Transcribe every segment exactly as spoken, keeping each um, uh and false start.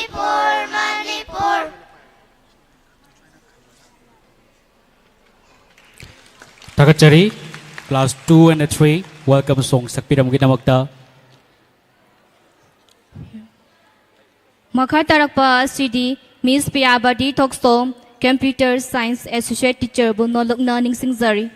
Manipur, Manipur. ꯊꯥꯒꯠꯆꯔꯤ꯫ Class two and three welcome song ꯁꯛꯄꯤꯔꯝꯕꯒꯤꯗꯃꯛꯇ꯫ ꯃꯈꯥ ꯇꯥꯔꯛꯄ ꯑꯁꯤꯗꯤ Miss Piyabadi Thoksom, Computer Science Associate Teacher ꯕꯨ ꯅꯣꯂꯨꯛꯅ ꯅꯤꯡꯁꯤꯡꯖꯔꯤ꯫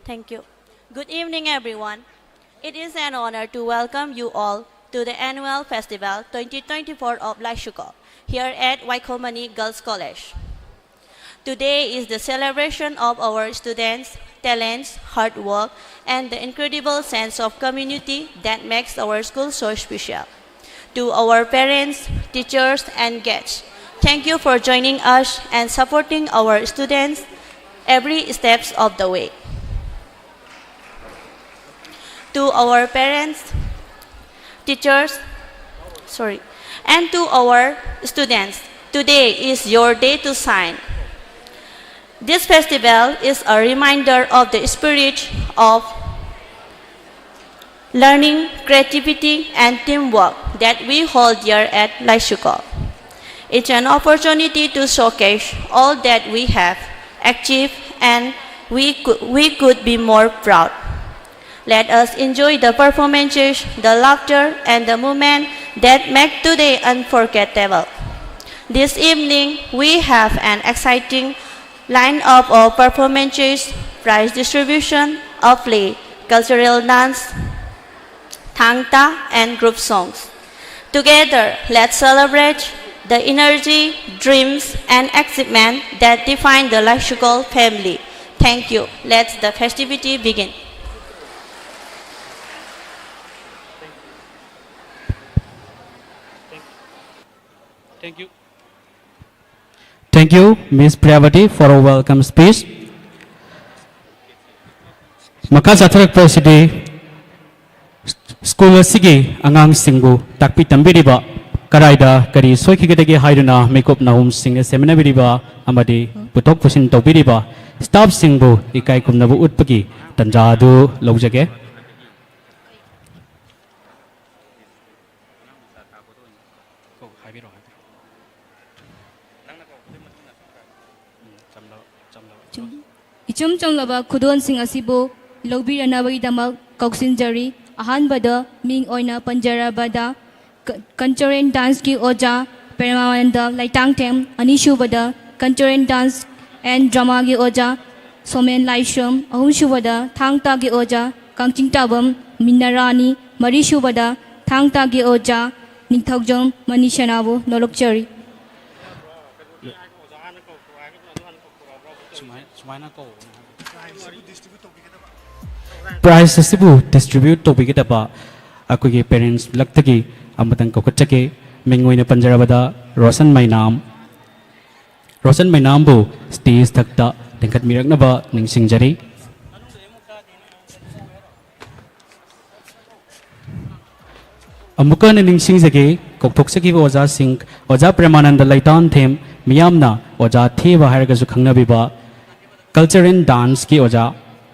Thank you. Good evening, everyone. It is an honor to welcome you all to the annual festival twenty twenty-four of Laishukol here at Waikomani Girls College. Today is the celebration of our students' talents, hard work, and the incredible sense of community that makes our school so special. To our parents, teachers, and guests, thank you for joining us and supporting our students every steps of the way. To our parents, teachers, sorry, and to our students, today is your day to shine. This festival is a reminder of the spirit of learning, creativity, and teamwork that we hold dear at Laishukol. It's an opportunity to showcase all that we have achieved, and we could, we could be more proud. Let us enjoy the performances, the laughter, and the moment that make today unforgettable. This evening, we have an exciting lineup of performances, prize distribution, a play, cultural dance, thangta, and group songs. Together, let's celebrate the energy, dreams, and excitement that define the Laishukol family. Thank you. Let the festivity begin. Thank you. Thank you, Miss Priyavati, for a welcome speech. ꯃꯈꯥ ꯆꯠꯊꯔꯛꯄ ꯑꯁꯤꯗꯤ school ꯑꯁꯤꯒꯤ ꯑꯉꯥꯡꯁꯤꯡꯕꯨ ꯇꯥꯛꯄꯤ ꯇꯝꯕꯤꯔꯤꯕ, ꯀꯔꯥꯏꯗ ꯀꯔꯤ ꯁꯣꯏꯈꯤꯒꯗꯒꯦ ꯍꯥꯏꯗꯨꯅ ꯃꯤꯀꯨꯞ ꯅꯥꯍꯨꯝꯁꯤꯡꯅ ꯁꯦꯝꯅꯕꯤꯔꯤꯕ ꯑꯃꯗꯤ ꯄꯨꯊꯣꯛ ꯄꯨꯁꯤꯟ ꯇꯧꯕꯤꯔꯤꯕ ꯁ꯭ꯇꯥꯐꯁꯤꯡꯕꯨ ꯏꯀꯥꯏ ꯈꯨꯝꯅꯕ ꯎꯠꯄꯒꯤ ꯇꯥꯟꯖꯥ ꯑꯗꯨ ꯂꯧꯖꯒꯦ꯫ ꯏꯆꯝ ꯆꯝꯂꯕ ꯈꯨꯗꯣꯜꯁꯤꯡ ꯑꯁꯤꯕꯨ ꯂꯧꯕꯤꯔꯅꯕꯒꯤꯗꯃꯛ ꯀꯧꯁꯤꯟꯖꯔꯤ꯫ ꯑꯍꯥꯟꯕꯗ ꯃꯤꯡ ꯑꯣꯏꯅ ꯄꯟꯖꯔꯕꯗ, ꯀ- cultural danceꯀꯤ ꯑꯣꯖꯥ ꯄ꯭ꯔꯦꯃꯥꯅꯟꯗ ꯂꯩꯇꯥꯡꯊꯦꯝ, ꯑꯅꯤꯁꯨꯕꯗ cultural dance and dramaꯒꯤ ꯑꯣꯖꯥ ꯁꯣꯃꯦꯟ ꯂꯥꯏꯁ꯭ꯔꯝ, ꯑꯍꯨꯝꯁꯨꯕꯗ ꯊꯥꯡ ꯇꯥꯒꯤ ꯑꯣꯖꯥ ꯀꯥꯡꯆꯤꯡꯇꯥꯕꯝ ꯃꯤꯅꯔꯥꯅꯤ, ꯃꯔꯤꯁꯨꯕꯗ ꯊꯥꯡ ꯇꯥꯒꯤ ꯑꯣꯖꯥ ꯅꯤꯡꯊꯧꯖꯝ ꯃꯅꯤꯁꯅꯥꯕꯨ ꯅꯣꯂꯣꯛꯆꯔꯤ꯫ ꯁꯨꯃꯥꯏ- ꯁꯨꯃꯥꯏꯅ ꯀꯧꯕꯅꯦ ꯍꯥꯏꯕ꯫ ꯄ꯭ꯔꯥꯏꯖ ꯑꯁꯤꯕꯨ ꯗꯤꯁꯇ꯭ꯔꯤꯕ꯭ꯌꯨꯠ ꯇꯧꯕꯤꯒꯗꯕ ꯑꯩꯈꯣꯏꯒꯤ ꯄꯦꯔꯦꯟꯁ ꯂꯛꯇꯒꯤ ꯑꯃꯇꯪ ꯀꯧꯈꯠꯆꯒꯦ꯫ ꯃꯤꯡ ꯑꯣꯏꯅ ꯄꯟꯖꯔꯕꯗ ꯔꯣꯁꯟ ꯃꯩꯅꯥꯝ, ꯔꯣꯁꯟ ꯃꯩꯅꯥꯝꯕꯨ ꯁ꯭ꯇꯦꯖ ꯊꯛꯇ ꯂꯤꯡꯈꯠꯄꯤꯔꯛꯅꯕ ꯅꯤꯡꯁꯤꯡꯖꯔꯤ꯫ ꯑꯃꯨꯛꯀ ꯍꯟꯅ ꯅꯤꯡꯁꯤꯡꯖꯒꯦ, ꯀꯧꯊꯣꯛꯆꯈꯤꯕ ꯑꯣꯖꯥꯁꯤꯡ, ꯑꯣꯖꯥ ꯄ꯭ꯔꯦꯃꯥꯅꯟꯗ ꯂꯩꯇꯥꯟꯊꯦꯝ, ꯃꯤꯌꯥꯝꯅ ꯑꯣꯖꯥ ꯊꯦꯕ ꯍꯥꯏꯔꯒꯁꯨ ꯈꯪꯅꯕꯤꯕ, cultural danceꯀꯤ ꯑꯣꯖꯥ,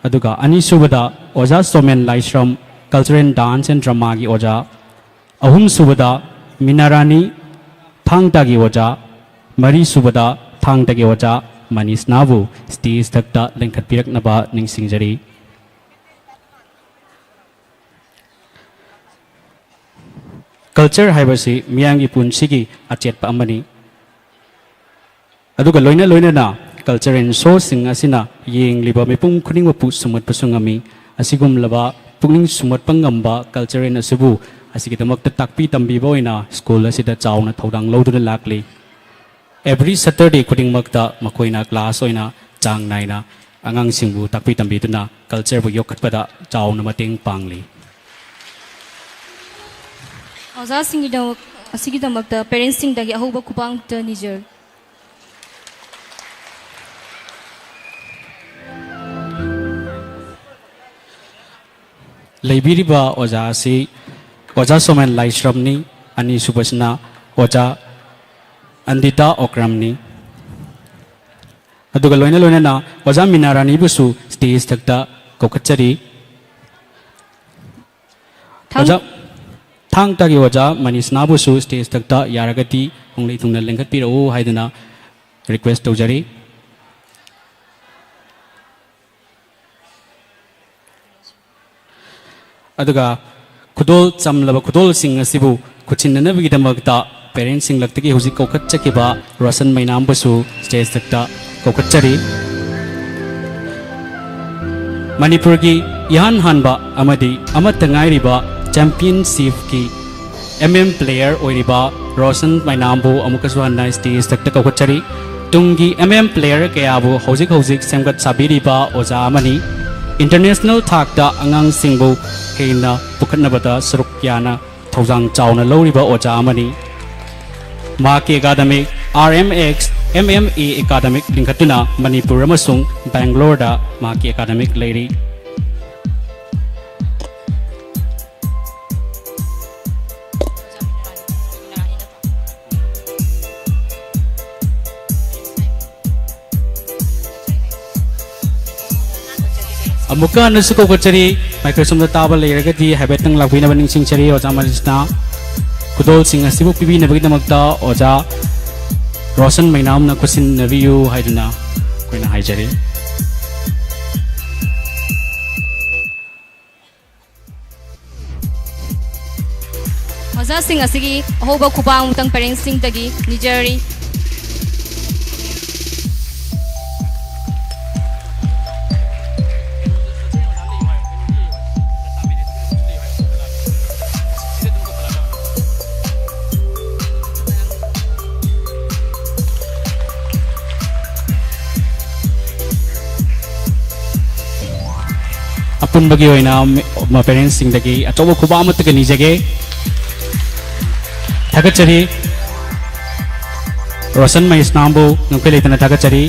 ꯑꯗꯨꯒ ꯑꯅꯤꯁꯨꯕꯗ ꯑꯣꯖꯥ showman Laishram, cultural dance and dramaꯒꯤ ꯑꯣꯖꯥ, ꯑꯍꯨꯝꯁꯨꯕꯗ ꯃꯤꯅꯥꯔꯥꯅꯤ, ꯊꯥꯡ ꯇꯥꯒꯤ ꯑꯣꯖꯥ, ꯃꯔꯤꯁꯨꯕꯗ ꯊꯥꯡ ꯇꯥꯒꯤ ꯑꯣꯖꯥ ꯃꯅꯤꯁꯅꯥꯕꯨ ꯁ꯭ꯇꯦꯖ ꯊꯛꯇ ꯂꯤꯡꯈꯠꯄꯤꯔꯛꯅꯕ ꯅꯤꯡꯁꯤꯡꯖꯔꯤ꯫ ꯀꯜꯆꯔ ꯍꯥꯏꯕꯁꯤ ꯃꯤꯌꯥꯝꯒꯤ ꯄꯨꯟꯁꯤꯒꯤ ꯑꯆꯦꯠꯄ ꯑꯃꯅꯤ꯫ ꯑꯗꯨꯒ ꯂꯣꯏꯅ ꯂꯣꯏꯅꯅ cultural showꯁꯤꯡ ꯑꯁꯤꯅ ꯌꯦꯡꯂꯤꯕ ꯃꯤꯄꯨꯝ ꯈꯨꯗꯤꯡꯃꯛꯄꯨ ꯁꯨꯝꯍꯠꯄꯁꯨ ꯉꯝꯃꯤ꯫ ꯑꯁꯤꯒꯨꯝꯂꯕ ꯄꯨꯛꯅꯤꯡ ꯁꯨꯝꯍꯠꯄ ꯉꯝꯕ cultural ꯑꯁꯤꯕꯨ ꯑꯁꯤꯒꯤꯗꯃꯛꯇ ꯇꯥꯛꯄꯤ ꯇꯝꯕꯤꯕ ꯑꯣꯏꯅ ꯁ꯭ꯀꯨꯜ ꯑꯁꯤꯗ ꯆꯥꯎꯅ ꯊꯧꯗꯥꯡ ꯂꯧꯗꯨꯅ ꯂꯥꯛꯂꯤ꯫ Every Saturday ꯈꯨꯗꯤꯡꯃꯛꯇ ꯃꯈꯣꯏꯅ ꯀ꯭ꯂꯥꯁ ꯑꯣꯏꯅ ꯆꯥꯡ ꯅꯥꯏꯅ ꯑꯉꯥꯡꯁꯤꯡꯕꯨ ꯇꯥꯛꯄꯤ ꯇꯝꯕꯤꯗꯨꯅ ꯀꯜꯆꯔꯕꯨ ꯌꯣꯛꯈꯠꯄꯗ ꯆꯥꯎꯅ ꯃꯇꯦꯡ ꯄꯥꯡꯂꯤ꯫ ꯑꯣꯖꯥꯁꯤꯡꯒꯤꯗꯃꯛ ꯑꯁꯤꯒꯤꯗꯃꯛꯇ ꯄꯦꯔꯦꯟꯁꯁꯤꯡꯗꯒꯤ ꯑꯍꯧꯕ ꯈꯨꯄꯥꯡꯇ ꯅꯤꯖꯔꯤ꯫ ꯂꯩꯕꯤꯔꯤꯕ ꯑꯣꯖꯥ ꯑꯁꯤ ꯑꯣꯖꯥ ꯁꯣꯃꯦꯟ ꯂꯥꯏꯁ꯭ꯔꯝꯅꯤ, ꯑꯅꯤꯁꯨꯕꯁꯤꯅ ꯑꯣꯖꯥ ꯑꯟꯗꯤꯇꯥ ꯑꯣꯀ꯭ꯔꯝꯅꯤ꯫ ꯑꯗꯨꯒ ꯂꯣꯏꯅ ꯂꯣꯏꯅꯅ ꯑꯣꯖꯥ ꯃꯤꯅꯥ ꯔꯥꯅꯤꯕꯨꯁꯨ ꯁ꯭ꯇꯦꯖ ꯊꯛꯇ ꯀꯧꯈꯠꯆꯔꯤ꯫ ꯊꯥꯡ- ꯑꯣꯖꯥ, ꯊꯥꯡ ꯇꯥꯒꯤ ꯑꯣꯖꯥ ꯃꯅꯤꯁꯅꯥꯕꯨꯁꯨ ꯁ꯭ꯇꯦꯖ ꯊꯛꯇ ꯌꯥꯔꯒꯗꯤ ꯍꯣꯡꯂꯩ ꯊꯨꯡꯅ ꯂꯦꯡꯈꯠꯄꯤꯔꯛꯎ ꯍꯥꯏꯗꯨꯅ ꯔꯤꯀ꯭ꯋꯦꯁ ꯇꯧꯖꯔꯤ꯫ ꯑꯗꯨꯒ ꯈꯨꯗꯣꯜ ꯆꯝꯂꯕ ꯈꯨꯗꯣꯜꯁꯤꯡ ꯑꯁꯤꯕꯨ ꯈꯨꯠꯁꯤꯟꯅꯅꯕꯒꯤꯗꯃꯛꯇ ꯄꯦꯔꯦꯟꯁꯁꯤꯡ ꯂꯛꯇꯒꯤ ꯍꯧꯖꯤꯛ ꯀꯧꯈꯠꯆꯈꯤꯕ ꯔꯣꯁꯟ ꯃꯩꯅꯥꯝꯕꯨꯁꯨ ꯁ꯭ꯇꯦꯖ ꯊꯛꯇ ꯀꯧꯈꯠꯆꯔꯤ꯫ ꯃꯅꯤꯄꯨꯔꯒꯤ ꯏꯍꯥꯟ ꯍꯥꯟꯕ ꯑꯃꯗꯤ ꯑꯃꯠꯇ ꯉꯥꯏꯔꯤꯕ ꯆꯦꯝꯄꯤꯌꯟꯁꯤꯞꯀꯤ ꯑꯦꯝ ꯑꯦꯝ ꯄ꯭ꯂꯦꯌꯔ ꯑꯣꯏꯔꯤꯕ ꯔꯣꯁꯟ ꯃꯩꯅꯥꯝꯕꯨ ꯑꯃꯨꯛꯀꯁꯨ ꯍꯟꯅ ꯁ꯭ꯇꯦꯖ ꯊꯛꯇ ꯀꯧꯈꯠꯆꯔꯤ꯫ ꯇꯨꯡꯒꯤ ꯑꯦꯝ ꯑꯦꯝ ꯄ꯭ꯂꯦꯌꯔ ꯀꯌꯥꯕꯨ ꯍꯧꯖꯤꯛ ꯍꯧꯖꯤꯛ ꯁꯦꯝꯒꯠ ꯁꯥꯕꯤꯔꯤꯕ ꯑꯣꯖꯥ ꯑꯃꯅꯤ꯫ ꯏꯟꯇꯔꯅꯦꯁꯅꯦꯜ ꯊꯥꯛꯇ ꯑꯉꯥꯡꯁꯤꯡꯕꯨ ꯍꯦꯟꯅ ꯄꯨꯈꯠꯅꯕꯗ ꯁꯔꯨꯛ ꯌꯥꯅ ꯊꯧꯗꯥꯡ ꯆꯥꯎꯅ ꯂꯧꯔꯤꯕ ꯑꯣꯖꯥ ꯑꯃꯅꯤ꯫ ꯃꯍꯥꯛꯀꯤ academic R M X M M A academic ꯂꯤꯡꯈꯠꯇꯨꯅ ꯃꯅꯤꯄꯨꯔ ꯑꯃꯁꯨꯡ ꯕꯦꯡꯒ꯭ꯂꯣꯔꯗ ꯃꯍꯥꯛꯀꯤ ꯑꯦꯀꯥꯗꯃꯤꯛ ꯂꯩꯔꯤ꯫ ꯑꯃꯨꯛꯀ ꯍꯟꯅꯁꯨ ꯀꯧꯈꯠꯆꯔꯤ, ꯃꯥꯏꯀ꯭ꯔꯣꯐꯣꯟꯗ ꯇꯥꯕ ꯂꯩꯔꯒꯗꯤ ꯍꯥꯏꯐꯦꯠꯇꯪ ꯂꯥꯛꯄꯤꯅꯕ ꯅꯤꯡꯁꯤꯡꯖꯔꯤ꯫ ꯑꯣꯖꯥ ꯃꯅꯤꯁꯅꯥ, ꯈꯨꯗꯣꯜꯁꯤꯡ ꯑꯁꯤꯕꯨ ꯄꯤꯕꯤꯅꯕꯒꯤꯗꯃꯛꯇ ꯑꯣꯖꯥ ꯔꯣꯁꯟ ꯃꯩꯅꯥꯝꯅ ꯈꯨꯠꯁꯤꯟꯅꯕꯤꯌꯨ ꯍꯥꯏꯗꯨꯅ ꯑꯩꯈꯣꯏꯅ ꯍꯥꯏꯖꯔꯤ꯫ ꯑꯣꯖꯥꯁꯤꯡ ꯑꯁꯤꯒꯤ ꯑꯍꯧꯕ ꯈꯨꯄꯥꯡ ꯑꯃꯨꯛꯇꯪ ꯄꯦꯔꯦꯟꯁꯁꯤꯡꯗꯒꯤ ꯅꯤꯖꯔꯤ꯫ ꯑꯄꯨꯟꯕꯒꯤ ꯑꯣꯏꯅ ꯃ-, ꯃ-, ꯄꯦꯔꯦꯟꯁꯁꯤꯡꯗꯒꯤ ꯑꯆꯧꯕ ꯈꯨꯕꯥꯛ ꯑꯃꯠꯇꯒ ꯅꯤꯖꯒꯦ꯫ ꯊꯥꯒꯠꯆꯔꯤ꯫ ꯔꯣꯁꯟ ꯃꯍꯦꯁꯅꯥꯝꯕꯨ ꯉꯝꯈꯩ ꯂꯩꯇꯅ ꯊꯥꯒꯠꯆꯔꯤ꯫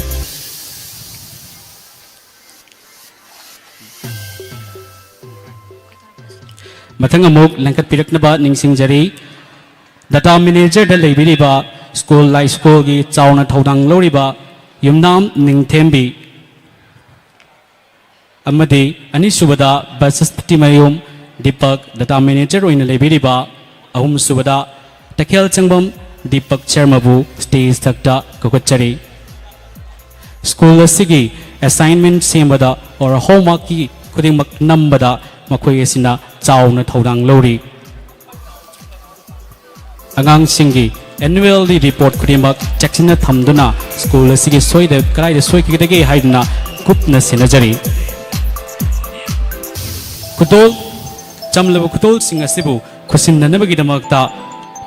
ꯃꯊꯪ ꯑꯃꯨꯛ ꯂꯦꯡꯈꯠꯄꯤꯔꯛꯅꯕ ꯅꯤꯡꯁꯤꯡꯖꯔꯤ꯫ ꯗꯇꯥ ꯃꯦꯅꯦꯖꯔꯗ ꯂꯩꯕꯤꯔꯤꯕ ꯁ꯭ꯀꯨꯜ ꯂꯥꯏ ꯁ꯭ꯀꯨꯜꯒꯤ ꯆꯥꯎꯅ ꯊꯧꯗꯥꯡ ꯂꯧꯔꯤꯕ ꯌꯨꯝꯅꯥꯝ ꯅꯤꯡꯊꯦꯝꯕꯤ ꯑꯃꯗꯤ ꯑꯅꯤꯁꯨꯕꯗ ꯕꯁꯁꯇꯤꯃꯌꯨꯝ ꯗꯤꯄꯛ ꯗꯇꯥ ꯃꯦꯅꯦꯖꯔ ꯑꯣꯏꯅ ꯂꯩꯕꯤꯔꯤꯕ, ꯑꯍꯨꯝꯁꯨꯕꯗ ꯇꯈꯦꯜ ꯆꯪꯕꯝ ꯗꯤꯄꯛ ꯁꯔꯃꯕꯨ ꯁ꯭ꯇꯦꯖ ꯊꯛꯇ ꯀꯧꯈꯠꯆꯔꯤ꯫ ꯁ꯭ꯀꯨꯜ ꯑꯁꯤꯒꯤ ꯑꯦꯁꯥꯏꯟꯃꯦꯟ ꯁꯦꯝꯕꯗ ꯑꯣꯔ ꯍꯣꯝꯋꯥꯔꯛꯀꯤ ꯈꯨꯗꯤꯡꯃꯛ ꯅꯝꯕꯗ ꯃꯈꯣꯏ ꯑꯁꯤꯅ ꯆꯥꯎꯅ ꯊꯧꯗꯥꯡ ꯂꯧꯔꯤ꯫ ꯑꯉꯥꯡꯁꯤꯡꯒꯤ ꯑꯦꯅꯨꯋꯦꯜꯂꯤ ꯔꯤꯄꯣꯔꯠ ꯈꯨꯗꯤꯡꯃꯛ ꯆꯦꯛꯁꯤꯟꯅ ꯊꯝꯗꯨꯅ ꯁ꯭ꯀꯨꯜ ꯑꯁꯤꯒꯤ ꯁꯣꯏꯗ ꯀꯗꯥꯏꯗ ꯁꯣꯏꯈꯤꯒꯗꯒꯦ ꯍꯥꯏꯗꯨꯅ ꯀꯨꯞꯅ ꯁꯦꯟꯅꯖꯔꯤ꯫ ꯈꯨꯗꯣꯜ, ꯆꯝꯂꯕ ꯈꯨꯗꯣꯜꯁꯤꯡ ꯑꯁꯤꯕꯨ ꯈꯨꯠꯁꯤꯟꯅꯅꯕꯒꯤꯗꯃꯛꯇ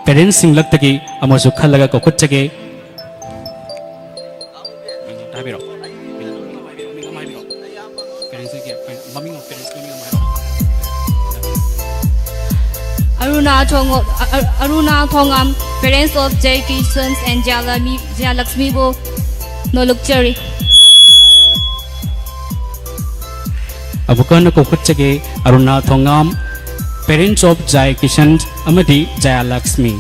ꯄꯦꯔꯦꯟꯁꯁꯤꯡ ꯂꯛꯇꯒꯤ ꯑꯃꯁꯨ ꯈꯜꯂꯒ ꯀꯧꯈꯠꯆꯒꯦ꯫ ꯍꯥꯏꯕꯤꯔꯣ꯫ ꯃꯃꯤꯡ ꯑꯃ ꯍꯥꯏꯕꯤꯔꯣ꯫ ꯄꯦꯔꯦꯟꯁꯀꯤ ꯃꯃꯤꯡ ꯑꯃ ꯍꯥꯏꯔꯣ꯫ Aruna Thongam, Aruna Thongam, parents of Jai Kishan and Jayalami, Jayalakshmi ꯕꯨ ꯅꯣꯂꯨꯛꯆꯔꯤ꯫ ꯑꯃꯨꯛꯀ ꯍꯟꯅ ꯀꯧꯈꯠꯆꯒꯦ, ꯑꯔꯨꯅꯥ ꯊꯣꯉꯥꯝ, parents of ꯖꯥꯏ ꯀꯤꯁꯟ ꯑꯃꯗꯤ ꯖꯌꯥ ꯂꯛꯁꯃꯤ꯫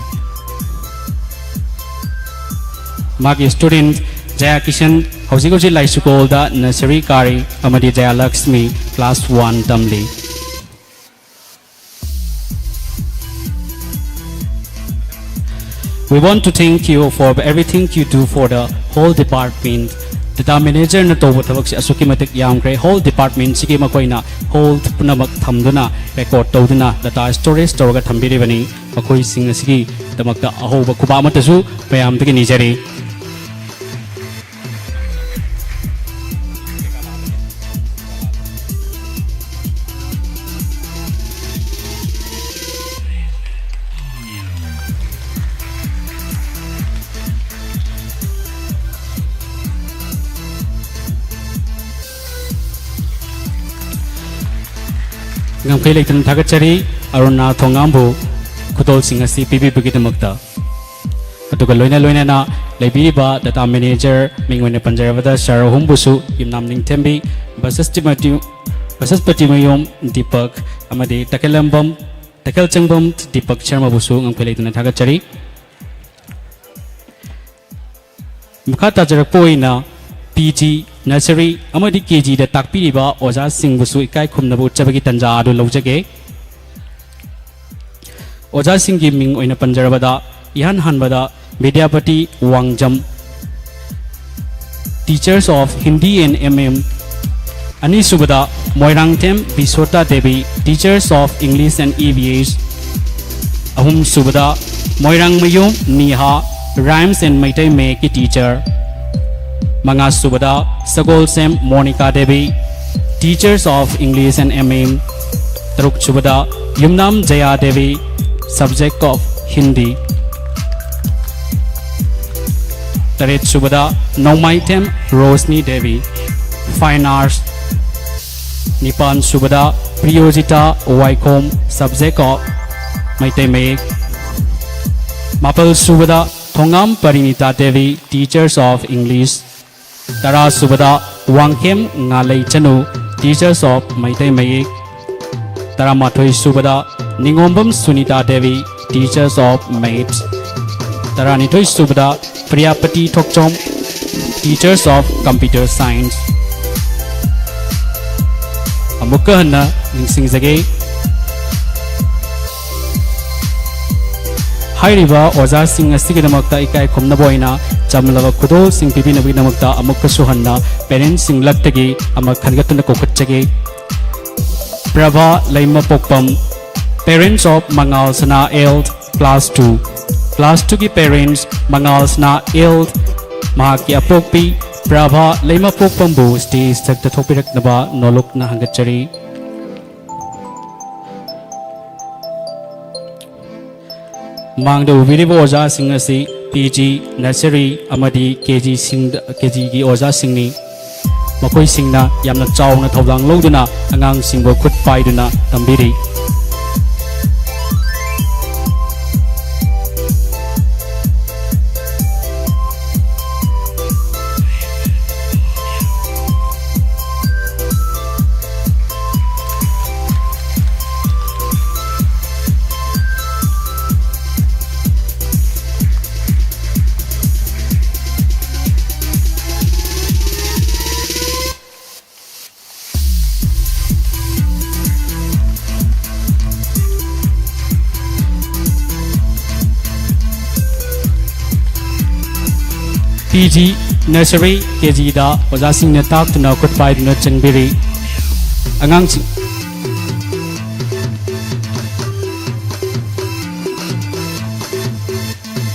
ꯃꯥꯒꯤ student ꯖꯌꯥ ꯀꯤꯁꯟ ꯍꯧꯖꯤꯛ ꯍꯧꯖꯤꯛ ꯂꯥꯏꯁꯨꯒꯣꯜꯗ nursery ꯀꯥꯔꯤ ꯑꯃꯗꯤ ꯖꯌꯥ Lakshmi class one ꯇꯝꯂꯤ꯫ We want to thank you for everything you do for the whole department. Data manager ꯅ ꯇꯧꯕ ꯊꯕꯛꯁꯤ ꯑꯁꯨꯛꯀꯤ ꯃꯇꯤꯛ ꯌꯥꯝꯈ꯭ꯔꯦ꯫ Whole department ꯁꯤꯒꯤ ꯃꯈꯣꯏꯅ hold ꯄꯨꯝꯅꯃꯛ ꯊꯝꯗꯨꯅ, record ꯇꯧꯗꯨꯅ, data storage ꯇꯧꯔꯒ ꯊꯝꯕꯤꯔꯤꯕꯅꯤ꯫ ꯃꯈꯣꯏꯁꯤꯡ ꯑꯁꯤꯒꯤꯗꯃꯛꯇ ꯑꯍꯧꯕ ꯈꯨꯕꯥꯛ ꯑꯃꯠꯇꯁꯨ ꯃꯌꯥꯝꯗꯒꯤ ꯅꯤꯖꯔꯤ꯫ ꯉꯝꯈꯩ ꯂꯩꯇꯅ ꯊꯥꯒꯠꯆꯔꯤ ꯑꯔꯨꯅꯥ ꯊꯣꯉꯥꯝꯕꯨ꯫ ꯈꯨꯗꯣꯜꯁꯤꯡ ꯑꯁꯤ ꯄꯤꯕꯤꯕꯒꯤꯗꯃꯛꯇ꯫ ꯑꯗꯨꯒ ꯂꯣꯏꯅ ꯂꯣꯏꯅꯅ ꯂꯩꯕꯤꯔꯤꯕ data manager, ꯃꯤꯡ ꯑꯣꯏꯅ ꯄꯟꯖꯔꯕꯗ ꯁꯥꯔ ꯑꯍꯨꯝꯕꯨꯁꯨ ꯌꯨꯝꯅꯥꯝ ꯅꯤꯡꯊꯦꯝꯕꯤ, ꯕꯁꯁ ꯇꯤꯃꯇꯤ-, ꯕꯁꯁ ꯄꯇꯤꯃꯌꯨꯝ ꯗꯤꯄꯛ ꯑꯃꯗꯤ ꯇꯈꯦꯜꯂꯝꯕꯝ, ꯇꯈꯦꯜꯆꯪꯕꯝ ꯗꯤꯄꯛ ꯁꯔꯃꯕꯨꯁꯨ ꯉꯝꯈꯩ ꯂꯩꯇꯅ ꯊꯥꯒꯠꯆꯔꯤ꯫ ꯃꯈꯥ ꯇꯥꯖꯔꯛꯄ ꯑꯣꯏꯅ P G, nursery ꯑꯃꯗꯤ K G ꯗ ꯇꯥꯛꯄꯤꯔꯤꯕ ꯑꯣꯖꯥꯁꯤꯡꯕꯨꯁꯨ ꯏꯀꯥꯏ ꯈꯨꯝꯅꯕ ꯎꯠꯆꯕꯒꯤ ꯇꯥꯟꯖꯥ ꯑꯗꯨ ꯂꯧꯖꯒꯦ꯫ ꯑꯣꯖꯥꯁꯤꯡꯒꯤ ꯃꯤꯡ ꯑꯣꯏꯅ ꯄꯟꯖꯔꯕꯗ, ꯏꯍꯥꯟ ꯍꯥꯟꯕꯗ Bidyapati ꯋꯥꯡꯖꯝ, Teachers of Hindi and M M, ꯑꯅꯤꯁꯨꯕꯗ Moirangthem ꯕꯤꯁꯣꯇꯥ Devi, Teachers of English and E V S, ꯑꯍꯨꯝꯁꯨꯕꯗ ꯃꯣꯏꯔꯥꯡꯃꯌꯨꯝ ꯅꯤꯍꯥ, Rhymes and ꯃꯩꯇꯩ ꯃꯌꯦꯛꯀꯤ teacher, ꯃꯉꯥꯁꯨꯕꯗ Sagolsem Monika Devi, Teachers of English and M M, ꯇꯔꯨꯛꯁꯨꯕꯗ Yumnam Jaya Devi, Subject of Hindi, ꯇꯔꯦꯠꯁꯨꯕꯗ ꯅꯣꯡꯃꯥꯏꯊꯦꯝ ꯔꯣꯁꯅꯤ ꯗꯦꯕꯤ, Fine Arts, ꯅꯤꯄꯥꯟꯁꯨꯕꯗ ꯄ꯭ꯔꯤꯌꯣꯖꯤꯇꯥ ꯋꯥꯏꯈꯣꯝ, Subject of ꯃꯩꯇꯩ ꯃꯌꯦꯛ, ꯃꯥꯄꯜꯁꯨꯕꯗ ꯊꯣꯉꯥꯝ ꯄꯔꯤꯅꯤꯇꯥ Devi, Teachers of English, ꯇꯔꯥꯁꯨꯕꯗ Wangkhem ꯉꯥꯂꯩ Chanu, Teachers of Meitei ꯃꯌꯦꯛ, ꯇꯔꯥꯃꯥꯊꯣꯏꯁꯨꯕꯗ ꯅꯤꯉꯣꯝꯕꯝ Sunita Devi, Teachers of Maths, ꯇꯔꯥꯅꯤꯊꯣꯏꯁꯨꯕꯗ ꯄ꯭ꯔꯤꯌꯥꯄꯇꯤ Thokchom, Teachers of Computer Science꯫ ꯑꯃꯨꯛꯀ ꯍꯟꯅ ꯅꯤꯡꯁꯤꯡꯖꯒꯦ꯫ ꯍꯥꯏꯔꯤꯕ ꯑꯣꯖꯥꯁꯤꯡ ꯑꯁꯤꯒꯤꯗꯃꯛꯇ ꯏꯀꯥꯏ ꯈꯨꯝꯅꯕ ꯑꯣꯏꯅ ꯆꯝꯂꯕ ꯈꯨꯗꯣꯜꯁꯤꯡ ꯄꯤꯕꯤꯅꯕꯒꯤꯗꯃꯛꯇ ꯑꯃꯨꯛꯀꯁꯨ ꯍꯟꯅ parents ꯁꯤꯡ ꯂꯛꯇꯒꯤ ꯑꯃ ꯈꯟꯒꯠꯇꯨꯅ ꯀꯧꯈꯠꯆꯒꯦ꯫ ꯄ꯭ꯔꯚꯥ ꯂꯩꯃꯄꯣꯛꯄꯝ, parents of ꯃꯉꯥꯜ ꯁꯅꯥ L, class two꯫ Class two ꯒꯤ parents ꯃꯉꯥꯜ ꯁꯅꯥ L, ꯃꯍꯥꯛꯀꯤ ꯑꯄꯣꯛꯄꯤ ꯄ꯭ꯔꯚꯥ ꯂꯩꯃꯄꯣꯛꯄꯝꯕꯨ stage ꯊꯛꯇ ꯊꯣꯛꯄꯤꯔꯛꯅꯕ ꯅꯣꯂꯨꯛꯅ ꯍꯪꯒꯠꯆꯔꯤ꯫ ꯃꯥꯡꯗ ꯎꯕꯤꯔꯤꯕ ꯑꯣꯖꯥꯁꯤꯡ ꯑꯁꯤ P G, nursery ꯑꯃꯗꯤ K G ꯁꯤꯡꯗ, K G ꯒꯤ ꯑꯣꯖꯥꯁꯤꯡꯅꯤ꯫ ꯃꯈꯣꯏꯁꯤꯡꯅ ꯌꯥꯝꯅ ꯆꯥꯎꯅ ꯊꯧꯗꯥꯡ ꯂꯧꯗꯨꯅ ꯑꯉꯥꯡꯁꯤꯡꯕꯨ ꯈꯨꯠ ꯄꯥꯏꯗꯨꯅ ꯇꯝꯕꯤꯔꯤ꯫ ꯄꯤ ꯖꯤ, ꯅꯔꯁꯔꯤ, ꯀꯦ ꯖꯤꯗ ꯑꯣꯖꯥꯁꯤꯡꯅ ꯇꯥꯛꯇꯨꯅ ꯈꯨꯠ ꯄꯥꯏꯗꯨꯅ ꯆꯪꯕꯤꯔꯤ꯫ ꯑꯉꯥꯡꯁꯤꯡ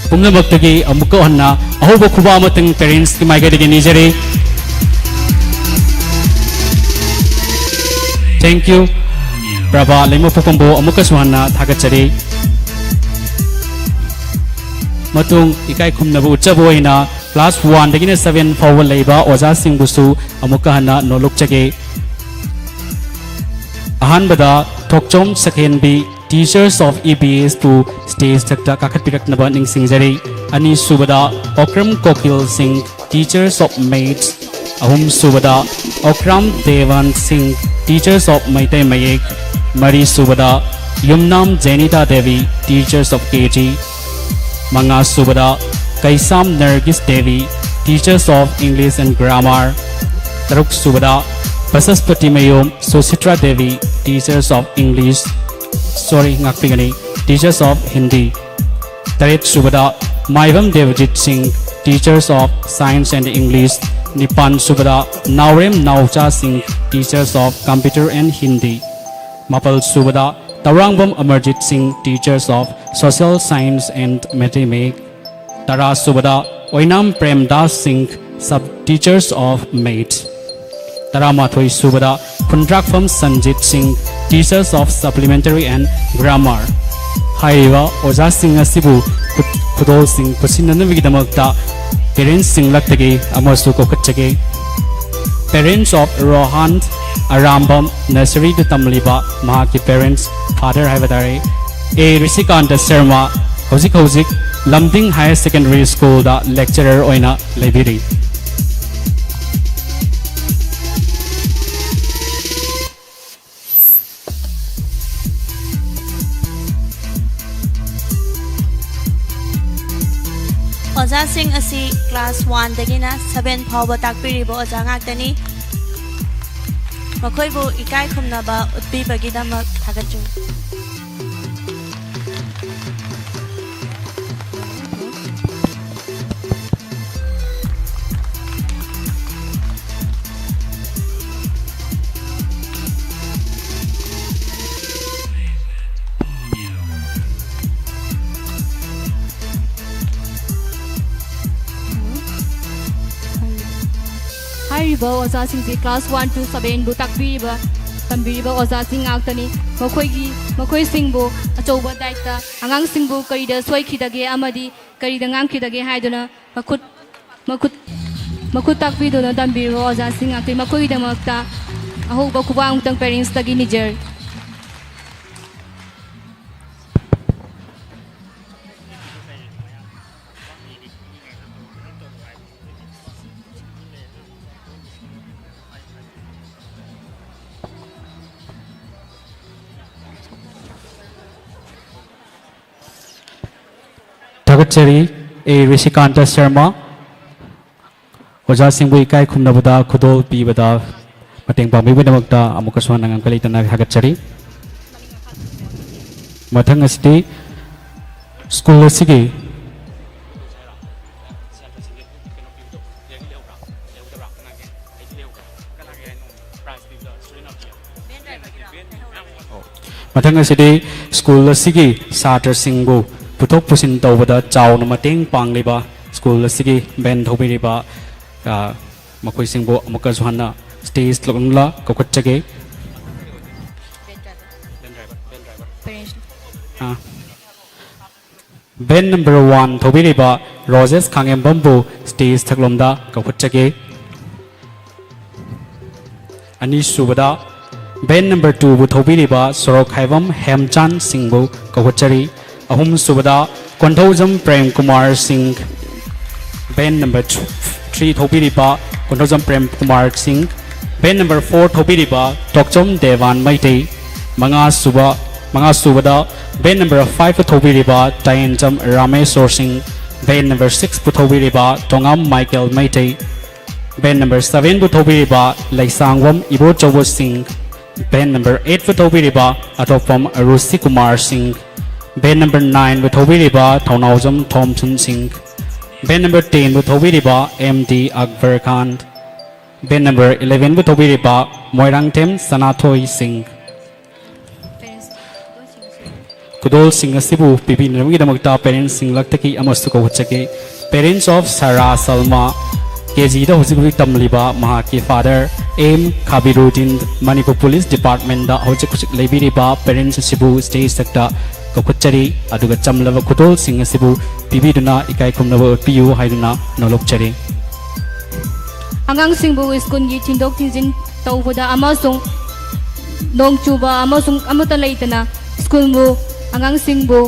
ꯄꯨꯝꯅꯃꯛꯇꯒꯤ ꯑꯃꯨꯛꯀ ꯍꯟꯅ ꯑꯍꯧꯕ ꯈꯨꯕꯥꯛ ꯑꯃꯇꯪ ꯄꯦꯔꯦꯟꯁꯀꯤ ꯃꯥꯏꯀꯩꯗꯒꯤ ꯅꯤꯖꯔꯤ꯫ Thank you꯫ ꯄ꯭ꯔꯚꯥ ꯂꯩꯃꯄꯣꯛꯄꯝꯕꯨ ꯑꯃꯨꯛꯀꯁꯨ ꯍꯟꯅ ꯊꯥꯒꯠꯆꯔꯤ꯫ ꯃꯇꯨꯡ ꯏꯀꯥꯏ ꯈꯨꯝꯅꯕ ꯎꯠꯆꯕ ꯑꯣꯏꯅ class one ꯗꯒꯤꯅ seven ꯐꯥꯎꯕ ꯂꯩꯕ ꯑꯣꯖꯥꯁꯤꯡꯕꯨꯁꯨ ꯑꯃꯨꯛꯀ ꯍꯟꯅ ꯅꯣꯂꯨꯛꯆꯒꯦ꯫ ꯑꯍꯥꯟꯕꯗ ꯊꯣꯛꯆꯣꯝ ꯁꯛꯍꯦꯟꯕꯤ, Teachers of E B S ꯄꯨ stage ꯊꯛꯇ ꯀꯥꯈꯠꯄꯤꯔꯛꯅꯕ ꯅꯤꯡꯁꯤꯡꯖꯔꯤ꯫ ꯑꯅꯤꯁꯨꯕꯗ ꯑꯣꯀ꯭ꯔꯝ ꯀꯣꯀꯤꯜ ꯁꯤꯡ, Teachers of Maths꯫ ꯑꯍꯨꯝꯁꯨꯕꯗ ꯑꯣꯀ꯭ꯔꯥꯝ ꯗꯦꯋꯥꯟ ꯁꯤꯡ, Teachers of ꯃꯩꯇꯩ ꯃꯌꯦꯛ꯫ ꯃꯔꯤꯁꯨꯕꯗ ꯌꯨꯝꯅꯥꯝ Jenita Devi, Teachers of K G꯫ ꯃꯉꯥꯁꯨꯕꯗ ꯀꯩꯁꯥꯝ Nargis Devi, Teachers of English and Grammar꯫ ꯇꯔꯨꯛꯁꯨꯕꯗ ꯕꯁꯁꯄꯇꯤ ꯃꯌꯨꯝ ꯁꯨꯁꯤꯇ꯭ꯔꯥ Devi, Teachers of English, sorry, ꯉꯥꯛꯄꯤꯒꯅꯤ, Teachers of Hindi꯫ ꯇꯔꯦꯠꯁꯨꯕꯗ ꯃꯥꯏꯕꯝ ꯗꯦꯕꯖꯤꯠ ꯁꯤꯡ, Teachers of Science and English꯫ ꯅꯤꯄꯥꯟꯁꯨꯕꯗ ꯅꯥꯎꯔꯦꯝ ꯅꯥꯎꯆꯥ ꯁꯤꯡ, Teachers of Computer and Hindi꯫ ꯃꯥꯄꯜꯁꯨꯕꯗ Tourangbam Amarjeet ꯁꯤꯡ, Teachers of Social Science and Mathematics꯫ ꯇꯔꯥꯁꯨꯕꯗ ꯑꯣꯏꯅꯥꯝ ꯄ꯭ꯔꯦꯝꯗꯥꯁ ꯁꯤꯡ, Sub Teachers of Maths꯫ ꯇꯔꯥꯃꯥꯊꯣꯏꯁꯨꯕꯗ ꯈꯨꯟꯗ꯭ꯔꯥꯛꯐꯝ Sanjit ꯁꯤꯡ, Teachers of Supplementary and Grammar꯫ ꯍꯥꯏꯔꯤꯕ ꯑꯣꯖꯥꯁꯤꯡ ꯑꯁꯤꯕꯨ ꯈꯨ-, ꯈꯨꯗꯣꯜꯁꯤꯡ ꯈꯨꯠꯁꯤꯟꯅꯅꯕꯒꯤꯗꯃꯛꯇ parents ꯁꯤꯡ ꯂꯛꯇꯒꯤ ꯑꯃꯁꯨ ꯀꯧꯈꯠꯆꯒꯦ꯫ Parents of ꯔꯣꯍꯥꯟ ꯑꯔꯥꯝꯕꯝ, nursery ꯗ ꯇꯝꯂꯤꯕ ꯃꯍꯥꯛꯀꯤ parents, father ꯍꯥꯏꯕ ꯇꯥꯔꯦ, ꯑꯦ ꯔꯤꯁꯤꯀꯥꯟꯇ ꯁꯔꯃ, ꯍꯧꯖꯤꯛ ꯍꯧꯖꯤꯛ ꯂꯝꯗꯤꯡ Higher Secondary School ꯗ lecturer ꯑꯣꯏꯅ ꯂꯩꯕꯤꯔꯤ꯫ ꯑꯣꯖꯥꯁꯤꯡ ꯑꯁꯤ class one ꯗꯒꯤꯅ seven ꯐꯥꯎꯕ ꯇꯥꯛꯄꯤꯔꯤꯕ ꯑꯣꯖꯥ ꯉꯥꯛꯇꯅꯤ꯫ ꯃꯈꯣꯏꯕꯨ ꯏꯀꯥꯏ ꯈꯨꯝꯅꯕ ꯎꯠꯄꯤꯕꯒꯤꯗꯃꯛ ꯊꯥꯒꯠꯆꯔꯤ꯫ ꯇꯥꯛꯄꯤꯔꯤꯕ ꯑꯣꯖꯥꯁꯤꯡꯁꯦ class one to seven ꯕꯨ ꯇꯥꯛꯄꯤꯔꯤꯕ, ꯇꯝꯕꯤꯔꯤꯕ ꯑꯣꯖꯥꯁꯤꯡ ꯉꯥꯛꯇꯅꯤ꯫ ꯃꯈꯣꯏꯒꯤ, ꯃꯈꯣꯏꯁꯤꯡꯕꯨ ꯑꯆꯧꯕ ꯗꯥꯏꯇ, ꯑꯉꯥꯡꯁꯤꯡꯕꯨ ꯀꯔꯤꯗ ꯁꯣꯏꯈꯤꯗꯒꯦ ꯑꯃꯗꯤ ꯀꯔꯤꯗ ꯉꯥꯡꯈꯤꯗꯒꯦ ꯍꯥꯏꯗꯨꯅ ꯃꯈꯨꯠ, ꯃꯈꯨꯠ, ꯃꯈꯨꯠ ꯇꯥꯛꯄꯤꯗꯨꯅ ꯇꯝꯕꯤꯔꯤꯕ ꯑꯣꯖꯥꯁꯤꯡ ꯉꯥꯛꯇꯅꯤ꯫ ꯃꯈꯣꯏꯒꯤꯗꯃꯛꯇ ꯑꯍꯧꯕ ꯈꯨꯕꯥꯛ ꯑꯃꯨꯛꯇꯪ parents ꯇꯒꯤ ꯅꯤꯖꯔꯤ꯫ ꯊꯥꯒꯠꯆꯔꯤ, ꯑꯦ ꯔꯤꯁꯤꯀꯥꯟꯇ ꯁꯔꯃ꯫ ꯑꯣꯖꯥꯁꯤꯡꯕꯨ ꯏꯀꯥꯏ ꯈꯨꯝꯅꯕꯗ ꯈꯨꯗꯣꯜ ꯄꯤꯕꯗ ꯃꯇꯦꯡ ꯄꯥꯡꯕꯤꯕꯒꯤꯗꯃꯛꯇ ꯑꯃꯨꯛꯀꯁꯨ ꯍꯟꯅ ꯉꯝꯈꯩ ꯂꯩꯇꯅ ꯊꯥꯒꯠꯆꯔꯤ꯫ ꯃꯊꯪ ꯑꯁꯤꯗꯤ ꯁ꯭ꯀꯨꯜ ꯑꯁꯤꯒꯤ ꯃꯊꯪ ꯑꯁꯤꯗꯤ ꯁ꯭ꯀꯨꯜ ꯑꯁꯤꯒꯤ ꯁꯥꯇ꯭ꯔꯁꯤꯡꯕꯨ ꯄꯨꯊꯣꯛ ꯄꯨꯁꯤꯟ ꯇꯧꯕꯗ ꯆꯥꯎꯅ ꯃꯇꯦꯡ ꯄꯥꯡꯂꯤꯕ ꯁ꯭ꯀꯨꯜ ꯑꯁꯤꯒꯤ ꯚꯦꯟ ꯊꯧꯕꯤꯔꯤꯕ, ꯑ, ꯃꯈꯣꯏꯁꯤꯡꯕꯨ ꯑꯃꯨꯛꯀꯁꯨ ꯍꯟꯅ stage ꯂꯣꯝꯗ ꯀꯧꯈꯠꯆꯒꯦ꯫ ꯑ, van number one ꯊꯧꯕꯤꯔꯤꯕ Rojesh ꯈꯥꯉꯦꯝꯕꯝꯕꯨ stage ꯊꯛꯂꯣꯝꯗ ꯀꯧꯈꯠꯆꯒꯦ꯫ ꯑꯅꯤꯁꯨꯕꯗ ꯚꯦꯟ number twoꯕꯨ ꯊꯧꯕꯤꯔꯤꯕ ꯁꯣꯔꯣꯛ ꯍꯥꯏꯕꯝ ꯍꯦꯝꯆꯥꯟ ꯁꯤꯡꯕꯨ ꯀꯧꯈꯠꯆꯔꯤ꯫ ꯑꯍꯨꯝꯁꯨꯕꯗ Konthoujam Prem Kumar Singh, van number three ꯊꯧꯕꯤꯔꯤꯕ Konthoujam Prem Kumar Singh, van number four ꯊꯧꯕꯤꯔꯤꯕ ꯇꯣꯛꯆꯝ ꯗꯦꯋꯥꯟ ꯃꯩꯇꯩ, ꯃꯉꯥꯁꯨꯕ, ꯃꯉꯥꯁꯨꯕꯗ ꯚꯦꯟ number five ꯊꯧꯕꯤꯔꯤꯕ ꯇꯥꯌꯦꯟꯖꯝ ꯔꯥꯃꯦꯁꯣꯔ ꯁꯤꯡ, ꯚꯦꯟ number sixꯄꯨ ꯊꯧꯕꯤꯔꯤꯕ Tongam Michael Meitei, van number sevenꯕꯨ ꯊꯧꯕꯤꯔꯤꯕ ꯂꯩꯁꯥꯡꯕꯝ ꯏꯕꯣꯆꯧꯕ ꯁꯤꯡ, ꯚꯦꯟ number eightꯄꯨ ꯊꯧꯕꯤꯔꯤꯕ ꯑꯊꯣꯛꯄꯝ ꯔꯨꯁꯤ ꯀꯨꯃꯥꯔ ꯁꯤꯡ, ꯚꯦꯟ number nineꯕꯨ ꯊꯧꯕꯤꯔꯤꯕ Thounaojam Thomson Singh, van number tenꯕꯨ ꯊꯧꯕꯤꯔꯤꯕ M D Akbar Khan, van number elevenꯕꯨ ꯊꯧꯕꯤꯔꯤꯕ ꯃꯣꯏꯔꯥꯡꯊꯦꯝ ꯁꯅꯥꯊꯣꯏ ꯁꯤꯡ꯫ ꯈꯨꯗꯣꯜꯁꯤꯡ ꯑꯁꯤꯕꯨ ꯄꯤꯕꯤꯅꯕꯒꯤꯗꯃꯛꯇ parents ꯁꯤꯡ ꯂꯛꯇꯒꯤ ꯑꯃꯁꯨ ꯀꯧꯈꯠꯆꯒꯦ꯫ Parents of Sarah Salma, ꯀꯦ ꯖꯤꯗ ꯍꯧꯖꯤꯛ ꯍꯧꯖꯤꯛ ꯇꯝꯂꯤꯕ ꯃꯍꯥꯛꯀꯤ ꯐꯥꯗꯔ ꯑꯦꯝ ꯈꯥꯕꯤꯔꯨꯗꯤꯟ, ꯃꯅꯤꯄꯨꯔ ꯄꯨꯂꯤꯁ ꯗꯤꯄꯥꯔꯠꯃꯦꯟꯗ ꯍꯧꯖꯤꯛ ꯍꯧꯖꯤꯛ ꯂꯩꯕꯤꯔꯤꯕ ꯄꯦꯔꯦꯟꯁ ꯑꯁꯤꯕꯨ ꯁ꯭ꯇꯦꯖ ꯊꯛꯇ ꯀꯧꯈꯠꯆꯔꯤ꯫ ꯑꯗꯨꯒ ꯆꯝꯂꯕ ꯈꯨꯗꯣꯜꯁꯤꯡ ꯑꯁꯤꯕꯨ ꯄꯤꯕꯤꯗꯨꯅ ꯏꯀꯥꯏ ꯈꯨꯝꯅꯕ ꯎꯠꯄꯤꯌꯨ ꯍꯥꯏꯗꯨꯅ ꯅꯣꯂꯨꯛꯆꯔꯤ꯫ ꯑꯉꯥꯡꯁꯤꯡꯕꯨ ꯁ꯭ꯀꯨꯜꯒꯤ ꯊꯤꯟꯗꯣꯛ ꯊꯤꯟꯖꯤꯟ ꯇꯧꯕꯗ ꯑꯃꯁꯨꯡ ꯅꯣꯡ ꯆꯨꯕ ꯑꯃꯁꯨꯡ ꯑꯃꯠꯇ ꯂꯩꯇꯅ ꯁ꯭ꯀꯨꯜꯕꯨ, ꯑꯉꯥꯡꯁꯤꯡꯕꯨ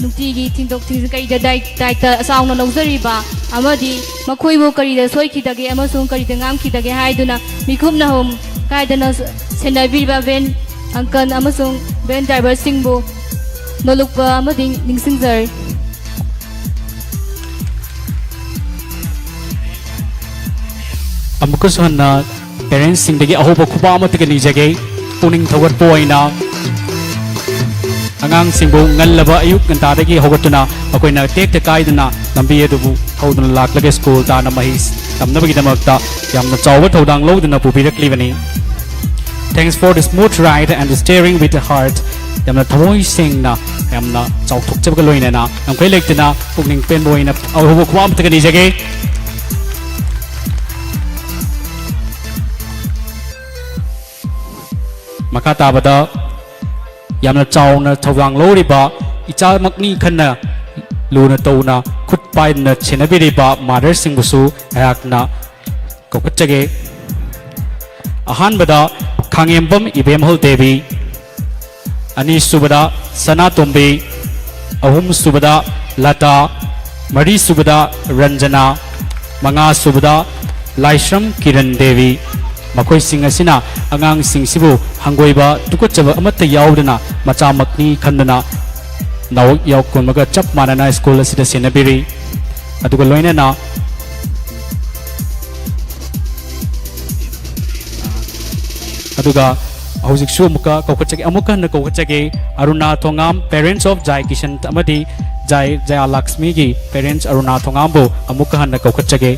ꯅꯨꯡꯇꯤꯒꯤ ꯊꯤꯟꯗꯣꯛ ꯊꯤꯟꯖꯤꯟ ꯀꯩꯗ ꯗꯥꯏ-, ꯗꯥꯏꯇ ꯆꯥꯎꯅ ꯂꯧꯖꯔꯤꯕ ꯑꯃꯗꯤ ꯃꯈꯣꯏꯕꯨ ꯀꯔꯤꯗ ꯁꯣꯏꯈꯤꯗꯒꯦ ꯑꯃꯁꯨꯡ ꯀꯔꯤꯗ ꯉꯥꯡꯈꯤꯗꯒꯦ ꯍꯥꯏꯗꯨꯅ ꯃꯤꯀꯨꯞ ꯅꯍꯨꯝ ꯀꯥꯏꯗꯅ ꯁꯦꯟꯅꯕꯤꯔꯤꯕ ꯚꯦꯟ ꯑꯪꯀꯜ ꯑꯃꯁꯨꯡ ꯚꯦꯟ ꯗ꯭ꯔꯥꯏꯚꯔꯁꯤꯡꯕꯨ ꯅꯣꯂꯨꯛꯄ ꯑꯃꯗꯤ ꯅꯤꯡꯁꯤꯡꯖꯔꯤ꯫ ꯑꯃꯨꯛꯀꯁꯨ ꯍꯟꯅ ꯄꯦꯔꯦꯟꯁꯁꯤꯡꯗꯒꯤ ꯑꯍꯧꯕ ꯈꯨꯕꯥꯛ ꯑꯃꯠꯇꯒ ꯅꯤꯖꯒꯦ꯫ ꯄꯨꯛꯅꯤꯡ ꯊꯧꯒꯠꯄ ꯑꯣꯏꯅ ꯑꯉꯥꯡꯁꯤꯡꯕꯨ ꯉꯜꯂꯕ ꯑꯌꯨꯛ ꯉꯟꯇꯥꯗꯒꯤ ꯍꯧꯒꯠꯇꯨꯅ ꯃꯈꯣꯏꯅ ꯇꯦꯛꯇ ꯀꯥꯏꯗꯅ ꯂꯝꯕꯤ ꯑꯗꯨꯕꯨ ꯊꯧꯗꯨꯅ ꯂꯥꯛꯂꯒ ꯁ꯭ꯀꯨꯜ ꯇꯥꯟꯅ ꯃꯍꯩ ꯇꯝꯅꯕꯒꯤꯗꯃꯛꯇ ꯌꯥꯝꯅ ꯆꯥꯎꯕ ꯊꯧꯗꯥꯡ ꯂꯧꯗꯨꯅ ꯄꯨꯕꯤꯔꯛꯂꯤꯕꯅꯤ꯫ Thanks for the smooth ride and the steering with the heart. ꯌꯥꯝꯅ ꯊꯃꯣꯏ ꯁꯦꯡꯅ, ꯌꯥꯝꯅ ꯆꯥꯎꯊꯣꯛꯆꯕꯒ ꯂꯣꯏꯅꯅ ꯉꯝꯈꯩ ꯂꯩꯇꯅ ꯄꯨꯛꯅꯤꯡ ꯄꯦꯟꯕ ꯑꯣꯏꯅ ꯑꯍꯧꯕ ꯈꯨꯕꯥꯛ ꯑꯃꯠꯇꯒ ꯅꯤꯖꯒꯦ꯫ ꯃꯈꯥ ꯇꯥꯕꯗ ꯌꯥꯝꯅ ꯆꯥꯎꯅ ꯊꯧꯗꯥꯡ ꯂꯧꯔꯤꯕ, ꯏꯆꯥꯃꯛꯅꯤ ꯈꯟꯅ ꯂꯨꯅ ꯇꯧꯅ ꯈꯨꯠ ꯄꯥꯏꯗꯨꯅ ꯁꯦꯟꯅꯕꯤꯔꯤꯕ ꯃꯥꯗꯔꯁꯤꯡꯕꯨꯁꯨ ꯑꯩꯍꯥꯛꯅ ꯀꯧꯈꯠꯆꯒꯦ꯫ ꯑꯍꯥꯟꯕꯗ ꯈꯥꯉꯦꯝꯕꯝ ꯏꯕꯦꯝꯍꯜ ꯗꯦꯕꯤ, ꯑꯅꯤꯁꯨꯕꯗ ꯁꯅꯥꯇꯣꯝꯕꯤ, ꯑꯍꯨꯝꯁꯨꯕꯗ ꯂꯇꯥ, ꯃꯔꯤꯁꯨꯕꯗ ꯔꯟꯖꯅꯥ, ꯃꯉꯥꯁꯨꯕꯗ ꯂꯥꯏꯁ꯭ꯔꯝ ꯀꯤꯔꯟ ꯗꯦꯕꯤ꯫ ꯃꯈꯣꯏꯁꯤꯡ ꯑꯁꯤꯅ ꯑꯉꯥꯡꯁꯤꯡꯁꯤꯕꯨ ꯍꯪꯒꯣꯏꯕ ꯇꯨꯀꯠꯆꯕ ꯑꯃꯠꯇ ꯌꯥꯎꯗꯅ ꯃꯆꯥꯃꯛꯅꯤ ꯈꯟꯗꯨꯅ ꯅꯥꯎ ꯌꯥꯎꯀꯨꯝꯃꯒ ꯆꯞ ꯃꯥꯟꯅꯅ ꯁ꯭ꯀꯨꯜ ꯑꯁꯤꯗ ꯁꯦꯟꯅꯕꯤꯔꯤ꯫ ꯑꯗꯨꯒ ꯂꯣꯏꯅꯅ ꯑꯗꯨꯒ ꯍꯧꯖꯤꯛꯁꯨ ꯑꯃꯨꯛꯀ ꯀꯧꯈꯠꯆꯒꯦ, ꯑꯃꯨꯛꯀ ꯍꯟꯅ ꯀꯧꯈꯠꯆꯒꯦ꯫ ꯑꯔꯨꯅꯥ ꯊꯣꯉꯥꯝ, parents of ꯖꯥꯏ ꯀꯤꯁꯟ ꯑꯃꯗꯤ ꯖꯥꯏ ꯖꯌꯥꯂꯛꯁꯃꯤꯒꯤ parents ꯑꯔꯨꯅꯥ ꯊꯣꯉꯥꯝꯕꯨ ꯑꯃꯨꯛꯀ ꯍꯟꯅ ꯀꯧꯈꯠꯆꯒꯦ꯫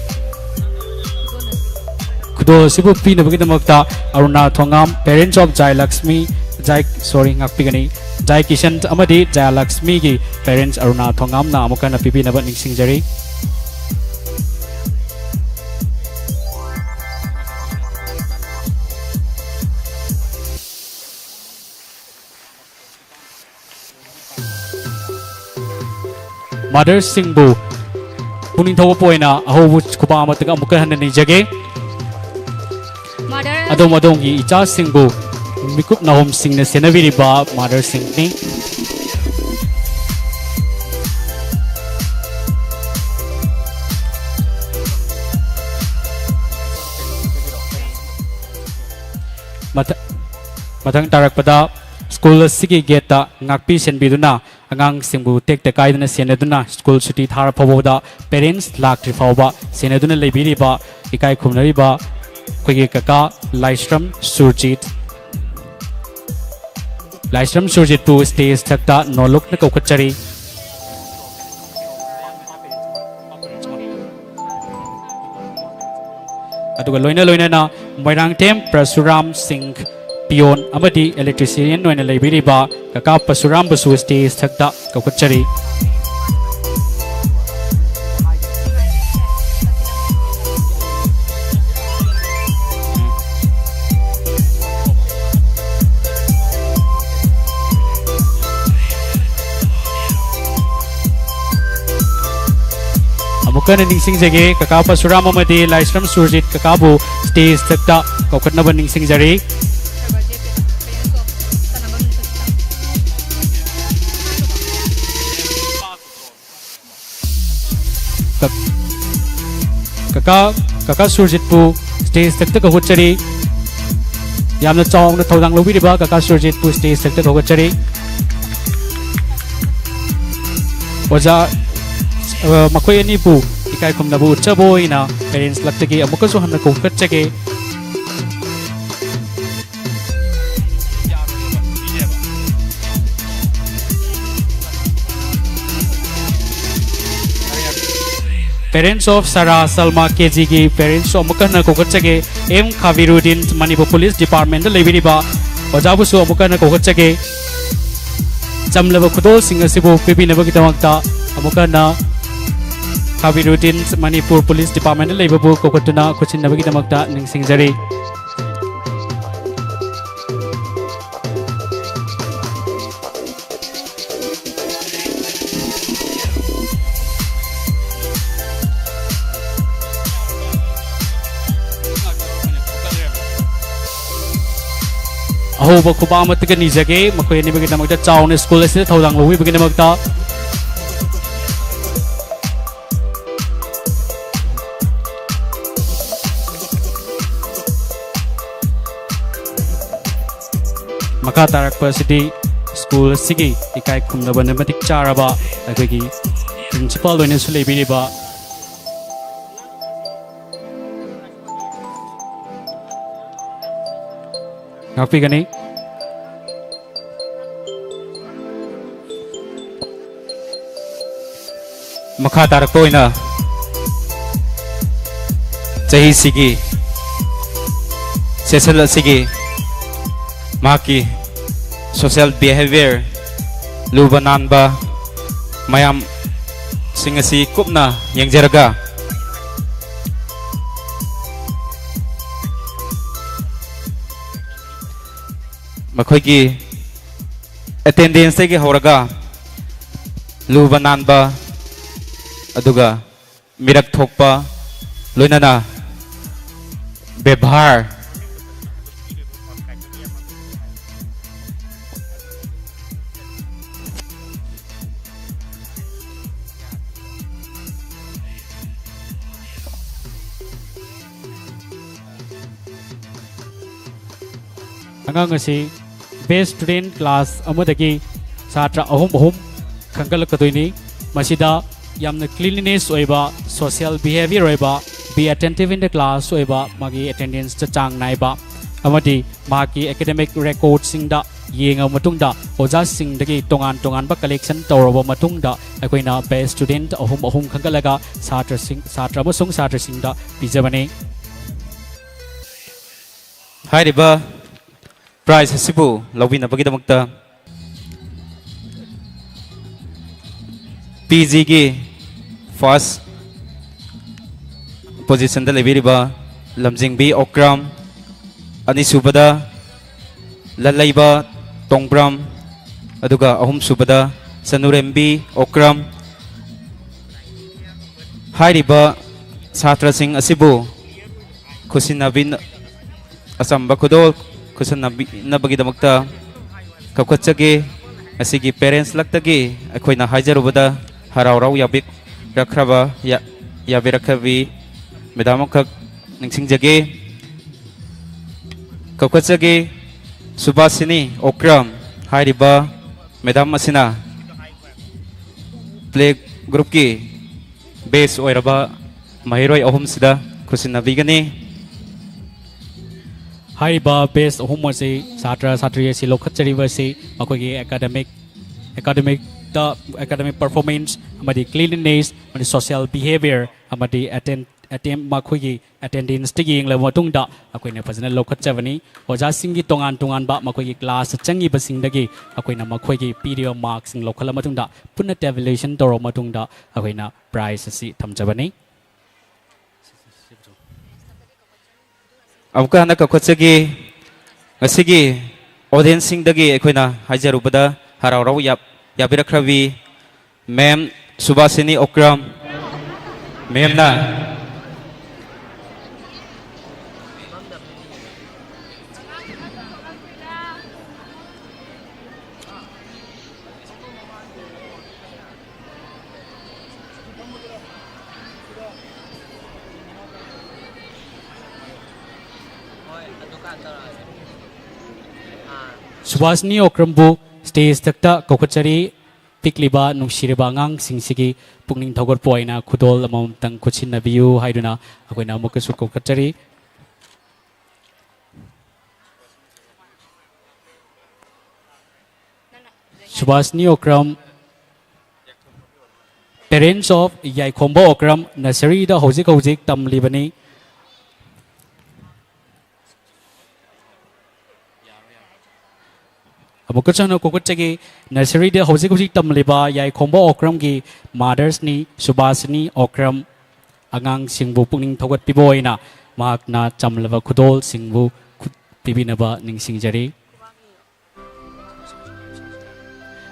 ꯈꯨꯗꯣꯜ ꯑꯁꯤꯕꯨ ꯄꯤꯅꯕꯒꯤꯗꯃꯛꯇ ꯑꯔꯨꯅꯥ ꯊꯣꯉꯥꯝ, parents of Jai Lakshmi, Jai, sorry, ꯉꯥꯛꯄꯤꯒꯅꯤ, ꯖꯥꯏ ꯀꯤꯁꯟ ꯑꯃꯗꯤ ꯖꯌꯥꯂꯛꯁꯃꯤꯒꯤ parents ꯑꯔꯨꯅꯥ ꯊꯣꯉꯥꯝꯅ ꯑꯃꯨꯛ ꯍꯟꯅ ꯄꯤꯕꯤꯅꯕ ꯅꯤꯡꯁꯤꯡꯖꯔꯤ꯫ ꯃꯥꯗꯔꯁꯤꯡꯕꯨ ꯄꯨꯛꯅꯤꯡ ꯊꯧꯒꯠꯄ ꯑꯣꯏꯅ ꯑꯍꯧꯕ ꯈꯨꯕꯥꯛ ꯑꯃꯇꯪ ꯑꯃꯨꯛꯀ ꯍꯟꯅ ꯅꯤꯖꯒꯦ꯫ ꯃꯥꯗꯔ ꯑꯗꯣꯝ ꯑꯗꯣꯝꯒꯤ ꯏꯆꯥꯁꯤꯡꯕꯨ ꯃꯤꯀꯨꯞ ꯅꯥꯍꯣꯝꯁꯤꯡꯅ ꯁꯦꯟꯅꯕꯤꯔꯤꯕ ꯃꯥꯗꯔꯁꯤꯡꯅꯤ꯫ ꯃꯊ-, ꯃꯊꯪ ꯇꯥꯔꯛꯄꯗ ꯁ꯭ꯀꯨꯜ ꯑꯁꯤꯒꯤ ꯒꯦꯠꯇ ꯉꯥꯛꯄꯤ ꯁꯦꯟꯕꯤꯗꯨꯅ ꯑꯉꯥꯡꯁꯤꯡꯕꯨ ꯇꯦꯛꯇ ꯀꯥꯏꯗꯅ ꯁꯦꯟꯅꯗꯨꯅ ꯁ꯭ꯀꯨꯜ ꯁꯨꯇꯤ ꯊꯥꯔ ꯐꯥꯎꯕꯗ ꯄꯦꯔꯦꯟꯁ ꯂꯥꯛꯇ꯭ꯔꯤ ꯐꯥꯎꯕ ꯁꯦꯟꯅꯗꯨꯅ ꯂꯩꯕꯤꯔꯤꯕ ꯏꯀꯥꯏ ꯈꯨꯝꯅꯔꯤꯕ ꯑꯩꯈꯣꯏꯒꯤ ꯀꯀꯥ ꯂꯥꯏꯁ꯭ꯔꯝ ꯁꯨꯔꯖꯤꯠ꯫ ꯂꯥꯏꯁ꯭ꯔꯝ ꯁꯨꯔꯖꯤꯠꯄꯨ ꯁ꯭ꯇꯦꯖ ꯊꯛꯇ ꯅꯣꯂꯨꯛꯅ ꯀꯧꯈꯠꯆꯔꯤ꯫ ꯑꯗꯨꯒ ꯂꯣꯏꯅ ꯂꯣꯏꯅꯅ ꯃꯣꯏꯔꯥꯡꯊꯦꯝ ꯄ꯭ꯔꯁꯨꯔꯥꯝ ꯁꯤꯡ, ꯄꯤꯌꯣꯟ ꯑꯃꯗꯤ ꯏꯂꯦꯛꯇ꯭ꯔꯤꯁꯤꯌꯟ ꯑꯣꯏꯅ ꯂꯩꯕꯤꯔꯤꯕ ꯀꯀꯥ ꯄ꯭ꯔꯁꯨꯔꯥꯝꯕꯨꯁꯨ ꯁ꯭ꯇꯦꯖ ꯊꯛꯇ ꯀꯧꯈꯠꯆꯔꯤ꯫ ꯑꯃꯨꯛꯀ ꯍꯟꯅ ꯅꯤꯡꯁꯤꯡꯖꯒꯦ, ꯀꯀꯥ ꯄꯔꯁꯨꯔꯥꯝ ꯑꯃꯗꯤ ꯂꯥꯏꯁ꯭ꯔꯝ ꯁꯨꯔꯖꯤꯠ ꯀꯀꯥꯕꯨ ꯁ꯭ꯇꯦꯖ ꯊꯛꯇ ꯀꯧꯈꯠꯅꯕ ꯅꯤꯡꯁꯤꯡꯖꯔꯤ꯫ ꯀꯛ-, ꯀꯀꯥ, ꯀꯀꯥ ꯁꯨꯔꯖꯤꯠꯄꯨ ꯁ꯭ꯇꯦꯖ ꯊꯛꯇ ꯀꯧꯈꯠꯆꯔꯤ꯫ ꯌꯥꯝꯅ ꯆꯥꯎꯅ ꯊꯧꯗꯥꯡ ꯂꯧꯕꯤꯔꯤꯕ ꯀꯀꯥ ꯁꯨꯔꯖꯤꯠꯄꯨ ꯁ꯭ꯇꯦꯖ ꯊꯛꯇ ꯀꯧꯈꯠꯆꯔꯤ꯫ ꯑꯣꯖꯥ, ꯑ, ꯃꯈꯣꯏ ꯑꯅꯤꯕꯨ ꯏꯀꯥꯏ ꯈꯨꯝꯅꯕ ꯎꯠꯆꯕ ꯑꯣꯏꯅ ꯄꯦꯔꯦꯟꯁ ꯂꯛꯇꯒꯤ ꯑꯃꯨꯛꯀꯁꯨ ꯍꯟꯅ ꯀꯧꯈꯠꯆꯒꯦ꯫ Parents of Sarah Salma ꯀꯦ ꯖꯤꯒꯤ ꯄꯦꯔꯦꯟꯁꯁꯨ ꯑꯃꯨꯛꯀ ꯍꯟꯅ ꯀꯧꯈꯠꯆꯒꯦ꯫ ꯑꯦꯝ ꯈꯥꯕꯤꯔꯨꯗꯤꯟ, ꯃꯅꯤꯄꯨꯔ ꯄꯨꯂꯤꯁ ꯗꯤꯄꯥꯔꯠꯃꯦꯟꯗ ꯂꯩꯕꯤꯔꯤꯕ ꯑꯣꯖꯥꯕꯨꯁꯨ ꯑꯃꯨꯛꯀ ꯍꯟꯅ ꯀꯧꯈꯠꯆꯒꯦ꯫ ꯆꯝꯂꯕ ꯈꯨꯗꯣꯜꯁꯤꯡ ꯑꯁꯤꯕꯨ ꯄꯤꯕꯤꯅꯕꯒꯤꯗꯃꯛꯇ ꯑꯃꯨꯛꯀ ꯍꯟꯅ ꯈꯥꯕꯤꯔꯨꯗꯤꯟ, ꯃꯅꯤꯄꯨꯔ ꯄꯨꯂꯤꯁ ꯗꯤꯄꯥꯔꯠꯃꯦꯟꯗ ꯂꯩꯕꯕꯨ ꯀꯧꯈꯠꯇꯨꯅ ꯈꯨꯠꯁꯤꯟꯅꯕꯒꯤꯗꯃꯛꯇ ꯅꯤꯡꯁꯤꯡꯖꯔꯤ꯫ ꯑꯍꯧꯕ ꯈꯨꯕꯥꯛ ꯑꯃꯠꯇꯒ ꯅꯤꯖꯒꯦ, ꯃꯈꯣꯏ ꯑꯅꯤꯃꯛꯀꯤꯗꯃꯛꯇ ꯆꯥꯎꯅ ꯁ꯭ꯀꯨꯜ ꯑꯁꯤꯗ ꯊꯧꯗꯥꯡ ꯂꯧꯕꯤꯕꯒꯤꯗꯃꯛꯇ꯫ ꯃꯈꯥ ꯇꯥꯔꯛꯄ ꯑꯁꯤꯗꯤ ꯁ꯭ꯀꯨꯜ ꯑꯁꯤꯒꯤ ꯏꯀꯥꯏ ꯈꯨꯝꯅꯕꯅ ꯃꯇꯤꯛ ꯆꯥꯔꯕ ꯑꯩꯈꯣꯏꯒꯤ ꯄ꯭ꯔꯤꯟꯁꯤꯄꯥꯜ ꯑꯣꯏꯅꯁꯨ ꯂꯩꯕꯤꯔꯤꯕ ꯉꯥꯛꯄꯤꯒꯅꯤ꯫ ꯃꯈꯥ ꯇꯥꯔꯛꯄ ꯑꯣꯏꯅ ꯆꯍꯤꯁꯤꯒꯤ ꯁꯦꯁꯟ ꯑꯁꯤꯒꯤ ꯃꯍꯥꯛꯀꯤ social behavior, ꯂꯨꯕ ꯅꯥꯟꯕ ꯃꯌꯥꯝꯁꯤꯡ ꯑꯁꯤ ꯀꯨꯞꯅ ꯌꯦꯡꯖꯔꯒ, ꯃꯈꯣꯏꯒꯤ ꯑꯦꯇꯦꯟꯗꯦꯟꯁꯇꯒꯤ ꯍꯧꯔꯒ ꯂꯨꯕ ꯅꯥꯟꯕ, ꯑꯗꯨꯒ ꯃꯤꯔꯛ ꯊꯣꯛꯄ, ꯂꯣꯏꯅꯅ ꯕꯦꯕꯥꯔ꯫ ꯑꯉꯥꯡ ꯑꯁꯤ best student class ꯑꯃꯗꯒꯤ ꯁꯥꯇ꯭ꯔ ꯑꯍꯨꯝ ꯑꯍꯨꯝ ꯈꯟꯒꯠꯂꯛꯀꯗꯣꯏꯅꯤ꯫ ꯃꯁꯤꯗ ꯌꯥꯝꯅ cleanliness ꯑꯣꯏꯕ, social behavior ꯑꯣꯏꯕ, be attentive in the class ꯑꯣꯏꯕ, ꯃꯥꯒꯤ ꯑꯦꯇꯦꯟꯗꯦꯟꯁꯇ ꯆꯥꯡ ꯅꯥꯏꯕ ꯑꯃꯗꯤ ꯃꯍꯥꯛꯀꯤ ꯑꯦꯀꯥꯗꯦꯃꯤꯛ ꯔꯦꯀꯣꯔꯗꯁꯤꯡꯗ ꯌꯦꯡꯉꯕ ꯃꯇꯨꯡꯗ, ꯑꯣꯖꯥꯁꯤꯡꯗꯒꯤ ꯇꯣꯉꯥꯟ ꯇꯣꯉꯥꯟꯕ ꯀꯂꯦꯛꯁꯟ ꯇꯧꯔꯕ ꯃꯇꯨꯡꯗ, ꯑꯩꯈꯣꯏꯅ best student ꯑꯍꯨꯝ ꯑꯍꯨꯝ ꯈꯟꯒꯠꯂꯒ ꯁꯥꯇ꯭ꯔꯁꯤꯡ, ꯁꯥꯇ꯭ꯔ ꯑꯃꯁꯨꯡ ꯁꯥꯇ꯭ꯔꯁꯤꯡꯗ ꯄꯤꯖꯕꯅꯤ꯫ ꯍꯥꯏꯔꯤꯕ prize ꯑꯁꯤꯕꯨ ꯂꯧꯕꯤꯅꯕꯒꯤꯗꯃꯛꯇ ꯄꯤ ꯖꯤꯒꯤ first positionꯗ ꯂꯩꯕꯤꯔꯤꯕ ꯂꯝꯖꯤꯡꯕꯤ ꯑꯣꯀ꯭ꯔꯥꯝ, ꯑꯅꯤꯁꯨꯕꯗ ꯂꯜꯂꯩꯕ ꯇꯣꯡꯕ꯭ꯔꯥꯝ, ꯑꯗꯨꯒ ꯑꯍꯨꯝꯁꯨꯕꯗ ꯁꯅꯨꯔꯦꯝꯕꯤ ꯑꯣꯀ꯭ꯔꯥꯝ꯫ ꯍꯥꯏꯔꯤꯕ ꯁꯥꯇ꯭ꯔꯁꯤꯡ ꯑꯁꯤꯕꯨ ꯈꯨꯠꯁꯤꯟꯅꯕꯤ ꯑꯆꯝꯕ ꯈꯨꯗꯣꯜ ꯈꯨꯠꯁꯝꯅꯕꯤꯅꯕꯒꯤꯗꯃꯛꯇ ꯀꯧꯈꯠꯆꯒꯦ꯫ ꯉꯁꯤꯒꯤ parents ꯂꯛꯇꯒꯤ ꯑꯩꯈꯣꯏꯅ ꯍꯥꯏꯖꯔꯨꯕꯗ ꯍꯔꯥꯎ ꯍꯔꯥꯎ ꯌꯥꯕꯤꯔꯛꯈ꯭ꯔꯕ, ꯌꯥ-, ꯌꯥꯕꯤꯔꯛꯈ꯭ꯔꯕꯤ madam ꯑꯃꯈꯛ ꯅꯤꯡꯁꯤꯡꯖꯒꯦ꯫ ꯀꯧꯈꯠꯆꯒꯦ, ꯁꯨꯕꯥꯁꯤꯅꯤ ꯑꯣꯀ꯭ꯔꯝ ꯍꯥꯏꯔꯤꯕ madam ꯑꯁꯤꯅ play groupꯀꯤ best ꯑꯣꯏꯔꯕ ꯃꯍꯩꯔꯣꯏ ꯑꯍꯨꯝꯁꯤꯗ ꯈꯨꯠꯁꯤꯟꯅꯕꯤꯒꯅꯤ꯫ ꯍꯥꯏꯔꯤꯕ best ꯑꯍꯨꯝ ꯑꯁꯤ ꯁꯥꯇ꯭ꯔ ꯁꯥꯇ꯭ꯔꯤ ꯑꯁꯤ ꯂꯧꯈꯠꯆꯔꯤꯕ ꯑꯁꯤ ꯃꯈꯣꯏꯒꯤ academic, academicꯇ, academic performance ꯑꯃꯗꯤ cleanliness ꯑꯃꯗꯤ social behavior ꯑꯃꯗꯤ attend, attend, ꯃꯈꯣꯏꯒꯤ attendanceꯇ ꯌꯦꯡꯂꯕ ꯃꯇꯨꯡꯗ ꯑꯩꯈꯣꯏꯅ ꯐꯖꯅ ꯂꯧꯈꯠꯆꯕꯅꯤ꯫ ꯑꯣꯖꯥꯁꯤꯡꯒꯤ ꯇꯣꯉꯥꯟ ꯇꯣꯉꯥꯟꯕ ꯃꯈꯣꯏꯒꯤ classꯇ ꯆꯪꯉꯤꯕꯁꯤꯡꯗꯒꯤ ꯑꯩꯈꯣꯏꯅ ꯃꯈꯣꯏꯒꯤ ꯄꯤꯔꯤꯕ markꯁꯤꯡ ꯂꯧꯈꯠꯂꯕ ꯃꯇꯨꯡꯗ ꯄꯨꯟꯅ tabulation ꯇꯧꯔꯕ ꯃꯇꯨꯡꯗ ꯑꯩꯈꯣꯏꯅ prize ꯑꯁꯤ ꯊꯝꯖꯕꯅꯤ꯫ ꯑꯃꯨꯛꯀ ꯍꯟꯅ ꯀꯧꯈꯠꯆꯒꯦ꯫ ꯉꯁꯤꯒꯤ audienceꯁꯤꯡꯗꯒꯤ ꯑꯩꯈꯣꯏꯅ ꯍꯥꯏꯖꯔꯨꯕꯗ ꯍꯔꯥꯎ ꯍꯔꯥꯎ ꯌꯥꯞ-, ꯌꯥꯕꯤꯔꯛꯈ꯭ꯔꯕꯤ ma'am ꯁꯨꯕꯥꯁꯤꯅꯤ ꯑꯣꯀ꯭ꯔꯝ ma'amꯅ ꯁꯨꯕꯥꯁꯅꯤ ꯑꯣꯀ꯭ꯔꯝꯕꯨ stage ꯊꯛꯇ ꯀꯧꯈꯠꯆꯔꯤ꯫ ꯄꯤꯛꯂꯤꯕ ꯅꯨꯡꯁꯤꯔꯕ ꯑꯉꯥꯡꯁꯤꯡꯁꯤꯒꯤ ꯄꯨꯛꯅꯤꯡ ꯊꯧꯒꯠꯄ ꯑꯣꯏꯅ ꯈꯨꯗꯣꯜ ꯑꯃꯃꯝꯇꯪ ꯈꯨꯠꯁꯤꯟꯅꯕꯤꯌꯨ ꯍꯥꯏꯗꯨꯅ ꯑꯩꯈꯣꯏꯅ ꯑꯃꯨꯛꯀꯁꯨ ꯀꯧꯈꯠꯆꯔꯤ꯫ ꯁꯨꯕꯥꯁꯅꯤ ꯑꯣꯀ꯭ꯔꯝ, parents of ꯌꯥꯏꯈꯣꯝꯕ ꯑꯣꯀ꯭ꯔꯝ, nurseryꯗ ꯍꯧꯖꯤꯛ ꯍꯧꯖꯤꯛ ꯇꯝꯂꯤꯕꯅꯤ꯫ ꯑꯃꯨꯛꯀꯁꯨ ꯍꯟꯅ ꯀꯧꯈꯠꯆꯒꯦ, nurseryꯗ ꯍꯧꯖꯤꯛ ꯍꯧꯖꯤꯛ ꯇꯝꯂꯤꯕ ꯌꯥꯏꯈꯣꯝꯕ ꯑꯣꯀ꯭ꯔꯝꯒꯤ mothersꯅꯤ ꯁꯨꯕꯥꯁꯅꯤ ꯑꯣꯀ꯭ꯔꯝ꯫ ꯑꯉꯥꯡꯁꯤꯡꯕꯨ ꯄꯨꯛꯅꯤꯡ ꯊꯧꯒꯠꯄꯤꯕ ꯑꯣꯏꯅ ꯃꯍꯥꯛꯅ ꯆꯝꯂꯕ ꯈꯨꯗꯣꯜꯁꯤꯡꯕꯨ ꯈꯨꯠ ꯄꯤꯕꯤꯅꯕ ꯅꯤꯡꯁꯤꯡꯖꯔꯤ꯫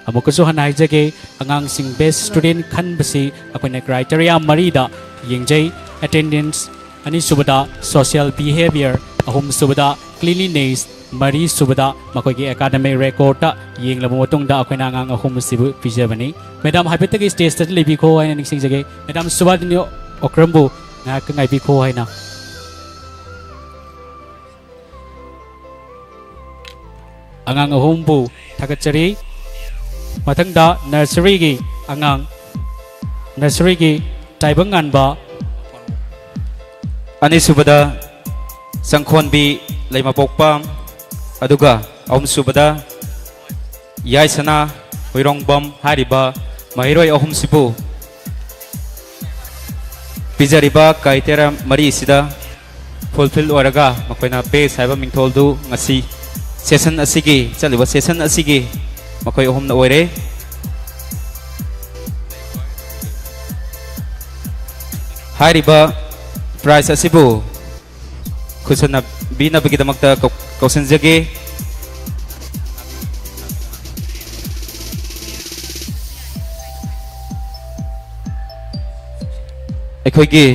ꯑꯃꯨꯛꯀꯁꯨ ꯍꯟꯅ ꯍꯥꯏꯖꯒꯦ, ꯑꯉꯥꯡꯁꯤꯡ best student ꯈꯟꯕꯁꯤ ꯑꯩꯈꯣꯏꯅ criteria ꯃꯔꯤꯗ ꯌꯦꯡꯖꯩ: attendance, ꯑꯅꯤꯁꯨꯕꯗ social behavior, ꯑꯍꯨꯝꯁꯨꯕꯗ Cleanliness, ꯃꯔꯤ ꯁꯨꯕꯗ ꯃꯈꯣꯏꯒꯤ academic record ꯌꯦꯡꯂꯕ ꯃꯇꯨꯡꯗ ꯑꯩꯈꯣꯏꯅ ꯑꯉꯥꯡ ꯑꯍꯨꯝ ꯑꯁꯤꯕꯨ ꯄꯤꯖꯕꯅꯤ꯫ Madam ꯍꯥꯏꯐꯦꯠꯇꯒꯤ stage ꯇ ꯂꯩꯕꯤꯈꯣ ꯍꯥꯏꯅ ꯅꯤꯡꯁꯤꯡꯖꯒꯦ꯫ Madam ꯁꯨꯕꯥꯗꯤꯅꯤ ꯑꯣꯀ꯭ꯔꯝꯕꯨ ꯉꯥꯏꯍꯥꯛꯇ ꯉꯥꯏꯕꯤꯈꯣ ꯍꯥꯏꯅ꯫ ꯑꯉꯥꯡ ꯑꯍꯨꯝꯕꯨ ꯊꯥꯒꯠꯆꯔꯤ꯫ ꯃꯊꯪꯗ nursery ꯒꯤ ꯑꯉꯥꯡ, nursery ꯒꯤ ꯇꯥꯏꯕꯪꯉꯥꯟꯕ, ꯑꯅꯤꯁꯨꯕꯗ ꯆꯪꯈꯣꯟꯕꯤ ꯂꯩꯃꯄꯣꯛꯄ, ꯑꯗꯨꯒ ꯑꯍꯨꯝꯁꯨꯕꯗ ꯌꯥꯏꯁꯅꯥ ꯍꯨꯏꯔꯣꯡꯕꯝ꯫ ꯍꯥꯏꯔꯤꯕ ꯃꯍꯩꯔꯣꯏ ꯑꯍꯨꯝꯁꯤꯕꯨ ꯄꯤꯖꯔꯤꯕ criteria ꯃꯔꯤꯁꯤꯗ fulfill ꯑꯣꯏꯔꯒ ꯃꯈꯣꯏꯅ best ꯍꯥꯏꯕ ꯃꯤꯡꯊꯣꯜꯗꯨ ꯉꯁꯤ session ꯑꯁꯤꯒꯤ, ꯆꯠꯂꯤꯕ session ꯑꯁꯤꯒꯤ ꯃꯈꯣꯏ ꯑꯍꯨꯝꯅ ꯑꯣꯏꯔꯦ꯫ ꯍꯥꯏꯔꯤꯕ prize ꯑꯁꯤꯕꯨ ꯈꯨꯠꯁꯟꯅꯕꯤꯅꯕꯒꯤꯗꯃꯛꯇ ꯀꯧ-, ꯀꯧꯁꯤꯟꯖꯒꯦ꯫ ꯑꯩꯈꯣꯏꯒꯤ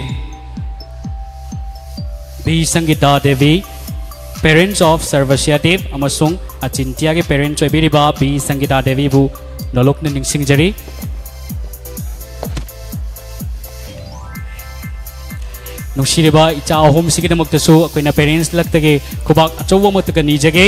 ꯕꯤ ꯁꯪꯒꯤꯇꯥ ꯗꯦꯕꯤ, parents of ꯁꯔꯕꯁꯤꯌꯥ ꯗꯦꯕ ꯑꯃꯁꯨꯡ ꯑꯆꯤꯟꯇ꯭ꯌꯥꯒꯤ parents ꯑꯣꯏꯕꯤꯔꯤꯕ ꯕꯤ ꯁꯪꯒꯤꯇꯥ ꯗꯦꯕꯤꯕꯨ ꯅꯣꯂꯨꯛꯅ ꯅꯤꯡꯁꯤꯡꯖꯔꯤ꯫ ꯅꯨꯡꯁꯤꯔꯤꯕ ꯏꯆꯥ ꯑꯍꯨꯝꯁꯤꯒꯤꯗꯃꯛꯇꯁꯨ ꯑꯩꯈꯣꯏꯅ parents ꯂꯛꯇꯒꯤ ꯈꯨꯕꯥꯛ ꯑꯆꯧꯕ ꯑꯃꯠꯇꯒ ꯅꯤꯖꯒꯦ꯫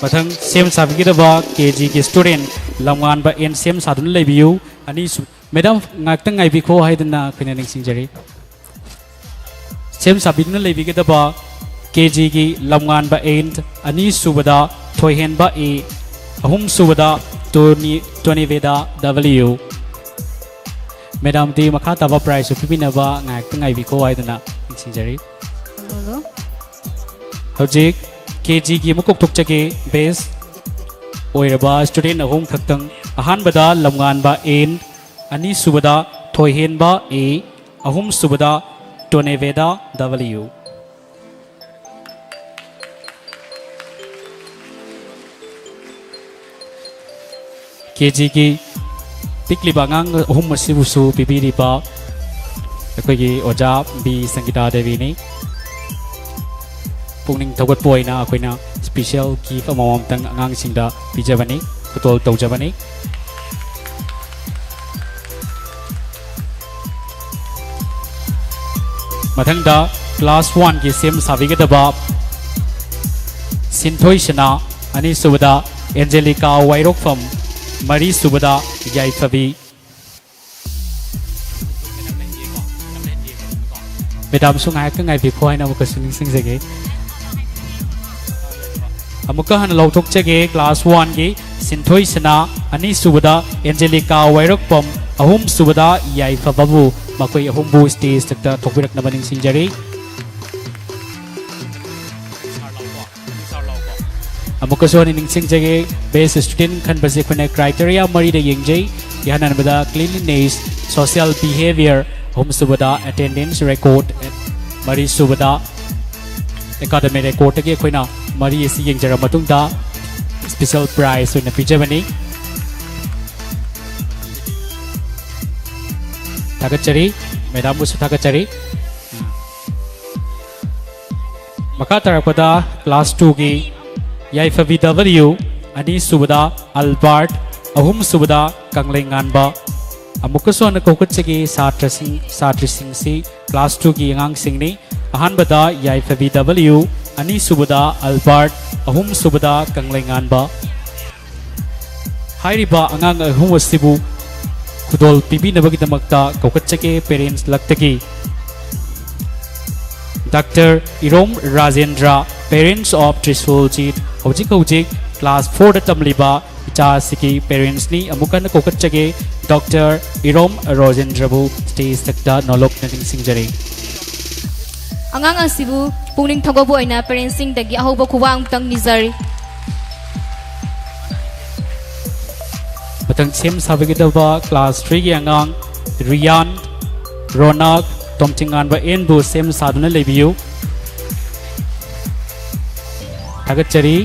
ꯃꯊꯪ ꯁꯦꯝ ꯁꯥꯕꯤꯒꯗꯕ ꯀꯦ ꯖꯤꯒꯤ student ꯂꯝꯉꯥꯟꯕ ꯑꯦꯟ ꯁꯦꯝ ꯁꯥꯗꯨꯅ ꯂꯩꯕꯤꯌꯨ꯫ ꯑꯅꯤꯁꯨ-, Madam, ꯉꯥꯏꯍꯥꯛꯇꯪ ꯉꯥꯏꯕꯤꯈꯣ ꯍꯥꯏꯗꯅ ꯑꯩꯈꯣꯏꯅ ꯅꯤꯡꯁꯤꯡꯖꯔꯤ꯫ ꯁꯦꯝ ꯁꯥꯕꯤꯗꯨꯅ ꯂꯩꯕꯤꯒꯗꯕ ꯀꯦ ꯖꯤꯒꯤ ꯂꯝꯉꯥꯟꯕ ꯑꯦꯟ, ꯑꯅꯤꯁꯨꯕꯗ ꯊꯣꯏꯍꯦꯟꯕ ꯑꯦ, ꯑꯍꯨꯝꯁꯨꯕꯗ ꯇꯣꯅꯤ-, ꯇꯣꯅꯤꯕꯦꯗꯥ ꯗꯕꯂꯤꯌꯨ꯫ Madam ꯗꯤ ꯃꯈꯥ ꯇꯥꯕ prize ꯁꯨ ꯄꯤꯕꯤꯅꯕ ꯉꯥꯏꯍꯥꯛꯇꯪ ꯉꯥꯏꯕꯤꯈꯣ ꯍꯥꯏꯗꯨꯅ ꯅꯤꯡꯁꯤꯡꯖꯔꯤ꯫ Hello, hello. ꯍꯧꯖꯤꯛ ꯀꯦ ꯖꯤꯒꯤ ꯑꯃ ꯀꯧꯊꯣꯛꯆꯒꯦ, best ꯑꯣꯏꯔꯕ student ꯑꯍꯨꯝ ꯈꯛꯇꯪ꯫ ꯑꯍꯥꯟꯕꯗ ꯂꯝꯉꯥꯟꯕ ꯑꯦꯟ, ꯑꯅꯤꯁꯨꯕꯗ ꯊꯣꯏꯍꯦꯟꯕ ꯑꯦ, ꯑꯍꯨꯝꯁꯨꯕꯗ ꯇꯣꯅꯦꯕꯦꯗꯥ ꯗꯕꯂꯤꯌꯨ꯫ ꯀꯦ ꯖꯤꯒꯤ ꯄꯤꯛꯂꯤꯕ ꯑꯉꯥꯡ ꯑꯍꯨꯝ ꯑꯁꯤꯕꯨꯁꯨ ꯄꯤꯕꯤꯔꯤꯕ ꯑꯩꯈꯣꯏꯒꯤ ꯑꯣꯖꯥ ꯕꯤ ꯁꯪꯒꯤꯇꯥ ꯗꯦꯕꯤꯅꯤ꯫ ꯄꯨꯛꯅꯤꯡ ꯊꯧꯒꯠꯄ ꯑꯣꯏꯅ ꯑꯩꯈꯣꯏꯅ special gift ꯑꯃꯃꯝꯇꯪ ꯑꯉꯥꯡꯁꯤꯡꯗ ꯄꯤꯖꯕꯅꯤ, ꯈꯨꯗꯣꯜ ꯇꯧꯖꯕꯅꯤ꯫ ꯃꯊꯪꯗ class one ꯒꯤ ꯁꯦꯝ ꯁꯥꯕꯤꯒꯗꯕ ꯁꯤꯟꯊꯣꯏ ꯁꯅꯥ, ꯑꯅꯤꯁꯨꯕꯗ ꯑꯦꯟꯖꯦꯂꯤꯀꯥ ꯋꯥꯏꯔꯣꯛꯐꯝ, ꯃꯔꯤꯁꯨꯕꯗ ꯌꯥꯏꯐꯕꯤ꯫ ꯃꯦꯗꯥꯝꯁꯨ ꯉꯥꯏꯍꯥꯛꯇ ꯉꯥꯏꯕꯤꯈꯣ ꯍꯥꯏꯅ ꯑꯃꯨꯛꯀꯁꯨ ꯅꯤꯡꯁꯤꯡꯖꯒꯦ꯫ ꯑꯃꯨꯛꯀ ꯍꯟꯅ ꯂꯥꯎꯊꯣꯛꯆꯒꯦ꯫ Class one ꯒꯤ ꯁꯤꯟꯊꯣꯏ ꯁꯅꯥ, ꯑꯅꯤꯁꯨꯕꯗ ꯑꯦꯟꯖꯦꯂꯤꯀꯥ ꯋꯥꯏꯔꯣꯛꯄꯝ, ꯑꯍꯨꯝꯁꯨꯕꯗ ꯌꯥꯏꯐꯕꯕꯨ, ꯃꯈꯣꯏ ꯑꯍꯨꯝꯕꯨ stage ꯇ ꯊꯣꯛꯄꯤꯔꯛꯅꯕ ꯅꯤꯡꯁꯤꯡꯖꯔꯤ꯫ ꯑꯃꯨꯛꯀꯁꯨ ꯍꯟꯅ ꯅꯤꯡꯁꯤꯡꯖꯒꯦ, best student ꯈꯟꯕꯁꯦ ꯑꯩꯈꯣꯏꯅ criteria ꯃꯔꯤꯗ ꯌꯦꯡꯖꯩ꯫ ꯏꯍꯥꯟ ꯍꯥꯟꯕꯗ cleanliness, social behavior, ꯑꯍꯨꯝꯁꯨꯕꯗ attendance record, ꯃꯔꯤꯁꯨꯕꯗ academic record ꯇꯒꯤ ꯑꯩꯈꯣꯏꯅ ꯃꯔꯤ ꯑꯁꯤ ꯌꯦꯡꯖꯔꯕ ꯃꯇꯨꯡꯗ special prize ꯑꯣꯏꯅ ꯄꯤꯖꯕꯅꯤ꯫ ꯊꯥꯒꯠꯆꯔꯤ, ꯃꯦꯗꯥꯝꯕꯨꯁꯨ ꯊꯥꯒꯠꯆꯔꯤ꯫ ꯃꯈꯥ ꯇꯥꯔꯛꯄꯗ class two ꯒꯤ ꯌꯥꯏꯐꯕꯤ W, ꯑꯅꯤꯁꯨꯕꯗ ꯑꯜꯕꯥꯔꯠ, ꯑꯍꯨꯝꯁꯨꯕꯗ ꯀꯪꯂꯩꯉꯥꯟꯕ꯫ ꯑꯃꯨꯛꯀꯁꯨ ꯍꯟꯅ ꯀꯧꯈꯠꯆꯒꯦ, ꯁꯥꯇ꯭ꯔꯁꯤꯡ, ꯁꯥꯇ꯭ꯔꯤꯁꯤꯡꯁꯤ class two ꯒꯤ ꯑꯉꯥꯡꯁꯤꯡꯅꯤ꯫ ꯑꯍꯥꯟꯕꯗ ꯌꯥꯏꯐꯕꯤ W, ꯑꯅꯤꯁꯨꯕꯗ ꯑꯜꯕꯥꯔꯠ, ꯑꯍꯨꯝꯁꯨꯕꯗ ꯀꯪꯂꯩꯉꯥꯟꯕ꯫ ꯍꯥꯏꯔꯤꯕ ꯑꯉꯥꯡ ꯑꯍꯨꯝ ꯑꯁꯤꯕꯨ ꯈꯨꯗꯣꯜ ꯄꯤꯕꯤꯅꯕꯒꯤꯗꯃꯛꯇ ꯀꯧꯈꯠꯆꯒꯦ parents ꯂꯛꯇꯒꯤ꯫ Doctor Irom Rajendra, parents of ꯇ꯭ꯔꯤꯁꯨꯜꯖꯤꯠ, ꯍꯧꯖꯤꯛ ꯍꯧꯖꯤꯛ class four ꯗ ꯇꯝꯂꯤꯕ ꯏꯆꯥ ꯑꯁꯤꯒꯤ parents ꯅꯤ꯫ ꯑꯃꯨꯛ ꯍꯟꯅ ꯀꯧꯈꯠꯆꯒꯦ Doctor ꯏꯔꯣꯝ ꯔꯥꯖꯦꯟꯗ꯭ꯔꯕꯨ stage ꯇ ꯅꯣꯂꯣꯛꯅ ꯅꯤꯡꯁꯤꯡꯖꯔꯤ꯫ ꯑꯉꯥꯡ ꯑꯁꯤꯕꯨ ꯄꯨꯛꯅꯤꯡ ꯊꯧꯒꯠꯄ ꯑꯣꯏꯅ parents ꯁꯤꯡꯗꯒꯤ ꯑꯍꯧꯕ ꯈꯨꯕꯥꯛ ꯑꯃꯇꯪ ꯅꯤꯖꯔꯤ꯫ ꯃꯊꯪ ꯁꯦꯝ ꯁꯥꯕꯤꯒꯗꯕ class three ꯒꯤ ꯑꯉꯥꯡ ꯔꯤꯌꯥꯟ, ꯔꯣꯅꯥꯛ, ꯇꯣꯝꯊꯤꯡꯉꯥꯟꯕ ꯑꯦꯟꯕꯨ ꯁꯦꯝ ꯁꯥꯗꯨꯅ ꯂꯩꯕꯤꯌꯨ꯫ ꯊꯥꯒꯠꯆꯔꯤ꯫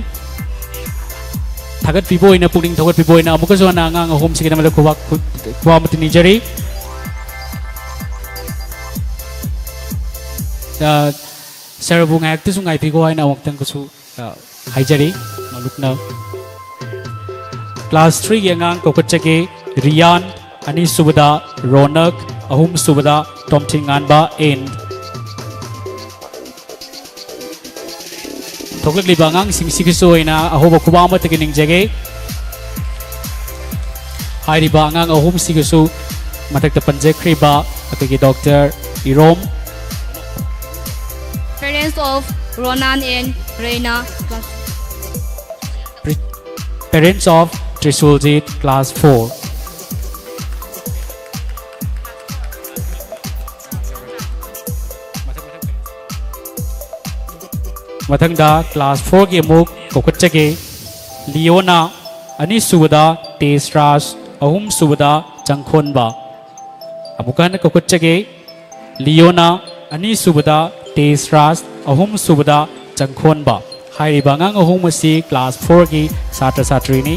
ꯊꯥꯒꯠꯄꯤꯕ ꯑꯣꯏꯅ, ꯄꯨꯛꯅꯤꯡ ꯊꯧꯒꯠꯄꯤꯕ ꯑꯣꯏꯅ ꯑꯃꯨꯛꯀꯁꯨ ꯍꯟꯅ ꯑꯉꯥꯡ ꯑꯍꯨꯝꯁꯤꯒꯤꯗꯃꯛꯇ ꯈꯨꯕꯥꯛ ꯈꯨ-, ꯈꯨꯕꯥꯛ ꯑꯃꯠꯇ ꯅꯤꯖꯔꯤ꯫ ꯑ, ꯁꯥꯔꯕꯨ ꯉꯥꯏꯍꯥꯛꯇꯁꯨ ꯉꯥꯏꯕꯤꯈꯣ ꯍꯥꯏꯅ ꯑꯃꯨꯛꯇꯪꯒꯁꯨ, ꯑ, ꯍꯥꯏꯖꯔꯤ꯫ ꯃꯂꯨꯛꯅ ꯀ꯭ꯂꯥꯁ ꯊ꯭ꯔꯤꯒꯤ ꯑꯉꯥꯡ ꯀꯧꯈꯠꯆꯒꯦ꯫ ꯔꯤꯌꯥꯟ, ꯑꯅꯤꯁꯨꯕꯗ ꯔꯣꯅꯛ, ꯑꯍꯨꯝꯁꯨꯕꯗ ꯇꯣꯝꯊꯤꯡꯉꯥꯟꯕ ꯑꯦꯟ꯫ ꯊꯣꯛꯂꯛꯂꯤꯕ ꯑꯉꯥꯡꯁꯤꯡꯁꯤꯒꯤꯁꯨ ꯑꯣꯏꯅ ꯑꯍꯧꯕ ꯈꯨꯕꯥꯛ ꯑꯃꯠꯇꯒꯤ ꯅꯤꯡꯖꯒꯦ꯫ ꯍꯥꯏꯔꯤꯕ ꯑꯉꯥꯡ ꯑꯍꯨꯝꯁꯤꯒꯤꯁꯨ ꯃꯊꯛꯇ ꯄꯟꯖꯈ꯭ꯔꯤꯕ ꯑꯩꯈꯣꯏꯒꯤ doctor Irom, Parents of Ronan and Reina. Parents of Trishuljeet, class four. ꯃꯊꯪꯗ ꯀ꯭ꯂꯥꯁ ꯐꯣꯔꯒꯤ ꯑꯃꯨꯛ ꯀꯧꯈꯠꯆꯒꯦ꯫ ꯂꯤꯌꯣꯅꯥ, ꯑꯅꯤꯁꯨꯕꯗ ꯇꯦꯖꯔꯥꯖ, ꯑꯍꯨꯝꯁꯨꯕꯗ ꯆꯪꯈꯣꯟꯕ꯫ ꯑꯃꯨꯛꯀ ꯍꯟꯅ ꯀꯧꯈꯠꯆꯒꯦ꯫ ꯂꯤꯌꯣꯅꯥ, ꯑꯅꯤꯁꯨꯕꯗ ꯇꯦꯖꯔꯥꯖ, ꯑꯍꯨꯝꯁꯨꯕꯗ ꯆꯪꯈꯣꯟꯕ꯫ ꯍꯥꯏꯔꯤꯕ ꯑꯉꯥꯡ ꯑꯍꯨꯝ ꯑꯁꯤ ꯀ꯭ꯂꯥꯁ ꯐꯣꯔꯒꯤ ꯁꯥꯇ꯭ꯔ ꯁꯥꯇ꯭ꯔꯤꯅꯤ꯫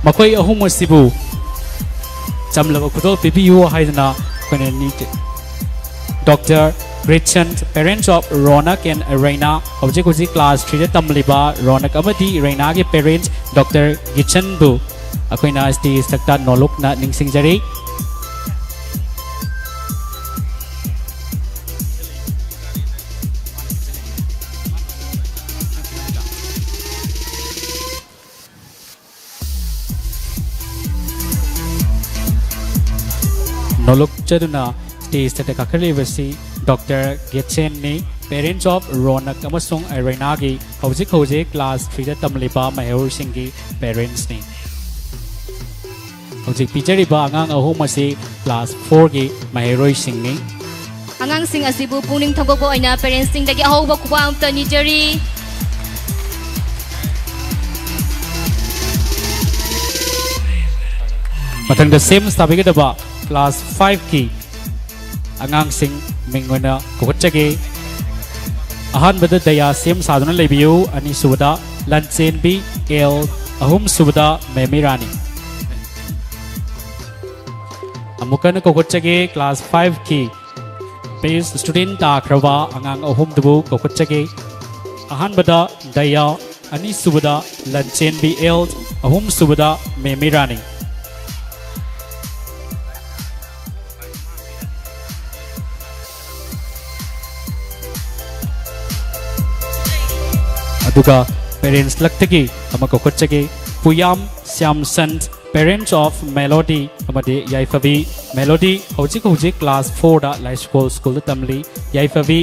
ꯃꯈꯣꯏ ꯑꯍꯨꯝ ꯑꯁꯤꯕꯨ ꯆꯝꯂꯕ ꯈꯨꯗꯣꯜ ꯄꯤꯕꯤꯌꯨ ꯍꯥꯏꯗꯨꯅ ꯑꯩꯈꯣꯏꯅ ꯅꯤꯡꯖ-, ꯗꯣꯛꯇꯔ ꯒ꯭ꯔꯤꯠꯁꯟ, parents of ꯔꯣꯅꯛ and ꯔꯩꯅꯥ, ꯍꯧꯖꯤꯛ ꯍꯧꯖꯤꯛ ꯀ꯭ꯂꯥꯁ ꯊ꯭ꯔꯤꯗ ꯇꯝꯂꯤꯕ ꯔꯣꯅꯛ ꯑꯃꯗꯤ ꯔꯩꯅꯥꯒꯤ ꯄꯦꯔꯦꯟꯁ ꯗꯣꯛꯇꯔ ꯒꯤꯠꯁꯟꯕꯨ ꯑꯩꯈꯣꯏꯅ ꯁ꯭ꯇꯦꯖ ꯊꯛꯇ ꯅꯣꯂꯨꯛꯅ ꯅꯤꯡꯁꯤꯡꯖꯔꯤ꯫ ꯅꯣꯂꯨꯛꯆꯗꯨꯅ ꯁ꯭ꯇꯦꯖ ꯊꯛꯇ ꯀꯥꯈꯠꯂꯤꯕꯁꯤ ꯗꯣꯛꯇꯔ ꯒꯦꯠꯁꯦꯟꯅꯤ, parents of ꯔꯣꯅꯛ ꯑꯃꯁꯨꯡ ꯑꯩꯔꯩꯅꯥꯒꯤ ꯍꯧꯖꯤꯛ ꯍꯧꯖꯤꯛ ꯀ꯭ꯂꯥꯁ ꯊ꯭ꯔꯤꯗ ꯇꯝꯂꯤꯕ ꯃꯍꯩꯔꯣꯏꯁꯤꯡꯒꯤ ꯄꯦꯔꯦꯟꯁꯅꯤ꯫ ꯍꯧꯖꯤꯛ ꯄꯤꯖꯔꯤꯕ ꯑꯉꯥꯡ ꯑꯍꯨꯝ ꯑꯁꯤ ꯀ꯭ꯂꯥꯁ ꯐꯣꯔꯒꯤ ꯃꯍꯩꯔꯣꯏꯁꯤꯡꯅꯤ꯫ ꯑꯉꯥꯡꯁꯤꯡ ꯑꯁꯤꯕꯨ ꯄꯨꯛꯅꯤꯡ ꯊꯧꯒꯠꯄ ꯑꯣꯏꯅ ꯄꯦꯔꯦꯟꯁꯁꯤꯡꯗꯒꯤ ꯑꯍꯧꯕ ꯈꯨꯕꯥꯛ ꯑꯃꯠꯇ ꯅꯤꯖꯔꯤ꯫ ꯃꯊꯪꯗ ꯁꯦꯝ ꯁꯥꯕꯤꯒꯗꯕ ꯀ꯭ꯂꯥꯁ ꯐꯥꯏꯚꯀꯤ ꯑꯉꯥꯡꯁꯤꯡ ꯃꯤꯡ ꯑꯣꯏꯅ ꯀꯧꯈꯠꯆꯒꯦ꯫ ꯑꯍꯥꯟꯕꯗ ꯗꯌꯥ ꯁꯦꯝ ꯁꯥꯗꯨꯅ ꯂꯩꯕꯤꯌꯨ, ꯑꯅꯤꯁꯨꯕꯗ ꯂꯟꯆꯦꯟꯕꯤ ꯑꯦꯜ, ꯑꯍꯨꯝꯁꯨꯕꯗ ꯃꯦꯃꯤ ꯔꯥꯅꯤ꯫ ꯑꯃꯨꯛꯀ ꯍꯟꯅ ꯀꯧꯈꯠꯆꯒꯦ, ꯀ꯭ꯂꯥꯁ ꯐꯥꯏꯚꯀꯤ ꯕꯦꯁ ꯁ꯭ꯇꯨꯗꯦꯟ ꯇꯥꯈ꯭ꯔꯕ ꯑꯉꯥꯡ ꯑꯍꯨꯝꯗꯨꯕꯨ ꯀꯧꯈꯠꯆꯒꯦ꯫ ꯑꯍꯥꯟꯕꯗ ꯗꯌꯥ, ꯑꯅꯤꯁꯨꯕꯗ ꯂꯟꯆꯦꯟꯕꯤ ꯑꯦꯜ, ꯑꯍꯨꯝꯁꯨꯕꯗ ꯃꯦꯃꯤ ꯔꯥꯅꯤ꯫ ꯑꯗꯨꯒ ꯄꯦꯔꯦꯟꯁ ꯂꯛꯇꯒꯤ ꯑꯃ ꯀꯧꯈꯠꯆꯒꯦ, ꯄꯨꯌꯥꯝ ꯁ꯭ꯌꯥꯝꯁꯟ, parents of Melody ꯑꯃꯗꯤ ꯌꯥꯏꯐꯕꯤ꯫ ꯃꯦꯂꯣꯗꯤ ꯍꯧꯖꯤꯛ ꯍꯧꯖꯤꯛ ꯀ꯭ꯂꯥꯁ ꯐꯣꯔꯗ ꯂꯥꯏꯁ꯭ꯀꯣꯜ ꯁ꯭ꯀꯨꯜꯗ ꯇꯝꯂꯤ꯫ ꯌꯥꯏꯐꯕꯤ,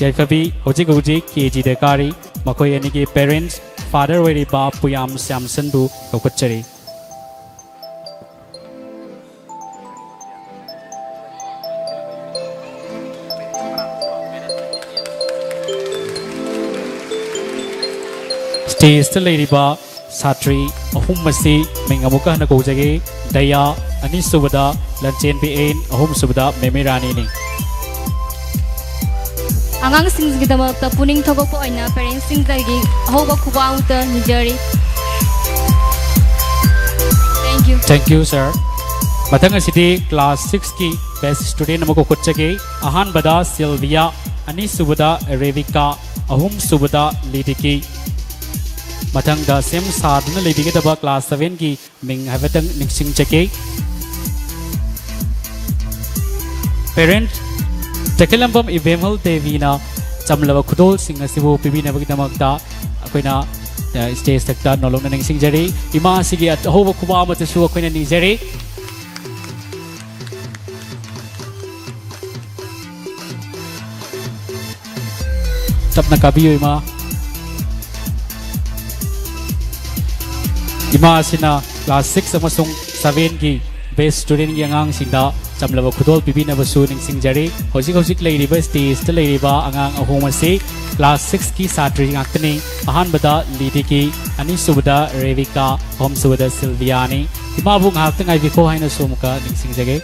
ꯌꯥꯏꯐꯕꯤ ꯍꯧꯖꯤꯛ ꯍꯧꯖꯤꯛ ꯀꯦ ꯖꯤꯗ ꯀꯥꯔꯤ꯫ ꯃꯈꯣꯏ ꯑꯅꯤꯒꯤ ꯄꯦꯔꯦꯟꯁ, ꯐꯥꯗꯔ ꯑꯣꯏꯔꯤꯕ ꯄꯨꯌꯥꯝ ꯁ꯭ꯌꯥꯝꯁꯟꯕꯨ ꯀꯧꯈꯠꯆꯔꯤ꯫ ꯁ꯭ꯇꯦꯖꯇ ꯂꯩꯔꯤꯕ ꯁꯥꯇ꯭ꯔꯤ ꯑꯍꯨꯝ ꯑꯁꯤ ꯃꯤꯡ ꯑꯃꯨꯛꯀ ꯍꯟꯅ ꯀꯧꯖꯒꯦ꯫ ꯗꯌꯥ, ꯑꯅꯤꯁꯨꯕꯗ ꯂꯟꯆꯦꯟꯕꯤ ꯑꯦꯟ, ꯑꯍꯨꯝꯁꯨꯕꯗ ꯃꯦꯃꯤ ꯔꯥꯅꯤꯅꯤ꯫ ꯑꯉꯥꯡꯁꯤꯡꯒꯤꯗꯃꯛꯇ ꯄꯨꯛꯅꯤꯡ ꯊꯧꯒꯠꯄ ꯑꯣꯏꯅ ꯄꯦꯔꯦꯟꯁꯁꯤꯡꯗꯒꯤ ꯑꯍꯧꯕ ꯈꯨꯕꯥꯛ ꯑꯃꯇ ꯅꯤꯖꯔꯤ꯫ Thank you꯫ Thank you, sir꯫ ꯃꯊꯪ ꯑꯁꯤꯗꯤ ꯀ꯭ꯂꯥꯁ ꯁꯤꯛꯁꯀꯤ ꯕꯦꯁ ꯁ꯭ꯇꯨꯗꯦꯟ ꯑꯃ ꯀꯧꯈꯠꯆꯒꯦ꯫ ꯑꯍꯥꯟꯕꯗ ꯁꯤꯜꯚꯤꯌꯥ, ꯑꯅꯤꯁꯨꯕꯗ ꯔꯦꯕꯤꯀꯥ, ꯑꯍꯨꯝꯁꯨꯕꯗ ꯂꯤꯗꯤꯀꯤ꯫ ꯃꯊꯪꯗ ꯁꯦꯝ ꯁꯥꯗꯨꯅ ꯂꯩꯕꯤꯒꯗꯕ ꯀ꯭ꯂꯥꯁ ꯁꯚꯦꯟꯒꯤ ꯃꯤꯡ ꯍꯥꯏꯐꯦꯠꯇꯪ ꯅꯤꯡꯁꯤꯡꯖꯒꯦ꯫ ꯄꯦꯔꯦꯟꯠ ꯇꯈꯦꯂꯝꯕꯝ ꯏꯕꯦꯝꯍꯜ ꯗꯦꯕꯤꯅ ꯆꯝꯂꯕ ꯈꯨꯗꯣꯜꯁꯤꯡ ꯑꯁꯤꯕꯨ ꯄꯤꯕꯤꯅꯕꯒꯤꯗꯃꯛꯇ ꯑꯩꯈꯣꯏꯅ, ꯑ, ꯁ꯭ꯇꯦꯖ ꯊꯛꯇ ꯅꯣꯂꯨꯛꯅ ꯅꯤꯡꯁꯤꯡꯖꯔꯤ꯫ ꯏꯃꯥ ꯑꯁꯤꯒꯤ ꯑꯍꯧꯕ ꯈꯨꯕꯥꯛ ꯑꯃꯇꯁꯨ ꯑꯩꯈꯣꯏꯅ ꯅꯤꯖꯔꯤ꯫ ꯇꯞꯅ ꯀꯥꯕꯤꯌꯨ, ꯏꯃꯥ꯫ ꯏꯃꯥ ꯑꯁꯤꯅ ꯀ꯭ꯂꯥꯁ ꯁꯤꯛꯁ ꯑꯃꯁꯨꯡ ꯁꯚꯦꯟꯒꯤ ꯕꯦꯁ ꯁ꯭ꯇꯨꯗꯦꯟꯒꯤ ꯑꯉꯥꯡꯁꯤꯡꯗ ꯆꯝꯂꯕ ꯈꯨꯗꯣꯜ ꯄꯤꯕꯤꯅꯕꯁꯨ ꯅꯤꯡꯁꯤꯡꯖꯔꯤ꯫ ꯍꯧꯖꯤꯛ ꯍꯧꯖꯤꯛ ꯂꯩꯔꯤꯕ ꯁ꯭ꯇꯦꯖꯇ ꯂꯩꯔꯤꯕ ꯑꯉꯥꯡ ꯑꯍꯨꯝ ꯑꯁꯤ ꯀ꯭ꯂꯥꯁ ꯁꯤꯛꯁꯀꯤ ꯁꯥꯇ꯭ꯔꯤ ꯉꯥꯛꯇꯅꯤ꯫ ꯑꯍꯥꯟꯕꯗ ꯂꯤꯗꯤꯀꯤ, ꯑꯅꯤꯁꯨꯕꯗ ꯔꯦꯕꯤꯀꯥ, ꯑꯍꯨꯝꯁꯨꯕꯗ ꯁꯤꯜꯚꯤꯌꯥꯅꯤ꯫ ꯏꯃꯥꯕꯨ ꯉꯥꯏꯍꯥꯛꯇ ꯉꯥꯏꯕꯤꯈꯣ ꯍꯥꯏꯅꯁꯨ ꯑꯃꯨꯛꯀ ꯅꯤꯡꯁꯤꯡꯖꯒꯦ꯫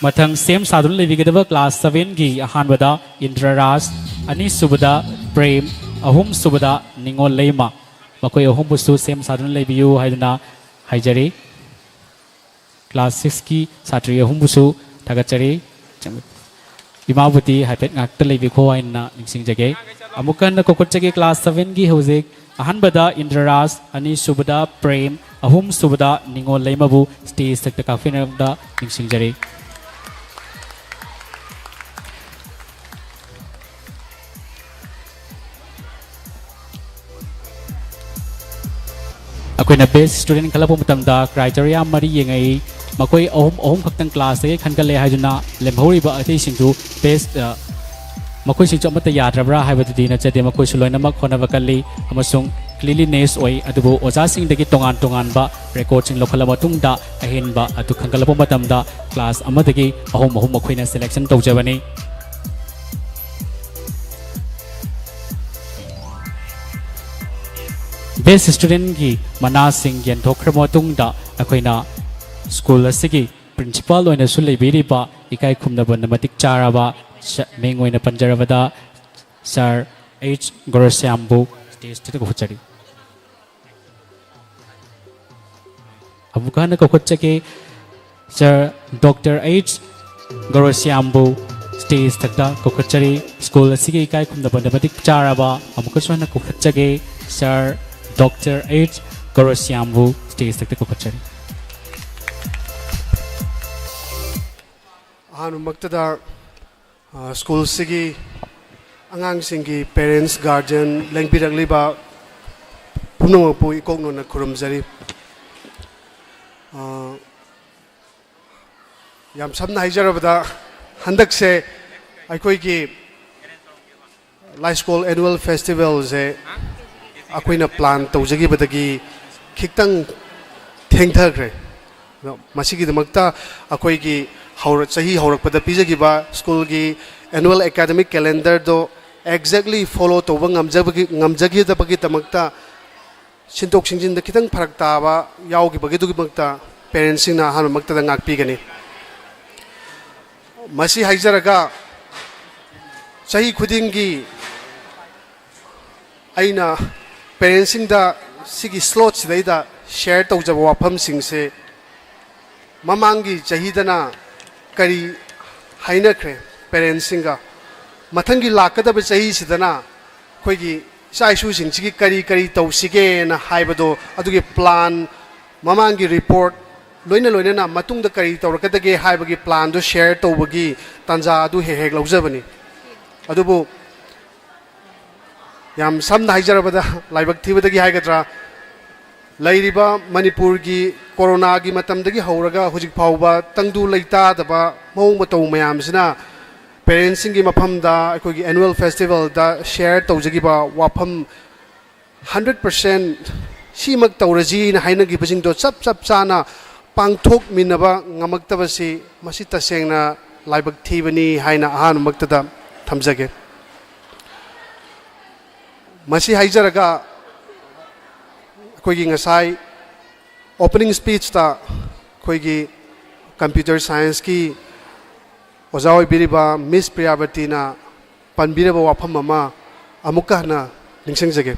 ꯃꯊꯪ ꯁꯦꯝ ꯁꯥꯗꯨꯅ ꯂꯩꯕꯤꯒꯗꯕ ꯀ꯭ꯂꯥꯁ ꯁꯚꯦꯟꯒꯤ ꯑꯍꯥꯟꯕꯗ ꯏꯟꯗ꯭ꯔꯔꯥꯖ, ꯑꯅꯤꯁꯨꯕꯗ ꯄ꯭ꯔꯦꯝ, ꯑꯍꯨꯝꯁꯨꯕꯗ ꯅꯤꯉꯣꯜ ꯂꯩꯃ꯫ ꯃꯈꯣꯏ ꯑꯍꯨꯝꯕꯨꯁꯨ ꯁꯦꯝ ꯁꯥꯗꯨꯅ ꯂꯩꯕꯤꯌꯨ ꯍꯥꯏꯗꯨꯅ ꯍꯥꯏꯖꯔꯤ꯫ ꯀ꯭ꯂꯥꯁ ꯁꯤꯛꯁꯀꯤ ꯁꯥꯇ꯭ꯔꯤ ꯑꯍꯨꯝꯕꯨꯁꯨ ꯊꯥꯒꯠꯆꯔꯤ꯫ ꯏꯃꯥꯕꯨꯗꯤ ꯍꯥꯏꯐꯦꯠ ꯉꯥꯛꯇ ꯂꯩꯕꯤꯈꯣ ꯍꯥꯏꯅ ꯅꯤꯡꯁꯤꯡꯖꯒꯦ꯫ ꯑꯃꯨꯛꯀ ꯍꯟꯅ ꯀꯧꯈꯠꯆꯒꯦ꯫ ꯀ꯭ꯂꯥꯁ ꯁꯚꯦꯟꯒꯤ ꯍꯧꯖꯤꯛ ꯑꯍꯥꯟꯕꯗ ꯏꯟꯗ꯭ꯔꯔꯥꯖ, ꯑꯅꯤꯁꯨꯕꯗ ꯄ꯭ꯔꯦꯝ, ꯑꯍꯨꯝꯁꯨꯕꯗ ꯅꯤꯉꯣꯜ ꯂꯩꯃꯕꯨ ꯁ꯭ꯇꯦꯖ ꯊꯛꯇ ꯀꯥꯈꯠꯅꯕ ꯅꯤꯡꯁꯤꯡꯖꯔꯤ꯫ ꯑꯩꯈꯣꯏꯅ ꯕꯦꯁ ꯁ꯭ꯇꯨꯗꯦꯟ ꯈꯜꯂꯛꯄ ꯃꯇꯝꯗ ꯀ꯭ꯔꯥꯏꯇꯦꯔꯤꯌꯥ ꯃꯔꯤ ꯌꯦꯡꯉꯛꯏ꯫ ꯃꯈꯣꯏ ꯑꯍꯨꯝ, ꯑꯍꯨꯝ ꯈꯛꯇꯪ ꯀ꯭ꯂꯥꯁꯇꯒꯤ ꯈꯟꯒꯠꯂꯦ ꯍꯥꯏꯗꯨꯅ ꯂꯦꯝꯍꯧꯔꯤꯕ ꯑꯇꯩꯁꯤꯡꯗꯨ ꯕꯦꯁ, ꯑ, ꯃꯈꯣꯏꯁꯤꯡꯁꯨ ꯑꯃꯠꯇ ꯌꯥꯗ꯭ꯔꯕ꯭ꯔꯥ ꯍꯥꯏꯕꯗꯨꯗꯤ ꯅꯠꯆꯗꯦ꯫ ꯃꯈꯣꯏꯁꯨ ꯂꯣꯏꯅꯃꯛ ꯍꯣꯠꯅꯕ ꯀꯜꯂꯤ ꯑꯃꯁꯨꯡ ꯀ꯭ꯂꯤꯟꯂꯤꯅꯦꯁ ꯑꯣꯏ꯫ ꯑꯗꯨꯕꯨ ꯑꯣꯖꯥꯁꯤꯡꯗꯒꯤ ꯇꯣꯉꯥꯟ ꯇꯣꯉꯥꯟꯕ ꯔꯦꯀꯣꯔꯗꯁꯤꯡ ꯂꯧꯈꯠꯂꯕ ꯃꯇꯨꯡꯗ ꯑꯍꯦꯟꯕ ꯑꯗꯨ ꯈꯟꯒꯠꯂꯛꯄ ꯃꯇꯝꯗ ꯀ꯭ꯂꯥꯁ ꯑꯃꯗꯒꯤ ꯑꯍꯨꯝ ꯑꯍꯨꯝ ꯃꯈꯣꯏꯅ ꯁꯦꯂꯦꯛꯁꯟ ꯇꯧꯖꯕꯅꯤ꯫ ꯕꯦꯁ ꯁ꯭ꯇꯨꯗꯦꯟꯒꯤ ꯃꯅꯥꯁꯤꯡ ꯌꯦꯟꯊꯣꯛꯈ꯭ꯔꯕ ꯃꯇꯨꯡꯗ ꯑꯩꯈꯣꯏꯅ ꯁ꯭ꯀꯨꯜ ꯑꯁꯤꯒꯤ ꯄ꯭ꯔꯤꯟꯁꯤꯄꯥꯜ ꯑꯣꯏꯅꯁꯨ ꯂꯩꯕꯤꯔꯤꯕ ꯏꯀꯥꯏ ꯈꯨꯝꯅꯕꯅ ꯃꯇꯤꯛ ꯆꯥꯔꯕ ꯁ-, ꯃꯤꯡ ꯑꯣꯏꯅ ꯄꯟꯖꯔꯕꯗ ꯁꯥꯔ ꯑꯩꯆ ꯒꯣꯔꯁ꯭ꯌꯥꯝꯕꯨ ꯁ꯭ꯇꯦꯖꯇ ꯀꯧꯈꯠꯆꯔꯤ꯫ ꯑꯃꯨꯛꯀ ꯍꯟꯅ ꯀꯧꯈꯠꯆꯒꯦ꯫ ꯁꯥꯔ ꯗꯣꯛꯇꯔ ꯑꯩꯆ ꯒꯣꯔꯁ꯭ꯌꯥꯝꯕꯨ ꯁ꯭ꯇꯦꯖ ꯊꯛꯇ ꯀꯧꯈꯠꯆꯔꯤ꯫ ꯁ꯭ꯀꯨꯜ ꯑꯁꯤꯒꯤ ꯏꯀꯥꯏ ꯈꯨꯝꯅꯕꯗ ꯃꯇꯤꯛ ꯆꯥꯔꯕ ꯑꯃꯨꯛꯀꯁꯨ ꯍꯟꯅ ꯀꯧꯈꯠꯆꯒꯦ꯫ ꯁꯥꯔ ꯗꯣꯛꯇꯔ ꯑꯩꯆ ꯒꯣꯔꯁ꯭ꯌꯥꯝꯕꯨ ꯁ꯭ꯇꯦꯖ ꯊꯛꯇ ꯀꯧꯈꯠꯆꯔꯤ꯫ ꯑꯍꯥꯟꯕꯃꯛꯇꯗ, ꯑ, ꯁ꯭ꯀꯨꯜꯁꯤꯒꯤ ꯑꯉꯥꯡꯁꯤꯡꯒꯤ ꯄꯦꯔꯦꯟꯁ, ꯒꯥꯔꯖꯤꯌꯟ, ꯂꯦꯡꯕꯤꯔꯛꯂꯤꯕ ꯄꯨꯝꯅꯃꯛꯄꯨ ꯏꯀꯣꯛꯅꯅ ꯈꯨꯔꯨꯝꯖꯔꯤ꯫ ꯑ, ꯌꯥꯝ ꯁꯝꯅ ꯍꯥꯏꯖꯔꯕꯗ, ꯍꯟꯗꯛꯁꯦ ꯑꯩꯈꯣꯏꯒꯤ ꯂꯥꯏꯁ꯭ꯀꯣꯜ ꯑꯦꯅꯨꯋꯦꯜ ꯐꯦꯁꯇꯤꯚꯦꯜꯁꯦ ꯑꯩꯈꯣꯏꯅ ꯄ꯭ꯂꯥꯟ ꯇꯧꯖꯈꯤꯕꯗꯒꯤ ꯈꯤꯇꯪ ꯊꯦꯡꯊꯈ꯭ꯔꯦ꯫ ꯑꯗꯣ ꯃꯁꯤꯒꯤꯗꯃꯛꯇ ꯑꯩꯈꯣꯏꯒꯤ ꯍꯧꯔ-, ꯆꯍꯤ ꯍꯧꯔꯛꯄꯗ ꯄꯤꯖꯈꯤꯕ ꯁ꯭ꯀꯨꯜꯒꯤ ꯑꯦꯅꯨꯋꯦꯜ ꯑꯦꯀꯥꯗꯃꯤꯛ ꯀꯦꯂꯦꯟꯗꯔꯗꯣ ꯑꯦꯛꯖꯦꯛꯂꯤ ꯐꯣꯂꯣ ꯇꯧꯕ ꯉꯝꯖꯕꯒꯤ, ꯉꯝꯖꯈꯤꯗꯕꯒꯤꯗꯃꯛꯇ ꯁꯤꯟꯗꯣꯛ ꯁꯤꯟꯖꯤꯟꯗ ꯈꯤꯇꯪ ꯐꯔꯛ ꯇꯥꯕ ꯌꯥꯎꯈꯤꯕꯒꯤꯗꯃꯛꯇ ꯄꯦꯔꯦꯟꯁꯁꯤꯡꯅ ꯑꯍꯥꯟꯕꯃꯛꯇꯗ ꯉꯥꯛꯄꯤꯒꯅꯤ꯫ ꯃꯁꯤ ꯍꯥꯏꯖꯔꯒ, ꯆꯍꯤ ꯈꯨꯗꯤꯡꯒꯤ ꯑꯩꯅ ꯄꯦꯔꯦꯟꯁꯁꯤꯡꯗ ꯁꯤꯒꯤ ꯁ꯭ꯂꯣꯠꯁꯤꯗꯩꯗ ꯁꯤꯌꯔ ꯇꯧꯖꯕ ꯋꯥꯐꯝꯁꯤꯡꯁꯦ, ꯃꯃꯥꯡꯒꯤ ꯆꯍꯤꯗꯅ ꯀꯔꯤ ꯍꯥꯏꯅꯈ꯭ꯔꯦ ꯄꯦꯔꯦꯟꯁꯁꯤꯡꯒ, ꯃꯊꯪꯒꯤ ꯂꯥꯛꯀꯗꯕ ꯆꯍꯤꯁꯤꯗꯅ ꯑꯩꯈꯣꯏꯒꯤ ꯏꯆꯥ ꯏꯁꯨꯁꯤꯡꯁꯤꯒꯤ ꯀꯔꯤ ꯀꯔꯤ ꯇꯧꯁꯤꯒꯦꯅ ꯍꯥꯏꯕꯗꯣ, ꯑꯗꯨꯒꯤ ꯄ꯭ꯂꯥꯟ, ꯃꯃꯥꯡꯒꯤ ꯔꯤꯄꯣꯔꯠ, ꯂꯣꯏꯅ ꯂꯣꯏꯅꯅ ꯃꯇꯨꯡꯗ ꯀꯔꯤ ꯇꯧꯔꯛꯀꯗꯒꯦ ꯍꯥꯏꯕꯒꯤ ꯄ꯭ꯂꯥꯟꯗꯣ ꯁꯤꯌꯔ ꯇꯧꯕꯒꯤ ꯇꯥꯟꯖꯥ ꯑꯗꯨ ꯍꯦꯛ ꯍꯦꯛ ꯂꯧꯖꯕꯅꯤ꯫ ꯑꯗꯨꯕꯨ ꯌꯥꯝ ꯁꯝꯅ ꯍꯥꯏꯖꯔꯕꯗ, ꯂꯥꯏꯕꯛ ꯊꯤꯕꯗꯒꯤ ꯍꯥꯏꯒꯗ꯭ꯔꯥ, ꯂꯩꯔꯤꯕ ꯃꯅꯤꯄꯨꯔꯒꯤ ꯀꯣꯔꯣꯅꯥꯒꯤ ꯃꯇꯝꯗꯒꯤ ꯍꯧꯔꯒ ꯍꯧꯖꯤꯛ ꯐꯥꯎꯕ ꯇꯪꯗꯨ ꯂꯩꯇꯥꯗꯕ ꯃꯑꯣꯡ ꯃꯇꯧ ꯃꯌꯥꯝꯁꯤꯅ ꯄꯦꯔꯦꯟꯁꯁꯤꯡꯒꯤ ꯃꯐꯝꯗ ꯑꯩꯈꯣꯏꯒꯤ ꯑꯦꯅꯨꯋꯦꯜ ꯐꯦꯁꯇꯤꯚꯦꯜꯗ ꯁꯤꯌꯔ ꯇꯧꯖꯈꯤꯕ ꯋꯥꯐꯝ ꯍꯟꯗ꯭ꯔꯦꯠ ꯄꯥꯔꯁꯦꯟ ꯁꯤꯃꯛ ꯇꯧꯔꯁꯤꯅ ꯍꯥꯏꯅꯈꯤꯕꯁꯤꯡꯗꯣ ꯆꯞ ꯆꯞ ꯆꯥꯅ ꯄꯥꯡꯊꯣꯛꯃꯤꯟꯅꯕ ꯉꯝꯃꯛꯇꯕꯁꯤ, ꯃꯁꯤ ꯇꯁꯦꯡꯅ ꯂꯥꯏꯕꯛ ꯊꯤꯕꯅꯤ ꯍꯥꯏꯅ ꯑꯍꯥꯟꯕꯃꯛꯇꯗ ꯊꯝꯖꯒꯦ꯫ ꯃꯁꯤ ꯍꯥꯏꯖꯔꯒ, ꯑꯩꯈꯣꯏꯒꯤ ꯉꯁꯥꯏ ꯑꯣꯄꯅꯤꯡ ꯁ꯭ꯄꯤꯆꯇ ꯑꯩꯈꯣꯏꯒꯤ ꯀꯝꯄ꯭ꯌꯨꯇꯔ ꯁꯥꯏꯟꯁꯀꯤ ꯑꯣꯖꯥ ꯑꯣꯏꯕꯤꯔꯤꯕ ꯃꯤꯁ ꯄ꯭ꯔꯤꯌꯥꯕꯇꯤꯅ ꯄꯟꯕꯤꯔꯕ ꯋꯥꯐꯝ ꯑꯃ ꯑꯃꯨꯛꯀ ꯍꯟꯅ ꯅꯤꯡꯁꯤꯡꯖꯒꯦ꯫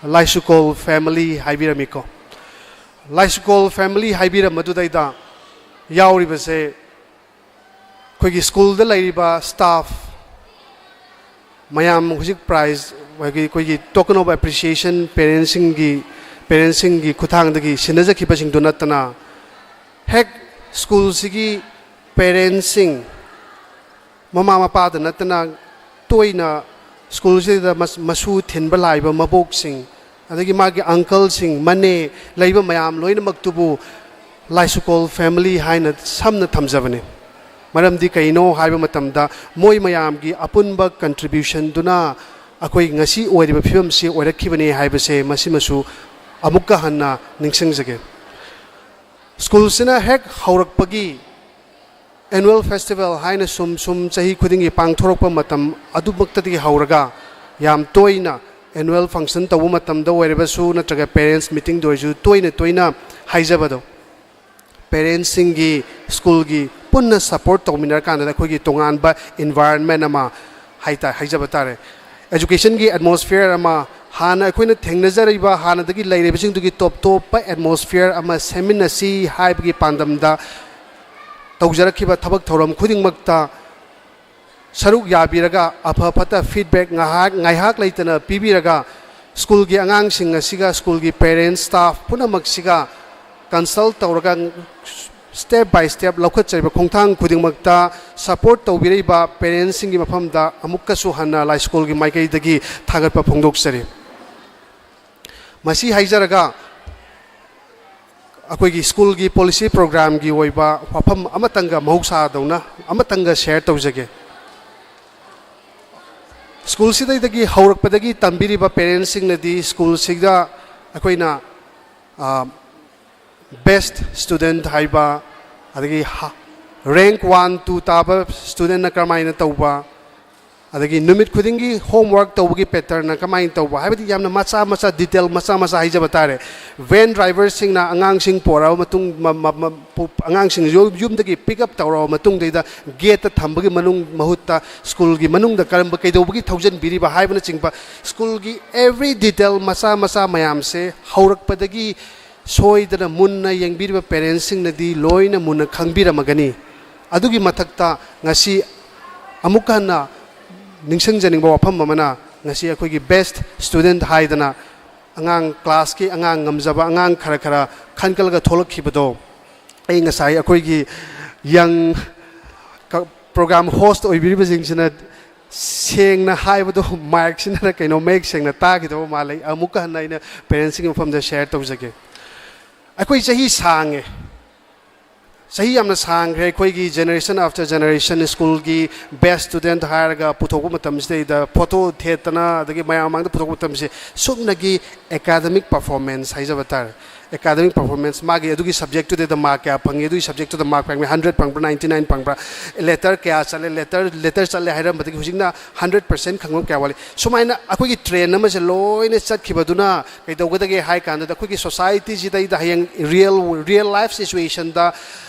ꯂꯥꯏꯁꯨꯀꯣꯜ ꯐꯦꯃꯤꯂꯤ ꯍꯥꯏꯕꯤꯔꯝꯃꯤꯀꯣ꯫ ꯂꯥꯏꯁꯨꯀꯣꯜ ꯐꯦꯃꯤꯂꯤ ꯍꯥꯏꯕꯤꯔꯝꯕꯗꯨꯗꯩꯗ ꯌꯥꯎꯔꯤꯕꯁꯦ, ꯑꯩꯈꯣꯏꯒꯤ ꯁ꯭ꯀꯨꯜꯗ ꯂꯩꯔꯤꯕ ꯁ꯭ꯇꯥꯐ ꯃꯌꯥꯝ, ꯍꯧꯖꯤꯛ ꯄ꯭ꯔꯥꯏꯖ, ꯑꯩꯈꯣꯏꯒꯤ, ꯑꯩꯈꯣꯏꯒꯤ token of appreciation ꯄꯦꯔꯦꯟꯁꯁꯤꯡꯒꯤ, ꯄꯦꯔꯦꯟꯁꯁꯤꯡꯒꯤ ꯈꯨꯠꯊꯥꯡꯗꯒꯤ ꯁꯤꯟꯅꯖꯈꯤꯕꯁꯤꯡꯗꯨ ꯅꯠꯇꯅ, ꯍꯦꯛ ꯁ꯭ꯀꯨꯜꯁꯤꯒꯤ ꯄꯦꯔꯦꯟꯁꯁꯤꯡ, ꯃꯃꯥ ꯃꯄꯥꯗ ꯅꯠꯇꯅ ꯇꯣꯏꯅ ꯁ꯭ꯀꯨꯜꯁꯤꯗ ꯃꯁ-, ꯃꯁꯨ ꯊꯤꯟꯕ ꯂꯥꯛꯏꯕ ꯃꯕꯣꯛꯁꯤꯡ, ꯑꯗꯒꯤ ꯃꯥꯒꯤ ꯑꯪꯀꯜꯁꯤꯡ, ꯃꯅꯦ, ꯂꯩꯕ ꯃꯌꯥꯝ ꯂꯣꯏꯅꯃꯛꯇꯨꯕꯨ ꯂꯥꯏꯁꯨꯀꯣꯜ ꯐꯦꯃꯤꯂꯤ ꯍꯥꯏꯅ ꯁꯝꯅ ꯊꯝꯖꯕꯅꯤ꯫ ꯃꯔꯝꯗꯤ ꯀꯩꯅꯣ ꯍꯥꯏꯕ ꯃꯇꯝꯗ, ꯃꯣꯏ ꯃꯌꯥꯝꯒꯤ ꯑꯄꯨꯟꯕ ꯀꯟꯇ꯭ꯔꯤꯕ꯭ꯌꯨꯁꯟꯗꯨꯅ ꯑꯩꯈꯣꯏ ꯉꯁꯤ ꯑꯣꯏꯔꯤꯕ ꯐꯤꯕꯝꯁꯤ ꯑꯣꯏꯔꯛꯈꯤꯕꯅꯤ ꯍꯥꯏꯕꯁꯦ ꯃꯁꯤꯃꯁꯨ ꯑꯃꯨꯛꯀ ꯍꯟꯅ ꯅꯤꯡꯁꯤꯡꯖꯒꯦ꯫ ꯁ꯭ꯀꯨꯜꯁꯤꯅ ꯍꯦꯛ ꯍꯧꯔꯛꯄꯒꯤ ꯑꯦꯅꯨꯋꯦꯜ ꯐꯦꯁꯇꯤꯚꯦꯜ ꯍꯥꯏꯅ ꯁꯨꯝ ꯁꯨꯝ ꯆꯍꯤ ꯈꯨꯗꯤꯡꯒꯤ ꯄꯥꯡꯊꯣꯔꯛꯄ ꯃꯇꯝ ꯑꯗꯨꯃꯛꯇꯗꯒꯤ ꯍꯧꯔꯒ, ꯌꯥꯝ ꯇꯣꯏꯅ ꯑꯦꯅꯨꯋꯦꯜ ꯐꯪꯁꯟ ꯇꯧꯕ ꯃꯇꯝꯗ ꯑꯣꯏꯔꯕꯁꯨ, ꯅꯠꯇ꯭ꯔꯒ ꯄꯦꯔꯦꯟꯁ ꯃꯤꯇꯤꯡꯗ ꯑꯣꯏꯔꯁꯨ, ꯇꯣꯏꯅ ꯇꯣꯏꯅ ꯍꯥꯏꯖꯕꯗꯣ, ꯄꯦꯔꯦꯟꯁꯁꯤꯡꯒꯤ, ꯁ꯭ꯀꯨꯜꯒꯤ ꯄꯨꯟꯅ ꯁꯄꯣꯔꯠ ꯇꯧꯃꯤꯟꯅꯔꯀꯥꯟꯗ ꯑꯩꯈꯣꯏꯒꯤ ꯇꯣꯉꯥꯟꯕ ꯏꯟꯚꯥꯏꯔꯟꯃꯦꯟ ꯑꯃ ꯍꯥꯏ ꯇꯥꯏ, ꯍꯥꯏꯖꯕ ꯇꯥꯔꯦ, ꯑꯦꯖꯨꯀꯦꯁꯟꯒꯤ ꯑꯦꯠꯃꯣꯁꯐꯤꯌꯔ ꯑꯃ, ꯍꯥꯟꯅ ꯑꯩꯈꯣꯏꯅ ꯊꯦꯡꯅꯖꯔꯤꯕ ꯍꯥꯟꯅꯗꯒꯤ ꯂꯩꯔꯤꯕꯁꯤꯡꯗꯨꯒꯤ ꯇꯣꯞ ꯇꯣꯞꯄ ꯑꯦꯠꯃꯣꯁꯐꯤꯌꯔ ꯑꯃ ꯁꯦꯝꯃꯤꯟꯅꯁꯤ ꯍꯥꯏꯕꯒꯤ ꯄꯥꯟꯗꯝꯗ ꯇꯧꯖꯔꯛꯈꯤꯕ ꯊꯕꯛ ꯊꯧꯔꯝ ꯈꯨꯗꯤꯡꯃꯛꯇ ꯁꯔꯨꯛ ꯌꯥꯕꯤꯔꯒ ꯑꯐ ꯐꯠꯇ ꯐꯤꯗꯕꯦꯛ ꯉꯥꯏꯍꯥꯛ ꯉꯥꯏꯍꯥꯛ ꯂꯩꯇꯅ ꯄꯤꯕꯤꯔꯒ ꯁ꯭ꯀꯨꯜꯒꯤ ꯑꯉꯥꯡꯁꯤꯡ ꯑꯁꯤꯒ ꯁ꯭ꯀꯨꯜꯒꯤ ꯄꯦꯔꯦꯟꯁ ꯁ꯭ꯇꯥꯐ ꯄꯨꯝꯅꯃꯛꯁꯤꯒ ꯀꯟꯁꯜꯠ ꯇꯧꯔꯒ ꯁ꯭ꯇꯦꯞ ꯕꯥꯏ ꯁ꯭ꯇꯦꯞ ꯂꯧꯈꯠꯆꯔꯤꯕ ꯈꯣꯡꯊꯥꯡ ꯈꯨꯗꯤꯡꯃꯛꯇ ꯁꯄꯣꯔꯠ ꯇꯧꯕꯤꯔꯛꯏꯕ ꯄꯦꯔꯦꯟꯁꯁꯤꯡꯒꯤ ꯃꯐꯝꯗ ꯑꯃꯨꯛꯀꯁꯨ ꯍꯟꯅ ꯂꯥꯏ ꯁ꯭ꯀꯨꯜꯒꯤ ꯃꯥꯏꯀꯩꯗꯒꯤ ꯊꯥꯒꯠꯄ ꯐꯣꯡꯗꯣꯛꯆꯔꯤ꯫ ꯃꯁꯤ ꯍꯥꯏꯖꯔꯒ ꯑꯩꯈꯣꯏꯒꯤ ꯁ꯭ꯀꯨꯜꯒꯤ ꯄꯣꯂꯤꯁꯤ ꯄ꯭ꯔꯣꯒ꯭ꯔꯥꯝꯒꯤ ꯑꯣꯏꯕ ꯋꯥꯐꯝ ꯑꯃꯇꯪꯒ ꯃꯍꯧꯁꯥꯗꯧꯅ ꯑꯃꯇꯪꯒ ꯁꯦꯌꯔ ꯇꯧꯖꯒꯦ꯫ ꯁ꯭ꯀꯨꯜꯁꯤꯗꯩꯗꯒꯤ ꯍꯧꯔꯛꯄꯗꯒꯤ ꯇꯝꯕꯤꯔꯤꯕ ꯄꯦꯔꯦꯟꯁꯁꯤꯡꯅꯗꯤ ꯁ꯭ꯀꯨꯜꯁꯤꯗ ꯑꯩꯈꯣꯏꯅ ꯕꯦꯁ ꯁ꯭ꯇꯨꯗꯦꯟꯠ ꯍꯥꯏꯕ, ꯑꯗꯒꯤ ꯔꯦꯡꯛ ꯋꯥꯟ ꯇꯨ ꯇꯥꯕ ꯁ꯭ꯇꯨꯗꯦꯟꯠꯅ ꯀꯔꯝꯍꯥꯏꯅ ꯇꯧꯕ, ꯑꯗꯒꯤ ꯅꯨꯃꯤꯠ ꯈꯨꯗꯤꯡꯒꯤ ꯍꯣꯝꯋꯥꯔꯛ ꯇꯧꯕꯒꯤ ꯄꯦꯇꯔꯟꯅ ꯀꯃꯥꯏꯅ ꯇꯧꯕ, ꯍꯥꯏꯕꯗꯤ ꯌꯥꯝꯅ ꯃꯆꯥ ꯃꯆꯥ, ꯗꯤꯇꯦꯜ ꯃꯆꯥ ꯃꯆꯥ ꯍꯥꯏꯖꯕ ꯇꯥꯔꯦ꯫ ꯚꯦꯟ ꯗ꯭ꯔꯥꯏꯚꯔꯁꯤꯡꯅ ꯑꯉꯥꯡꯁꯤꯡ ꯄꯣꯔꯛꯑꯕ ꯃꯇꯨꯡ, ꯃ- ꯃ- ꯃ- ꯄꯨ- ꯑꯉꯥꯡꯁꯤꯡ ꯌꯨꯝ- ꯌꯨꯝꯗꯒꯤ ꯄꯤꯛ ꯑꯞ ꯇꯧꯔꯛꯑꯕ ꯃꯇꯨꯡꯗꯩꯗ ꯒꯦꯠꯇ ꯊꯝꯕꯒꯤ ꯃꯅꯨꯡ ꯃꯍꯨꯠꯇ ꯁ꯭ꯀꯨꯜꯒꯤ ꯃꯅꯨꯡꯗ ꯀꯔꯝꯕ ꯀꯩꯗꯧꯕꯒꯤ ꯊꯧꯖꯤꯟꯕꯤꯔꯤꯕ ꯍꯥꯏꯕꯅꯆꯤꯡꯕ ꯁ꯭ꯀꯨꯜꯒꯤ ꯑꯦꯚ꯭ꯔꯤ ꯗꯤꯇꯦꯜ ꯃꯆꯥ ꯃꯆꯥ ꯃꯌꯥꯝꯁꯦ ꯍꯧꯔꯛꯄꯗꯒꯤ ꯁꯣꯏꯗꯅ ꯃꯨꯟꯅ ꯌꯦꯡꯕꯤꯔꯤꯕ ꯄꯦꯔꯦꯟꯁꯁꯤꯡꯅꯗꯤ ꯂꯣꯏꯅ ꯃꯨꯟꯅ ꯈꯪꯕꯤꯔꯝꯃꯒꯅꯤ꯫ ꯑꯗꯨꯒꯤ ꯃꯊꯛꯇ ꯉꯁꯤ ꯑꯃꯨꯛꯀ ꯍꯟꯅ ꯅꯤꯡꯁꯤꯡꯖꯅꯤꯡꯕ ꯋꯥꯐꯝ ꯑꯃꯅ, ꯉꯁꯤ ꯑꯩꯈꯣꯏꯒꯤ ꯕꯦꯁ ꯁ꯭ꯇꯨꯗꯦꯟꯠ ꯍꯥꯏꯗꯅ ꯑꯉꯥꯡ, ꯀ꯭ꯂꯥꯁꯀꯤ ꯑꯉꯥꯡ, ꯉꯝꯖꯕ ꯑꯉꯥꯡ ꯈꯔ ꯈꯔ ꯈꯟꯒꯠꯂꯒ ꯊꯣꯛꯂꯛꯈꯤꯕꯗꯣ, ꯑꯩ ꯉꯁꯥꯏ ꯑꯩꯈꯣꯏꯒꯤ ꯌꯪ ꯄ꯭ꯔꯣꯒ꯭ꯔꯥꯝ ꯍꯣꯁ ꯑꯣꯏꯕꯤꯔꯤꯕꯁꯤꯡꯁꯤꯅ ꯁꯦꯡꯅ ꯍꯥꯏꯕꯗꯣ ꯃꯥꯏꯛꯁꯤꯅ ꯀꯩꯅꯣ ꯃꯌꯦꯛ ꯁꯦꯡꯅ ꯇꯥꯈꯤꯗꯕ ꯃꯥꯜꯂꯦ꯫ ꯑꯃꯨꯛꯀ ꯍꯟꯅ ꯑꯩꯅ ꯄꯦꯔꯦꯟꯁꯁꯤꯡꯒꯤ ꯃꯐꯝꯗ ꯁꯦꯌꯔ ꯇꯧꯖꯒꯦ꯫ ꯑꯩꯈꯣꯏ ꯆꯍꯤ ꯁꯥꯡꯉꯦ, ꯆꯍꯤ ꯌꯥꯝꯅ ꯁꯥꯡꯈ꯭ꯔꯦ꯫ ꯑꯩꯈꯣꯏꯒꯤ ꯖꯦꯅꯦꯔꯦꯁꯟ ꯑꯥꯐꯇꯔ ꯖꯦꯅꯦꯔꯦꯁꯟ ꯁ꯭ꯀꯨꯜꯒꯤ ꯕꯦꯁ ꯁ꯭ꯇꯨꯗꯦꯟꯠ ꯍꯥꯏꯔꯒ ꯄꯨꯊꯣꯛꯄ ꯃꯇꯝꯁꯤꯗꯩꯗ ꯐꯣꯇꯣ ꯊꯦꯠꯇꯅ, ꯑꯗꯒꯤ ꯃꯌꯥꯝ ꯃꯃꯥꯡꯗ ꯄꯨꯊꯣꯛꯄ ꯃꯇꯝꯁꯦ ꯁꯨꯞꯅꯒꯤ ꯑꯦꯀꯥꯗꯃꯤꯛ ꯄꯔꯐꯣꯔꯃꯦꯟꯁ ꯍꯥꯏꯖꯕ ꯇꯥꯔꯦ꯫ ꯑꯦꯀꯥꯗꯃꯤꯛ ꯄꯔꯐꯣꯔꯃꯦꯟꯁ, ꯃꯥꯒꯤ ꯑꯗꯨꯒꯤ ꯁꯕꯖꯦꯛꯇꯨꯗꯩꯗ ꯃꯥꯔꯛ ꯀꯌꯥ ꯐꯪꯉꯤ, ꯑꯗꯨꯒꯤ ꯁꯕꯖꯦꯛꯇꯨꯗ ꯃꯥꯔꯛ ꯐꯪꯉꯤ, ꯍꯟꯗ꯭ꯔꯦꯠ ꯐꯪꯕ꯭ꯔꯥ, ꯅꯥꯏꯟꯇꯤ ꯅꯥꯏꯟ ꯐꯪꯕ꯭ꯔꯥ, ꯂꯦꯇꯔ ꯀꯌꯥ ꯆꯠꯂꯦ, ꯂꯦꯇꯔ ꯂꯦꯇꯔ ꯆꯠꯂꯦ ꯍꯥꯏꯔꯝꯕꯗꯒꯤ ꯍꯧꯖꯤꯛꯅ ꯍꯟꯗ꯭ꯔꯦꯠ ꯄꯔꯁꯦꯟ ꯈꯪꯕ ꯀꯌꯥ ꯋꯥꯠꯂꯤ꯫ ꯁꯨꯃꯥꯏꯅ ꯑꯩꯈꯣꯏꯒꯤ ꯇ꯭ꯔꯦꯟ ꯑꯃꯁꯦ ꯂꯣꯏꯅ ꯆꯠꯈꯤꯕꯗꯨꯅ ꯀꯩꯗꯧꯒꯗꯒꯦ ꯍꯥꯏ ꯀꯥꯟꯗꯗ, ꯑꯩꯈꯣꯏꯒꯤ ꯁꯣꯁꯥꯏꯇꯤꯁꯤꯗꯩꯗ ꯍꯌꯦꯡ ꯔꯤꯌꯦꯜ ꯔꯤꯌꯦꯜ ꯂꯥꯏꯐ ꯁꯤꯆꯨꯋꯦꯁꯟꯗ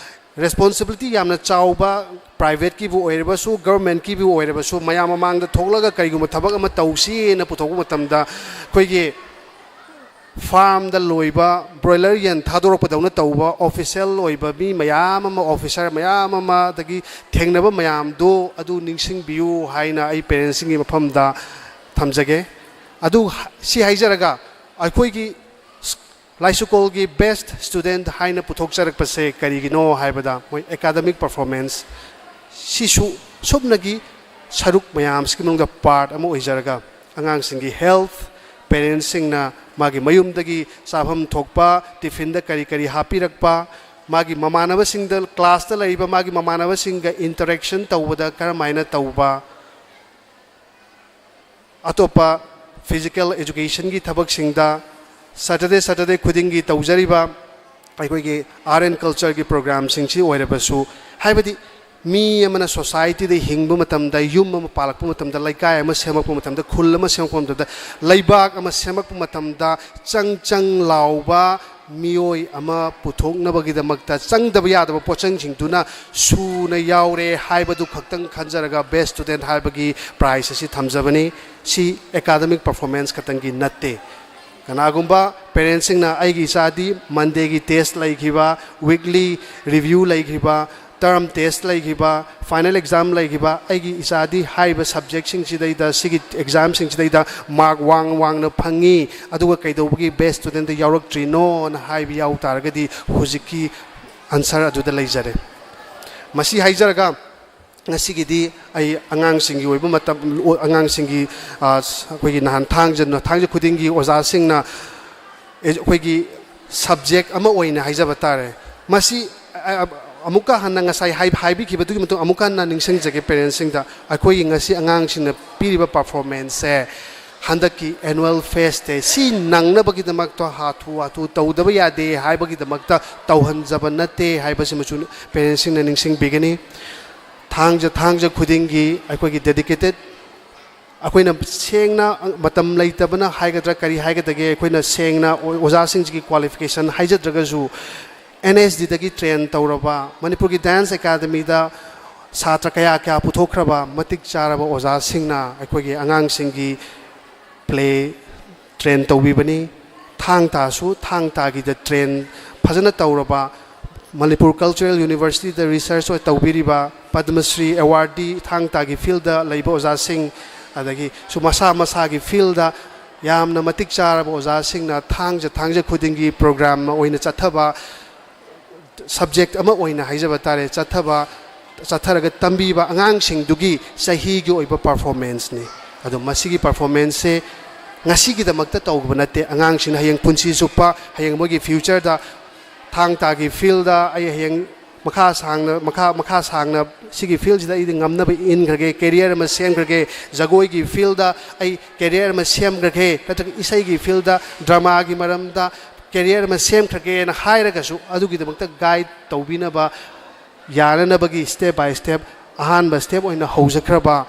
ꯔꯦꯁꯄꯣꯟꯁꯤꯕꯤꯂꯤꯇꯤ ꯌꯥꯝꯅ ꯆꯥꯎꯕ, ꯄ꯭ꯔꯥꯏꯚꯦꯠꯀꯤꯕꯨ ꯑꯣꯏꯔꯕꯁꯨ, ꯒꯚꯔꯟꯃꯦꯟꯠꯀꯤꯕꯨ ꯑꯣꯏꯔꯕꯁꯨ, ꯃꯌꯥꯝ ꯃꯃꯥꯡꯗ ꯊꯣꯛꯂꯒ ꯀꯔꯤꯒꯨꯝꯕ ꯊꯕꯛ ꯑꯃ ꯇꯧꯁꯤꯅ ꯄꯨꯊꯣꯛꯄ ꯃꯇꯝꯗ, ꯑꯩꯈꯣꯏꯒꯤ ꯐꯥꯔꯝꯗ ꯂꯣꯏꯕ ꯕ꯭ꯔꯣꯏꯂꯔ ꯌꯦꯟ ꯊꯥꯗꯣꯔꯛꯄꯗꯧꯅ ꯇꯧꯕ ꯑꯣꯐꯤꯁꯦꯜ ꯑꯣꯏꯕ ꯃꯤ ꯃꯌꯥꯝ ꯑꯃ, ꯑꯣꯐꯤꯁꯥꯔ ꯃꯌꯥꯝ ꯑꯃ, ꯑꯗꯒꯤ ꯊꯦꯡꯅꯕ ꯃꯌꯥꯝꯗꯣ ꯑꯗꯨ ꯅꯤꯡꯁꯤꯡꯕꯤꯌꯨ ꯍꯥꯏꯅ ꯑꯩ ꯄꯦꯔꯦꯟꯁꯁꯤꯡꯒꯤ ꯃꯐꯝꯗ ꯊꯝꯖꯒꯦ꯫ ꯑꯗꯨ ꯁꯤ ꯍꯥꯏꯖꯔꯒ, ꯑꯩꯈꯣꯏꯒꯤ ꯂꯥꯏꯁꯨꯀꯣꯜꯒꯤ ꯕꯦꯁ꯭ꯠ ꯁ꯭ꯇꯨꯗꯦꯟꯠ ꯍꯥꯏꯅ ꯄꯨꯊꯣꯛꯆꯔꯛꯄꯁꯦ ꯀꯔꯤꯒꯤꯅꯣ ꯍꯥꯏꯕꯗ, ꯃꯣꯏ ꯑꯦꯀꯥꯗꯃꯤꯛ ꯄꯔꯐꯣꯔꯃꯦꯟꯁ ꯁꯤꯁꯨ ꯁꯨꯞꯅꯒꯤ ꯁꯔꯨꯛ ꯃꯌꯥꯝꯁꯤꯒꯤ ꯃꯅꯨꯡꯗ ꯄꯥꯔꯠ ꯑꯃ ꯑꯣꯏꯖꯔꯒ, ꯑꯉꯥꯡꯁꯤꯡꯒꯤ ꯍꯦꯜꯊ, ꯄꯦꯔꯦꯟꯁꯁꯤꯡꯅ ꯃꯥꯒꯤ ꯃꯌꯨꯝꯗꯒꯤ ꯆꯥꯐꯝ ꯊꯣꯛꯄ ꯇꯤꯐꯤꯟꯗ ꯀꯔꯤ ꯀꯔꯤ ꯍꯥꯞꯄꯤꯔꯛꯄ, ꯃꯥꯒꯤ ꯃꯃꯥꯟꯅꯕꯁꯤꯡꯗ, ꯀ꯭ꯂꯥꯁꯇ ꯂꯩꯔꯤꯕ ꯃꯥꯒꯤ ꯃꯃꯥꯟꯅꯕꯁꯤꯡꯒ ꯏꯟꯇꯔꯦꯛꯁꯟ ꯇꯧꯕꯗ ꯀꯔꯝꯍꯥꯏꯅ ꯇꯧꯕ, ꯑꯇꯣꯞꯄ ꯐꯤꯖꯤꯀꯦꯜ ꯑꯦꯖꯨꯀꯦꯁꯟꯒꯤ ꯊꯕꯛꯁꯤꯡꯗ, ꯁꯇꯔꯗꯦ ꯁꯇꯔꯗꯦ ꯈꯨꯗꯤꯡꯒꯤ ꯇꯧꯖꯔꯤꯕ ꯑꯩꯈꯣꯏꯒꯤ ꯑꯥꯔꯠ ꯑꯦꯟ ꯀꯜꯆꯔꯒꯤ ꯄ꯭ꯔꯣꯒ꯭ꯔꯥꯝꯁꯤꯡꯁꯤ ꯑꯣꯏꯔꯕꯁꯨ, ꯍꯥꯏꯕꯗꯤ ꯃꯤ ꯑꯃꯅ ꯁꯣꯁꯥꯏꯇꯤꯗ ꯍꯤꯡꯕ ꯃꯇꯝꯗ, ꯌꯨꯝ ꯑꯃ ꯄꯥꯜꯂꯛꯄ ꯃꯇꯝꯗ, ꯂꯩꯀꯥꯏ ꯑꯃ ꯁꯦꯝꯃꯛꯄ ꯃꯇꯝꯗ, ꯈꯨꯜ ꯑꯃ ꯁꯦꯝꯃꯛꯄ ꯃꯇꯝꯗ, ꯂꯩꯕꯥꯛ ꯑꯃ ꯁꯦꯝꯃꯛꯄ ꯃꯇꯝꯗ, ꯆꯪ ꯆꯪ ꯂꯥꯎꯕ ꯃꯤꯑꯣꯏ ꯑꯃ ꯄꯨꯊꯣꯛꯅꯕꯒꯤꯗꯃꯛꯇ ꯆꯪꯗꯕ ꯌꯥꯗꯕ ꯄꯣꯠꯆꯪꯁꯤꯡꯗꯨꯅ ꯁꯨꯅ ꯌꯥꯎꯔꯦ ꯍꯥꯏꯕꯗꯨ ꯈꯛꯇꯪ ꯈꯟꯖꯔꯒ ꯕꯦꯁ꯭ꯠ ꯁ꯭ꯇꯨꯗꯦꯟꯠ ꯍꯥꯏꯕꯒꯤ ꯄ꯭ꯔꯥꯏꯖ ꯑꯁꯤ ꯊꯝꯖꯕꯅꯤ꯫ ꯁꯤ ꯑꯦꯀꯥꯗꯃꯤꯛ ꯄꯔꯐꯣꯔꯃꯦꯟꯁ ꯈꯛꯇꯪꯒꯤ ꯅꯠꯇꯦ꯫ ꯀꯅꯥꯒꯨꯝꯕ ꯄꯦꯔꯦꯟꯁꯁꯤꯡꯅ ꯑꯩꯒꯤ ꯏꯆꯥꯗꯤ ꯃꯟꯗꯦꯒꯤ ꯇꯦꯁ꯭ꯠ ꯂꯩꯈꯤꯕ, ꯋꯤꯛꯂꯤ ꯔꯤꯚ꯭ꯌꯨ ꯂꯩꯈꯤꯕ, ꯇꯔꯝ ꯇꯦꯁ꯭ꯠ ꯂꯩꯈꯤꯕ, ꯐꯥꯏꯅꯦꯜ ꯑꯦꯛꯖꯥꯝ ꯂꯩꯈꯤꯕ, ꯑꯩꯒꯤ ꯏꯆꯥꯗꯤ ꯍꯥꯏꯔꯤꯕ ꯁꯕꯖꯦꯛꯁꯤꯡꯁꯤꯗꯩꯗ, ꯁꯤꯒꯤ ꯑꯦꯛꯖꯥꯝꯁꯤꯡꯁꯤꯗꯩꯗ ꯃꯥꯔꯛ ꯋꯥꯡ ꯋꯥꯡꯅ ꯐꯪꯉꯤ, ꯑꯗꯨꯒ ꯀꯩꯗꯧꯕꯒꯤ ꯕꯦꯁ꯭ꯠ ꯁ꯭ꯇꯨꯗꯦꯟꯠꯇ ꯌꯥꯎꯔꯛꯇ꯭ꯔꯤꯅꯣꯅ ꯍꯥꯏꯕ ꯌꯥꯎ ꯇꯥꯔꯒꯗꯤ, ꯍꯧꯖꯤꯛꯀꯤ ꯑꯟꯁꯔ ꯑꯗꯨꯗ ꯂꯩꯖꯔꯦ꯫ ꯃꯁꯤ ꯍꯥꯏꯖꯔꯒ, ꯉꯁꯤꯒꯤꯗꯤ ꯑꯩ ꯑꯉꯥꯡꯁꯤꯡꯒꯤ ꯑꯣꯏꯕ ꯃꯇꯝ, ꯑꯉꯥꯡꯁꯤꯡꯒꯤ, ꯑ, ꯑꯩꯈꯣꯏꯒꯤ ꯅꯍꯥꯟ ꯊꯥꯡꯖ, ꯊꯥꯡꯖ ꯈꯨꯗꯤꯡꯒꯤ ꯑꯣꯖꯥꯁꯤꯡꯅ ꯑꯩꯈꯣꯏꯒꯤ ꯁꯕꯖꯦꯛ ꯑꯃ ꯑꯣꯏꯅ ꯍꯥꯏꯖꯕ ꯇꯥꯔꯦ꯫ ꯃꯁꯤ, ꯑ, ꯑꯃꯨꯛꯀ ꯍꯟꯅ ꯉꯁꯥꯏ ꯍꯥꯏ-, ꯍꯥꯏꯕꯤꯈꯤꯕꯗꯨꯒꯤ ꯃꯇꯨꯡ ꯑꯃꯨꯛꯀ ꯍꯟꯅ ꯅꯤꯡꯁꯤꯡꯖꯒꯦ ꯄꯦꯔꯦꯟꯁꯁꯤꯡꯗ, ꯑꯩꯈꯣꯏꯒꯤ ꯉꯁꯤ ꯑꯉꯥꯡꯁꯤꯡꯅ ꯄꯤꯔꯤꯕ ꯄꯔꯐꯣꯔꯃꯦꯟꯁꯁꯦ ꯍꯟꯗꯛꯀꯤ ꯑꯦꯅꯨꯋꯦꯜ ꯐꯦꯁ꯭ꯠꯇ ꯁꯤ ꯅꯪꯅꯕꯒꯤꯗꯃꯛꯇ ꯍꯥꯊꯨ ꯍꯥꯊꯨ ꯇꯧꯗꯕ ꯌꯥꯗꯦ ꯍꯥꯏꯕꯒꯤꯗꯃꯛꯇ ꯇꯧꯍꯟꯖꯕ ꯅꯠꯇꯦ ꯍꯥꯏꯕꯁꯤꯃꯁꯨ ꯄꯦꯔꯦꯟꯁꯁꯤꯡꯅ ꯅꯤꯡꯁꯤꯡꯕꯤꯒꯅꯤ꯫ ꯊꯥꯡꯖ, ꯊꯥꯡꯖ ꯈꯨꯗꯤꯡꯒꯤ ꯑꯩꯈꯣꯏꯒꯤ ꯗꯦꯗꯤꯀꯦꯇꯦꯠ, ꯑꯩꯈꯣꯏꯅ ꯁꯦꯡꯅ, ꯃꯇꯝ ꯂꯩꯇꯕꯅ ꯍꯥꯏꯒꯗ꯭ꯔꯥ ꯀꯔꯤ ꯍꯥꯏꯒꯗꯒꯦ, ꯑꯩꯈꯣꯏꯅ ꯁꯦꯡꯅ ꯑꯣ-, ꯑꯣꯖꯥꯁꯤꯡꯁꯤꯒꯤ ꯀ꯭ꯋꯥꯂꯤꯐꯤꯀꯦꯁꯟ ꯍꯥꯏꯖꯗ꯭ꯔꯒꯁꯨ, ꯑꯦꯟ ꯑꯦꯁ ꯗꯤꯗꯒꯤ ꯇ꯭ꯔꯦꯟ ꯇꯧꯔꯕ, ꯃꯅꯤꯄꯨꯔꯒꯤ ꯗꯥꯟꯁ ꯑꯦꯀꯥꯗꯃꯤꯗ ꯁꯥꯇ꯭ꯔ ꯀꯌꯥ ꯀꯌꯥ ꯄꯨꯊꯣꯛꯈ꯭ꯔꯕ ꯃꯇꯤꯛ ꯆꯥꯔꯕ ꯑꯣꯖꯥꯁꯤꯡꯅ ꯑꯩꯈꯣꯏꯒꯤ ꯑꯉꯥꯡꯁꯤꯡꯒꯤ ꯄ꯭ꯂꯦ ꯇ꯭ꯔꯦꯟ ꯇꯧꯕꯤꯕꯅꯤ꯫ ꯊꯥꯡ ꯇꯥꯁꯨ ꯊꯥꯡ ꯇꯥꯒꯤꯗ ꯇ꯭ꯔꯦꯟ ꯐꯖꯅ ꯇꯧꯔꯕ, ꯃꯅꯤꯄꯨꯔ ꯀꯜꯆꯔꯦꯜ ꯌꯨꯅꯤꯚꯔꯁꯤꯇꯤꯗ ꯔꯤꯁꯔꯁ ꯇꯧꯕꯤꯔꯤꯕ, ꯄꯗꯃꯁ꯭ꯔꯤ ꯑꯦꯋꯥꯔꯗꯤ ꯊꯥꯡ ꯇꯥꯒꯤ ꯐꯤꯜꯗ ꯂꯩꯕ ꯑꯣꯖꯥꯁꯤꯡ, ꯑꯗꯒꯤ ꯁꯨ ꯃꯁꯥ ꯃꯁꯥꯒꯤ ꯐꯤꯜꯗ ꯌꯥꯝꯅ ꯃꯇꯤꯛ ꯆꯥꯔꯕ ꯑꯣꯖꯥꯁꯤꯡꯅ ꯊꯥꯡꯖ ꯊꯥꯡꯖ ꯈꯨꯗꯤꯡꯒꯤ ꯄ꯭ꯔꯣꯒ꯭ꯔꯥꯝ ꯑꯣꯏꯅ ꯆꯠꯊꯕ, ꯁꯕꯖꯦꯛ ꯑꯃ ꯑꯣꯏꯅ ꯍꯥꯏꯖꯕ ꯇꯥꯔꯦ, ꯆꯠꯊꯕ, ꯆꯠꯊꯔꯒ ꯇꯝꯕꯤꯕ ꯑꯉꯥꯡꯁꯤꯡꯗꯨꯒꯤ ꯆꯍꯤꯒꯤ ꯑꯣꯏꯕ ꯄꯔꯐꯣꯔꯃꯦꯟꯁꯅꯤ꯫ ꯑꯗꯣ ꯃꯁꯤꯒꯤ ꯄꯔꯐꯣꯔꯃꯦꯟꯁꯁꯦ ꯉꯁꯤꯒꯤꯗꯃꯛꯇ ꯇꯧꯕ ꯅꯠꯇꯦ꯫ ꯑꯉꯥꯡꯁꯤꯡꯅ ꯍꯌꯦꯡ ꯄꯨꯟꯁꯤ ꯆꯨꯞꯄ, ꯍꯌꯦꯡ ꯃꯣꯏꯒꯤ ꯐ꯭ꯌꯨꯆꯔꯗ ꯊꯥꯡ ꯇꯥꯒꯤ ꯐꯤꯜꯗ ꯑꯩ ꯍꯌꯦꯡ ꯃꯈꯥ ꯁꯥꯡꯅ, ꯃꯈꯥ, ꯃꯈꯥ ꯁꯥꯡꯅ ꯁꯤꯒꯤ ꯐꯤꯜꯁꯤꯗ ꯑꯩꯗꯤ ꯉꯝꯅꯕ ꯏꯟꯈ꯭ꯔꯒꯦ, ꯀꯦꯔꯤꯌꯔ ꯑꯃ ꯁꯦꯝꯈ꯭ꯔꯒꯦ, ꯖꯒꯣꯏꯒꯤ ꯐꯤꯜꯗ ꯑꯩ ꯀꯦꯔꯤꯌꯔ ꯑꯃ ꯁꯦꯝꯈ꯭ꯔꯒꯦ, ꯅꯠꯇ꯭ꯔꯒ ꯏꯁꯩꯒꯤ ꯐꯤꯜꯗ, ꯗ꯭ꯔꯃꯥꯒꯤ ꯃꯔꯝꯗ ꯀꯦꯔꯤꯌꯔ ꯑꯃ ꯁꯦꯝꯈ꯭ꯔꯒꯦꯅ ꯍꯥꯏꯔꯒꯁꯨ, ꯑꯗꯨꯒꯤꯗꯃꯛꯇ ꯒꯥꯏꯗ ꯇꯧꯕꯤꯅꯕ ꯌꯥꯅꯅꯕꯒꯤ ꯁ꯭ꯇꯦꯞ ꯕꯥꯏ ꯁ꯭ꯇꯦꯞ ꯑꯍꯥꯟꯕ ꯁ꯭ꯇꯦꯞ ꯑꯣꯏꯅ ꯍꯧꯖꯈ꯭ꯔꯕ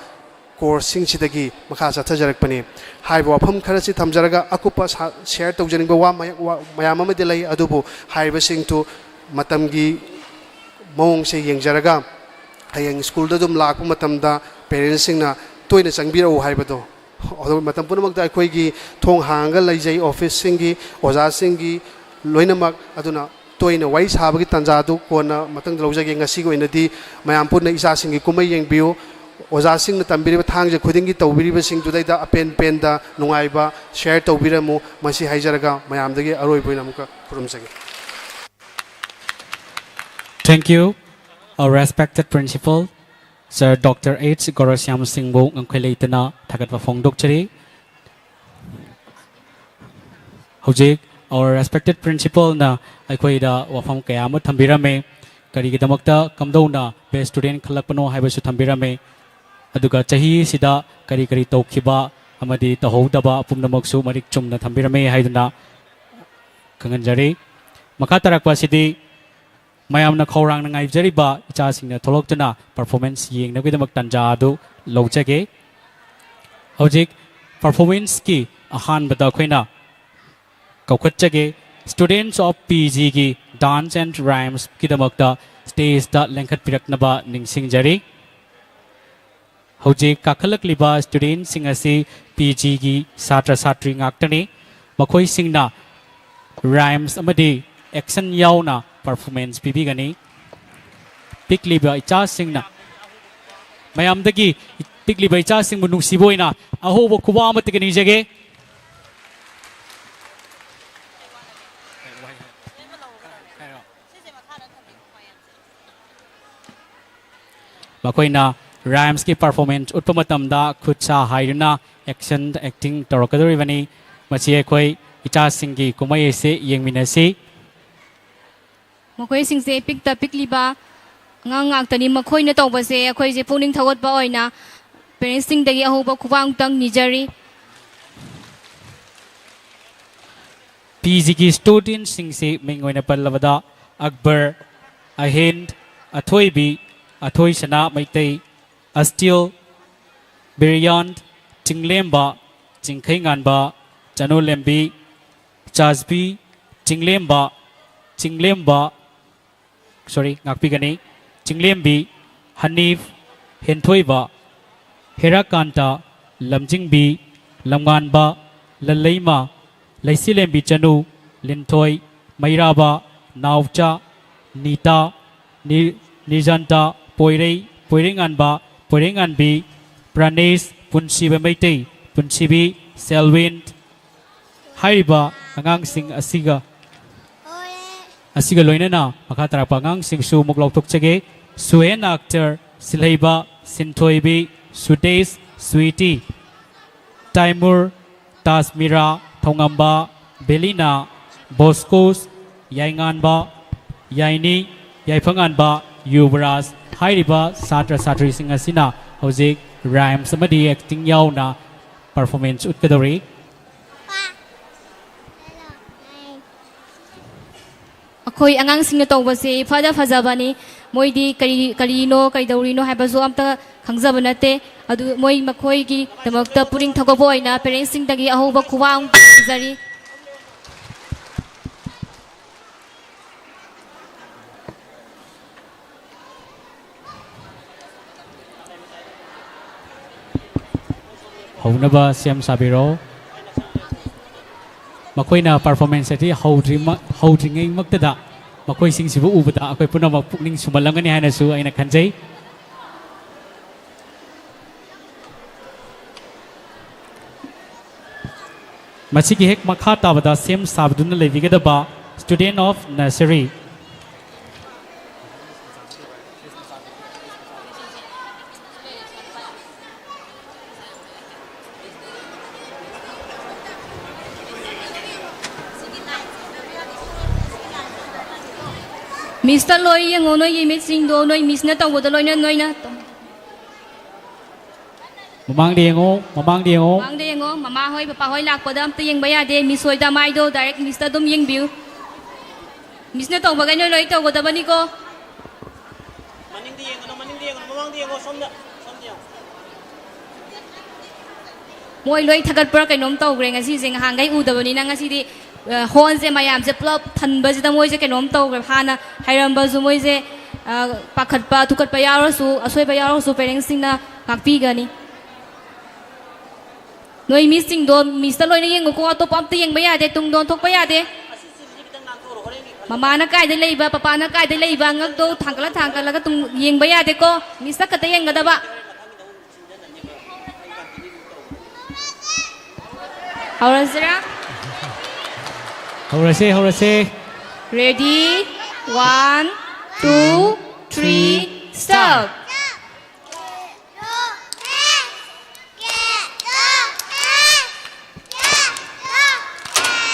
ꯀꯣꯔꯁꯁꯤꯡꯁꯤꯗꯒꯤ ꯃꯈꯥ ꯆꯠꯊꯖꯔꯛꯄꯅꯤ꯫ ꯍꯥꯏꯔꯤꯕ ꯋꯥꯐꯝ ꯈꯔꯁꯤ ꯊꯝꯖꯔꯒ ꯑꯀꯨꯞꯄ ꯁꯥ-, ꯁꯤꯌꯔ ꯇꯧꯖꯅꯤꯡꯕ ꯋꯥ ꯃꯌꯥ-, ꯋꯥ ꯃꯌꯥꯝ ꯑꯃꯗꯤ ꯂꯩ, ꯑꯗꯨꯕꯨ ꯍꯥꯏꯔꯤꯕꯁꯤꯡꯗꯨ ꯃꯇꯝꯒꯤ ꯃꯑꯣꯡꯁꯦ ꯌꯦꯡꯖꯔꯒ ꯍꯌꯦꯡ ꯁ꯭ꯀꯨꯜꯗ ꯑꯗꯨꯝ ꯂꯥꯛꯄ ꯃꯇꯝꯗ ꯄꯦꯔꯦꯟꯁꯁꯤꯡꯅ ꯇꯣꯏꯅ ꯆꯪꯕꯤꯔꯛꯎ ꯍꯥꯏꯕꯗꯣ, ꯑꯗꯨ ꯃꯇꯝ ꯄꯨꯝꯅꯃꯛꯇ ꯑꯩꯈꯣꯏꯒꯤ ꯊꯣꯡ ꯍꯥꯡꯉꯒ ꯂꯩꯖꯩ, ꯑꯣꯐꯤꯁꯁꯤꯡꯒꯤ, ꯑꯣꯖꯥꯁꯤꯡꯒꯤ ꯂꯣꯏꯅꯃꯛ꯫ ꯑꯗꯨꯅ ꯇꯣꯏꯅ ꯋꯥꯔꯤ ꯁꯥꯕꯒꯤ ꯇꯥꯟꯖꯥꯗꯨ ꯀꯣꯟꯅ ꯃꯊꯪꯗ ꯂꯧꯖꯒꯦ꯫ ꯉꯁꯤꯒꯤ ꯑꯣꯏꯅꯗꯤ ꯃꯌꯥꯝ ꯄꯨꯟꯅ ꯏꯆꯥꯁꯤꯡꯒꯤ ꯀꯨꯝꯍꯩ ꯌꯦꯡꯕꯤꯌꯨ꯫ ꯑꯣꯖꯥꯁꯤꯡꯅ ꯇꯝꯕꯤꯔꯤꯕ ꯊꯥꯡꯖ ꯈꯨꯗꯤꯡꯒꯤ ꯇꯧꯕꯤꯔꯤꯕꯁꯤꯡꯗꯨꯗꯩꯗ ꯑꯄꯦꯟ ꯄꯦꯟꯗ ꯅꯨꯡꯉꯥꯏꯕ ꯁꯤꯌꯔ ꯇꯧꯕꯤꯔꯝꯃꯨ꯫ ꯃꯁꯤ ꯍꯥꯏꯖꯔꯒ ꯃꯌꯥꯝꯗꯒꯤ ꯑꯔꯣꯏꯕ ꯑꯣꯏꯅ ꯑꯃꯨꯛꯀ ꯈꯨꯔꯨꯝꯖꯒꯦ꯫ Thank you, our respected principal, Sir Doctor H Gaurashyam Singhꯕꯨ ꯉꯝꯈꯩ ꯂꯩꯇꯅ ꯊꯥꯒꯠꯄ ꯐꯣꯡꯗꯣꯛꯆꯔꯤ꯫ ꯍꯧꯖꯤꯛ our respected principalꯅ ꯑꯩꯈꯣꯏꯗ ꯋꯥꯐꯝ ꯀꯌꯥ ꯑꯃ ꯊꯝꯕꯤꯔꯝꯃꯤ꯫ ꯀꯔꯤꯒꯤꯗꯃꯛꯇ ꯀꯝꯗꯧꯅ best student ꯈꯜꯂꯛꯄꯅꯣ ꯍꯥꯏꯕꯁꯨ ꯊꯝꯕꯤꯔꯝꯃꯤ꯫ ꯑꯗꯨꯒ ꯆꯍꯤꯁꯤꯗ ꯀꯔꯤ ꯀꯔꯤ ꯇꯧꯈꯤꯕ ꯑꯃꯗꯤ ꯇꯧꯍꯧꯗꯕ ꯄꯨꯝꯅꯃꯛꯁꯨ ꯃꯔꯤꯛ ꯆꯨꯝꯅ ꯊꯝꯕꯤꯔꯝꯃꯤ ꯍꯥꯏꯗꯨꯅ ꯈꯪꯍꯟꯖꯔꯤ꯫ ꯃꯈꯥ ꯇꯥꯔꯛꯄ ꯑꯁꯤꯗꯤ ꯃꯌꯥꯝꯅ ꯈꯧꯔꯥꯡꯅ ꯉꯥꯏꯖꯔꯤꯕ ꯏꯆꯥꯁꯤꯡꯅ ꯊꯣꯛꯂꯛꯇꯨꯅ performance ꯌꯦꯡꯅꯕꯒꯤꯗꯃꯛ ꯇꯥꯟꯖꯥ ꯑꯗꯨ ꯂꯧꯖꯒꯦ꯫ ꯍꯧꯖꯤꯛ performanceꯀꯤ ꯑꯍꯥꯟꯕꯗ ꯑꯩꯈꯣꯏꯅ ꯀꯧꯈꯠꯆꯒꯦ students of PGꯒꯤ Dance and Rhymes ꯀꯤꯗꯃꯛꯇ stage ꯇ ꯂꯦꯡꯈꯠꯄꯤꯔꯛꯅꯕ ꯅꯤꯡꯁꯤꯡꯖꯔꯤ꯫ ꯍꯧꯖꯤꯛ ꯀꯥꯈꯠꯂꯛꯂꯤꯕ student ꯁꯤꯡ ꯑꯁꯤ P G ꯒꯤ ꯁꯥꯇ꯭ꯔ ꯁꯥꯇ꯭ꯔꯤ ꯉꯥꯛꯇꯅꯤ꯫ ꯃꯈꯣꯏꯁꯤꯡꯅ rhymes ꯑꯃꯗꯤ action ꯌꯥꯎꯅ performance ꯄꯤꯕꯤꯒꯅꯤ꯫ ꯄꯤꯛꯂꯤꯕ ꯏꯆꯥꯁꯤꯡꯅ, ꯃꯌꯥꯝꯗꯒꯤ ꯄꯤꯛꯂꯤꯕ ꯏꯆꯥꯁꯤꯡꯕꯨ ꯅꯨꯡꯁꯤꯕ ꯑꯣꯏꯅ ꯑꯍꯧꯕ ꯈꯨꯕꯥꯛ ꯑꯃꯠꯇꯒ ꯅꯤꯖꯒꯦ꯫ ꯃꯈꯣꯏꯅ rhymes ꯀꯤ performance ꯎꯠꯄ ꯃꯇꯝꯗ ꯈꯨꯠ ꯁꯥ ꯍꯥꯏꯗꯨꯅ action, acting ꯇꯧꯔꯛꯀꯗꯧꯔꯤꯕꯅꯤ꯫ ꯃꯁꯤ ꯑꯩꯈꯣꯏ ꯏꯆꯥꯁꯤꯡꯒꯤ ꯀꯨꯝꯍꯩ ꯑꯁꯤ ꯌꯦꯡꯃꯤꯟꯅꯁꯤ꯫ ꯃꯈꯣꯏꯁꯤꯡꯁꯦ ꯄꯤꯛꯇ ꯄꯤꯛꯂꯤꯕ ꯑꯉꯥꯡ ꯉꯥꯛꯇꯅꯤ꯫ ꯃꯈꯣꯏꯅ ꯇꯧꯕꯁꯦ ꯑꯩꯈꯣꯏꯁꯦ ꯄꯨꯛꯅꯤꯡ ꯊꯧꯒꯠꯄ ꯑꯣꯏꯅ parents ꯁꯤꯡꯗꯒꯤ ꯑꯍꯧꯕ ꯈꯨꯕꯥꯛ ꯑꯃꯨꯛꯇꯪ ꯅꯤꯖꯔꯤ꯫ P G ꯒꯤ student ꯁꯤꯡꯁꯤ ꯃꯤꯡ ꯑꯣꯏꯅ ꯄꯜꯂꯕꯗ ꯑꯛꯕꯔ, ꯑꯍꯤꯟ, ꯑꯊꯣꯏꯕꯤ, ꯑꯊꯣꯏꯁꯅꯥ ꯃꯩꯇꯩ, ꯑꯁꯇꯤꯜ, ꯕꯤꯔꯤꯌꯥꯟ, ꯆꯤꯡꯂꯦꯝꯕ, ꯆꯤꯡꯈꯩꯉꯥꯟꯕ, ꯆꯅꯨꯂꯦꯝꯕꯤ, ꯆꯥꯖꯕꯤ, ꯆꯤꯡꯂꯦꯝꯕ, ꯆꯤꯡꯂꯦꯝꯕ, sorry, ꯉꯥꯛꯄꯤꯒꯅꯤ, ꯆꯤꯡꯂꯦꯝꯕꯤ, ꯍꯅꯤꯐ, ꯍꯦꯟꯊꯣꯏꯕ, ꯍꯦꯔꯥꯀꯥꯟꯇ, ꯂꯝꯖꯤꯡꯕꯤ, ꯂꯝꯉꯥꯟꯕ, ꯂꯜꯂꯩꯃ, ꯂꯩꯁꯤꯂꯦꯝꯕꯤ ꯆꯅꯨ, ꯂꯤꯟꯊꯣꯏ, ꯃꯩꯔꯥꯕ, ꯅꯥꯎꯆꯥ, ꯅꯤꯇꯥ, ꯅꯤ-, ꯅꯤꯖꯥꯟꯇ, ꯄꯣꯏꯔꯩ, ꯄꯣꯏꯔꯩꯉꯥꯟꯕ, ꯄꯣꯏꯔꯩꯉꯥꯟꯕꯤ, ꯄ꯭ꯔꯥꯅꯦꯁ, ꯄꯨꯟꯁꯤꯕ ꯃꯩꯇꯩ, ꯄꯨꯟꯁꯤꯕꯤ, ꯁꯦꯜꯋꯤꯟ, ꯍꯥꯏꯔꯤꯕ ꯑꯉꯥꯡꯁꯤꯡ ꯑꯁꯤꯒ, ꯑꯁꯤꯒ ꯂꯣꯏꯅꯅ ꯃꯈꯥ ꯇꯥꯔꯛꯄ ꯑꯉꯥꯡꯁꯤꯡꯁꯨ ꯑꯃꯨꯛ ꯂꯥꯎꯊꯣꯛꯆꯒꯦ꯫ ꯁꯨꯍꯦꯟ ꯑꯈꯇꯔ, ꯁꯤꯜꯍꯩꯕ, ꯁꯤꯟꯊꯣꯏꯕꯤ, ꯁꯨꯗꯦꯁ, ꯁ꯭ꯋꯤꯇꯤ, ꯇꯥꯏꯃꯨꯔ, ꯇꯥꯁꯃꯤꯔꯥ, ꯊꯧꯉꯝꯕ, ꯕꯦꯂꯤꯅꯥ, ꯕꯣꯁꯀꯣꯁ, ꯌꯥꯏꯉꯥꯟꯕ, ꯌꯥꯏꯅꯤ, ꯌꯥꯏꯐꯉꯥꯟꯕ, ꯌꯨꯕꯔꯥꯖ ꯍꯥꯏꯔꯤꯕ ꯁꯥꯇ꯭ꯔ ꯁꯥꯇ꯭ꯔꯤꯁꯤꯡ ꯑꯁꯤꯅ ꯍꯧꯖꯤꯛ rhymes ꯑꯃꯗꯤ acting ꯌꯥꯎꯅ performance ꯎꯠꯀꯗꯧꯔꯤ꯫ ꯑꯩꯈꯣꯏ ꯑꯉꯥꯡꯁꯤꯡꯅ ꯇꯧꯕꯁꯦ ꯏꯐꯗ ꯐꯖꯕꯅꯤ꯫ ꯃꯣꯏꯗꯤ ꯀꯔꯤ, ꯀꯔꯤꯅꯣ, ꯀꯩꯗꯧꯔꯤꯅꯣ ꯍꯥꯏꯕꯁꯨ ꯑꯝꯇ ꯈꯪꯖꯕ ꯅꯠꯇꯦ꯫ ꯑꯗꯨ ꯃꯣꯏ ꯃꯈꯣꯏꯒꯤꯗꯃꯛꯇ ꯄꯨꯛꯅꯤꯡ ꯊꯧꯒꯠꯄ ꯑꯣꯏꯅ parents ꯁꯤꯡꯗꯒꯤ ꯑꯍꯧꯕ ꯈꯨꯕꯥꯛ ꯑꯃ ꯄꯤꯖꯔꯤ꯫ ꯍꯧꯅꯕ ꯁꯦꯝ ꯁꯥꯕꯤꯔꯣ꯫ ꯃꯈꯣꯏꯅ performance ꯑꯁꯤ ꯍꯧꯗ꯭ꯔꯤꯃꯛ-, ꯍꯧꯗ꯭ꯔꯤꯉꯩꯃꯛꯇꯗ ꯃꯈꯣꯏꯁꯤꯡꯁꯤꯕꯨ ꯎꯕꯗ ꯑꯩꯈꯣꯏ ꯄꯨꯝꯅꯃꯛ ꯄꯨꯛꯅꯤꯡ ꯁꯨꯝꯍꯠꯂꯝꯒꯅꯤ ꯍꯥꯏꯅꯁꯨ ꯑꯩꯅ ꯈꯟꯖꯩ꯫ ꯃꯁꯤꯒꯤ ꯍꯦꯛ ꯃꯈꯥ ꯇꯥꯕꯗ ꯁꯦꯝ ꯁꯥꯗꯨꯅ ꯂꯩꯕꯤꯒꯗꯕ student of nursery꯫ Miss ꯇ ꯂꯣꯏ ꯌꯦꯡꯉꯣ, ꯅꯣꯏꯒꯤ ꯃꯤꯠꯁꯤꯡꯗꯣ ꯅꯣꯏ Miss ꯅ ꯇꯧꯕꯗ ꯂꯣꯏꯅ ꯅꯣꯏꯅ ꯇꯧ-, ꯃꯃꯥꯡꯗ ꯌꯦꯡꯉꯣ, ꯃꯃꯥꯡꯗ ꯌꯦꯡꯉꯣ꯫ ꯃꯃꯥꯡꯗ ꯌꯦꯡꯉꯣ, ꯃꯃꯥ ꯍꯣꯏ ꯄꯄꯥ ꯍꯣꯏ ꯂꯥꯛꯄꯗ ꯑꯝꯇ ꯌꯦꯡꯕ ꯌꯥꯗꯦ꯫ Miss ꯍꯣꯏꯗ ꯃꯥꯏꯗꯣ direct Miss ꯇ ꯑꯗꯨꯝ ꯌꯦꯡꯕꯤꯌꯨ꯫ Miss ꯅ ꯇꯧꯕꯒꯩ ꯅꯣꯏ ꯂꯣꯏ ꯇꯧꯒꯗꯕꯅꯤꯀꯣ꯫ ꯃꯅꯤꯡꯗ ꯌꯦꯡꯒꯅꯨ, ꯃꯅꯤꯡꯗ ꯌꯦꯡꯒꯅꯨ, ꯃꯃꯥꯡꯗ ꯌꯦꯡꯉꯣ, ꯁꯣꯝꯗ, ꯁꯣꯝꯗ ꯌꯦꯡꯉꯣ꯫ ꯃꯣꯏ ꯂꯣꯏ ꯊꯥꯒꯠꯄ꯭ꯔꯥ ꯀꯩꯅꯣꯝ ꯇꯧꯈ꯭ꯔꯦ ꯉꯁꯤꯁꯦ, ꯉꯍꯥꯟꯈꯩ ꯎꯗꯕꯅꯤꯅ ꯉꯁꯤꯗꯤ, ꯑ, hall ꯁꯦ ꯃꯌꯥꯝꯁꯦ ꯄꯨꯂꯞ ꯊꯟꯕꯁꯤꯗ ꯃꯣꯏꯁꯦ ꯀꯩꯅꯣꯝ ꯇꯧꯈ꯭ꯔꯦ꯫ ꯍꯥꯟꯅ ꯍꯩꯔꯝꯕꯁꯨ ꯃꯣꯏꯁꯦ, ꯑ, ꯄꯥꯈꯠꯄ ꯊꯨꯀꯠꯄ ꯌꯥꯎꯔꯁꯨ, ꯑꯁꯣꯏꯕ ꯌꯥꯎꯔꯁꯨ parents ꯁꯤꯡꯅ ꯉꯥꯛꯄꯤꯒꯅꯤ꯫ ꯅꯣꯏ Miss ꯁꯤꯡꯗꯣ Miss ꯇ ꯂꯣꯏꯅ ꯌꯦꯡꯉꯨꯀꯣ, ꯑꯇꯣꯞꯄ ꯑꯝꯇ ꯌꯦꯡꯕ ꯌꯥꯗꯦ, ꯇꯨꯡꯗ ꯑꯣꯟꯊꯣꯛꯄ ꯌꯥꯗꯦ꯫ ꯃꯃꯥꯅ ꯀꯥꯏꯗ ꯂꯩꯕ, ꯄꯄꯥꯅ ꯀꯥꯏꯗ ꯂꯩꯕ, ꯉꯛꯇꯣ ꯊꯥꯡꯒꯠꯂ ꯊꯥꯡꯒꯠꯂꯒ ꯇꯨꯡ ꯌꯦꯡꯕ ꯌꯥꯗꯦꯀꯣ, Miss ꯇ ꯈꯛꯇ ꯌꯦꯡꯒꯗꯕ꯫ ꯍꯧꯔꯁꯤꯔꯥ? ꯍꯧꯔꯁꯦ, ꯍꯧꯔꯁꯦ꯫ Ready? One, two, three, start!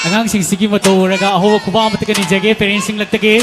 ꯑꯉꯥꯡꯁꯤꯡꯁꯤꯒꯤ ꯃꯇꯧ ꯎꯔꯒ ꯑꯍꯧꯕ ꯈꯨꯕꯥꯛ ꯑꯃꯠꯇꯒ ꯅꯤꯖꯒꯦ parents ꯁꯤꯡꯂꯛꯇꯒꯤ꯫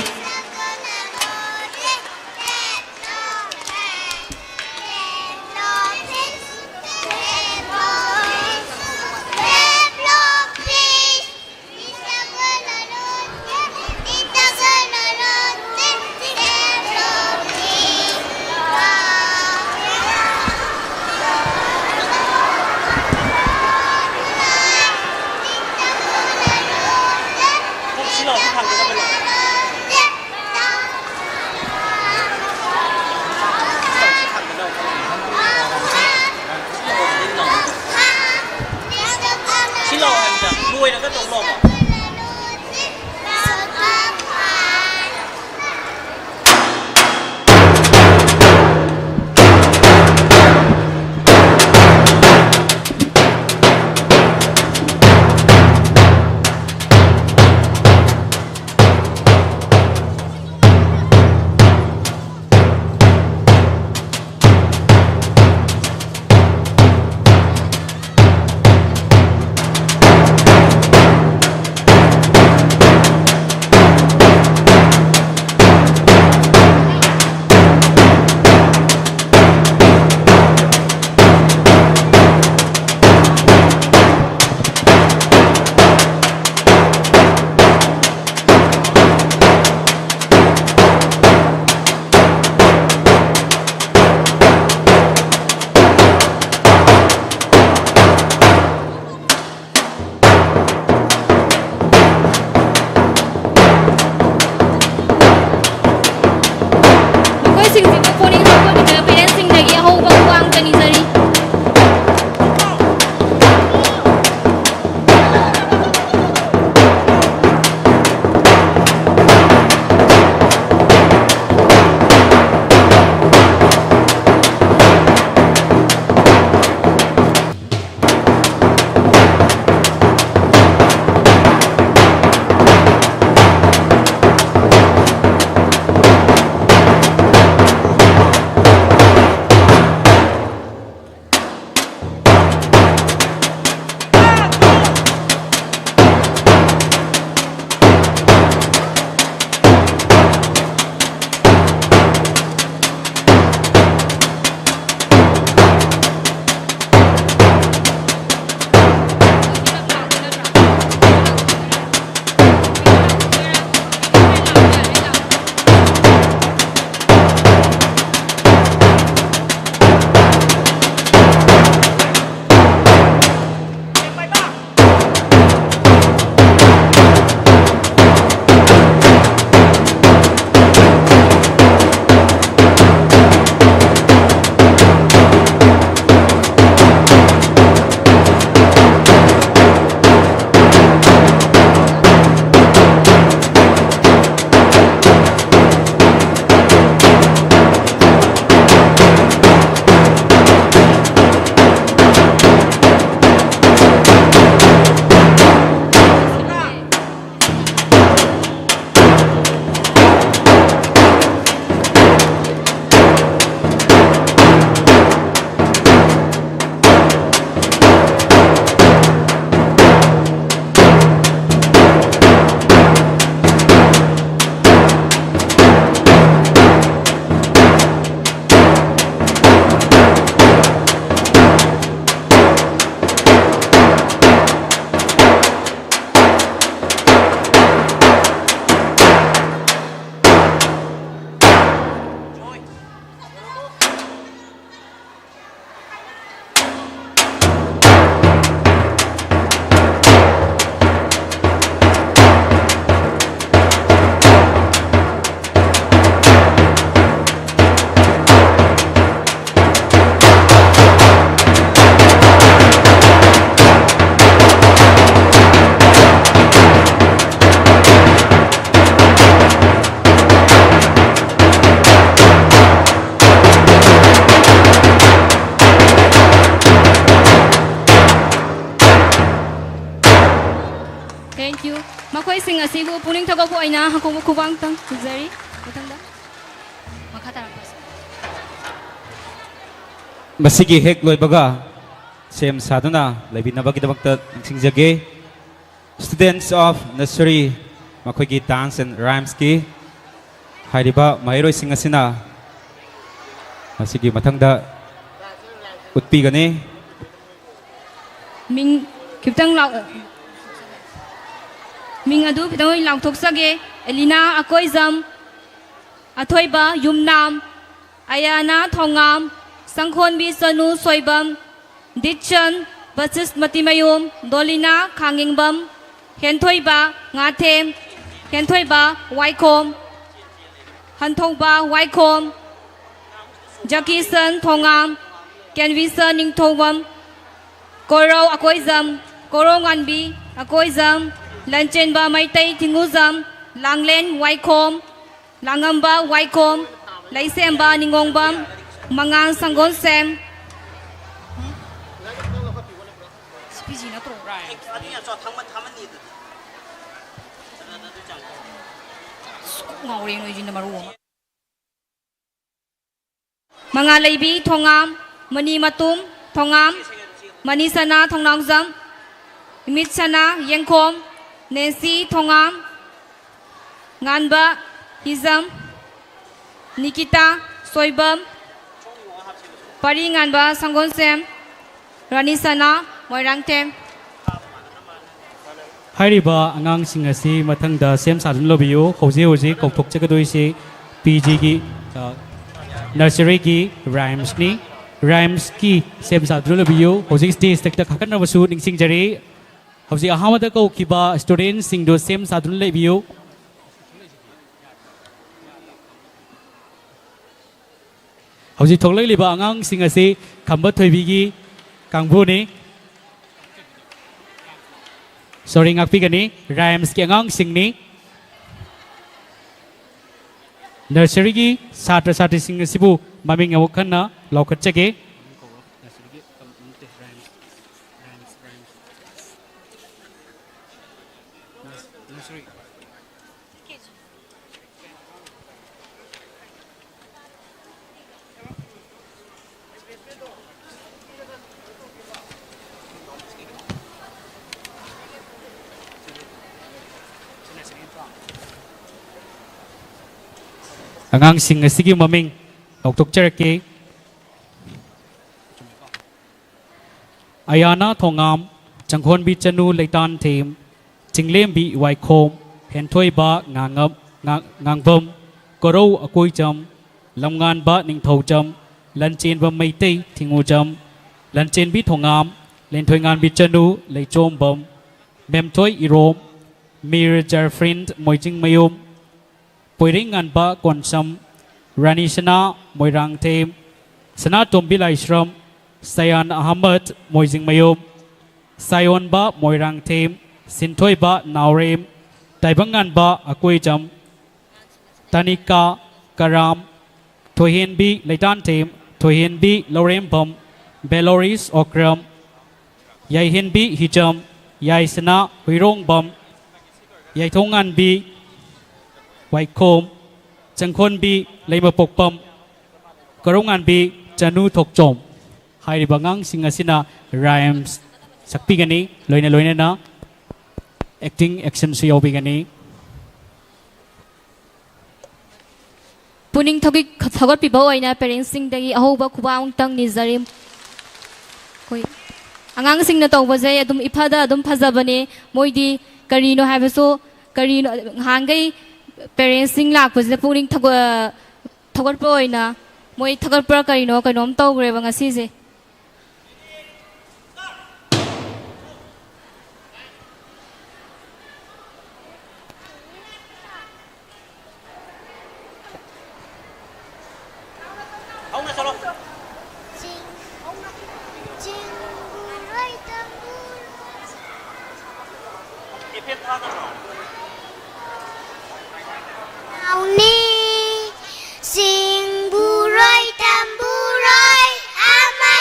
ꯃꯈꯣꯏꯁꯤꯡ ꯑꯁꯤꯕꯨ ꯄꯨꯛꯅꯤꯡ ꯊꯧꯒꯠꯄ ꯑꯣꯏꯅ ꯍꯥꯀꯨꯝꯕ ꯈꯨꯕꯥꯛ ꯑꯃꯇꯪ ꯄꯤꯖꯔꯤ꯫ ꯃꯊꯪꯗ꯫ ꯃꯈꯥ ꯇꯥꯔꯛꯄꯁꯤ꯫ ꯃꯁꯤꯒꯤ ꯍꯦꯛ ꯂꯣꯏꯕꯒ ꯁꯦꯝ ꯁꯥꯗꯨꯅ ꯂꯩꯕꯤꯅꯕꯒꯤꯗꯃꯛꯇ ꯅꯤꯡꯁꯤꯡꯖꯒꯦ꯫ Students of Nursery, ꯃꯈꯣꯏꯒꯤ Dance and Rhymesꯀꯤ ꯍꯥꯏꯔꯤꯕ ꯃꯍꯩꯔꯣꯏꯁꯤꯡ ꯑꯁꯤꯅ ꯃꯁꯤꯒꯤ ꯃꯊꯪꯗ ꯎꯠꯄꯤꯒꯅꯤ꯫ ꯃꯤꯡ ꯈꯤꯇꯪ ꯂꯥꯎ-, ꯃꯤꯡ ꯑꯗꯨ ꯈꯤꯇꯪ ꯑꯣꯏꯅ ꯂꯥꯎꯊꯣꯛꯆꯒꯦ꯫ ꯑꯦꯂꯤꯅꯥ ꯑꯀꯣꯏꯖꯝ, ꯑꯊꯣꯏꯕ ꯌꯨꯝꯅꯥꯝ, ꯑꯌꯥꯅꯥ ꯊꯣꯉꯥꯝ, ꯁꯪꯈꯣꯟꯕꯤ ꯁꯅꯨ ꯁꯣꯏꯕꯝ, ꯗꯤꯠꯆꯟ ꯕꯁꯤꯁ ꯃꯇꯤꯃꯌꯨꯝ, ꯗꯣꯂꯤꯅꯥ ꯈꯥꯡꯉꯤꯡꯕꯝ, ꯍꯦꯟꯊꯣꯏꯕ ꯉꯥꯊꯦꯝ, ꯍꯦꯟꯊꯣꯏꯕ ꯋꯥꯏꯈꯣꯝ, ꯍꯟꯊꯧꯕ ꯋꯥꯏꯈꯣꯝ, ꯖꯀꯤꯁꯟ ꯊꯣꯉꯥꯝ, ꯀꯦꯟꯕꯤꯁꯟ ꯅꯤꯡꯊꯧꯕꯝ, ꯀꯣꯔꯧ ꯑꯀꯣꯏꯖꯝ, ꯀꯣꯔꯧꯉꯥꯟꯕꯤ ꯑꯀꯣꯏꯖꯝ, ꯂꯟꯆꯦꯟꯕ ꯃꯩꯇꯩ ꯊꯤꯡꯉꯨꯖꯝ, ꯂꯥꯡꯂꯦꯟ ꯋꯥꯏꯈꯣꯝ, ꯂꯥꯡꯉꯝꯕ ꯋꯥꯏꯈꯣꯝ, ꯂꯩꯁꯦꯝꯕ ꯅꯤꯡꯉꯣꯡꯕꯝ, ꯃꯉꯥꯜ ꯁꯪꯒꯣꯜꯁꯦꯝ꯫ ꯁꯤ ꯄꯤ ꯖꯤ ꯅꯠꯇ꯭ꯔꯣ? ꯑꯁ, ꯀꯣꯛ ꯉꯥꯎꯔꯦ ꯅꯣꯏꯁꯤꯅ ꯃꯔꯨ ꯑꯃ꯫ ꯃꯉꯥꯂꯩꯕꯤ ꯊꯣꯉꯥꯝ, ꯃꯅꯤꯃꯇꯨꯝ ꯊꯣꯉꯥꯝ, ꯃꯅꯤꯁꯅꯥ ꯊꯣꯡꯅꯥꯎꯖꯝ, ꯏꯃꯤꯠꯁꯅꯥ ꯌꯦꯡꯈꯣꯝ, ꯅꯦꯟꯁꯤ ꯊꯣꯉꯥꯝ, ꯉꯥꯟꯕ ꯍꯤꯖꯝ, ꯅꯤꯀꯤꯇꯥ ꯁꯣꯏꯕꯝ, ꯄꯔꯤ ꯉꯥꯟꯕ ꯁꯪꯒꯣꯜꯁꯦꯝ, ꯔꯥꯅꯤꯁꯅꯥ ꯃꯣꯏꯔꯥꯡꯊꯦꯝ꯫ ꯍꯥꯏꯔꯤꯕ ꯑꯉꯥꯡꯁꯤꯡ ꯑꯁꯤ ꯃꯊꯪꯗ ꯁꯦꯝ ꯁꯥꯗꯨꯅ ꯂꯧꯕꯤꯌꯨ꯫ ꯍꯧꯖꯤꯛ ꯍꯧꯖꯤꯛ ꯀꯧꯊꯣꯛꯆꯒꯗꯣꯏꯁꯤ ꯄꯤ ꯖꯤꯒꯤ, ꯑ, nurseryꯒꯤ rhymesꯅꯤ꯫ Rhymesꯀꯤ ꯁꯦꯝ ꯁꯥꯗꯨꯅ ꯂꯧꯕꯤꯌꯨ꯫ ꯍꯧꯖꯤꯛ stageꯇ ꯀꯥꯈꯠꯅꯕꯁꯨ ꯅꯤꯡꯁꯤꯡꯖꯔꯤ꯫ ꯍꯧꯖꯤꯛ ꯑꯍꯥꯟꯕꯗ ꯀꯧꯈꯤꯕ studentꯁꯤꯡꯗꯨ ꯁꯦꯝ ꯁꯥꯗꯨꯅ ꯂꯩꯕꯤꯌꯨ꯫ ꯍꯧꯖꯤꯛ ꯊꯣꯛꯂꯛꯂꯤꯕ ꯑꯉꯥꯡꯁꯤꯡ ꯑꯁꯤ ꯈꯝꯕ ꯊꯣꯏꯕꯤꯒꯤ ꯀꯥꯡꯕꯨꯅꯤ꯫ Sorry, ꯉꯥꯛꯄꯤꯒꯅꯤ, rhymesꯀꯤ ꯑꯉꯥꯡꯁꯤꯡꯅꯤ꯫ Nurseryꯒꯤ ꯁꯥꯇ꯭ꯔ ꯁꯥꯇ꯭ꯔꯤꯁꯤꯡ ꯑꯁꯤꯕꯨ ꯃꯃꯤꯡ ꯑꯃꯨꯛ ꯍꯟꯅ ꯂꯥꯎꯈꯠꯆꯒꯦ꯫ Nurseryꯒꯤ, ꯅꯠꯇꯦ, rhymes, rhymes, rhymes꯫ ꯑꯉꯥꯡꯁꯤꯡ ꯑꯁꯤꯒꯤ ꯃꯃꯤꯡ ꯂꯥꯎꯊꯣꯛꯆꯔꯛꯀꯦ꯫ ꯑꯌꯥꯅ ꯊꯣꯉꯥꯝ, ꯆꯪꯈꯣꯟꯕꯤ ꯆꯅꯨ ꯂꯩꯇꯥꯟꯊꯦꯝ, ꯆꯤꯡꯂꯦꯝꯕꯤ ꯋꯥꯏꯈꯣꯝ, ꯍꯦꯟꯊꯣꯏꯕ ꯉꯥꯉꯝ-, ꯉꯥ-, ꯉꯥꯡꯕꯝ, ꯀꯣꯔꯧ ꯑꯀꯣꯏꯖꯝ, ꯂꯝꯉꯥꯟꯕ ꯅꯤꯡꯊꯧꯖꯝ, ꯂꯟꯆꯦꯟꯕ ꯃꯩꯇꯩ ꯊꯤꯡꯉꯨꯖꯝ, ꯂꯟꯆꯦꯟꯕꯤ ꯊꯣꯉꯥꯝ, ꯂꯦꯟꯊꯣꯏꯉꯥꯟꯕꯤ ꯆꯅꯨ ꯂꯩꯆꯣꯝꯕꯝ, ꯃꯦꯝꯊꯣꯏ ꯏꯔꯣꯝ, ꯃꯤꯔ ꯖꯔꯐ꯭ꯔꯤꯟ ꯃꯣꯏꯖꯤꯡꯃꯌꯨꯝ, ꯄꯣꯏꯔꯩꯉꯥꯟꯕ ꯀꯣꯟꯁꯝ, ꯔꯥꯅꯤ ꯁꯅꯥ ꯃꯣꯏꯔꯥꯡꯊꯦꯝ, ꯁꯅꯥꯇꯣꯝꯕꯤ ꯂꯥꯏꯁ꯭ꯔꯝ, ꯁꯌꯥꯟ ꯑꯍꯃꯗ ꯃꯣꯏꯖꯤꯡꯃꯌꯨꯝ, ꯁꯥꯌꯣꯟꯕ ꯃꯣꯏꯔꯥꯡꯊꯦꯝ, ꯁꯤꯟꯊꯣꯏꯕ ꯅꯥꯎꯔꯦꯝ, ꯇꯥꯏꯕꯪꯉꯥꯟꯕ ꯑꯀꯣꯏꯖꯝ, ꯇꯥꯅꯤꯀꯥ ꯀꯔꯥꯝ, ꯊꯣꯏꯍꯦꯟꯕꯤ ꯂꯩꯇꯥꯟꯊꯦꯝ, ꯊꯣꯏꯍꯦꯟꯕꯤ ꯂꯧꯔꯦꯝꯕꯝ, ꯕꯦꯂꯣꯔꯤꯁ ꯑꯣꯀ꯭ꯔꯝ, ꯌꯥꯏꯍꯦꯟꯕꯤ ꯍꯤꯖꯝ, ꯌꯥꯏꯁꯅꯥ ꯍꯨꯏꯔꯣꯡꯕꯝ, ꯌꯥꯏꯊꯣꯡꯉꯥꯟꯕꯤ ꯋꯥꯏꯈꯣꯝ, ꯆꯪꯈꯣꯟꯕꯤ ꯂꯩꯃꯄꯣꯛꯄꯝ, ꯀꯔꯧꯉꯥꯟꯕꯤ ꯆꯅꯨ ꯊꯣꯛꯆꯣꯝ꯫ ꯍꯥꯏꯔꯤꯕ ꯑꯉꯥꯡꯁꯤꯡ ꯑꯁꯤꯅ ꯔꯥꯏꯝꯁ ꯁꯛꯄꯤꯒꯅꯤ, ꯂꯣꯏꯅ ꯂꯣꯏꯅꯅ ꯑꯦꯛꯇꯤꯡ ꯑꯦꯛꯁꯟꯁꯨ ꯌꯥꯎꯕꯤꯒꯅꯤ꯫ ꯄꯨꯛꯅꯤꯡ ꯊꯧꯒꯠ-, ꯊꯧꯒꯠꯄꯤꯕ ꯑꯣꯏꯅ ꯄꯦꯔꯦꯟꯁꯁꯤꯡꯗꯒꯤ ꯑꯍꯧꯕ ꯈꯨꯕꯥꯛ ꯑꯃꯨꯛꯇꯪ ꯅꯤꯖꯔꯤ꯫ ꯑꯩꯈꯣꯏ ꯑꯉꯥꯡꯁꯤꯡꯅ ꯇꯧꯕꯁꯦ ꯑꯗꯨꯝ ꯏꯐꯗ ꯑꯗꯨꯝ ꯐꯖꯕꯅꯦ꯫ ꯃꯣꯏꯗꯤ ꯀꯔꯤꯅꯣ ꯍꯥꯏꯕꯁꯨ, ꯀꯔꯤꯅꯣ, ꯅꯍꯥꯟꯈꯩ ꯄꯦꯔꯦꯟꯁꯁꯤꯡ ꯂꯥꯛꯄꯁꯤꯗ ꯄꯨꯛꯅꯤꯡ ꯊꯧꯒ-, ꯊꯧꯒꯠꯄ ꯑꯣꯏꯅ ꯃꯣꯏ ꯊꯥꯒꯠꯄ꯭ꯔꯥ ꯀꯔꯤꯅꯣ, ꯀꯩꯅꯣꯝ ꯇꯧꯈ꯭ꯔꯦꯕ ꯉꯁꯤꯁꯦ꯫ ꯆꯤꯡ, ꯆꯤꯡꯒꯨꯔꯣꯏ ꯇꯝꯕꯨꯔꯣꯏ꯫ ꯅꯥꯎꯅꯤ꯫ ꯆꯤꯡꯕꯨꯔꯣꯏ ꯇꯝꯕꯨꯔꯣꯏ ꯑꯃ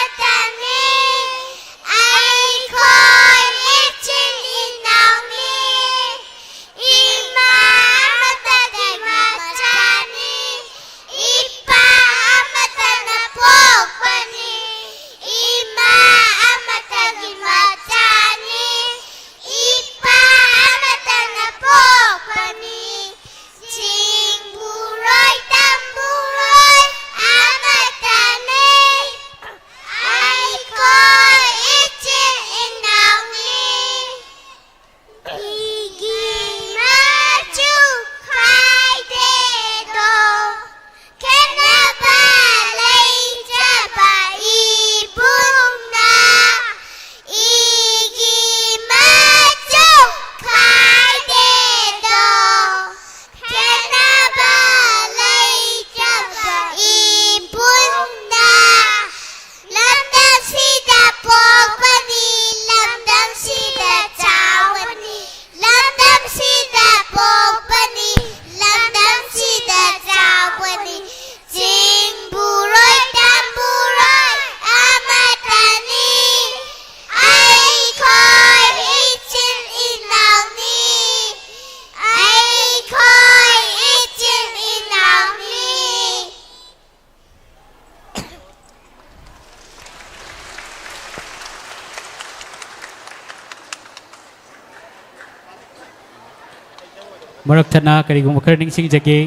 ꯃꯔꯛ ꯊꯠꯅ ꯀꯔꯤꯒꯨꯝꯕ ꯈꯔ ꯅꯤꯡꯁꯤꯡꯖꯒꯦ꯫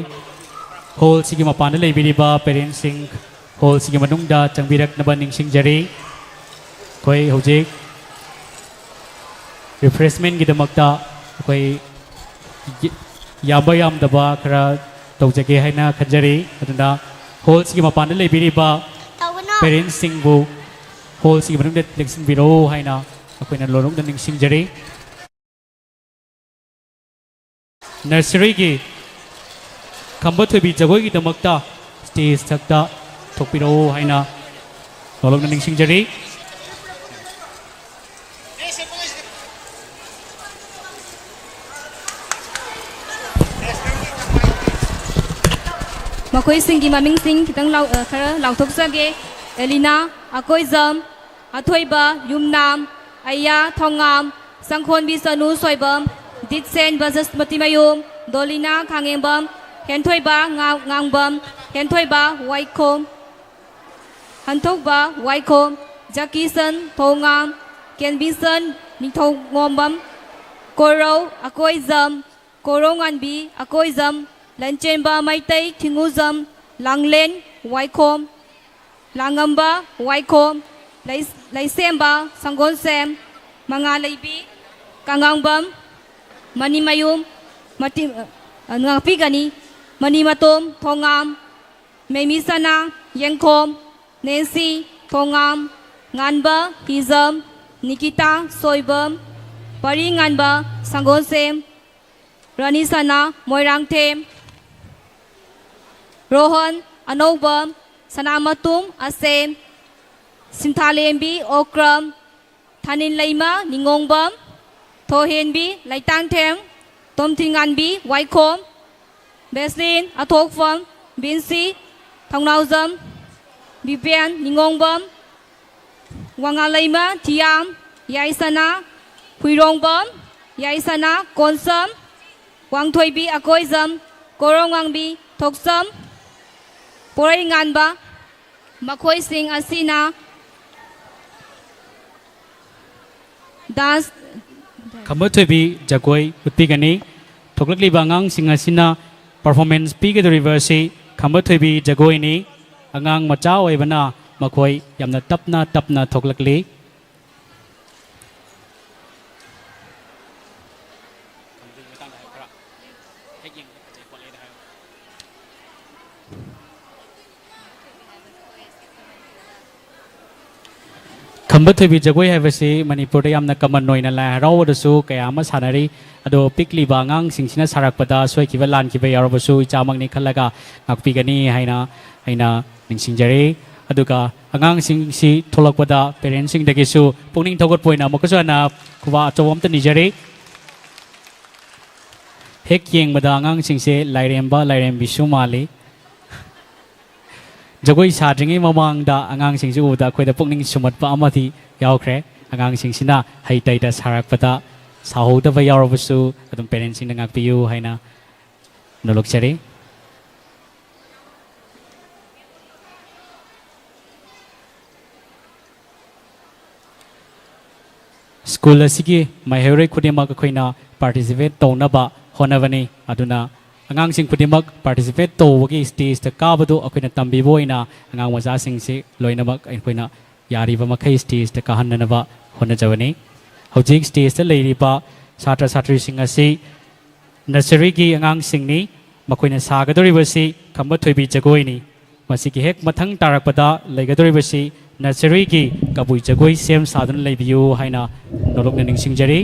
ꯍꯣꯜꯁꯤꯒꯤ ꯃꯄꯥꯟꯗ ꯂꯩꯕꯤꯔꯤꯕ ꯄꯦꯔꯦꯟꯁꯁꯤꯡ ꯍꯣꯜꯁꯤꯒꯤ ꯃꯅꯨꯡꯗ ꯆꯪꯕꯤꯔꯛꯅꯕ ꯅꯤꯡꯁꯤꯡꯖꯔꯤ꯫ ꯑꯩꯈꯣꯏ ꯍꯧꯖꯤꯛ ꯔꯤꯐ꯭ꯔꯦꯁꯃꯦꯟꯒꯤꯗꯃꯛꯇ ꯑꯩꯈꯣꯏ ꯌꯥꯝꯕ ꯌꯥꯝꯗꯕ ꯈꯔ ꯇꯧꯖꯒꯦ ꯍꯥꯏꯅ ꯈꯟꯖꯔꯤ꯫ ꯑꯗꯨꯅ ꯍꯣꯜꯁꯤꯒꯤ ꯃꯄꯥꯟꯗ ꯂꯩꯕꯤꯔꯤꯕ ꯄꯦꯔꯦꯟꯁꯁꯤꯡꯕꯨ ꯍꯣꯜꯁꯤꯒꯤ ꯃꯅꯨꯡꯗ ꯂꯦꯡꯁꯤꯟꯕꯤꯔꯛꯎ ꯍꯥꯏꯅ ꯑꯩꯈꯣꯏꯅ ꯂꯣꯟꯂꯨꯛꯅ ꯅꯤꯡꯁꯤꯡꯖꯔꯤ꯫ ꯅꯔꯁꯔꯤꯒꯤ ꯈꯝꯕ ꯊꯣꯏꯕꯤ ꯖꯒꯣꯏꯒꯤꯗꯃꯛꯇ ꯁ꯭ꯇꯦꯖ ꯊꯛꯇ ꯊꯣꯛꯄꯤꯔꯛꯎ ꯍꯥꯏꯅ ꯂꯣꯟꯂꯨꯛꯅ ꯅꯤꯡꯁꯤꯡꯖꯔꯤ꯫ ꯃꯈꯣꯏꯁꯤꯡꯒꯤ ꯃꯃꯤꯡꯁꯤꯡ ꯈꯤꯇꯪ ꯂꯥꯎ-, ꯑ, ꯈꯔ ꯂꯥꯎꯊꯣꯛꯆꯒꯦ꯫ ꯑꯦꯂꯤꯅꯥ ꯑꯀꯣꯏꯖꯝ, ꯑꯊꯣꯏꯕ ꯌꯨꯝꯅꯥꯝ, ꯑꯌꯥ ꯊꯣꯉꯥꯝ, ꯁꯪꯈꯣꯟꯕꯤ ꯁꯅꯨ ꯁꯣꯏꯕꯝ, ꯗꯤꯠꯁꯦꯟ ꯕꯁꯁꯃꯇꯤ ꯃꯌꯨꯝ, ꯗꯣꯂꯤꯅꯥ ꯈꯥꯉꯦꯝꯕꯝ, ꯍꯦꯟꯊꯣꯏꯕ ꯉꯥ-, ꯉꯥꯡꯕꯝ, ꯍꯦꯟꯊꯣꯏꯕ ꯋꯥꯏꯈꯣꯝ, ꯍꯟꯊꯧꯕ ꯋꯥꯏꯈꯣꯝ, ꯖꯀꯤꯁꯟ ꯊꯣꯉꯥꯝ, ꯀꯦꯟꯕꯤꯁꯟ ꯅꯤꯡꯊꯧꯉꯣꯝꯕꯝ, ꯀꯣꯔꯧ ꯑꯀꯣꯏꯖꯝ, ꯀꯣꯔꯧꯉꯥꯟꯕꯤ ꯑꯀꯣꯏꯖꯝ, ꯂꯟꯆꯦꯟꯕ ꯃꯩꯇꯩ ꯊꯤꯡꯉꯨꯖꯝ, ꯂꯥꯡꯂꯦꯟ ꯋꯥꯏꯈꯣꯝ, ꯂꯥꯡꯉꯝꯕ ꯋꯥꯏꯈꯣꯝ, ꯂꯩ-, ꯂꯩꯁꯦꯝꯕ ꯁꯪꯒꯣꯟꯁꯦꯝ, ꯃꯉꯥꯂꯩꯕꯤ ꯀꯉꯥꯡꯕꯝ, ꯃꯅꯤꯃꯌꯨꯝ ꯃꯇꯤ-, ꯑ, ꯉꯥꯛꯄꯤꯒꯅꯤ, ꯃꯅꯤꯃꯇꯣꯝ ꯊꯣꯉꯥꯝ, ꯃꯦꯃꯤꯁꯅꯥ ꯌꯦꯡꯈꯣꯝ, ꯅꯦꯟꯁꯤ ꯊꯣꯉꯥꯝ, ꯉꯥꯟꯕ ꯍꯤꯖꯝ, ꯅꯤꯀꯤꯇꯥ ꯁꯣꯏꯕꯝ, ꯄꯔꯤꯉꯥꯟꯕ ꯁꯪꯒꯣꯟꯁꯦꯝ, ꯔꯥꯅꯤꯁꯅꯥ ꯃꯣꯏꯔꯥꯡꯊꯦꯝ, ꯔꯣꯍꯟ ꯑꯅꯧꯕꯝ, ꯁꯅꯥꯃꯇꯨꯝ ꯑꯁꯦꯝ, ꯁꯤꯟꯊꯥꯂꯦꯝꯕꯤ ꯑꯣꯀ꯭ꯔꯝ, ꯊꯥꯅꯤꯜꯂꯩꯃ ꯅꯤꯉꯣꯡꯕꯝ, ꯊꯣꯍꯦꯟꯕꯤ ꯂꯩꯇꯥꯡꯊꯦꯝ, ꯇꯣꯝꯊꯤꯉꯥꯟꯕꯤ ꯋꯥꯏꯈꯣꯝ, ꯕꯦꯁꯂꯤꯟ ꯑꯊꯣꯛꯐꯝ, ꯕꯤꯟꯁꯤ ꯊꯧꯅꯥꯎꯖꯝ, ꯕꯤꯄꯦꯟ ꯅꯤꯉꯣꯡꯕꯝ, ꯋꯥꯉꯥꯂꯩꯃ ꯊꯤꯌꯥꯝ, ꯌꯥꯏꯁꯅꯥ ꯍꯨꯏꯔꯣꯡꯕꯝ, ꯌꯥꯏꯁꯅꯥ ꯀꯣꯟꯁꯝ, ꯋꯥꯡꯊꯣꯏꯕꯤ ꯑꯀꯣꯏꯖꯝ, ꯀꯣꯔꯣꯡꯉꯥꯡꯕꯤ ꯊꯣꯛꯆꯝ, ꯄꯣꯔꯩꯉꯥꯟꯕ, ꯃꯈꯣꯏꯁꯤꯡ ꯑꯁꯤꯅ ꯗꯥꯟꯁ ꯈꯝꯕ ꯊꯣꯏꯕꯤ ꯖꯒꯣꯏ ꯎꯠꯄꯤꯒꯅꯤ꯫ ꯊꯣꯛꯂꯛꯂꯤꯕ ꯑꯉꯥꯡꯁꯤꯡ ꯑꯁꯤꯅ performance ꯄꯤꯒꯗꯧꯔꯤꯕ ꯑꯁꯤ ꯈꯝꯕ ꯊꯣꯏꯕꯤ ꯖꯒꯣꯏꯅꯤ꯫ ꯑꯉꯥꯡ ꯃꯆꯥ ꯑꯣꯏꯕꯅ ꯃꯈꯣꯏ ꯌꯥꯝꯅ ꯇꯞꯅ ꯇꯞꯅ ꯊꯣꯛꯂꯛꯂꯤ꯫ ꯈꯝꯕ ꯊꯣꯏꯕꯤ ꯖꯒꯣꯏ ꯍꯥꯏꯕꯁꯤ ꯃꯅꯤꯄꯨꯔꯗ ꯌꯥꯝꯅ common ꯑꯣꯏꯅ ꯂꯥꯏ ꯍꯔꯥꯎꯕꯗꯁꯨ ꯀꯌꯥ ꯑꯃ ꯁꯥꯟꯅꯔꯤ꯫ ꯑꯗꯣ ꯄꯤꯛꯂꯤꯕ ꯑꯉꯥꯡꯁꯤꯡꯁꯤꯅ ꯁꯥꯔꯛꯄꯗ ꯁꯣꯏꯈꯤꯕ ꯂꯥꯟꯈꯤꯕ ꯌꯥꯎꯔꯕꯁꯨ ꯏꯆꯥꯃꯛꯅꯤ ꯈꯜꯂꯒ ꯉꯥꯛꯄꯤꯒꯅꯤ ꯍꯥꯏꯅ ꯑꯩꯅ ꯅꯤꯡꯁꯤꯡꯖꯔꯤ꯫ ꯑꯗꯨꯒ ꯑꯉꯥꯡꯁꯤꯡꯁꯤ ꯊꯣꯛꯂꯛꯄꯗ parentꯁꯤꯡꯗꯒꯤꯁꯨ ꯄꯨꯛꯅꯤꯡ ꯊꯧꯒꯠꯄ ꯑꯣꯏꯅ ꯑꯃꯨꯛꯀꯁꯨ ꯍꯟꯅ ꯈꯨꯕꯥꯛ ꯑꯆꯧꯕ ꯑꯝꯇ ꯅꯤꯖꯔꯤ꯫ ꯍꯦꯛ ꯌꯦꯡꯕꯗ ꯑꯉꯥꯡꯁꯤꯡꯁꯦ ꯂꯥꯏꯔꯦꯝꯕ ꯂꯥꯏꯔꯦꯝꯕꯤꯁꯨ ꯃꯥꯜꯂꯤ꯫ ꯖꯒꯣꯏ ꯁꯥꯗ꯭ꯔꯤꯉꯩ ꯃꯃꯥꯡꯗ ꯑꯉꯥꯡꯁꯤꯡꯁꯤ ꯎꯕꯗ ꯑꯩꯈꯣꯏꯗ ꯄꯨꯛꯅꯤꯡ ꯁꯨꯝꯍꯠꯄ ꯑꯃꯗꯤ ꯌꯥꯎꯈ꯭ꯔꯦ꯫ ꯑꯉꯥꯡꯁꯤꯡꯁꯤꯅ ꯍꯩ ꯇꯩꯗ ꯁꯥꯔꯛꯄꯗ ꯁꯥꯎꯍꯧꯗꯕ ꯌꯥꯎꯔꯕꯁꯨ ꯑꯗꯨꯝ parentꯁꯤꯡꯅ ꯉꯥꯛꯄꯤꯌꯨ ꯍꯥꯏꯅ ꯅꯣꯂꯣꯛꯆꯔꯤ꯫ ꯁ꯭ꯀꯨꯜ ꯑꯁꯤꯒꯤ ꯃꯍꯩꯔꯣꯏ ꯈꯨꯗꯤꯡꯃꯛ ꯑꯩꯈꯣꯏꯅ participate ꯇꯧꯅꯕ ꯍꯣꯠꯅꯕꯅꯤ꯫ ꯑꯗꯨꯅ ꯑꯉꯥꯡꯁꯤꯡ ꯈꯨꯗꯤꯡꯃꯛ participate ꯇꯧꯕꯒꯤ stageꯇ ꯀꯥꯕꯗꯨ ꯑꯩꯈꯣꯏꯅ ꯇꯝꯕꯤꯕ ꯑꯣꯏꯅ ꯑꯉꯥꯡ ꯃꯆꯥꯁꯤꯡꯁꯤ ꯂꯣꯏꯅꯃꯛ ꯑꯩꯈꯣꯏꯅ ꯌꯥꯔꯤꯕ ꯃꯈꯩ stageꯇ ꯀꯥꯍꯟꯅꯅꯕ ꯍꯣꯠꯅꯖꯕꯅꯤ꯫ ꯍꯧꯖꯤꯛ stageꯇ ꯂꯩꯔꯤꯕ ꯁꯥꯇ꯭ꯔ ꯁꯥꯇ꯭ꯔꯤꯁꯤꯡ ꯑꯁꯤ nurseryꯒꯤ ꯑꯉꯥꯡꯁꯤꯡꯅꯤ꯫ ꯃꯈꯣꯏꯅ ꯁꯥꯒꯗꯧꯔꯤꯕꯁꯤ ꯈꯝꯕ ꯊꯣꯏꯕꯤ ꯖꯒꯣꯏꯅꯤ꯫ ꯃꯁꯤꯒꯤ ꯍꯦꯛ ꯃꯊꯪ ꯇꯥꯔꯛꯄꯗ ꯂꯩꯒꯗꯧꯔꯤꯕꯁꯤ nurseryꯒꯤ ꯀꯕꯨꯏ ꯖꯒꯣꯏ ꯁꯦꯝ ꯁꯥꯗꯨꯅ ꯂꯩꯕꯤꯌꯨ ꯍꯥꯏꯅ ꯅꯣꯂꯨꯛꯅ ꯅꯤꯡꯁꯤꯡꯖꯔꯤ꯫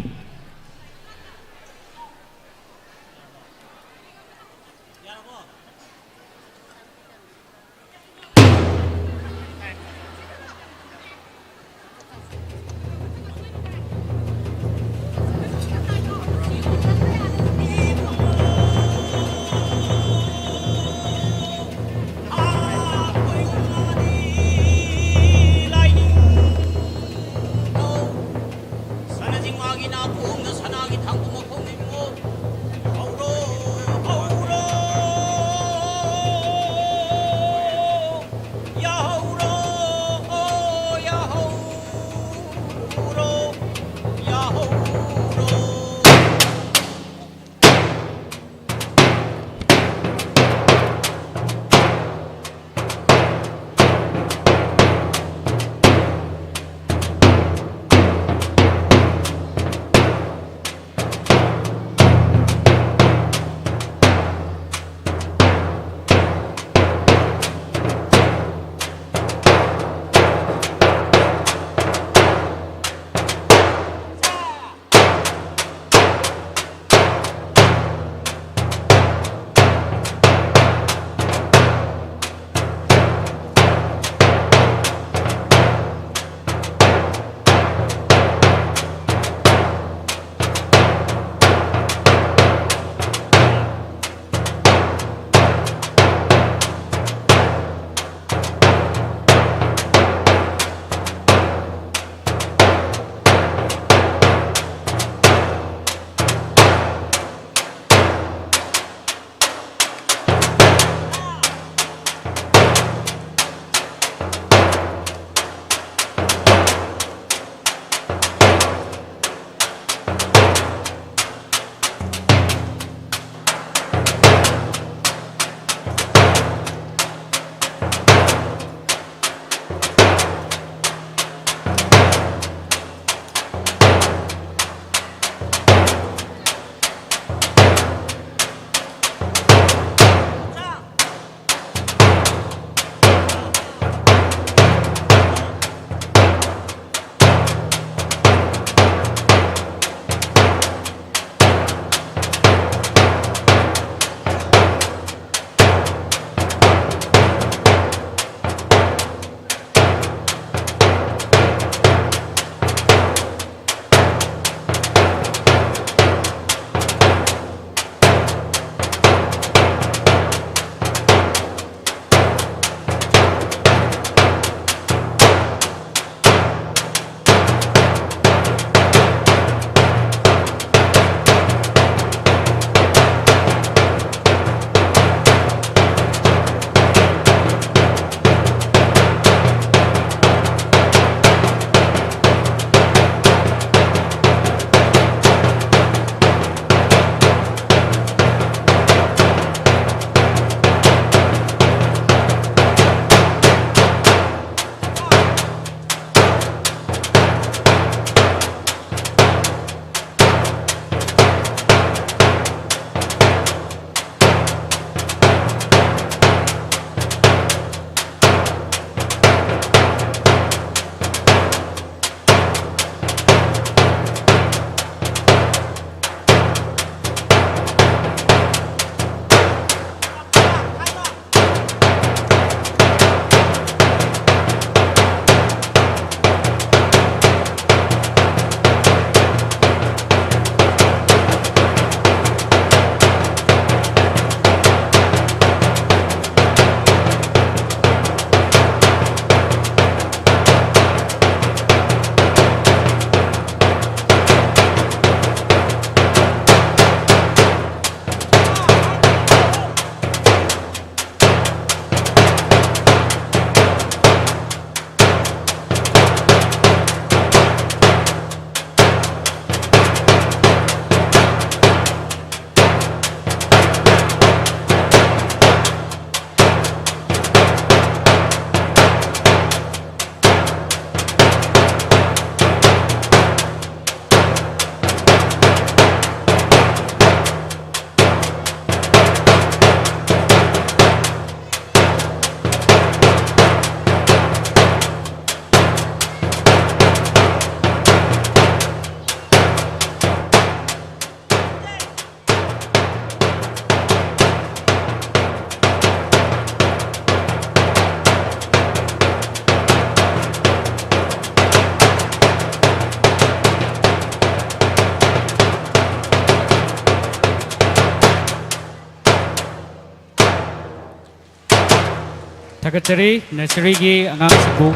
ꯊꯥꯒꯠꯆꯔꯤ ꯅꯔꯁꯔꯤꯒꯤ ꯑꯉꯥꯡꯁꯤꯡꯕꯨ꯫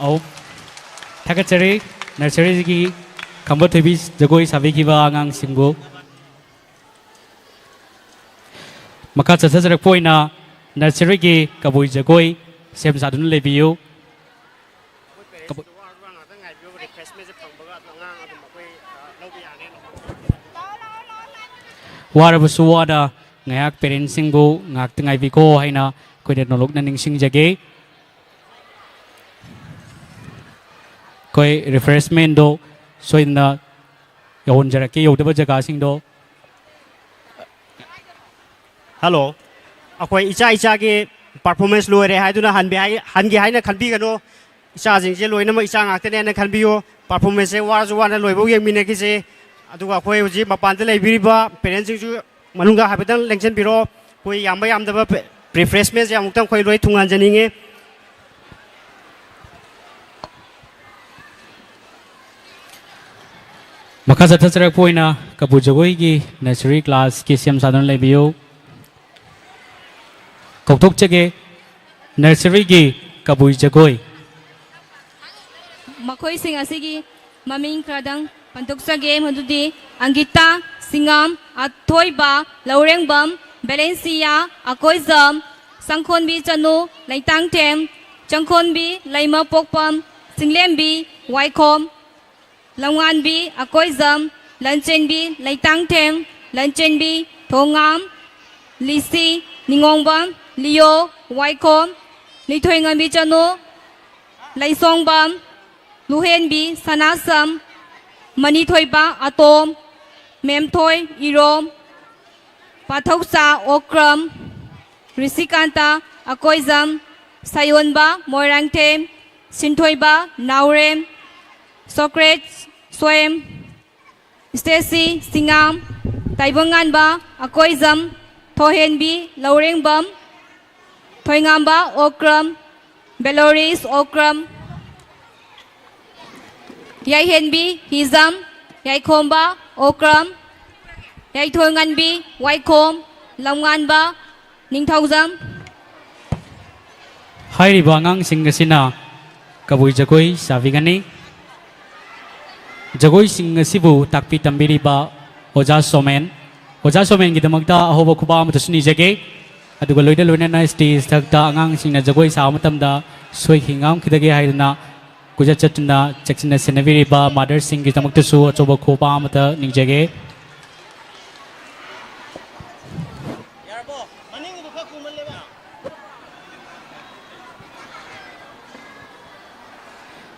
ꯑꯧ, ꯊꯥꯒꯠꯆꯔꯤ ꯅꯔꯁꯔꯤꯒꯤ ꯈꯝꯕ ꯊꯣꯏꯕꯤ ꯖꯒꯣꯏ ꯁꯥꯕꯤꯈꯤꯕ ꯑꯉꯥꯡꯁꯤꯡꯕꯨ꯫ ꯃꯈꯥ ꯆꯠꯊꯖꯔꯛꯄ ꯑꯣꯏꯅ ꯅꯔꯁꯔꯤꯒꯤ ꯀꯕꯨꯏ ꯖꯒꯣꯏ ꯁꯦꯝ ꯁꯥꯗꯨꯅ ꯂꯩꯕꯤꯌꯨ꯫ ꯀꯕꯨꯏ ꯋꯥꯔꯕꯁꯨ ꯋꯥꯅ ꯉꯥꯏꯍꯥꯛ ꯄꯦꯔꯦꯟꯁꯁꯤꯡꯕꯨ ꯉꯥꯏꯍꯥꯛꯇ ꯉꯥꯏꯕꯤꯈꯣ ꯍꯥꯏꯅ ꯑꯩꯈꯣꯏꯅ ꯅꯣꯂꯨꯛꯅ ꯅꯤꯡꯁꯤꯡꯖꯒꯦ꯫ ꯑꯩꯈꯣꯏ ꯔꯤꯐ꯭ꯔꯦꯁꯃꯦꯟꯗꯣ ꯁꯣꯏꯗꯅ ꯌꯧꯍꯟꯖꯔꯛꯀꯦ, ꯌꯧꯗꯕ ꯖꯒꯥꯁꯤꯡꯗꯣ꯫ ꯍꯜꯂꯣ, ꯑꯩꯈꯣꯏ ꯏꯆꯥ ꯏꯆꯥꯒꯤ ꯄꯔꯐꯣꯔꯃꯦꯟꯁ ꯂꯣꯏꯔꯦ ꯍꯥꯏꯗꯨꯅ ꯍꯟꯕꯤ ꯍꯥꯏ-, ꯍꯟꯒꯦ ꯍꯥꯏꯅ ꯈꯟꯕꯤꯒꯅꯨ꯫ ꯏꯆꯥꯁꯤꯡꯁꯦ ꯂꯣꯏꯅꯃꯛ ꯏꯆꯥ ꯉꯥꯛꯇꯅꯦꯅ ꯈꯟꯕꯤꯌꯨ꯫ ꯄꯔꯐꯣꯔꯃꯦꯟꯁꯁꯦ ꯋꯥꯔꯁꯨ ꯋꯥꯅ ꯂꯣꯏꯐꯥꯎ ꯌꯦꯡꯃꯤꯟꯅꯈꯤꯁꯦ꯫ ꯑꯗꯨꯒ ꯑꯩꯈꯣꯏ ꯍꯧꯖꯤꯛ ꯃꯄꯥꯟꯗ ꯂꯩꯕꯤꯔꯤꯕ ꯄꯦꯔꯦꯟꯁꯁꯤꯡꯁꯨ ꯃꯅꯨꯡꯗ ꯍꯥꯏꯐꯦꯠꯇꯪ ꯂꯦꯡꯁꯤꯟꯕꯤꯔꯣ꯫ ꯑꯩꯈꯣꯏ ꯌꯥꯝꯕ ꯌꯥꯝꯗꯕ ꯔꯤꯐ꯭ꯔꯦꯁꯃꯦꯟꯁꯦ ꯑꯃꯨꯛꯇꯪ ꯑꯩꯈꯣꯏ ꯂꯣꯏ ꯊꯨꯡꯍꯟꯖꯅꯤꯡꯉꯤ꯫ ꯃꯈꯥ ꯆꯠꯊꯖꯔꯛꯄ ꯑꯣꯏꯅ ꯀꯕꯨꯏ ꯖꯒꯣꯏꯒꯤ ꯅꯔꯁꯔꯤ ꯀ꯭ꯂꯥꯁꯀꯤ ꯁꯦꯝ ꯁꯥꯗꯨꯅ ꯂꯩꯕꯤꯌꯨ꯫ ꯀꯧꯊꯣꯛꯆꯒꯦ, ꯅꯔꯁꯔꯤꯒꯤ ꯀꯕꯨꯏ ꯖꯒꯣꯏ꯫ ꯃꯈꯣꯏꯁꯤꯡ ꯑꯁꯤꯒꯤ ꯃꯃꯤꯡ ꯈꯔꯗꯪ ꯄꯟꯊꯣꯛꯆꯒꯦ, ꯃꯗꯨꯗꯤ ꯑꯪꯒꯤꯇꯥ, ꯁꯤꯡꯉꯥꯝ, ꯑꯊꯣꯏꯕ, ꯂꯧꯔꯦꯡꯕꯝ, ꯕꯦꯂꯦꯟꯁꯤꯌꯥ, ꯑꯀꯣꯏꯖꯝ, ꯁꯪꯈꯣꯟꯕꯤ ꯆꯅꯨ, ꯂꯩꯇꯥꯡꯊꯦꯝ, ꯆꯪꯈꯣꯟꯕꯤ ꯂꯩꯃꯄꯣꯛꯄꯝ, ꯁꯤꯡꯂꯦꯝꯕꯤ ꯋꯥꯏꯈꯣꯝ, ꯂꯝꯉꯥꯟꯕꯤ ꯑꯀꯣꯏꯖꯝ, ꯂꯟꯆꯦꯟꯕꯤ ꯂꯩꯇꯥꯡꯊꯦꯝ, ꯂꯟꯆꯦꯟꯕꯤ ꯊꯣꯉꯥꯝ, ꯂꯤꯁꯤ ꯅꯤꯉꯣꯡꯕꯝ, ꯂꯤꯌꯣ ꯋꯥꯏꯈꯣꯝ, ꯂꯤꯊꯣꯏꯉꯝꯕꯤ ꯆꯅꯨ, ꯂꯩꯁꯣꯡꯕꯝ, ꯂꯨꯍꯦꯟꯕꯤ ꯁꯅꯥꯁꯝ, ꯃꯅꯤꯊꯣꯏꯕ ꯑꯇꯣꯝ, ꯃꯦꯝꯊꯣꯏ ꯏꯔꯣꯝ, ꯄꯥꯊꯧꯆꯥ ꯑꯣꯀ꯭ꯔꯝ, ꯔꯤꯁꯤꯀꯥꯟꯇ ꯑꯀꯣꯏꯖꯝ, ꯁꯌꯣꯟꯕ ꯃꯣꯏꯔꯥꯡꯊꯦꯝ, ꯁꯤꯟꯊꯣꯏꯕ ꯅꯥꯎꯔꯦꯝ, ꯁꯣꯀ꯭ꯔꯦꯠ ꯁꯣꯏꯝ, ꯏꯁꯇꯦꯁꯤ ꯁꯤꯡꯉꯥꯝ, ꯇꯥꯏꯕꯪꯉꯥꯟꯕ ꯑꯀꯣꯏꯖꯝ, ꯊꯣꯏꯍꯦꯟꯕꯤ ꯂꯧꯔꯦꯡꯕꯝ, ꯊꯣꯏꯉꯥꯝꯕ ꯑꯣꯀ꯭ꯔꯝ, ꯕꯦꯂꯣꯔꯤꯁ ꯑꯣꯀ꯭ꯔꯝ, ꯌꯥꯏꯍꯦꯟꯕꯤ ꯍꯤꯖꯝ, ꯌꯥꯏꯈꯣꯝꯕ ꯑꯣꯀ꯭ꯔꯝ, ꯌꯥꯏꯊꯣꯏꯉꯥꯟꯕꯤ ꯋꯥꯏꯈꯣꯝ, ꯂꯝꯉꯥꯟꯕ ꯅꯤꯡꯊꯧꯖꯝ꯫ ꯍꯥꯏꯔꯤꯕ ꯑꯉꯥꯡꯁꯤꯡ ꯑꯁꯤꯅ ꯀꯕꯨꯏ ꯖꯒꯣꯏ ꯁꯥꯕꯤꯒꯅꯤ꯫ ꯖꯒꯣꯏꯁꯤꯡ ꯑꯁꯤꯕꯨ ꯇꯥꯛꯄꯤ ꯇꯝꯕꯤꯔꯤꯕ ꯑꯣꯖꯥ ꯁꯣꯃꯦꯟ, ꯑꯣꯖꯥ ꯁꯣꯃꯦꯟꯒꯤꯗꯃꯛꯇ ꯑꯍꯧꯕ ꯈꯨꯕꯥꯛ ꯑꯃꯠꯇꯁꯨ ꯅꯤꯖꯒꯦ꯫ ꯑꯗꯨꯒ ꯂꯣꯏꯅ ꯂꯣꯏꯅꯅ ꯁ꯭ꯇꯦꯖ ꯊꯛꯇ ꯑꯉꯥꯡꯁꯤꯡꯅ ꯖꯒꯣꯏ ꯁꯥꯕ ꯃꯇꯝꯗ ꯁꯣꯏꯈꯤ ꯉꯥꯝꯈꯤꯗꯒꯦ ꯍꯥꯏꯗꯨꯅ ꯀꯣꯏꯆꯠ ꯆꯠꯇꯨꯅ ꯆꯦꯛꯁꯤꯟꯅ ꯁꯦꯟꯅꯕꯤꯔꯤꯕ ꯃꯥꯗꯔꯁꯤꯡꯒꯤꯗꯃꯛꯇꯁꯨ ꯑꯆꯧꯕ ꯈꯨꯕꯥꯛ ꯑꯃꯠꯇ ꯅꯤꯖꯒꯦ꯫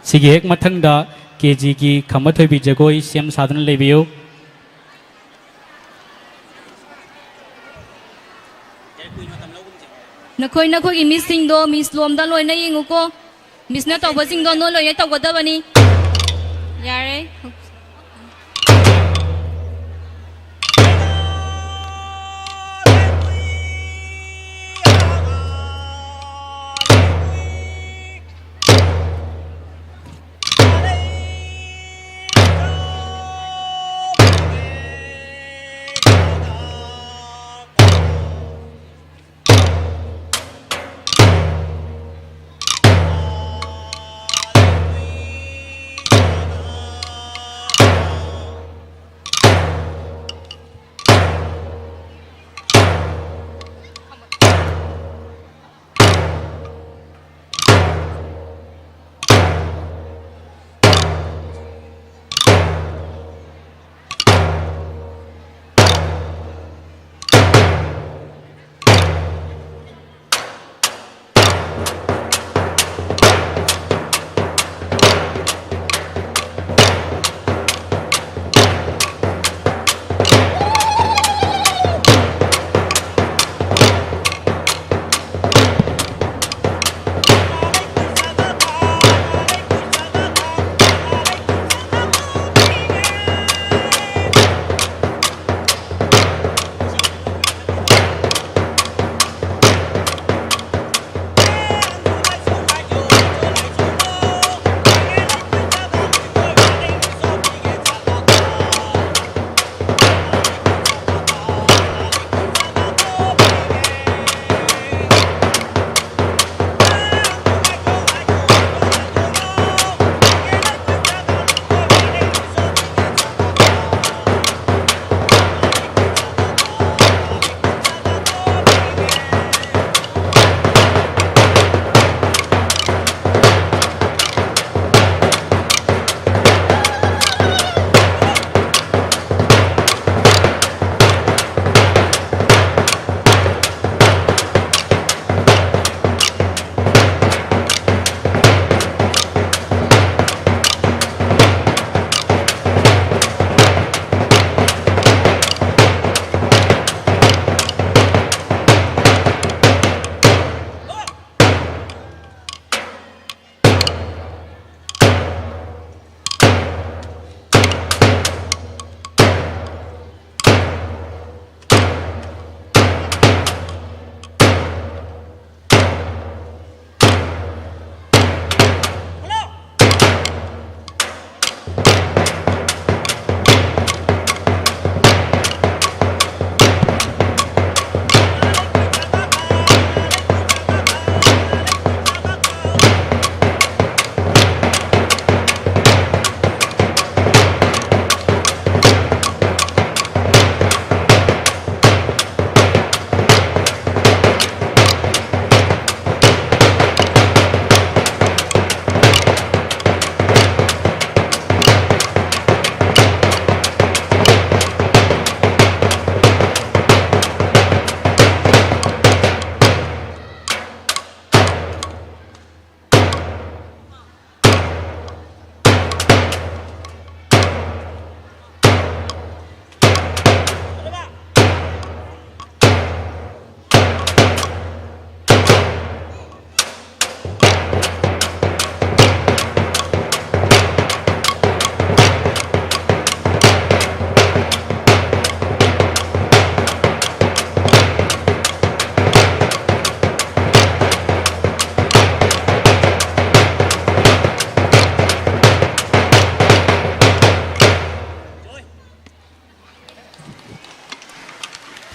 ꯁꯤꯒꯤ ꯍꯦꯛ ꯃꯊꯪꯗ ꯀꯦ ꯖꯤꯒꯤ ꯈꯝꯕ ꯊꯣꯏꯕꯤ ꯖꯒꯣꯏ ꯁꯦꯝ ꯁꯥꯗꯨꯅ ꯂꯩꯕꯤꯌꯨ꯫ ꯅꯈꯣꯏ ꯅꯈꯣꯏꯒꯤ ꯃꯤꯁꯁꯤꯡꯗꯣ ꯃꯤꯁ ꯂꯣꯝꯗ ꯂꯣꯏꯅ ꯌꯦꯡꯉꯨꯀꯣ꯫ ꯃꯤꯁꯅ ꯇꯧꯕꯁꯤꯡꯗꯣ ꯅꯣꯏ ꯂꯣꯏꯅ ꯇꯧꯒꯗꯕꯅꯤ꯫ ꯌꯥꯔꯦ꯫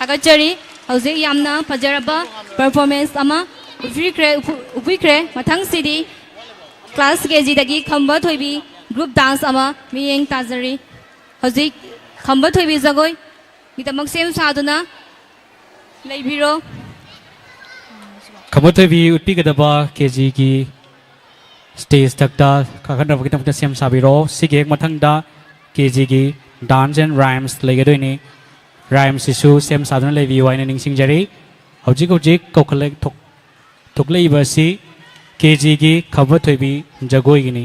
ꯊꯥꯒꯠꯆꯔꯤ꯫ ꯍꯧꯖꯤꯛ ꯌꯥꯝꯅ ꯐꯖꯔꯕ performance ꯑꯃ ꯎꯠꯄꯤꯈ꯭ꯔꯦ, ꯎꯠꯄꯤꯈ꯭ꯔꯦ꯫ ꯃꯊꯪꯁꯤꯗꯤ class K G ꯗꯒꯤ ꯈꯝꯕ ꯊꯣꯏꯕꯤ group dance ꯑꯃ ꯃꯤꯠꯌꯦꯡ ꯇꯥꯖꯔꯤ꯫ ꯍꯧꯖꯤꯛ ꯈꯝꯕ ꯊꯣꯏꯕꯤ ꯖꯒꯣꯏꯒꯤꯗꯃꯛ ꯁꯦꯝ ꯁꯥꯗꯨꯅ ꯂꯩꯕꯤꯔꯣ꯫ ꯈꯝꯕ ꯊꯣꯏꯕꯤ ꯎꯠꯄꯤꯒꯗꯕ K G ꯒꯤ stage ꯊꯛꯇ ꯀꯥꯈꯠꯅꯕꯒꯤꯗꯃꯛꯇ ꯁꯦꯝ ꯁꯥꯕꯤꯔꯣ꯫ ꯁꯤꯒꯤ ꯍꯦꯛ ꯃꯊꯪꯗ K G ꯒꯤ dance and rhymes ꯂꯩꯒꯗꯣꯏꯅꯤ꯫ Rhymes ꯁꯤꯁꯨ ꯁꯦꯝ ꯁꯥꯗꯨꯅ ꯂꯩꯕꯤꯌꯨ ꯍꯥꯏꯅ ꯅꯤꯡꯁꯤꯡꯖꯔꯤ꯫ ꯍꯧꯖꯤꯛ ꯍꯧꯖꯤꯛ ꯀꯧꯈꯠꯂꯛ-, ꯊꯣꯛ-, ꯊꯣꯛꯂꯛꯏꯕ ꯑꯁꯤ K G ꯒꯤ ꯈꯝꯕ ꯊꯣꯏꯕꯤ ꯖꯒꯣꯏꯒꯤꯅꯤ꯫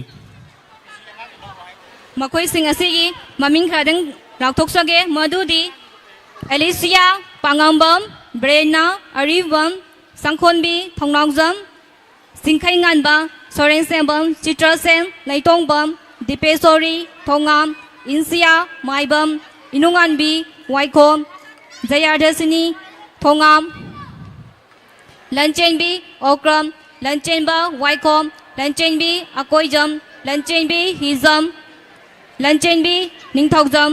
ꯃꯈꯣꯏꯁꯤꯡ ꯑꯁꯤꯒꯤ ꯃꯃꯤꯡ ꯈꯔꯗꯪ ꯂꯥꯎꯊꯣꯛꯆꯒꯦ, ꯃꯗꯨꯗꯤ ꯑꯦꯂꯤꯁꯤꯌꯥ, ꯄꯥꯉꯝꯕꯝ, ꯕ꯭ꯔꯦꯟꯅꯥ, ꯑꯔꯤꯕꯝ, ꯁꯪꯈꯣꯟꯕꯤ, ꯊꯧꯅꯥꯎꯖꯝ, ꯆꯤꯡꯈꯩꯉꯥꯟꯕ, ꯁꯣꯔꯦꯟꯁꯦꯝꯕꯝ, ꯆꯤꯇ꯭ꯔꯁꯦꯟ, ꯂꯩꯇꯣꯡꯕꯝ, ꯗꯤꯄꯦꯁꯣꯔꯤ, ꯊꯣꯉꯥꯝ, ꯏꯟꯁꯤꯌꯥ, ꯃꯥꯏꯕꯝ, ꯏꯅꯨꯉꯥꯟꯕꯤ, ꯋꯥꯏꯈꯣꯝ, ꯖꯌꯥꯗꯁꯤꯅꯤ, ꯊꯣꯉꯥꯝ, ꯂꯟꯆꯦꯟꯕꯤ, ꯑꯣꯀ꯭ꯔꯝ, ꯂꯟꯆꯦꯟꯕ, ꯋꯥꯏꯈꯣꯝ, ꯂꯟꯆꯦꯟꯕꯤ, ꯑꯀꯣꯏꯖꯝ, ꯂꯟꯆꯦꯟꯕꯤ, ꯍꯤꯖꯝ, ꯂꯟꯆꯦꯟꯕꯤ, ꯅꯤꯡꯊꯧꯖꯝ,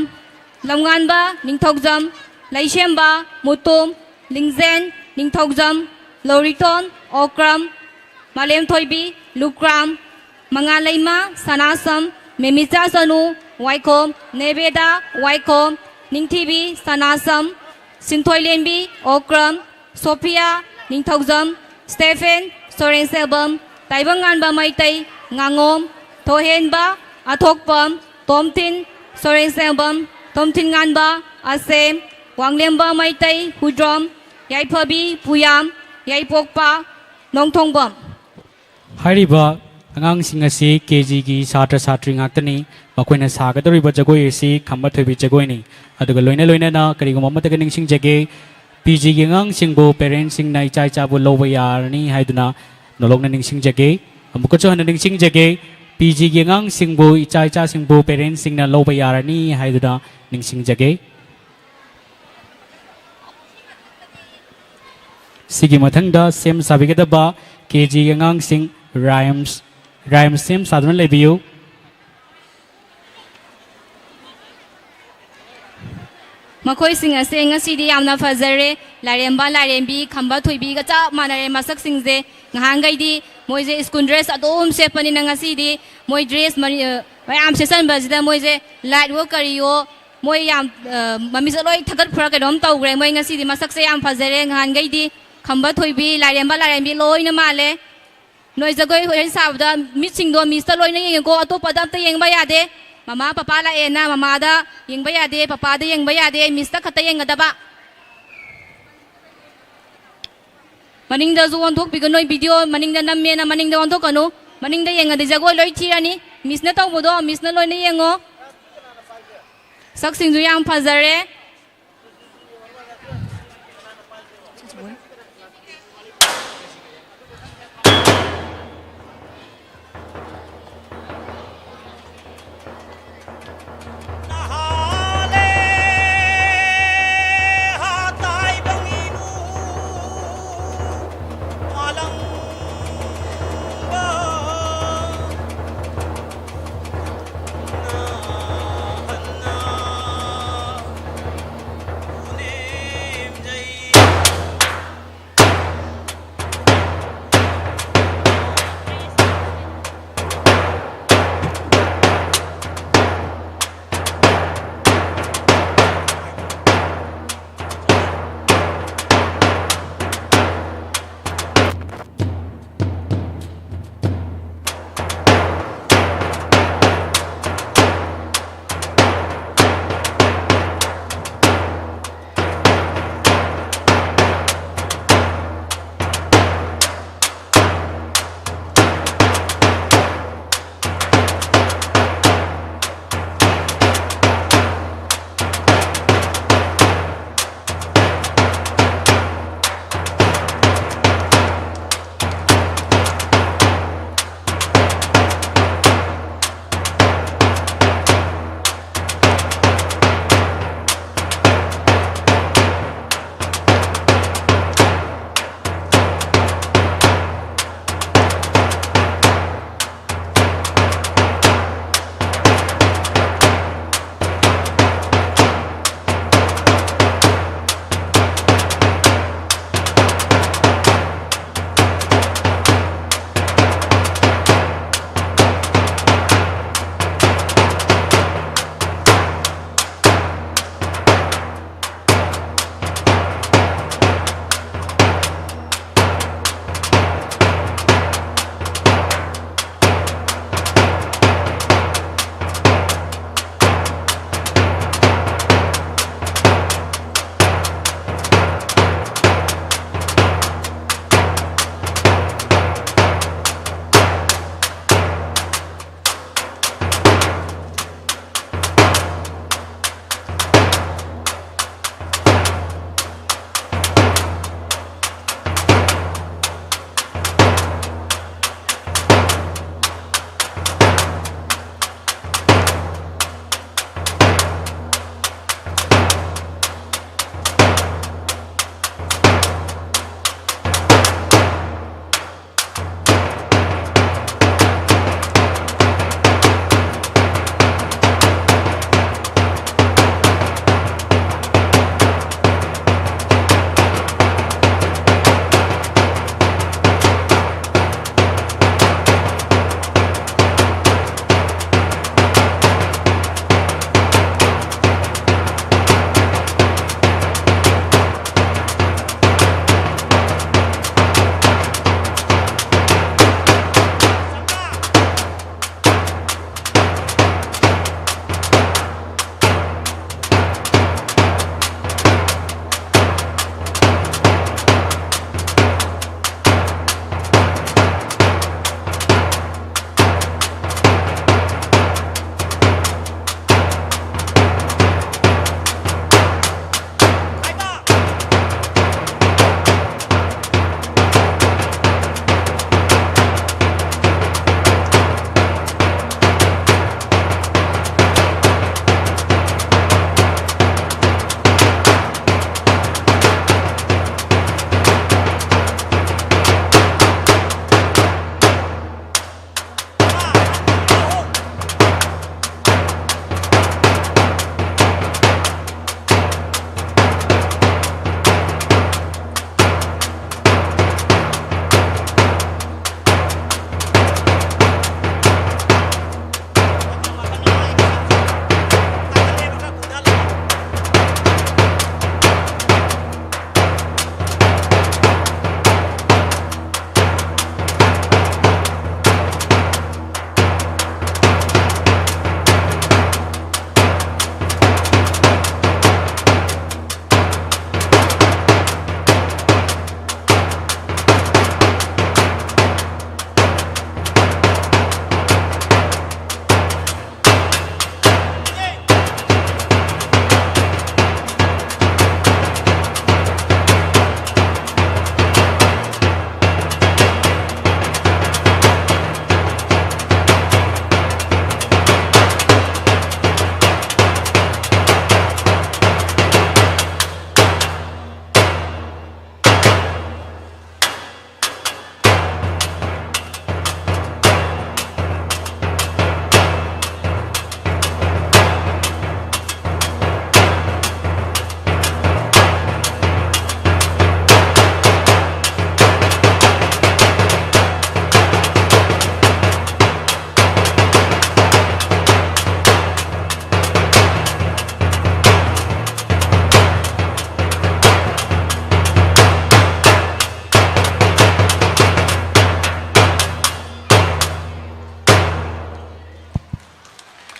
ꯂꯝꯉꯥꯟꯕ, ꯅꯤꯡꯊꯧꯖꯝ, ꯂꯩꯁꯦꯝꯕ, ꯃꯨꯇꯨꯝ, ꯂꯤꯡꯖꯦꯟ, ꯅꯤꯡꯊꯧꯖꯝ, ꯂꯧꯔꯤꯇꯣꯟ, ꯑꯣꯀ꯭ꯔꯝ, ꯃꯥꯂꯦꯝꯊꯣꯏꯕꯤ, ꯂꯨꯀ꯭ꯔꯥꯝ, ꯃꯉꯥꯂꯩꯃ, ꯁꯅꯥꯁꯝ, ꯃꯦꯃꯤꯆꯥ ꯆꯅꯨ, ꯋꯥꯏꯈꯣꯝ, ꯅꯦꯕꯦꯗꯥ, ꯋꯥꯏꯈꯣꯝ, ꯅꯤꯡꯊꯤꯕꯤ, ꯁꯅꯥꯁꯝ, ꯁꯤꯟꯊꯣꯏꯂꯦꯝꯕꯤ, ꯑꯣꯀ꯭ꯔꯝ, ꯁꯣꯐꯤꯌꯥ, ꯅꯤꯡꯊꯧꯖꯝ, ꯁ꯭ꯇꯦꯐꯦꯟ, ꯁꯣꯔꯦꯟꯁꯦꯜꯕꯝ, ꯇꯥꯏꯕꯪꯉꯥꯟꯕ ꯃꯩꯇꯩ, ꯉꯥꯉꯣꯝ, ꯊꯣꯏꯍꯦꯟꯕ, ꯑꯊꯣꯛꯄꯝ, ꯇꯣꯝꯊꯤꯟ, ꯁꯣꯔꯦꯟꯁꯦꯜꯕꯝ, ꯇꯣꯝꯊꯤꯟꯉꯥꯟꯕ, ꯑꯁꯦꯝ, ꯋꯥꯡꯂꯦꯝꯕ ꯃꯩꯇꯩ, ꯍꯨꯗ꯭ꯔꯣꯝ, ꯌꯥꯏꯐꯕꯤ, ꯄꯨꯌꯥꯝ, ꯌꯥꯏꯄꯣꯛꯄ, ꯅꯣꯡꯊꯣꯡꯕꯝ꯫ ꯍꯥꯏꯔꯤꯕ ꯑꯉꯥꯡꯁꯤꯡ ꯑꯁꯤ K G ꯒꯤ ꯁꯥꯇ꯭ꯔ ꯁꯥꯇ꯭ꯔꯤ ꯉꯥꯛꯇꯅꯤ꯫ ꯃꯈꯣꯏꯅ ꯁꯥꯒꯗꯧꯔꯤꯕ ꯖꯒꯣꯏ ꯑꯁꯤ ꯈꯝꯕ ꯊꯣꯏꯕꯤ ꯖꯒꯣꯏꯅꯤ꯫ ꯑꯗꯨꯒ ꯂꯣꯏꯅ ꯂꯣꯏꯅꯅ ꯀꯔꯤꯒꯨꯝꯕ ꯑꯃꯠꯇꯒ ꯅꯤꯡꯁꯤꯡꯖꯒꯦ, P G ꯒꯤ ꯑꯉꯥꯡꯁꯤꯡꯕꯨ parents ꯁꯤꯡꯅ ꯏꯆꯥ ꯏꯆꯥꯕꯨ ꯂꯧꯕ ꯌꯥꯔꯅꯤ ꯍꯥꯏꯗꯨꯅ ꯅꯣꯂꯣꯛꯅ ꯅꯤꯡꯁꯤꯡꯖꯒꯦ꯫ ꯑꯃꯨꯛꯀꯁꯨ ꯍꯟꯅ ꯅꯤꯡꯁꯤꯡꯖꯒꯦ, P G ꯒꯤ ꯑꯉꯥꯡꯁꯤꯡꯕꯨ ꯏꯆꯥ ꯏꯆꯥꯁꯤꯡꯕꯨ parents ꯁꯤꯡꯅ ꯂꯧꯕ ꯌꯥꯔꯅꯤ ꯍꯥꯏꯗꯨꯅ ꯅꯤꯡꯁꯤꯡꯖꯒꯦ꯫ ꯁꯤꯒꯤ ꯃꯊꯪꯗ ꯁꯦꯝ ꯁꯥꯕꯤꯒꯗꯕ K G ꯒꯤ ꯑꯉꯥꯡꯁꯤꯡ rhymes, rhymes ꯁꯦꯝ ꯁꯥꯗꯨꯅ ꯂꯩꯕꯤꯌꯨ꯫ ꯃꯈꯣꯏꯁꯤꯡ ꯑꯁꯦ ꯉꯁꯤꯗꯤ ꯌꯥꯝꯅ ꯐꯖꯔꯦ꯫ ꯂꯥꯏꯔꯦꯝꯕ, ꯂꯥꯏꯔꯦꯝꯕꯤ, ꯈꯝꯕ ꯊꯣꯏꯕꯤꯒ ꯆꯞ ꯃꯥꯟꯅꯔꯦ ꯃꯁꯛꯁꯤꯡꯁꯦ꯫ ꯉꯍꯥꯟꯈꯩꯗꯤ ꯃꯣꯏꯁꯦ school dress ꯑꯗꯨꯝ ꯁꯦꯠꯄꯅꯤꯅ ꯉꯁꯤꯗꯤ ꯃꯣꯏ dress ꯃꯔꯤ-, ꯑ, ꯃꯌꯥꯝ ꯁꯦꯠꯆꯟꯕꯁꯤꯗ ꯃꯣꯏꯁꯦ lightꯋꯣ ꯀꯔꯤꯌꯣ ꯃꯣꯏ ꯌꯥꯝ, ꯑ, ꯃꯃꯤꯠꯁꯦ ꯂꯣꯏ ꯊꯛꯀꯠꯄ꯭ꯔꯥ ꯀꯩꯅꯣꯝ ꯇꯧꯈ꯭ꯔꯦ꯫ ꯃꯣꯏ ꯉꯁꯤꯗꯤ ꯃꯁꯛꯁꯦ ꯌꯥꯝ ꯐꯖꯔꯦ꯫ ꯉꯍꯥꯟꯈꯩꯗꯤ ꯈꯝꯕ ꯊꯣꯏꯕꯤ, ꯂꯥꯏꯔꯦꯝꯕ, ꯂꯥꯏꯔꯦꯝꯕꯤ ꯂꯣꯏꯅ ꯃꯥꯜꯂꯦ꯫ ꯅꯣꯏ ꯖꯒꯣꯏ ꯍꯣꯔꯦꯟ ꯁꯥꯕꯗ ꯃꯤꯠꯁꯤꯡꯗꯣ missꯇ ꯂꯣꯏꯅ ꯌꯦꯡꯉꯦꯀꯣ, ꯑꯇꯣꯞꯄꯗ ꯑꯝꯇ ꯌꯦꯡꯕ ꯌꯥꯗꯦ꯫ ꯃꯃꯥ ꯄꯄꯥ ꯂꯥꯛꯑꯦꯅ ꯃꯃꯥꯗ ꯌꯦꯡꯕ ꯌꯥꯗꯦ, ꯄꯄꯥꯗ ꯌꯦꯡꯕ ꯌꯥꯗꯦ, missꯇ ꯈꯛꯇ ꯌꯦꯡꯒꯗꯕ꯫ ꯃꯅꯤꯡꯗꯁꯨ ꯑꯣꯟꯊꯣꯛꯄꯤꯒꯅꯨ, video ꯃꯅꯤꯡꯗ ꯅꯝꯃꯦꯅ ꯃꯅꯤꯡꯗ ꯑꯣꯟꯊꯣꯛꯀꯅꯨ꯫ ꯃꯅꯤꯡꯗ ꯌꯦꯡꯉꯗꯤ ꯖꯒꯣꯏ ꯂꯣꯏ ꯊꯤꯔꯅꯤ꯫ Missꯅ ꯇꯧꯕꯗꯣ missꯅ ꯂꯣꯏꯅ ꯌꯦꯡꯉꯣ꯫ ꯁꯛꯁꯤꯡꯁꯨ ꯌꯥꯝ ꯐꯖꯔꯦ꯫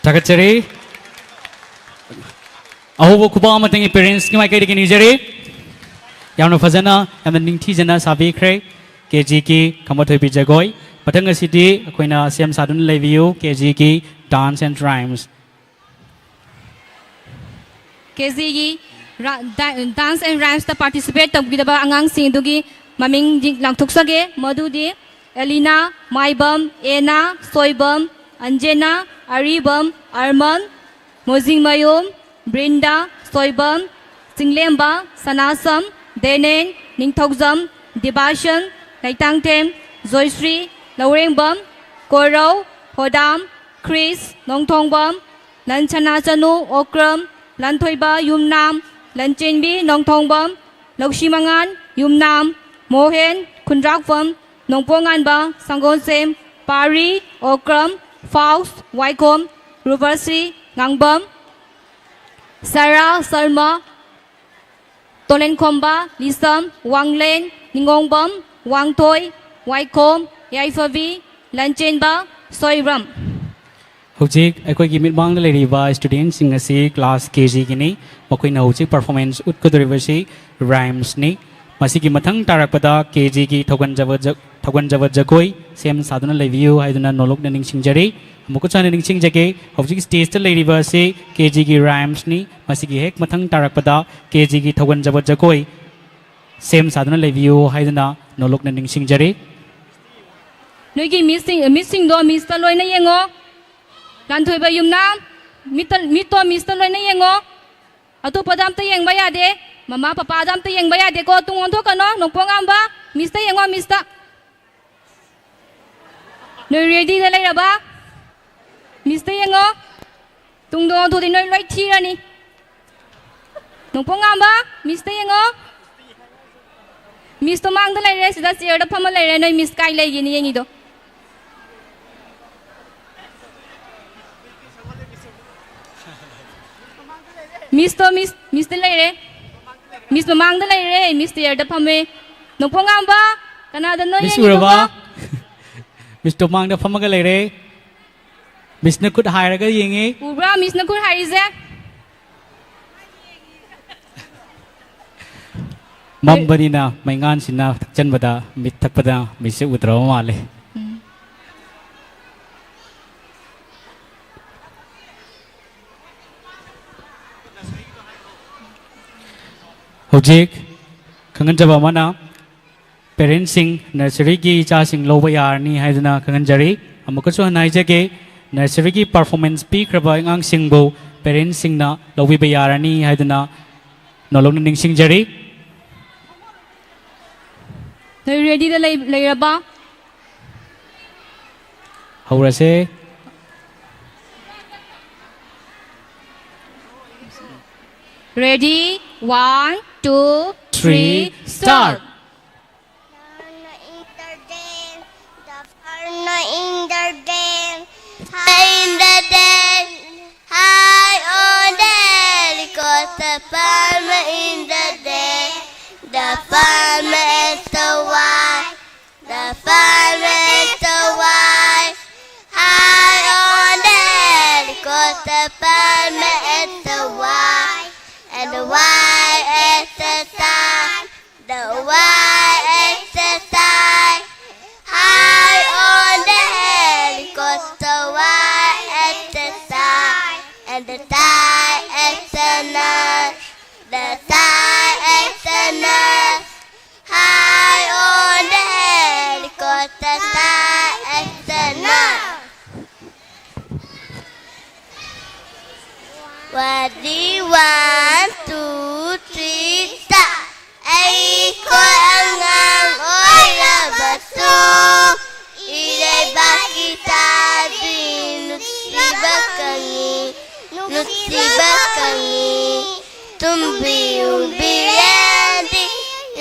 ꯊꯥꯒꯠꯆꯔꯤ꯫ ꯑꯍꯧꯕ ꯈꯨꯕꯥꯛ ꯑꯃꯇꯪꯒꯤ parents ꯀꯤ ꯃꯥꯏꯀꯩꯗꯒꯤ ꯅꯤꯖꯔꯤ꯫ ꯌꯥꯝꯅ ꯐꯖꯅ, ꯌꯥꯝꯅ ꯅꯤꯡꯊꯤꯖꯅ ꯁꯥꯕꯤꯈ꯭ꯔꯦ꯫ ꯀꯦ ꯖꯤ ꯒꯤ ꯈꯝꯕ ꯊꯣꯏꯕꯤ ꯖꯒꯣꯏ꯫ ꯃꯊꯪ ꯑꯁꯤꯗꯤ ꯑꯩꯈꯣꯏꯅ ꯁꯦꯝ ꯁꯥꯗꯨꯅ ꯂꯩꯕꯤꯌꯨ, ꯀꯦ ꯖꯤ ꯒꯤ Dance and Rhymes꯫ K G ꯒꯤ ꯔꯥ-, ꯗꯥ-, Dance and Rhymes ꯇ participate ꯇꯧꯕꯤꯗꯕ ꯑꯉꯥꯡꯁꯤꯡ ꯑꯗꯨꯒꯤ ꯃꯃꯤꯡ ꯂꯥꯎꯊꯣꯛꯆꯒꯦ꯫ ꯃꯗꯨꯗꯤ ꯑꯦꯂꯤꯅꯥ, ꯃꯥꯏꯕꯝ, ꯑꯦꯅꯥ, ꯁꯣꯏꯕꯝ, ꯑꯟꯖꯦꯅꯥ, ꯑꯔꯤꯕꯝ, ꯑꯔꯃꯟ, ꯃꯣꯖꯤꯡꯃꯌꯨꯝ, ꯕ꯭ꯔꯤꯟꯗꯥ, ꯁꯣꯏꯕꯝ, ꯆꯤꯡꯂꯦꯝꯕ, ꯁꯅꯥꯁꯝ, ꯗꯦꯅꯦꯟ, ꯅꯤꯡꯊꯧꯖꯝ, ꯗꯤꯕꯥꯁꯟ, ꯂꯩꯇꯥꯡꯊꯦꯝ, ꯖꯣꯏꯁ꯭ꯔꯤ, ꯂꯧꯔꯦꯡꯕꯝ, ꯀꯣꯔꯧ, ꯍꯣꯗꯥꯝ, ꯈ꯭ꯔꯤꯁ, ꯅꯣꯡꯊꯣꯡꯕꯝ, ꯂꯟꯁꯅꯥꯆꯅꯨ, ꯑꯣꯀ꯭ꯔꯝ, ꯂꯟꯊꯣꯏꯕ, ꯌꯨꯝꯅꯥꯝ, ꯂꯟꯆꯦꯟꯕꯤ, ꯅꯣꯡꯊꯣꯡꯕꯝ, ꯂꯧꯁꯤꯃꯉꯥꯟ, ꯌꯨꯝꯅꯥꯝ, ꯃꯣꯍꯦꯟ, ꯈꯨꯟꯗ꯭ꯔꯥꯛꯄꯝ, ꯅꯣꯡꯄꯣꯛꯉꯥꯟꯕ, ꯁꯪꯒꯣꯜꯁꯦꯝ, ꯄꯥꯔꯤ, ꯑꯣꯀ꯭ꯔꯝ, ꯐꯥꯎꯁ, ꯋꯥꯏꯈꯣꯝ, ꯔꯨꯕꯁ꯭ꯔꯤ, ꯉꯥꯡꯕꯝ, ꯁꯔꯥ, ꯁꯔꯃ, ꯇꯣꯂꯦꯟꯈꯣꯝꯕ, ꯂꯤꯁꯝ, ꯋꯥꯡꯂꯦꯟ, ꯅꯤꯉꯣꯡꯕꯝ, ꯋꯥꯡꯊꯣꯏ, ꯋꯥꯏꯈꯣꯝ, ꯌꯥꯏꯐꯕꯤ, ꯂꯟꯆꯦꯟꯕ, ꯁꯣꯏꯕ꯭ꯔꯝ꯫ ꯍꯧꯖꯤꯛ ꯑꯩꯈꯣꯏꯒꯤ ꯃꯤꯠꯃꯥꯡꯗ ꯂꯩꯔꯤꯕ student ꯁꯤꯡ ꯑꯁꯤ class ꯀꯦ ꯖꯤ ꯒꯤꯅꯤ꯫ ꯃꯈꯣꯏꯅ ꯍꯧꯖꯤꯛ performance ꯎꯠꯀꯗꯧꯔꯤꯕꯁꯤ rhymes ꯅꯤ꯫ ꯃꯁꯤꯒꯤ ꯃꯊꯪ ꯇꯥꯔꯛꯄꯗ ꯀꯦ ꯖꯤ ꯒꯤ ꯊꯧꯒꯟꯖꯕ ꯖ-, ꯊꯧꯒꯟꯖꯕ ꯖꯒꯣꯏ ꯁꯦꯝ ꯁꯥꯗꯨꯅ ꯂꯩꯕꯤꯌꯨ ꯍꯥꯏꯗꯨꯅ ꯅꯣꯂꯨꯛꯅ ꯅꯤꯡꯁꯤꯡꯖꯔꯤ꯫ ꯑꯃꯨꯛꯀꯁꯨ ꯍꯟꯅ ꯅꯤꯡꯁꯤꯡꯖꯒꯦ, ꯍꯧꯖꯤꯛ stage ꯇ ꯂꯩꯔꯤꯕ ꯑꯁꯤ ꯀꯦ ꯖꯤ ꯒꯤ rhymes ꯅꯤ꯫ ꯃꯁꯤꯒꯤ ꯍꯦꯛ ꯃꯊꯪ ꯇꯥꯔꯛꯄꯗ ꯀꯦ ꯖꯤ ꯒꯤ ꯊꯧꯒꯟꯖꯕ ꯖꯒꯣꯏ ꯁꯦꯝ ꯁꯥꯗꯨꯅ ꯂꯩꯕꯤꯌꯨ ꯍꯥꯏꯗꯨꯅ ꯅꯣꯂꯨꯛꯅ ꯅꯤꯡꯁꯤꯡꯖꯔꯤ꯫ ꯅꯣꯏꯒꯤ ꯃꯤꯁꯁꯤꯡ, ꯃꯤꯁꯁꯤꯡꯗꯣ ꯃꯤꯁꯇ ꯂꯣꯏꯅ ꯌꯦꯡꯉꯣ꯫ ꯂꯥꯟꯊꯣꯏꯕ ꯌꯨꯝꯅꯥꯝ, ꯃꯤꯠꯇ, ꯃꯤꯠꯇꯣ ꯃꯤꯁꯇ ꯂꯣꯏꯅ ꯌꯦꯡꯉꯣ꯫ ꯑꯇꯣꯞꯄꯗ ꯑꯝꯇ ꯌꯦꯡꯕ ꯌꯥꯗꯦ꯫ ꯃꯃꯥ ꯄꯄꯥꯗ ꯑꯝꯇ ꯌꯦꯡꯕ ꯌꯥꯗꯦꯀꯣ꯫ ꯇꯨꯡ ꯑꯣꯟꯊꯣꯛꯀꯅꯣ꯫ ꯅꯣꯡꯄꯣꯛ ꯉꯥꯝꯕ, ꯃꯤꯁꯇ ꯌꯦꯡꯉꯣ, ꯃꯤꯁꯇ꯫ ꯅꯣꯏ ready ꯗ ꯂꯩꯔꯕ? ꯃꯤꯁꯇ ꯌꯦꯡꯉꯣ꯫ ꯇꯨꯡꯗ ꯑꯣꯟꯊꯣꯛꯑꯗꯤ ꯅꯣꯏ ꯂꯣꯏ ꯊꯤꯔꯅꯤ꯫ ꯅꯣꯡꯄꯣꯛ ꯉꯥꯝꯕ, ꯃꯤꯁꯇ ꯌꯦꯡꯉꯣ꯫ ꯃꯤꯁꯇꯣ ꯃꯥꯡꯗ ꯂꯩꯔꯦ, ꯁꯤꯗ chair ꯗ ꯐꯝꯃ ꯂꯩꯔꯦ꯫ ꯅꯣꯏ ꯃꯤꯁ ꯀꯥꯏ ꯂꯩꯒꯦꯅ ꯌꯦꯡꯉꯤꯗꯣ? ꯃꯤꯁꯇꯣ, ꯃꯤꯁ, ꯃꯤꯁꯇ ꯂꯩꯔꯦ꯫ ꯃꯤꯁ ꯃꯃꯥꯡꯗ ꯂꯩꯔꯦ꯫ ꯃꯤꯁ chair ꯗ ꯐꯝꯃꯦ꯫ ꯅꯣꯡꯄꯣꯛ ꯉꯥꯝꯕ, ꯀꯅꯥꯗꯅꯣ ꯃꯤꯁ ꯌꯦꯡꯉꯤꯗꯨꯕꯣ? ꯎꯔꯕ? ꯃꯤꯁꯇꯣ ꯃꯥꯡꯗ ꯐꯝꯃꯒ ꯂꯩꯔꯦ꯫ ꯃꯤꯁꯅ ꯈꯨꯠ ꯍꯥꯏꯔꯒ ꯌꯦꯡꯉꯤ꯫ ꯎꯕ꯭ꯔꯥ ꯃꯤꯁꯅ ꯈꯨꯠ ꯍꯥꯏꯔꯤꯁꯦ? ꯃꯝꯕꯅꯤꯅ ꯃꯩꯉꯥꯟꯁꯤꯅ ꯊꯛꯆꯟꯕꯗ ꯃꯤꯠ ꯊꯛꯄꯗ ꯃꯤꯠꯁꯦ ꯎꯗ꯭ꯔꯕ ꯃꯥꯜꯂꯦ꯫ ꯍꯧꯖꯤꯛ ꯈꯪꯍꯟꯖꯕ ꯑꯃꯅ, ꯄꯦꯔꯦꯟꯁꯁꯤꯡ ꯅꯔꯁꯔꯤꯒꯤ ꯏꯆꯥꯁꯤꯡ ꯂꯧꯕ ꯌꯥꯔꯅꯤ ꯍꯥꯏꯗꯨꯅ ꯈꯪꯍꯟꯖꯔꯤ꯫ ꯑꯃꯨꯛꯀꯁꯨ ꯍꯟꯅ ꯍꯥꯏꯖꯒꯦ, ꯅꯔꯁꯔꯤꯒꯤ ꯄꯔꯐꯣꯔꯃꯦꯟꯁ ꯄꯤꯈ꯭ꯔꯕ ꯑꯉꯥꯡꯁꯤꯡꯕꯨ ꯄꯦꯔꯦꯟꯁꯁꯤꯡꯅ ꯂꯧꯕꯤꯕ ꯌꯥꯔꯅꯤ ꯍꯥꯏꯗꯨꯅ ꯅꯣꯂꯧꯅ ꯅꯤꯡꯁꯤꯡꯖꯔꯤ꯫ ꯅꯣꯏ ꯔꯦꯗꯤꯗ ꯂꯩ- ꯂꯩꯔꯕ? ꯍꯧꯔꯁꯦ꯫ Ready, one, two, three, start. Farmer in the den, the farmer in the den, high in the den, high on the helicopter, farmer in the den, the farmer is the wife, the farmer is the wife, high on the helicopter, farmer is the wife, and the wife is the time. The wife exercise high on the helicopter, wife exercise, and the tie external, the tie external high on the helicopter, tie external. Ready, one, two, three, start. ꯑꯩꯈꯣꯏ ꯑꯉꯥꯡ ꯑꯣꯏꯔꯕꯁꯨ ꯏꯔꯩꯕꯥꯛꯀꯤ ꯆꯥꯗꯤ ꯅꯨꯡꯁꯤꯕ ꯈꯪꯉꯤ, ꯅꯨꯡꯁꯤꯕ ꯈꯪꯉꯤ꯫ ꯇꯨꯝꯕꯤ ꯌꯨꯝꯕꯤꯔꯦꯟꯗꯤ,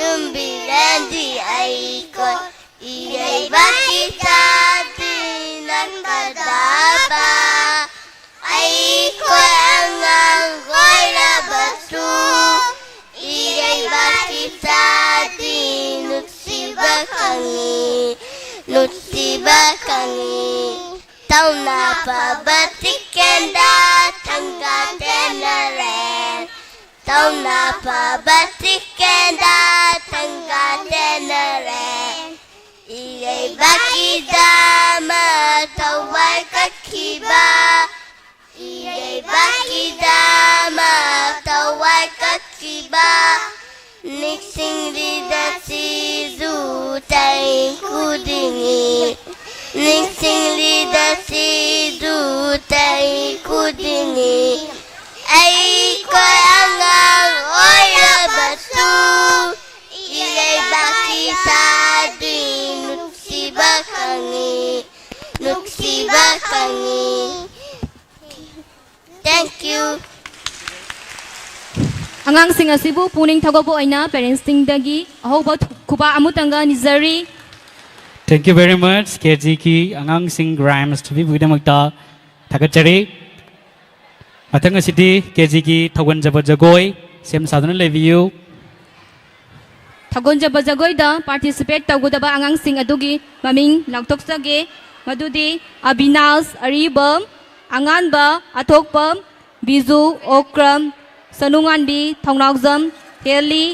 ꯌꯨꯝꯕꯤꯔꯦꯟꯗꯤ ꯑꯩꯈꯣꯏ ꯏꯔꯩꯕꯥꯛꯀꯤ ꯆꯥꯗꯤ ꯅꯛꯀꯗꯕ꯫ ꯑꯩꯈꯣꯏ ꯑꯉꯥꯡ ꯑꯣꯏꯔꯕꯁꯨ ꯏꯔꯩꯕꯥꯛꯀꯤ ꯆꯥꯗꯤ ꯅꯨꯡꯁꯤꯕ ꯈꯪꯉꯤ, ꯅꯨꯡꯁꯤꯕ ꯈꯪꯉꯤ꯫ ꯇꯧꯅ ꯐꯕ ꯆꯤꯛꯀꯦꯟꯗ ꯊꯪꯒꯥ ꯇꯦꯟꯅꯔꯦ꯫ ꯇꯧꯅ ꯐꯕ ꯆꯤꯛꯀꯦꯟꯗ ꯊꯪꯒꯥ ꯇꯦꯟꯅꯔꯦ꯫ ꯏꯔꯩꯕꯥꯛꯀꯤꯗꯃꯛ ꯊꯋꯥꯏ ꯀꯠꯈꯤꯕ, ꯏꯔꯩꯕꯥꯛꯀꯤꯗꯃꯛ ꯊꯋꯥꯏ ꯀꯠꯈꯤꯕ, ꯅꯤꯡꯁꯤꯡꯂꯤꯕꯁꯤꯁꯨ ꯆꯍꯤ ꯈꯨꯗꯤꯡꯒꯤ, ꯅꯤꯡꯁꯤꯡꯂꯤꯕꯁꯤꯁꯨ ꯆꯍꯤ ꯈꯨꯗꯤꯡꯒꯤ꯫ ꯑꯩꯈꯣꯏ ꯑꯉꯥꯡ ꯑꯣꯏꯔꯕꯁꯨ ꯏꯔꯩꯕꯥꯛꯀꯤ ꯁꯥꯗꯤ ꯅꯨꯡꯁꯤꯕ ꯈꯪꯉꯤ, ꯅꯨꯡꯁꯤꯕ ꯈꯪꯉꯤ꯫ Thank you. ꯑꯉꯥꯡꯁꯤꯡ ꯑꯁꯤꯕꯨ ꯄꯨꯛꯅꯤꯡ ꯊꯧꯒꯠꯄ ꯑꯣꯏꯅ ꯄꯦꯔꯦꯟꯁꯁꯤꯡꯗꯒꯤ ꯑꯍꯧꯕ ꯈꯨꯕꯥꯛ ꯑꯃꯨꯛꯇꯪꯒ ꯅꯤꯖꯔꯤ꯫ Thank you very much, ꯀꯦ ꯖꯤꯒꯤ ꯑꯉꯥꯡꯁꯤꯡ ꯔꯥꯏꯝꯁ ꯊꯥꯕꯤꯕꯒꯤꯗꯃꯛꯇ ꯊꯥꯒꯠꯆꯔꯤ꯫ ꯃꯊꯪ ꯑꯁꯤꯗꯤ ꯀꯦ ꯖꯤꯒꯤ ꯊꯧꯒꯟꯖꯕ ꯖꯒꯣꯏ ꯁꯦꯝ ꯁꯥꯗꯨꯅ ꯂꯩꯕꯤꯌꯨ꯫ ꯊꯧꯒꯟꯖꯕ ꯖꯒꯣꯏꯗ ꯄꯥꯔꯇꯤꯁꯤꯄꯦꯠ ꯇꯧꯒꯗꯕ ꯑꯉꯥꯡꯁꯤꯡ ꯑꯗꯨꯒꯤ ꯃꯃꯤꯡ ꯂꯥꯎꯊꯣꯛꯆꯒꯦ꯫ ꯃꯗꯨꯗꯤ ꯑꯕꯤꯅꯥꯁ ꯑꯔꯤꯕꯝ, ꯑꯉꯥꯟꯕ ꯑꯊꯣꯛꯄꯝ, ꯕꯤꯖꯨ ꯑꯣꯀ꯭ꯔꯝ, ꯁꯅꯨꯉꯥꯟꯕꯤ ꯊꯧꯅꯥꯎꯖꯝ, ꯍꯦꯂꯤ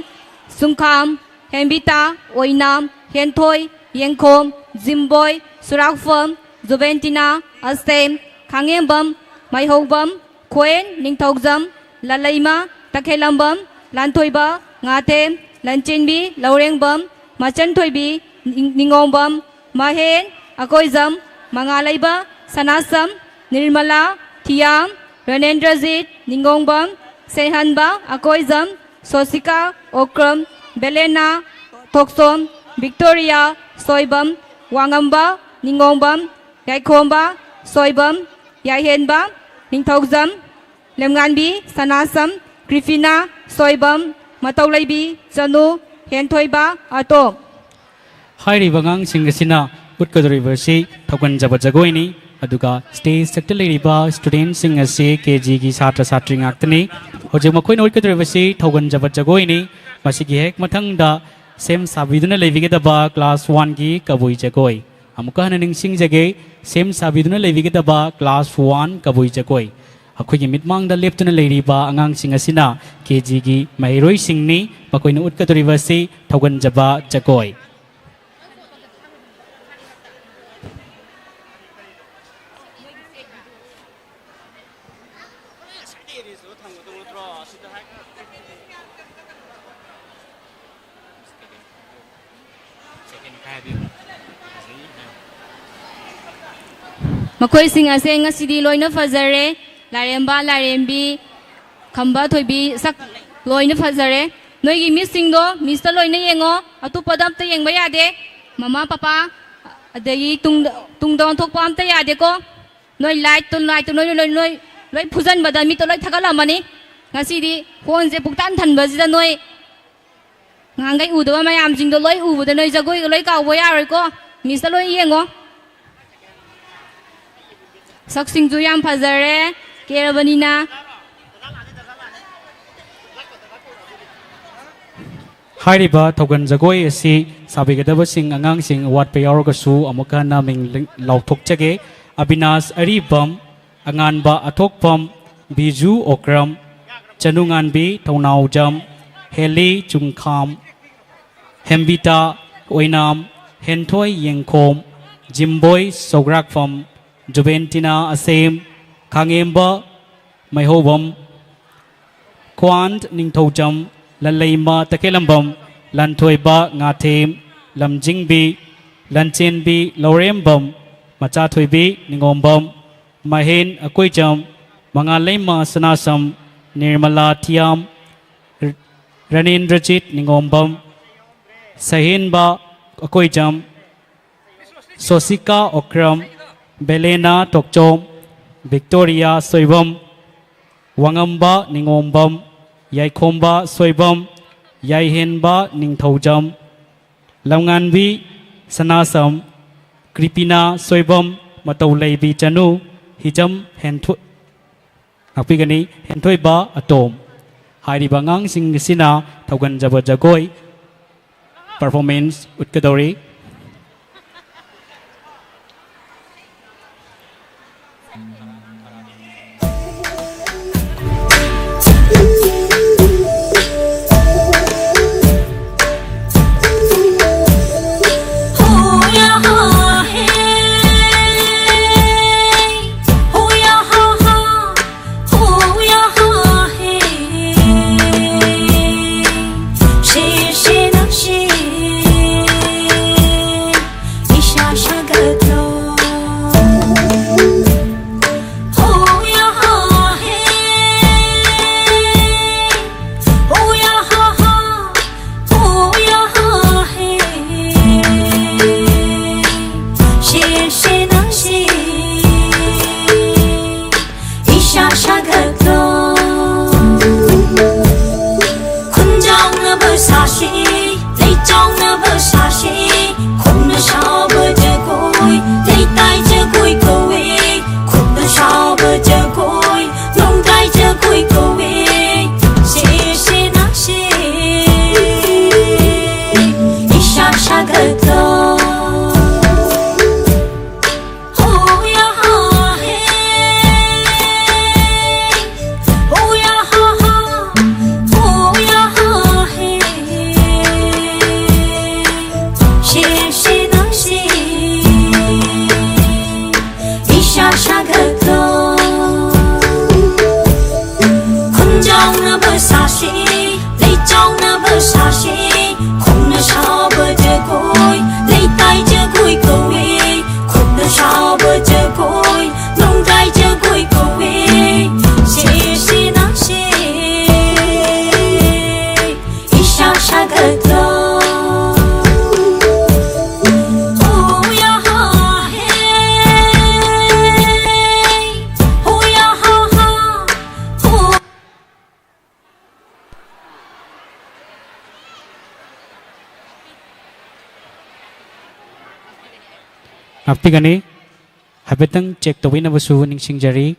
ꯁꯨꯡꯈꯥꯝ, ꯍꯦꯝꯕꯤꯇꯥ ꯑꯣꯏꯅꯥꯝ, ꯍꯦꯟꯊꯣꯏ ꯌꯦꯡꯈꯣꯝ, ꯖꯤꯝꯕꯣꯏ ꯁꯨꯔꯥꯛꯐꯝ, ꯖꯨꯕꯦꯟꯇꯤꯅꯥ ꯑꯁꯦꯝ, ꯈꯥꯉꯦꯝꯕꯝ ꯃꯥꯏꯍꯧꯕꯝ, ꯈꯣꯏꯟ ꯅꯤꯡꯊꯧꯖꯝ, ꯂꯂꯩꯃ ꯇꯈꯦꯂꯝꯕꯝ, ꯂꯥꯟꯊꯣꯏꯕ ꯉꯥꯊꯦꯝ, ꯂꯟꯆꯦꯟꯕꯤ ꯂꯧꯔꯦꯡꯕꯝ, ꯃꯆꯟꯊꯣꯏꯕꯤ ꯅꯤꯡ- ꯅꯤꯡꯉꯣꯝꯕꯝ, ꯃꯍꯦꯟ ꯑꯀꯣꯏꯖꯝ, ꯃꯉꯥꯂꯩꯕ ꯁꯅꯥꯁꯝ, ꯅꯤꯔꯃꯂꯥ ꯊꯤꯌꯥꯝ, ꯔꯅꯦꯟꯗ꯭ꯔꯖꯤꯠ ꯅꯤꯡꯉꯣꯝꯕꯝ, ꯁꯦꯟꯍꯟꯕ ꯑꯀꯣꯏꯖꯝ, ꯁꯣꯁꯤꯀꯥ ꯑꯣꯀ꯭ꯔꯝ, ꯕꯦꯂꯦꯅꯥ ꯊꯣꯛꯁꯣꯝ, ꯕꯤꯛꯇꯣꯔꯤꯌꯥ ꯁꯣꯏꯕꯝ, ꯋꯥꯉꯝꯕ ꯅꯤꯡꯉꯣꯝꯕꯝ, ꯌꯥꯏꯈꯣꯝꯕ ꯁꯣꯏꯕꯝ, ꯌꯥꯏꯍꯦꯟꯕ ꯅꯤꯡꯊꯧꯖꯝ, ꯂꯦꯝꯉꯥꯟꯕꯤ ꯁꯅꯥꯁꯝ, ꯀ꯭ꯔꯤꯐꯤꯅꯥ ꯁꯣꯏꯕꯝ, ꯃꯇꯧꯂꯩꯕꯤ ꯆꯅꯨ, ꯍꯦꯟꯊꯣꯏꯕ ꯑꯇꯣꯝ꯫ ꯍꯥꯏꯔꯤꯕ ꯑꯉꯥꯡꯁꯤꯡ ꯑꯁꯤꯅ ꯎꯠꯀꯗꯧꯔꯤꯕ ꯑꯁꯤ ꯊꯧꯒꯟꯖꯕ ꯖꯒꯣꯏꯅꯤ꯫ ꯑꯗꯨꯒ ꯁ꯭ꯇꯦꯖꯇ ꯂꯩꯔꯤꯕ ꯁ꯭ꯇꯨꯗꯦꯟꯠꯁꯤꯡ ꯑꯁꯤ ꯀꯦ ꯖꯤꯒꯤ ꯁꯥꯇ꯭ꯔ ꯁꯥꯇ꯭ꯔꯤ ꯉꯥꯛꯇꯅꯤ꯫ ꯍꯧꯖꯤꯛ ꯃꯈꯣꯏꯅ ꯎꯠꯀꯗꯧꯔꯤꯕꯁꯤ ꯊꯧꯒꯟꯖꯕ ꯖꯒꯣꯏꯅꯤ꯫ ꯃꯁꯤꯒꯤ ꯍꯦꯛ ꯃꯊꯪꯗ ꯁꯦꯝ ꯁꯥꯕꯤꯗꯨꯅ ꯂꯩꯕꯤꯒꯗꯕ ꯀ꯭ꯂꯥꯁ ꯋꯥꯟꯒꯤ ꯀꯕꯨꯏ ꯖꯒꯣꯏ꯫ ꯑꯃꯨꯛꯀ ꯍꯟꯅ ꯅꯤꯡꯁꯤꯡꯖꯒꯦ, ꯁꯦꯝ ꯁꯥꯕꯤꯗꯨꯅ ꯂꯩꯕꯤꯒꯗꯕ class one ꯀꯕꯨꯏ ꯖꯒꯣꯏ꯫ ꯑꯩꯈꯣꯏꯒꯤ ꯃꯤꯠꯃꯥꯡꯗ ꯂꯦꯞꯇꯨꯅ ꯂꯩꯔꯤꯕ ꯑꯉꯥꯡꯁꯤꯡ ꯑꯁꯤꯅ KGꯒꯤ ꯃꯍꯩꯔꯣꯏꯁꯤꯡꯅꯤ꯫ ꯃꯈꯣꯏꯅ ꯎꯠꯀꯗꯧꯔꯤꯕ ꯑꯁꯤ ꯊꯧꯒꯟꯖꯕ ꯖꯒꯣꯏ꯫ ꯃꯈꯣꯏꯁꯤꯡ ꯑꯁꯦ ꯉꯁꯤꯗꯤ ꯂꯣꯏꯅ ꯐꯖꯔꯦ꯫ ꯂꯥꯏꯔꯦꯝꯕ, ꯂꯥꯏꯔꯦꯝꯕꯤ, ꯈꯝꯕ ꯊꯣꯏꯕꯤ, ꯁꯛ ꯂꯣꯏꯅ ꯐꯖꯔꯦ꯫ ꯅꯣꯏꯒꯤ ꯃꯤꯁꯁꯤꯡꯗꯣ ꯃꯤꯁꯇ ꯂꯣꯏꯅ ꯌꯦꯡꯉꯣ, ꯑꯇꯣꯞꯄꯗ ꯑꯝꯇ ꯌꯦꯡꯕ ꯌꯥꯗꯦ꯫ ꯃꯃꯥ ꯄꯄꯥ ꯑꯗꯒꯤ ꯇꯨꯡꯗ, ꯇꯨꯡꯗ ꯑꯣꯟꯊꯣꯛꯄ ꯑꯝꯇ ꯌꯥꯗꯦꯀꯣ꯫ ꯅꯣꯏ ꯂꯥꯏꯠꯇꯣ, ꯂꯥꯏꯠꯇꯣ ꯅꯣꯏ, ꯅꯣꯏ, ꯅꯣꯏ ꯂꯣꯏ ꯐꯨꯖꯟꯕꯗ ꯃꯤꯠꯇꯣ ꯂꯣꯏ ꯊꯛꯀꯠꯂꯝꯃꯅꯤ꯫ ꯉꯁꯤꯗꯤ ꯍꯣꯜꯁꯦ ꯄꯨꯡꯊꯟ ꯊꯟꯕꯁꯤꯗ ꯅꯣꯏ ꯉꯍꯥꯟꯈꯩ ꯎꯗꯕ ꯃꯌꯥꯝꯁꯤꯡꯗꯣ ꯂꯣꯏ ꯎꯕꯗ ꯅꯣꯏ ꯖꯒꯣꯏꯒ ꯂꯣꯏ ꯀꯥꯎꯕ ꯌꯥꯔꯣꯏꯀꯣ꯫ ꯃꯤꯁꯇ ꯂꯣꯏ ꯌꯦꯡꯉꯣ꯫ ꯁꯛꯁꯤꯡꯁꯨ ꯌꯥꯝ ꯐꯖꯔꯦ, ꯀꯦꯔꯕꯅꯤꯅ꯫ ꯍꯥꯏꯔꯤꯕ ꯊꯧꯒꯜ ꯖꯒꯣꯏ ꯑꯁꯤ ꯁꯥꯕꯤꯒꯗꯕꯁꯤꯡ ꯑꯉꯥꯡꯁꯤꯡ ꯋꯥꯠꯄ ꯌꯥꯎꯔꯒꯁꯨ ꯑꯃꯨꯛ ꯍꯟꯅ ꯃꯤꯡ ꯂꯤ-, ꯂꯥꯎꯊꯣꯛꯆꯒꯦ꯫ ꯑꯕꯤꯅꯥꯁ ꯑꯔꯤꯕꯝ, ꯑꯉꯥꯟꯕ ꯑꯊꯣꯛꯄꯝ, ꯕꯤꯖꯨ ꯑꯣꯀ꯭ꯔꯝ, ꯆꯅꯨꯉꯥꯟꯕꯤ ꯊꯧꯅꯥꯎꯖꯝ, ꯍꯦꯂꯤ ꯆꯨꯡꯈꯥꯝ, ꯍꯦꯝꯕꯤꯇꯥ ꯑꯣꯏꯅꯥꯝ, ꯍꯦꯟꯊꯣꯏ ꯌꯦꯡꯈꯣꯝ, ꯖꯤꯝꯕꯣꯏ ꯁꯧꯒ꯭ꯔꯥꯛꯐꯝ, ꯖꯨꯕꯦꯟꯇꯤꯅꯥ ꯑꯁꯦꯝ, ꯈꯥꯉꯦꯝꯕ ꯃꯩꯍꯧꯕꯝ, ꯈ꯭ꯋꯥꯟ ꯅꯤꯡꯊꯧꯖꯝ, ꯂꯜꯂꯩꯃ ꯇꯈꯦꯜꯂꯝꯕꯝ, ꯂꯟꯊꯣꯏꯕ ꯉꯥꯊꯦꯝ, ꯂꯝꯖꯤꯡꯕꯤ, ꯂꯟꯆꯦꯟꯕꯤ ꯂꯧꯔꯦꯝꯕꯝ, ꯃꯆꯥꯊꯣꯏꯕꯤ ꯅꯤꯉꯣꯝꯕꯝ, ꯃꯍꯦꯟ ꯑꯀꯣꯏꯖꯝ, ꯃꯉꯥꯂꯩꯃ ꯁꯅꯥꯁꯝ, ꯅꯤꯔꯃꯂꯥ ꯊꯤꯌꯥꯝ, ꯔ-, ꯔꯅꯦꯟꯗ꯭ꯔꯖꯤꯠ ꯅꯤꯉꯣꯝꯕꯝ, ꯁꯍꯦꯟꯕ ꯑꯀꯣꯏꯖꯝ, ꯁꯣꯁꯤꯀꯥ ꯑꯣꯀ꯭ꯔꯝ, ꯕꯦꯂꯦꯅꯥ ꯇꯣꯛꯆꯣꯝ, ꯚꯤꯛꯇꯣꯔꯤꯌꯥ ꯁꯣꯏꯕꯝ, ꯋꯥꯉꯝꯕ ꯅꯤꯉꯣꯝꯕꯝ, ꯌꯥꯏꯈꯣꯝꯕ ꯁꯣꯏꯕꯝ, ꯌꯥꯏꯍꯦꯟꯕ ꯅꯤꯡꯊꯧꯖꯝ, ꯂꯝꯉꯥꯟꯕꯤ ꯁꯅꯥꯁꯝ, ꯀ꯭ꯔꯤꯄꯤꯅꯥ ꯁꯣꯏꯕꯝ, ꯃꯇꯧꯂꯩꯕꯤ ꯆꯅꯨ, ꯍꯤꯖꯝ ꯍꯦꯟꯊꯨ-, ꯉꯥꯛꯄꯤꯒꯅꯤ, ꯍꯦꯟꯊꯣꯏꯕ ꯑꯇꯣꯝ꯫ ꯍꯥꯏꯔꯤꯕ ꯑꯉꯥꯡꯁꯤꯡ ꯑꯁꯤꯅ ꯊꯧꯒꯟꯖꯕ ꯖꯒꯣꯏ performance ꯎꯠꯀꯗꯧꯔꯤ꯫ ꯉꯥꯛꯄꯤꯒꯅꯤ꯫ ꯍꯥꯏꯐꯦꯠꯇꯪ check ꯇꯧꯕꯤꯅꯕꯁꯨ ꯅꯤꯡꯁꯤꯡꯖꯔꯤ꯫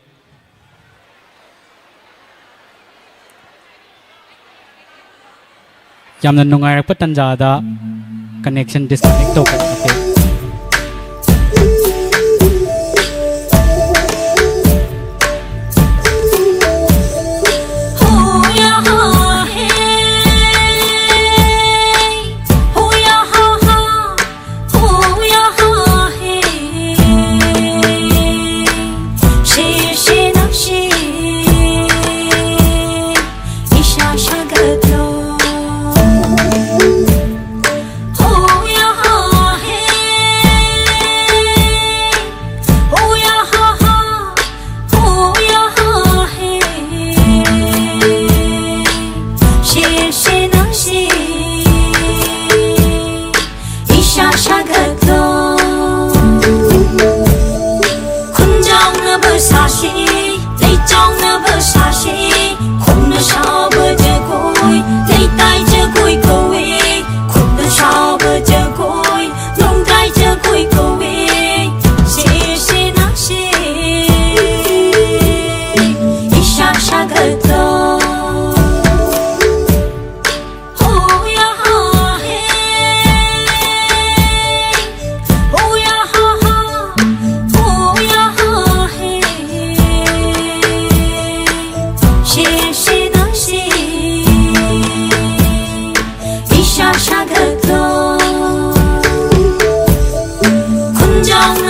ꯌꯥꯝꯅ ꯅꯨꯡꯉꯥꯏꯔꯛꯄ ꯇꯥꯟꯖꯥꯗ connection disconnect ꯇꯧꯈ꯭ꯔꯦ꯫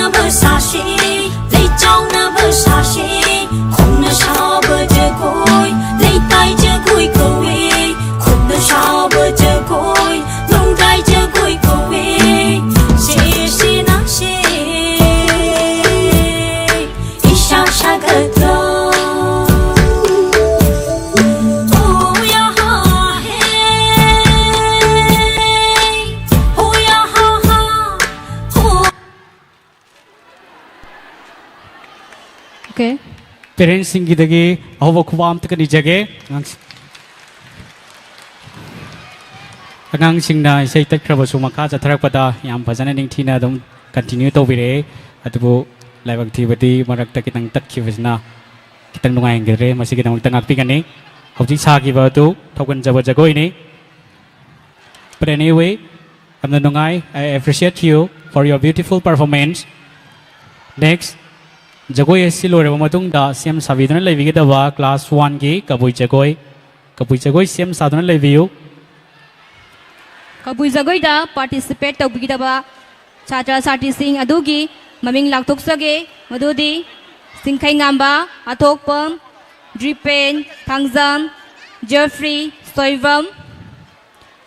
ꯁꯥꯁꯤ, ꯂꯩꯆꯥꯎꯅꯕ ꯁꯥꯁꯤ, ꯈꯣꯡꯅ ꯁꯥꯕ ꯖꯒꯣꯏ, ꯂꯩꯇꯥꯏ ꯖꯒꯣꯏ ꯀꯧꯏ, ꯈꯨꯠꯅ ꯁꯥꯕ ꯖꯒꯣꯏ, ꯅꯨꯡꯗꯥꯏ ꯖꯒꯣꯏ ꯀꯧꯏ, ꯁꯦ ꯁꯦ ꯅꯪꯁꯦ, ꯏꯁꯥ ꯁꯥꯒꯠꯂꯣ꯫ ꯍꯣ ꯌꯥ ꯍꯥ ꯍꯦ, ꯍꯣ ꯌꯥ ꯍꯥ ꯍꯥ, ꯍꯣ꯫ Okay. ꯄꯦꯔꯦꯟꯁꯁꯤꯡꯒꯤꯗꯒꯤ ꯑꯍꯧꯕ ꯈꯨꯕꯥꯛ ꯑꯝꯇꯒ ꯅꯤꯖꯒꯦ꯫ ꯑꯉꯥꯡꯁꯤꯡ, ꯑꯉꯥꯡꯁꯤꯡꯅ ꯏꯁꯩ ꯇꯠꯈ꯭ꯔꯕꯁꯨ ꯃꯈꯥ ꯆꯠꯊꯔꯛꯄꯗ ꯌꯥꯝ ꯐꯖꯅ ꯅꯤꯡꯊꯤꯅ ꯑꯗꯨꯝ continue ꯇꯧꯕꯤꯔꯛꯑꯦ꯫ ꯑꯗꯨꯕꯨ ꯂꯥꯏꯕꯛ ꯊꯤꯕꯗꯤ ꯃꯔꯛꯇ ꯈꯤꯇꯪ ꯇꯠꯈꯤꯕꯁꯤꯅ ꯈꯤꯇꯪ ꯅꯨꯡꯉꯥꯏꯍꯟꯈꯤꯗ꯭ꯔꯦ꯫ ꯃꯁꯤꯒꯤꯗꯃꯛꯇ ꯉꯥꯛꯄꯤꯒꯅꯤ꯫ ꯍꯧꯖꯤꯛ ꯁꯥꯈꯤꯕ ꯑꯗꯨ ꯊꯧꯒꯟꯖꯕ ꯖꯒꯣꯏꯅꯤ꯫ But anyway, ꯌꯥꯝꯅ ꯅꯨꯡꯉꯥꯏ꯫ I appreciate you for your beautiful performance. Next, ꯖꯒꯣꯏ ꯑꯁꯤ ꯂꯣꯏꯔꯕ ꯃꯇꯨꯡꯗ ꯁꯦꯝ ꯁꯥꯕꯤꯗꯨꯅ ꯂꯩꯕꯤꯒꯗꯕ class one ꯒꯤ ꯀꯕꯨꯏ ꯖꯒꯣꯏ, ꯀꯕꯨꯏ ꯖꯒꯣꯏ ꯁꯦꯝ ꯁꯥꯗꯨꯅ ꯂꯩꯕꯤꯌꯨ꯫ ꯀꯕꯨꯏ ꯖꯒꯣꯏꯗ participate ꯇꯧꯕꯤꯒꯗꯕ ꯁꯥꯇ꯭ꯔ ꯁꯥꯇ꯭ꯔꯤꯁꯤꯡ ꯑꯗꯨꯒꯤ ꯃꯃꯤꯡ ꯂꯥꯎꯊꯣꯛꯆꯒꯦ꯫ ꯃꯗꯨꯗꯤ ꯆꯤꯡꯈꯩꯉꯥꯝꯕ, ꯑꯊꯣꯛꯄꯝ, ꯗ꯭ꯔꯤꯄꯦꯟ, ꯊꯥꯡꯖꯝ, ꯖꯦꯐ꯭ꯔꯤ, ꯁꯣꯏꯕꯝ,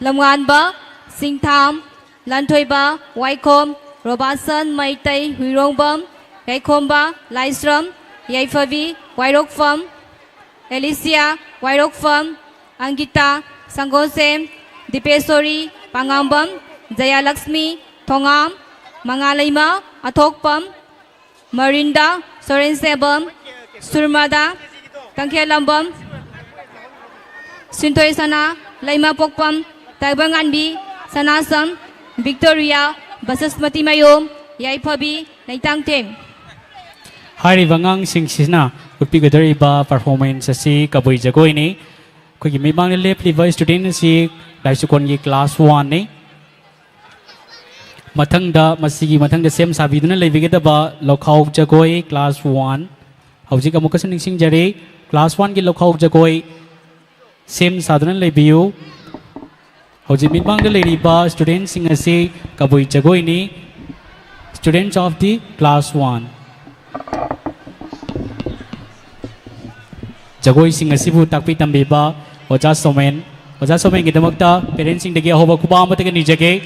ꯂꯝꯉꯥꯟꯕ, ꯁꯤꯡꯊꯥꯝ, ꯂꯥꯟꯊꯣꯏꯕ, ꯋꯥꯏꯈꯣꯝ, ꯔꯣꯕꯥꯁꯟ, ꯃꯩꯇꯩ, ꯍꯨꯏꯔꯣꯡꯕꯝ, ꯌꯥꯏꯈꯣꯝꯕ, ꯂꯥꯏꯁ꯭ꯔꯝ, ꯌꯥꯏꯐꯕꯤ, ꯋꯥꯏꯔꯣꯛꯐꯝ, ꯑꯦꯂꯤꯁꯤꯌꯥ, ꯋꯥꯏꯔꯣꯛꯐꯝ, ꯑꯪꯒꯤꯇꯥ, ꯁꯪꯒꯣꯜꯁꯦꯝ, ꯗꯤꯄꯦꯁꯣꯔꯤ, ꯄꯥꯉꯥꯝꯕꯝ, ꯖꯌꯥꯂꯛꯁꯃꯤ, ꯊꯣꯉꯥꯝ, ꯃꯉꯥꯂꯩꯃ, ꯑꯊꯣꯛꯄꯝ, ꯃꯔꯤꯟꯗꯥ, ꯁꯣꯔꯦꯟꯁꯦꯝꯕꯝ, ꯁꯨꯔꯃꯥꯗꯥ, ꯇꯪꯈꯦꯜꯂꯝꯕꯝ, ꯁꯤꯟꯊꯣꯏꯁꯅꯥ, ꯂꯩꯃꯄꯣꯛꯄꯝ, ꯇꯥꯏꯕꯪꯉꯥꯟꯕꯤ, ꯁꯅꯥꯁꯝ, ꯚꯤꯛꯇꯣꯔꯤꯌꯥ, ꯕꯁꯁꯃꯇꯤꯃꯌꯨꯝ, ꯌꯥꯏꯐꯕꯤ, ꯂꯩꯇꯥꯡꯊꯦꯝ꯫ ꯍꯥꯏꯔꯤꯕ ꯑꯉꯥꯡꯁꯤꯡꯁꯤꯅ ꯎꯠꯄꯤꯒꯗꯧꯔꯤꯕ performance ꯑꯁꯤ ꯀꯕꯨꯏ ꯖꯒꯣꯏꯅꯤ꯫ ꯑꯩꯈꯣꯏꯒꯤ ꯃꯤꯃꯥꯡꯗ ꯂꯦꯞꯂꯤꯕ student ꯑꯁꯤ ꯂꯥꯏꯁꯨꯀꯣꯟꯒꯤ class one ꯅꯤ꯫ ꯃꯊꯪꯗ, ꯃꯁꯤꯒꯤ ꯃꯊꯪꯗ ꯁꯦꯝ ꯁꯥꯕꯤꯗꯨꯅ ꯂꯩꯕꯤꯒꯗꯕ ꯂꯧꯈꯥꯎ ꯖꯒꯣꯏ class one꯫ ꯍꯧꯖꯤꯛ ꯑꯃꯨꯛꯀꯁꯨ ꯅꯤꯡꯁꯤꯡꯖꯔꯤ, class one ꯒꯤ ꯂꯧꯈꯥꯎ ꯖꯒꯣꯏ ꯁꯦꯝ ꯁꯥꯗꯨꯅ ꯂꯩꯕꯤꯌꯨ꯫ ꯍꯧꯖꯤꯛ ꯃꯤꯠꯃꯥꯡꯗ ꯂꯩꯔꯤꯕ student ꯁꯤꯡ ꯑꯁꯤ ꯀꯕꯨꯏ ꯖꯒꯣꯏꯅꯤ꯫ Students of the class one. ꯖꯒꯣꯏꯁꯤꯡ ꯑꯁꯤꯕꯨ ꯇꯥꯛꯄꯤ ꯇꯝꯕꯤꯕ ꯑꯣꯖꯥ ꯁꯣꯃꯦꯟ, ꯑꯣꯖꯥ ꯁꯣꯃꯦꯟꯒꯤꯗꯃꯛꯇ parents ꯁꯤꯡꯗꯒꯤ ꯑꯍꯧꯕ ꯈꯨꯕꯥꯛ ꯑꯃꯠꯇꯒ ꯅꯤꯖꯒꯦ꯫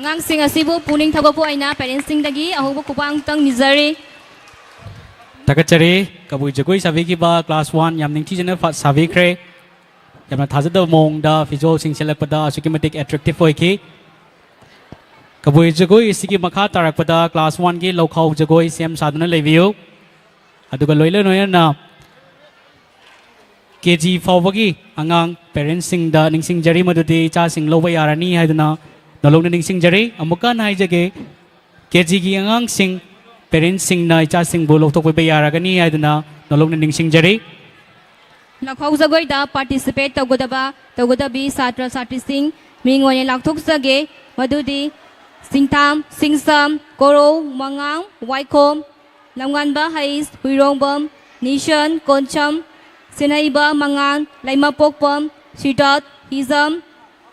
ꯑꯉꯥꯡꯁꯤꯡ ꯑꯁꯤꯕꯨ ꯄꯨꯛꯅꯤꯡ ꯊꯧꯒꯠꯄ ꯑꯣꯏꯅ ꯄꯦꯔꯦꯟꯁꯁꯤꯡꯗꯒꯤ ꯑꯍꯧꯕ ꯈꯨꯄꯥꯛ ꯑꯃꯇꯪ ꯅꯤꯖꯔꯤ꯫ ꯊꯥꯒꯠꯆꯔꯤ꯫ ꯀꯕꯨꯏ ꯖꯒꯣꯏ ꯁꯥꯕꯤꯈꯤꯕ ꯀ꯭ꯂꯥꯁ ꯋꯥꯟ ꯌꯥꯝ ꯅꯤꯡꯊꯤꯖꯅ ꯐ- ꯁꯥꯕꯤꯈ꯭ꯔꯦ꯫ ꯌꯥꯝꯅ ꯊꯥꯖꯗꯕ ꯃꯑꯣꯡꯗ ꯐꯤꯖꯣꯜꯁꯤꯡ ꯁꯦꯠꯂꯛꯄꯗ ꯑꯁꯨꯛꯀꯤ ꯃꯇꯤꯛ ꯑꯦꯇ꯭ꯔꯦꯛꯇꯤꯞ ꯑꯣꯏꯈꯤ꯫ ꯀꯕꯨꯏ ꯖꯒꯣꯏ ꯑꯁꯤꯒꯤ ꯃꯈꯥ ꯇꯥꯔꯛꯄꯗ ꯀ꯭ꯂꯥꯁ ꯋꯥꯟꯒꯤ ꯂꯧꯈꯥꯎ ꯖꯒꯣꯏ ꯁꯦꯝ ꯁꯥꯗꯨꯅ ꯂꯩꯕꯤꯌꯨ꯫ ꯑꯗꯨꯒ ꯂꯣꯏꯅ ꯂꯣꯏꯅꯅ ꯀꯦ ꯖꯤ ꯐꯥꯎꯕꯒꯤ ꯑꯉꯥꯡ ꯄꯦꯔꯦꯟꯁꯁꯤꯡꯗ ꯅꯤꯡꯁꯤꯡꯖꯔꯤ, ꯃꯗꯨꯗꯤ ꯏꯆꯥꯁꯤꯡ ꯂꯧꯕ ꯌꯥꯔꯅꯤ ꯍꯥꯏꯗꯨꯅ ꯅꯣꯂꯨꯛꯅ ꯅꯤꯡꯁꯤꯡꯖꯔꯤ꯫ ꯑꯃꯨꯛꯀ ꯍꯟꯅ ꯍꯥꯏꯖꯒꯦ, ꯀꯦ ꯖꯤꯒꯤ ꯑꯉꯥꯡꯁꯤꯡ ꯄꯦꯔꯦꯟꯁꯁꯤꯡꯅ ꯏꯆꯥꯁꯤꯡꯕꯨ ꯂꯧꯊꯣꯛꯄꯤꯕ ꯌꯥꯔꯒꯅꯤ ꯍꯥꯏꯗꯨꯅ ꯅꯣꯂꯨꯛꯅ ꯅꯤꯡꯁꯤꯡꯖꯔꯤ꯫ ꯂꯧꯈꯥꯎ ꯖꯒꯣꯏꯗ ꯄꯥꯔꯇꯤꯁꯤꯄꯦꯠ ꯇꯧꯒꯗꯕ ꯇꯧꯒꯗꯕꯤ ꯁꯥꯇ꯭ꯔ ꯁꯥꯇ꯭ꯔꯤꯁꯤꯡ ꯃꯤꯡ ꯑꯣꯏꯅ ꯂꯥꯎꯊꯣꯛꯆꯒꯦ꯫ ꯃꯗꯨꯗꯤ ꯁꯤꯡꯊꯥꯝ, ꯁꯤꯡꯁꯝ, ꯀꯣꯔꯧ, ꯃꯉꯥꯡ, ꯋꯥꯏꯈꯣꯝ, ꯂꯝꯉꯥꯟꯕ ꯍꯩꯁ, ꯍꯨꯏꯔꯣꯡꯕꯝ, ꯅꯤꯁꯟ, ꯀꯣꯟꯁꯝ, ꯁꯤꯟꯍꯩꯕ ꯃꯉꯥꯟ, ꯂꯩꯃꯄꯣꯛꯄꯝ, ꯁꯤꯗꯥꯠ, ꯍꯤꯖꯝ,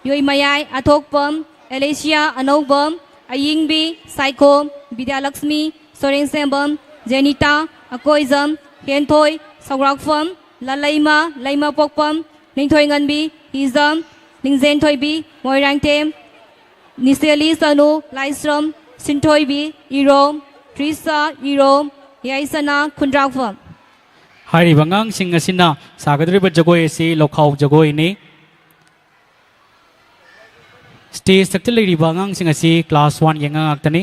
ꯌꯣꯏꯃꯌꯥꯏ ꯑꯊꯣꯛꯄꯝ, ꯑꯦꯂꯦꯁꯤꯌꯥ ꯑꯅꯧꯕꯝ, ꯑꯌꯤꯡꯕꯤ, ꯁꯥꯏꯈꯣꯝ, ꯕꯤꯗ꯭ꯌꯥꯂꯛꯁꯃꯤ, ꯁꯣꯔꯦꯟꯁꯦꯝꯕꯝ, ꯖꯦꯅꯤꯇꯥ, ꯑꯀꯣꯏꯖꯝ, ꯍꯦꯟꯊꯣꯏ, ꯁꯧꯒ꯭ꯔꯥꯛꯐꯝ, ꯂꯂꯩꯃ, ꯂꯩꯃꯄꯣꯛꯄꯝ, ꯅꯤꯡꯊꯣꯏꯉꯟꯕꯤ, ꯍꯤꯖꯝ, ꯂꯤꯡꯖꯦꯟꯊꯣꯏꯕꯤ, ꯃꯣꯏꯔꯥꯡꯊꯦꯝ, ꯅꯤꯁꯦꯂꯤ ꯁꯅꯨ, ꯂꯥꯏꯁ꯭ꯔꯝ, ꯁꯤꯟꯊꯣꯏꯕꯤ, ꯏꯔꯣꯝ, ꯇ꯭ꯔꯤꯁꯥ, ꯏꯔꯣꯝ, ꯌꯥꯏꯁꯅꯥ, ꯈꯨꯟꯗ꯭ꯔꯥꯛꯐꯝ꯫ ꯍꯥꯏꯔꯤꯕ ꯑꯉꯥꯡꯁꯤꯡ ꯑꯁꯤꯅ ꯁꯥꯒꯗꯧꯔꯤꯕ ꯖꯒꯣꯏ ꯑꯁꯤ ꯂꯧꯈꯥꯎ ꯖꯒꯣꯏꯅꯤ꯫ ꯁ꯭ꯇꯦꯖꯇ ꯂꯩꯔꯤꯕ ꯑꯉꯥꯡꯁꯤꯡ ꯑꯁꯤ ꯀ꯭ꯂꯥꯁ ꯋꯥꯟꯒꯤ ꯑꯉꯥꯡ ꯉꯥꯛꯇꯅꯤ꯫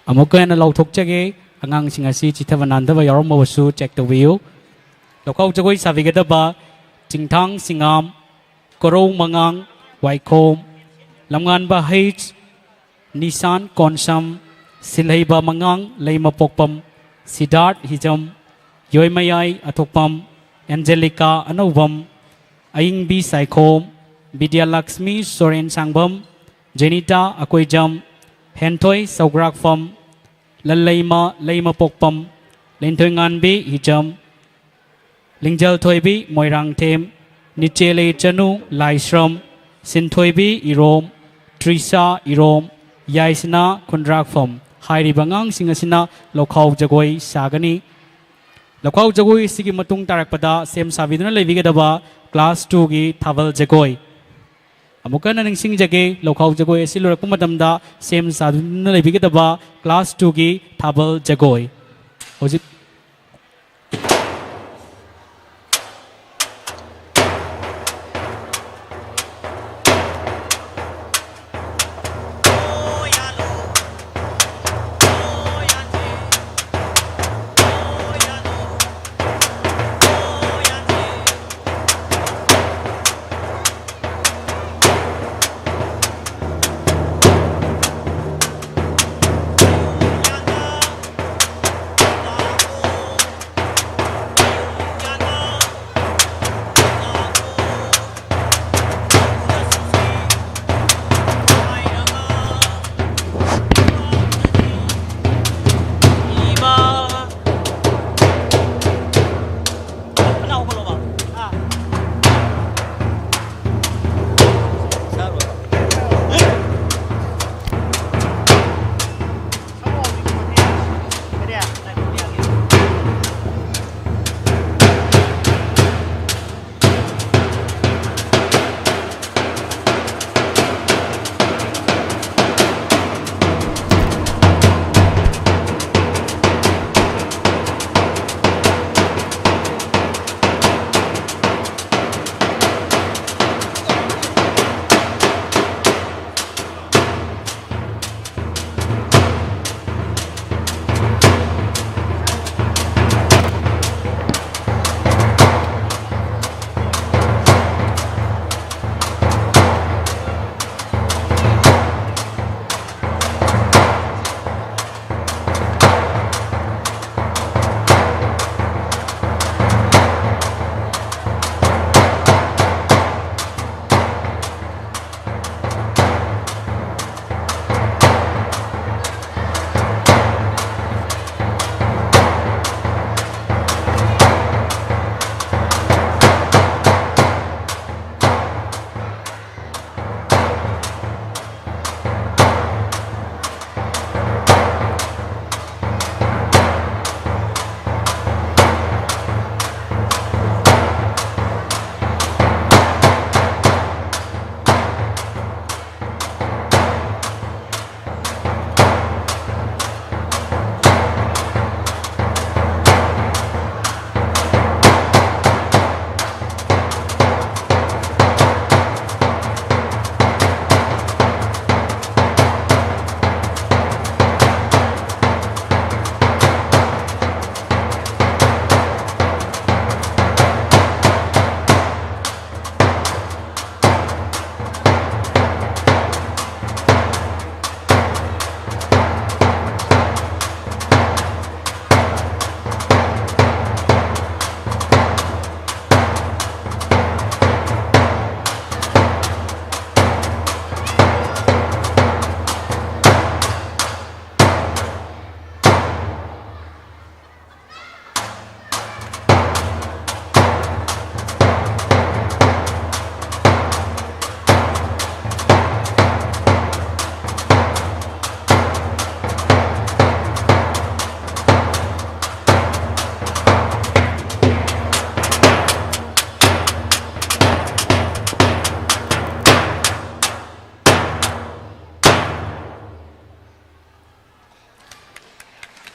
ꯑꯃꯨꯛꯀ ꯍꯦꯟꯅ ꯂꯥꯎꯊꯣꯛꯆꯒꯦ, ꯑꯉꯥꯡꯁꯤꯡ ꯑꯁꯤ ꯆꯤꯠꯊꯕ ꯅꯥꯟꯗꯕ ꯌꯥꯎꯔꯝꯃꯕꯁꯨ ꯆꯦꯛ ꯇꯧꯕꯤꯌꯨ꯫ ꯂꯧꯈꯥꯎ ꯖꯒꯣꯏ ꯁꯥꯕꯤꯒꯗꯕ ꯆꯤꯡꯊꯥꯡ ꯁꯤꯡꯉꯥꯝ, ꯀꯣꯔꯧ ꯃꯉꯥꯡ, ꯋꯥꯏꯈꯣꯝ, ꯂꯝꯉꯥꯟꯕ ꯍꯩꯆ, ꯅꯤꯁꯥꯟ ꯀꯣꯟꯁꯝ, ꯁꯤꯜꯍꯩꯕ ꯃꯉꯥꯡ ꯂꯩꯃꯄꯣꯛꯄꯝ, ꯁꯤꯗꯥꯔꯠ ꯍꯤꯖꯝ, ꯌꯣꯏꯃꯌꯥꯏ ꯑꯊꯣꯛꯄꯝ, ꯑꯦꯟꯖꯦꯂꯤꯀꯥ ꯑꯅꯧꯕꯝ, ꯑꯏꯪꯕꯤ ꯁꯥꯏꯈꯣꯝ, ꯕꯤꯗ꯭ꯌꯥꯂꯛꯁꯃꯤ ꯁꯣꯔꯦꯟ ꯁꯥꯡꯕꯝ, ꯖꯦꯅꯤꯇꯥ ꯑꯀꯣꯏꯖꯝ, ꯍꯦꯟꯊꯣꯏ ꯁꯧꯒ꯭ꯔꯥꯛꯐꯝ, ꯂꯜꯂꯩꯃ ꯂꯩꯃꯄꯣꯛꯄꯝ, ꯂꯦꯟꯊꯣꯏꯉꯥꯟꯕꯤ ꯍꯤꯖꯝ, ꯂꯤꯡꯖꯦꯜꯊꯣꯏꯕꯤ ꯃꯣꯏꯔꯥꯡꯊꯦꯝ, ꯅꯤꯆꯦꯂꯦ ꯆꯅꯨ ꯂꯥꯏꯁ꯭ꯔꯝ, ꯁꯤꯟꯊꯣꯏꯕꯤ ꯏꯔꯣꯝ, ꯇ꯭ꯔꯤꯁꯥ ꯏꯔꯣꯝ, ꯌꯥꯏꯁꯅꯥ ꯈꯨꯟꯗ꯭ꯔꯥꯛꯐꯝ ꯍꯥꯏꯔꯤꯕ ꯑꯉꯥꯡꯁꯤꯡ ꯑꯁꯤꯅ ꯂꯧꯈꯥꯎ ꯖꯒꯣꯏ ꯁꯥꯒꯅꯤ꯫ ꯂꯧꯈꯥꯎ ꯖꯒꯣꯏ ꯑꯁꯤꯒꯤ ꯃꯇꯨꯡ ꯇꯥꯔꯛꯄꯗ ꯁꯦꯝ ꯁꯥꯕꯤꯗꯨꯅ ꯂꯩꯕꯤꯒꯗꯕ ꯀ꯭ꯂꯥꯁ ꯇꯨꯒꯤ ꯊꯥꯕꯜ ꯖꯒꯣꯏ꯫ ꯑꯃꯨꯛ ꯍꯟꯅ ꯅꯤꯡꯁꯤꯡꯖꯒꯦ, ꯂꯧꯈꯥꯎ ꯖꯒꯣꯏ ꯑꯁꯤ ꯂꯣꯏꯔꯛꯄ ꯃꯇꯝꯗ ꯁꯦꯝ ꯁꯥꯗꯨꯅ ꯂꯩꯕꯤꯒꯗꯕ ꯀ꯭ꯂꯥꯁ ꯇꯨꯒꯤ ꯊꯥꯕꯜ ꯖꯒꯣꯏ꯫ ꯍꯧꯖꯤꯛ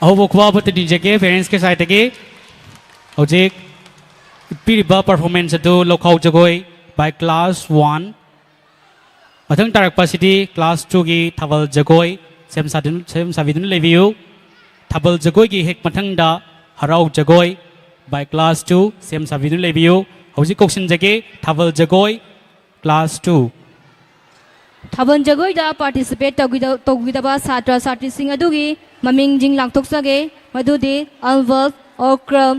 ꯑꯍꯧꯕ ꯈꯨꯕꯥꯛ ꯑꯃ ꯇꯤꯟꯖꯒꯦ parents ꯀꯤ side ꯇꯒꯤ꯫ ꯍꯧꯖꯤꯛ ꯄꯤꯔꯤꯕ performance ꯑꯗꯨ ꯂꯧꯈꯥꯎ ꯖꯒꯣꯏ by class one꯫ ꯃꯊꯪ ꯇꯥꯔꯛꯄ ꯑꯁꯤꯗꯤ class two ꯒꯤ ꯊꯥꯕꯜ ꯖꯒꯣꯏ꯫ ꯁꯦꯝ ꯁꯥꯗꯨꯅ, ꯁꯦꯝ ꯁꯥꯕꯤꯗꯨꯅ ꯂꯩꯕꯤꯌꯨ꯫ ꯊꯥꯕꯜ ꯖꯒꯣꯏꯒꯤ ꯍꯦꯛ ꯃꯊꯪꯗ ꯍꯔꯥꯎ ꯖꯒꯣꯏ by class two꯫ ꯁꯦꯝ ꯁꯥꯕꯤꯗꯨꯅ ꯂꯩꯕꯤꯌꯨ꯫ ꯍꯧꯖꯤꯛ ꯀꯧꯁꯤꯟꯖꯒꯦ ꯊꯥꯕꯜ ꯖꯒꯣꯏ class two꯫ ꯊꯥꯕꯜ ꯖꯒꯣꯏꯗ participate ꯇꯧꯒꯤꯗ-, ꯇꯧꯒꯤꯗꯕ ꯁꯥꯇ꯭ꯔ ꯁꯥꯇ꯭ꯔꯤꯁꯤꯡ ꯑꯗꯨꯒꯤ ꯃꯃꯤꯡꯁꯤꯡ ꯂꯥꯎꯊꯣꯛꯆꯒꯦ꯫ ꯃꯗꯨꯗꯤ ꯑꯜꯕꯔꯠ, ꯑꯣꯀ꯭ꯔꯝ,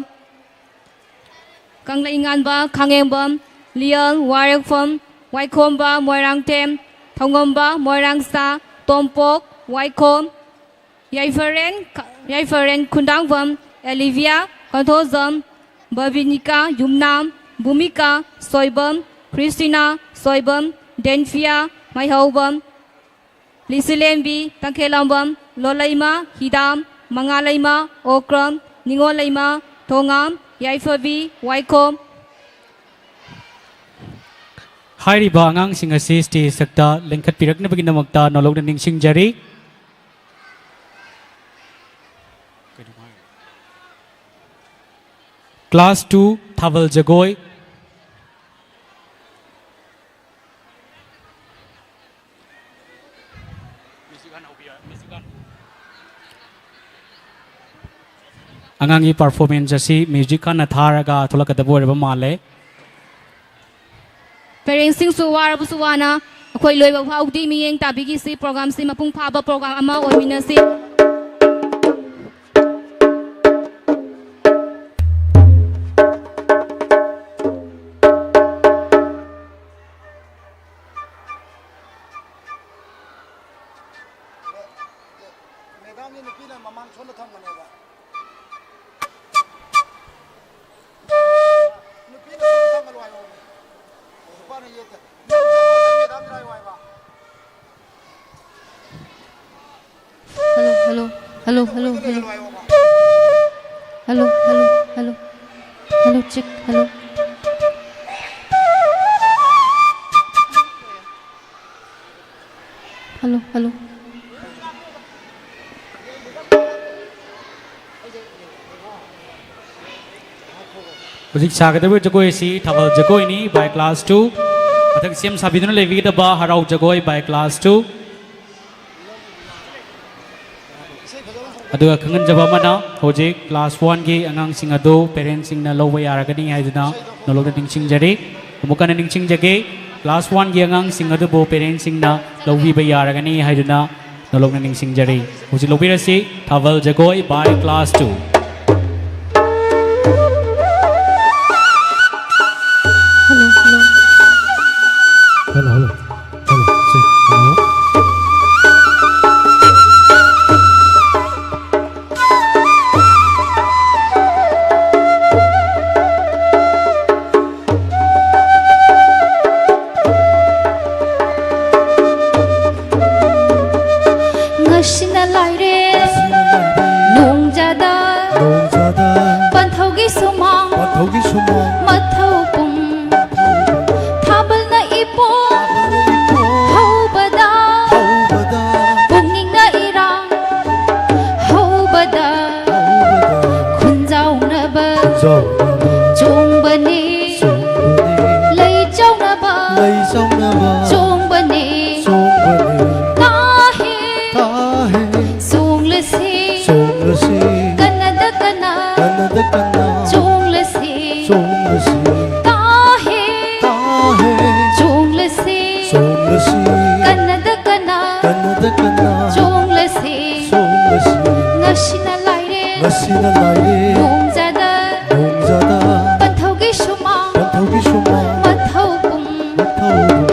ꯀꯪꯂꯩꯉꯥꯟꯕ, ꯈꯥꯉꯦꯝꯕꯝ, ꯂꯤꯌꯜ, ꯋꯥꯏꯔꯦꯛꯐꯝ, ꯋꯥꯏꯈꯣꯝꯕ, ꯃꯣꯏꯔꯥꯡꯊꯦꯝ, ꯊꯧꯉꯝꯕ, ꯃꯣꯏꯔꯥꯡꯁꯥ, ꯇꯣꯝꯄꯣꯛ, ꯋꯥꯏꯈꯣꯝ, ꯌꯥꯏꯐꯔꯦꯟ, ꯌꯥꯏꯐꯔꯦꯟ ꯈꯨꯟꯗꯥꯡꯕꯝ, ꯑꯦꯂꯤꯚꯤꯌꯥ, ꯀꯣꯟꯊꯣꯖꯝ, ꯕꯕꯤꯅꯤꯀꯥ, ꯌꯨꯝꯅꯥꯝ, ꯚꯨꯃꯤꯀꯥ, ꯁꯣꯏꯕꯝ, ꯈ꯭ꯔꯤꯁꯇꯤꯅꯥ, ꯁꯣꯏꯕꯝ, ꯗꯦꯟꯐꯤꯌꯥ, ꯃꯥꯏꯍꯧꯕꯝ, ꯂꯤꯁꯤꯂꯦꯝꯕꯤ, ꯇꯈꯦꯂꯝꯕꯝ, ꯂꯣꯂꯩꯃ, ꯍꯤꯗꯥꯝ, ꯃꯉꯥꯂꯩꯃ, ꯑꯣꯀ꯭ꯔꯝ, ꯅꯤꯉꯣꯜꯂꯩꯃ, ꯊꯣꯉꯥꯝ, ꯌꯥꯏꯐꯕꯤ, ꯋꯥꯏꯈꯣꯝ꯫ ꯍꯥꯏꯔꯤꯕ ꯑꯉꯥꯡꯁꯤꯡ ꯑꯁꯤ stage ꯊꯛꯇ ꯂꯦꯡꯈꯠꯄꯤꯔꯛꯅꯕꯒꯤꯗꯃꯛꯇ ꯅꯣꯂꯧꯅ ꯅꯤꯡꯁꯤꯡꯖꯔꯤ꯫ Class two ꯊꯥꯕꯜ ꯖꯒꯣꯏ꯫ ꯑꯉꯥꯡꯒꯤ performance ꯑꯁꯤ music ꯍꯥꯟꯅ ꯊꯥꯔꯒ ꯊꯣꯛꯂꯛꯀꯗꯕ ꯑꯣꯏꯔꯕ ꯃꯥꯜꯂꯦ꯫ Parents ꯁꯤꯡꯁꯨ ꯋꯥꯔꯕꯁꯨ ꯋꯥꯅ ꯑꯩꯈꯣꯏ ꯂꯣꯏꯕ ꯐꯥꯎꯗꯤ ꯃꯤꯠꯌꯦꯡ ꯇꯥꯕꯤꯈꯤꯁꯤ꯫ Program ꯁꯤ ꯃꯄꯨꯡ ꯐꯥꯕ program ꯑꯃ ꯑꯣꯏꯃꯤꯟꯅꯁꯤ꯫ Madam ꯒꯤ ꯅꯨꯄꯤꯅ ꯃꯃꯥꯡ ꯁꯣꯝꯗ ꯊꯝꯕꯅꯦꯕ꯫ ꯅꯨꯄꯤꯅ ꯁꯣꯝꯗ ꯊꯝꯒꯅꯨ ꯍꯥꯏꯌꯣ꯫ ꯅꯨꯄꯥꯅ ꯌꯦꯠꯇ꯫ Madam ꯒꯤ ꯂꯥꯏ ꯋꯥꯏꯕ꯫ Hello, hello, hello, hello, hello. Hello, hello, hello. Hello, check, hello. Hello, hello. ꯍꯧꯖꯤꯛ ꯁꯥꯒꯗꯧꯔꯤꯕ ꯖꯒꯣꯏ ꯑꯁꯤ ꯊꯥꯕꯜ ꯖꯒꯣꯏꯅꯤ, by class two꯫ ꯃꯊꯪ ꯁꯦꯝ ꯁꯥꯕꯤꯗꯨꯅ ꯂꯩꯕꯤꯒꯗꯕ ꯍꯔꯥꯎ ꯖꯒꯣꯏ, by class two꯫ ꯑꯗꯨꯒ ꯈꯪꯍꯟꯖꯕ ꯑꯃꯅ, ꯍꯧꯖꯤꯛ class one ꯒꯤ ꯑꯉꯥꯡꯁꯤꯡ ꯑꯗꯨ parents ꯁꯤꯡꯅ ꯂꯧꯕ ꯌꯥꯔꯒꯅꯤ ꯍꯥꯏꯗꯨꯅ ꯅꯣꯂꯣꯛꯅ ꯅꯤꯡꯁꯤꯡꯖꯔꯤ꯫ ꯑꯃꯨꯛ ꯍꯟꯅ ꯅꯤꯡꯁꯤꯡꯖꯒꯦ, class one ꯒꯤ ꯑꯉꯥꯡꯁꯤꯡ ꯑꯗꯨꯕꯨ parents ꯁꯤꯡꯅ ꯂꯧꯕꯤꯕ ꯌꯥꯔꯒꯅꯤ ꯍꯥꯏꯗꯨꯅ ꯅꯣꯂꯣꯛꯅ ꯅꯤꯡꯁꯤꯡꯖꯔꯤ꯫ ꯍꯧꯖꯤꯛ ꯂꯧꯕꯤꯔꯁꯤ ꯊꯥꯕꯜ ꯖꯒꯣꯏ, by class two꯫ Hello, hello. Hello, hello. Hello, say hello. ꯉꯁꯤꯅ ꯂꯥꯏꯔꯦ ꯅꯣꯡꯖꯥꯗ, ꯅꯣꯡꯖꯥꯗ ꯄꯟꯊꯧꯒꯤ ꯁꯨꯃꯥꯡ, ꯄꯟꯊꯧꯒꯤ ꯁꯨꯃꯥꯡ ꯃꯊꯧ ꯄꯨꯝ ꯊꯥꯕꯜꯅ ꯏꯄꯣꯝ ꯍꯧꯕꯗ, ꯍꯧꯕꯗ ꯄꯨꯛꯅꯤꯡꯅ ꯏꯔꯥꯡ ꯍꯧꯕꯗ, ꯍꯧꯕꯗ ꯈꯨꯟꯖꯥꯎꯅꯕ, ꯈꯨꯟꯖꯥꯎꯅꯕ ꯆꯣꯡꯕꯅꯤ, ꯆꯣꯡꯕꯅꯤ ꯂꯩ ꯆꯥꯎꯅꯕ, ꯂꯩ ꯆꯥꯎꯅꯕ ꯆꯣꯡꯕꯅꯤ, ꯆꯣꯡꯕꯅꯤ ꯇꯥꯍꯦ, ꯇꯥꯍꯦ ꯆꯣꯡꯂꯁꯤ, ꯆꯣꯡꯂꯁꯤ ꯀꯟꯅꯗ ꯀꯟꯅ, ꯀꯟꯅꯗ ꯀꯟꯅ ꯆꯣꯡꯂꯁꯤ, ꯆꯣꯡꯂꯁꯤ ꯇꯥꯍꯦ, ꯇꯥꯍꯦ ꯆꯣꯡꯂꯁꯤ, ꯆꯣꯡꯂꯁꯤ ꯀꯟꯅꯗ ꯀꯟꯅ, ꯀꯟꯅꯗ ꯀꯟꯅ ꯆꯣꯡꯂꯁꯤ, ꯆꯣꯡꯂꯁꯤ ꯉꯁꯤꯅ ꯂꯥꯏꯔꯦ, ꯉꯁꯤꯅ ꯂꯥꯏꯔꯦ ꯅꯣꯡꯖꯥꯗ, ꯅꯣꯡꯖꯥꯗ ꯄꯟꯊꯧꯒꯤ ꯁꯨꯃꯥꯡ, ꯄꯟꯊꯧꯒꯤ ꯁꯨꯃꯥꯡ ꯃꯊꯧ ꯄꯨꯝ ꯃꯊꯧ ꯄꯨꯝ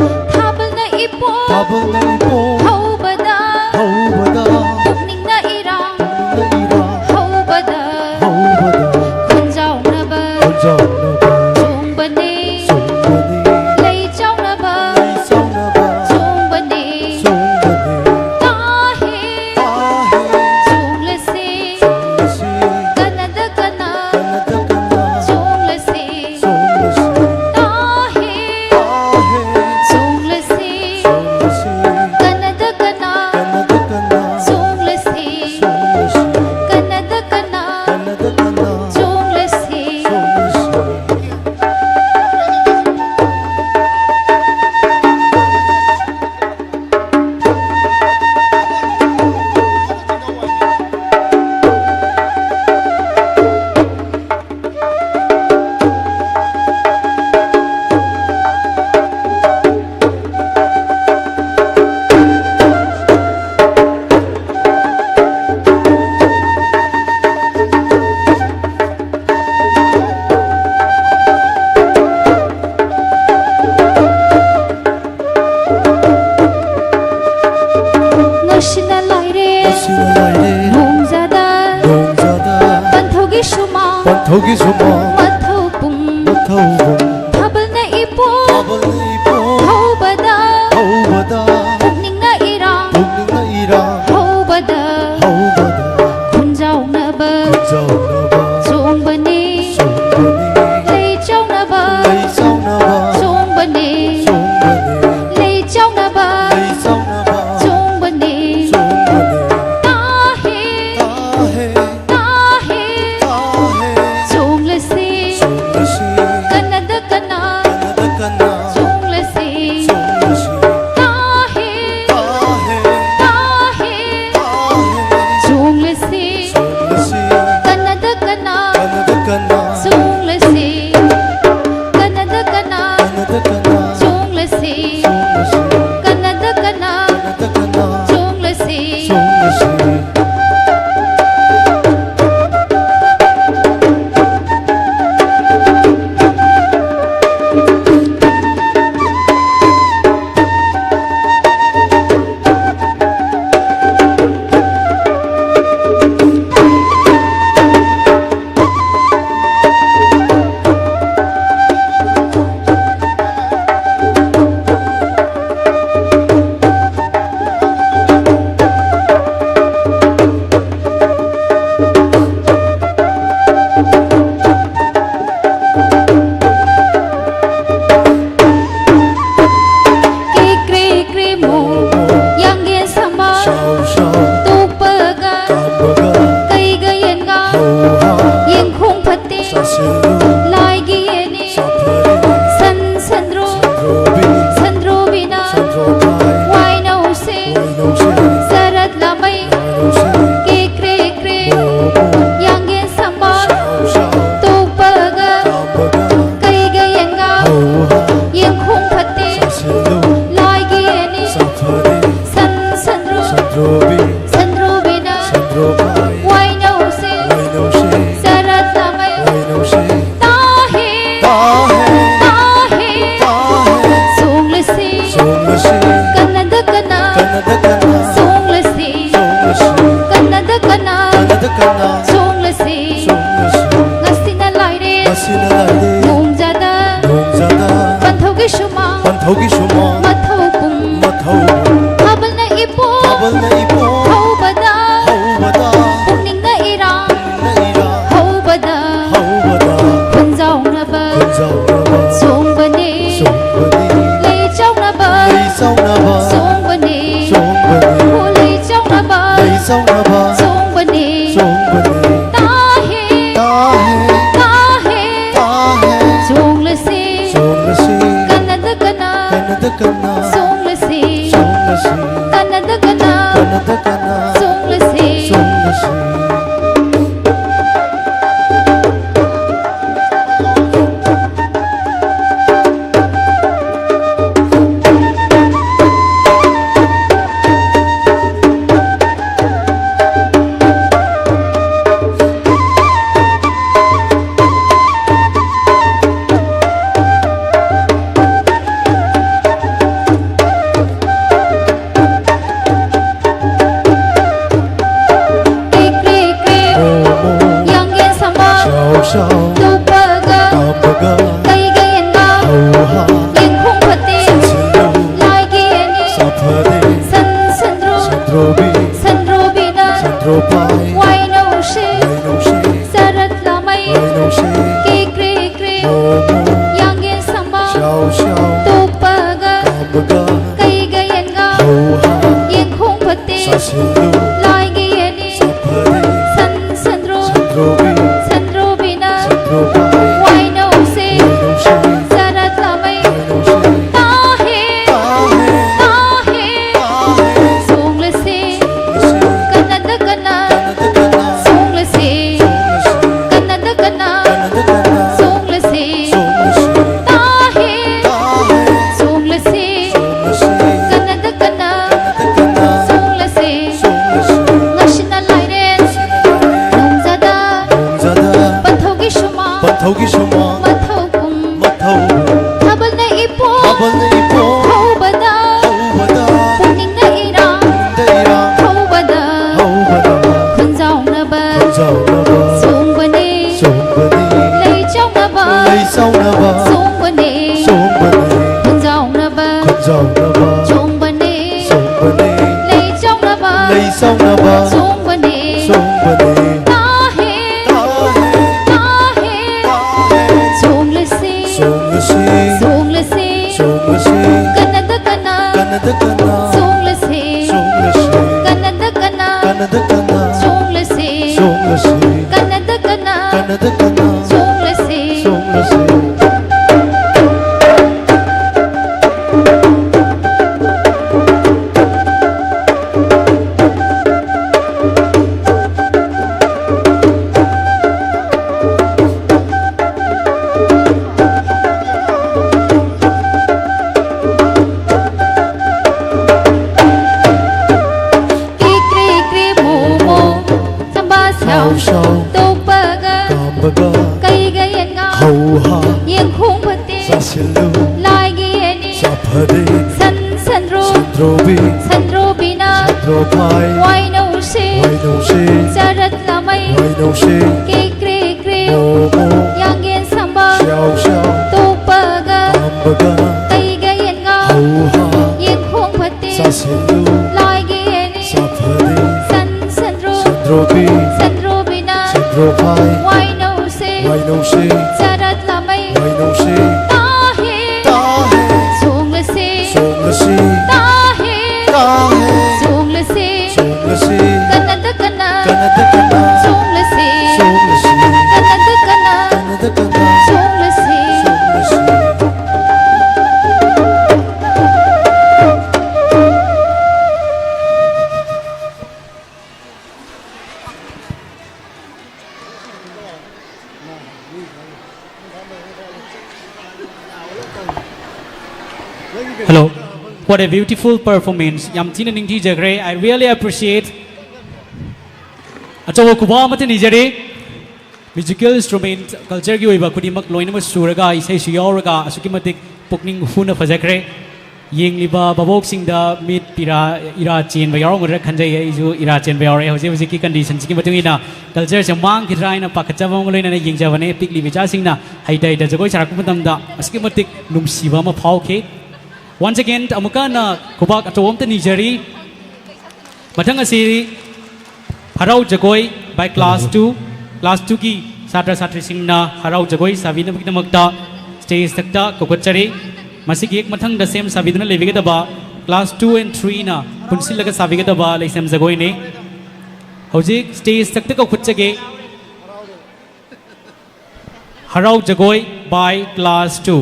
ꯍꯧꯒꯤ ꯁꯨꯃꯥꯡ ꯃꯊꯧ ꯄꯨꯡ ꯃꯊꯧ ꯄꯨꯡ ꯊꯥꯕꯜꯅ ꯏꯄꯣꯝ ꯊꯥꯕꯜꯅ ꯏꯄꯣꯝ ꯍꯧꯕꯗ ꯍꯧꯕꯗ ꯄꯨꯛꯅꯤꯡꯅ ꯏꯔꯥꯡ ꯍꯧꯅꯤꯡꯅ ꯏꯔꯥꯡ ꯍꯧꯕꯗ ꯍꯧꯕꯗ ꯈꯨꯟꯖꯥꯎꯅꯕ ꯆꯥꯎꯅꯕ ꯆꯣꯡꯕꯅꯤ ꯆꯣꯡꯕꯅꯤ ꯂꯩ ꯆꯥꯎꯅꯕ ꯂꯩ ꯆꯥꯎꯅꯕ ꯆꯣꯡꯕꯅꯤ ꯆꯣꯡꯕꯅꯤ ꯂꯩ ꯆꯥꯎꯅꯕ ꯂꯩ ꯆꯥꯎꯅꯕ ꯆꯣꯡꯕꯅꯤ ꯆꯣꯡꯕꯅꯤ ꯇꯥꯍꯦ ꯇꯥꯍꯦ ꯇꯥꯍꯦ ꯇꯥꯍꯦ ꯆꯣꯡꯂꯁꯦ ꯍꯧꯒꯤ ꯁꯨꯃꯥꯡ ꯃꯊꯧ ꯄꯨꯝ ꯃꯊꯧ ꯊꯥꯕꯜꯅ ꯏꯄꯣꯝ ꯊꯥꯕꯜꯅ ꯏꯄꯣꯝ ꯍꯧꯕꯗ ꯍꯧꯕꯗ ꯄꯨꯛꯅꯤꯡꯅ ꯏꯔꯥꯡ ꯅ ꯏꯔꯥꯡ ꯍꯧꯕꯗ ꯍꯧꯕꯗ ꯈꯨꯟꯖꯥꯎꯅꯕ ꯈꯨꯟꯖꯥꯎꯅꯕ ꯆꯣꯡꯕꯅꯤ ꯆꯣꯡꯕꯅꯤ ꯂꯩ ꯆꯥꯎꯅꯕ ꯂꯩ ꯆꯥꯎꯅꯕ ꯆꯣꯡꯕꯅꯤ ꯆꯣꯡꯕꯅꯤ ꯍꯣ ꯂꯩ ꯆꯥꯎꯅꯕ ꯂꯩ ꯆꯥꯎꯅꯕ ꯆꯣꯡꯕꯅꯤ ꯆꯣꯡꯕꯅꯤ ꯇꯥꯍꯦ ꯇꯥꯍꯦ ꯇꯥꯍꯦ ꯇꯥꯍꯦ ꯆꯣꯡꯂꯁꯤ ꯆꯣꯡꯂꯁꯤ ꯀꯅꯥꯗ ꯀꯅꯥ ꯀꯅꯥꯗ ꯀꯅꯥ ꯆꯣꯡꯂꯁꯤ ꯆꯣꯡꯂꯁꯤ ꯀꯅꯥꯗ ꯀꯅꯥ ꯀꯅꯥꯗ ꯀꯅꯥ ꯆꯣꯡꯂꯁꯤ ꯆꯣꯡꯂꯁꯤ ꯆꯣꯡꯂꯁꯤ, ꯀꯅꯥꯗ ꯀꯅꯥ, ꯀꯅꯥꯗ ꯀꯅꯥ, ꯆꯣꯡꯂꯁꯤ, ꯆꯣꯡꯂꯁꯤ, ꯀꯅꯥꯗ ꯀꯅꯥ, ꯀꯅꯥꯗ ꯀꯅꯥ, ꯆꯣꯡꯂꯁꯤ, ꯆꯣꯡꯂꯁꯤ, ꯀꯅꯥꯗ ꯀꯅꯥ, ꯀꯅꯥꯗ ꯀꯅꯥ, ꯆꯣꯡꯂꯁꯤ, ꯆꯣꯡꯂꯁꯤ꯫ ꯀ꯭ꯔꯤ ꯀ꯭ꯔꯤ ꯀ꯭ꯔꯤ ꯃꯣꯃꯣ, ꯁꯝꯕꯥ ꯁ꯭ꯌꯥꯎ ꯁ꯭ꯌꯥꯎ, ꯇꯣꯛꯄꯒ, ꯀꯥꯝꯕꯒ, ꯀꯩꯒ ꯌꯦꯟꯒ, ꯍꯧ ꯍꯥ, ꯌꯦꯡꯈꯣꯡ ꯐꯠꯇꯦ, ꯆꯥꯁꯤꯜꯂꯨ, ꯂꯥꯏꯒꯤ ꯌꯦꯟꯅꯤ, ꯆꯥ ꯐꯔꯦ, ꯁꯟ ꯁꯟꯗ꯭ꯔꯣ, ꯁꯟꯗ꯭ꯔꯣꯕꯤ, ꯁꯟꯗ꯭ꯔꯣꯕꯤꯅ, ꯁꯟꯗ꯭ꯔꯣ ꯐꯥꯏ, ꯋꯥꯏꯅꯧꯁꯦ, ꯋꯥꯏꯅꯧꯁꯦ, ꯆꯔꯠ ꯂꯥꯃꯩ, ꯋꯥꯏꯅꯧꯁꯦ, ꯀ꯭ꯔꯤ ꯀ꯭ꯔꯤ ꯀ꯭ꯔꯤ, ꯃꯣꯃꯣ, ꯌꯥꯡꯌꯦꯟ ꯁꯝꯕꯥ, ꯁ꯭ꯌꯥꯎ ꯁ꯭ꯌꯥꯎ, ꯇꯣꯛꯄꯒ, ꯀꯥꯝꯕꯒ, ꯀꯩꯒ ꯌꯦꯟꯒ, ꯍꯧ ꯍꯥ, ꯌꯦꯡꯈꯣꯡ ꯐꯠꯇꯦ, ꯆꯥꯁꯤꯜꯂꯨ, ꯂꯥꯏꯒꯤ ꯌꯦꯟꯅꯤ, ꯆꯥ ꯐꯔꯦ, ꯁꯟ ꯁꯟꯗ꯭ꯔꯣ, ꯁꯟꯗ꯭ꯔꯣꯕꯤ, ꯁꯟꯗ꯭ꯔꯣꯕꯤꯅ, ꯁꯟꯗ꯭ꯔꯣ ꯐꯥꯏ, ꯋꯥꯏꯅꯧꯁꯦ, ꯋꯥꯏꯅꯧꯁꯦ, ꯆꯔꯠ ꯂꯥꯃꯩ, ꯋꯥꯏꯅꯧꯁꯦ, ꯇꯥꯍꯦ, ꯇꯥꯍꯦ, ꯆꯣꯡꯂꯁꯦ, ꯆꯣꯡꯂꯁꯤ, ꯇꯥꯍꯦ, ꯇꯥꯍꯦ, ꯆꯣꯡꯂꯁꯦ, ꯆꯣꯡꯂꯁꯤ, ꯀꯅꯥꯗ ꯀꯅꯥ, ꯀꯅꯥꯗ ꯀꯅꯥ, ꯆꯣꯡꯂꯁꯦ, ꯆꯣꯡꯂꯁꯤ, ꯀꯅꯥꯗ ꯀꯅꯥ, ꯀꯅꯥꯗ ꯀꯅꯥ, ꯆꯣꯡꯂꯁꯦ꯫ ꯆꯣꯡꯂꯁꯤ꯫ Hello. What a beautiful performance. ꯌꯥꯝ ꯊꯤꯅ ꯅꯤꯡꯊꯤꯖꯈ꯭ꯔꯦ꯫ I really appreciate. ꯑꯆꯧꯕ ꯈꯨꯕꯥꯛ ꯑꯃ ꯊꯤꯟꯖꯔꯤ꯫ Musical instrument, culture ꯒꯤ ꯑꯣꯏꯕ ꯈꯨꯗꯤꯡꯃꯛ ꯂꯣꯏꯅꯃꯛ ꯁꯨꯔꯒ, ꯏꯁꯩꯁꯨ ꯌꯥꯎꯔꯒ, ꯑꯁꯨꯛꯀꯤ ꯃꯇꯤꯛ ꯄꯨꯛꯅꯤꯡ ꯍꯨꯅ ꯐꯖꯈ꯭ꯔꯦ꯫ ꯌꯦꯡꯂꯤꯕ ꯚꯥꯕꯣꯛꯁꯤꯡꯗ ꯃꯤꯠ ꯄꯤꯔꯥ, ꯏꯔꯥ ꯆꯦꯟꯕ ꯌꯥꯎꯔꯝꯒꯗ꯭ꯔꯥ ꯈꯟꯖꯩ꯫ ꯑꯩꯁꯨ ꯏꯔꯥ ꯆꯦꯟꯕ ꯌꯥꯎꯔꯛꯑꯦ꯫ ꯍꯧꯖꯤꯛ ꯍꯧꯖꯤꯛꯀꯤ condition ꯁꯤꯒꯤ ꯃꯇꯨꯡ ꯏꯟꯅ culture ꯁꯦ ꯃꯥꯡꯈꯤꯗ꯭ꯔꯥ ꯍꯥꯏꯅ ꯄꯥꯈꯠꯆꯕ ꯑꯃꯒ ꯂꯣꯏꯅꯅ ꯌꯦꯡꯖꯕꯅꯦ꯫ ꯄꯤꯛꯂꯤꯕ ꯏꯆꯥꯁꯤꯡꯅ ꯍꯩꯇ ꯍꯩꯇ ꯖꯒꯣꯏ ꯁꯥꯔꯛꯄ ꯃꯇꯝꯗ ꯑꯁꯨꯛꯀꯤ ꯃꯇꯤꯛ ꯅꯨꯡꯁꯤꯕ ꯑꯃ ꯐꯥꯎꯈꯤ꯫ Once again, ꯑꯃꯨꯛꯀ ꯍꯟꯅ ꯈꯨꯕꯥꯛ ꯑꯆꯧꯕ ꯑꯝꯇ ꯅꯤꯖꯔꯤ꯫ ꯃꯊꯪ ꯑꯁꯤ ꯍꯔꯥꯎ ꯖꯒꯣꯏ by class two, class two ꯒꯤ ꯁꯥꯇ꯭ꯔ ꯁꯥꯇ꯭ꯔꯤꯁꯤꯡꯅ ꯍꯔꯥꯎ ꯖꯒꯣꯏ ꯁꯥꯕꯤꯅꯕꯒꯤꯗꯃꯛꯇ stage ꯊꯛꯇ ꯀꯧꯈꯠꯆꯔꯤ꯫ ꯃꯁꯤꯒꯤ ꯍꯦꯛ ꯃꯊꯪꯗ ꯁꯦꯝ ꯁꯥꯕꯤꯗꯨꯅ ꯂꯩꯕꯤꯒꯗꯕ class two and three ꯅ ꯄꯨꯟꯁꯤꯜꯂꯒ ꯁꯥꯕꯤꯒꯗꯕ ꯂꯩꯁꯦꯝ ꯖꯒꯣꯏꯅꯤ꯫ ꯍꯧꯖꯤꯛ stage ꯇꯛꯇ ꯀꯧꯈꯠꯆꯒꯦ꯫ ꯍꯔꯥꯎ ꯖꯒꯣꯏ by class two꯫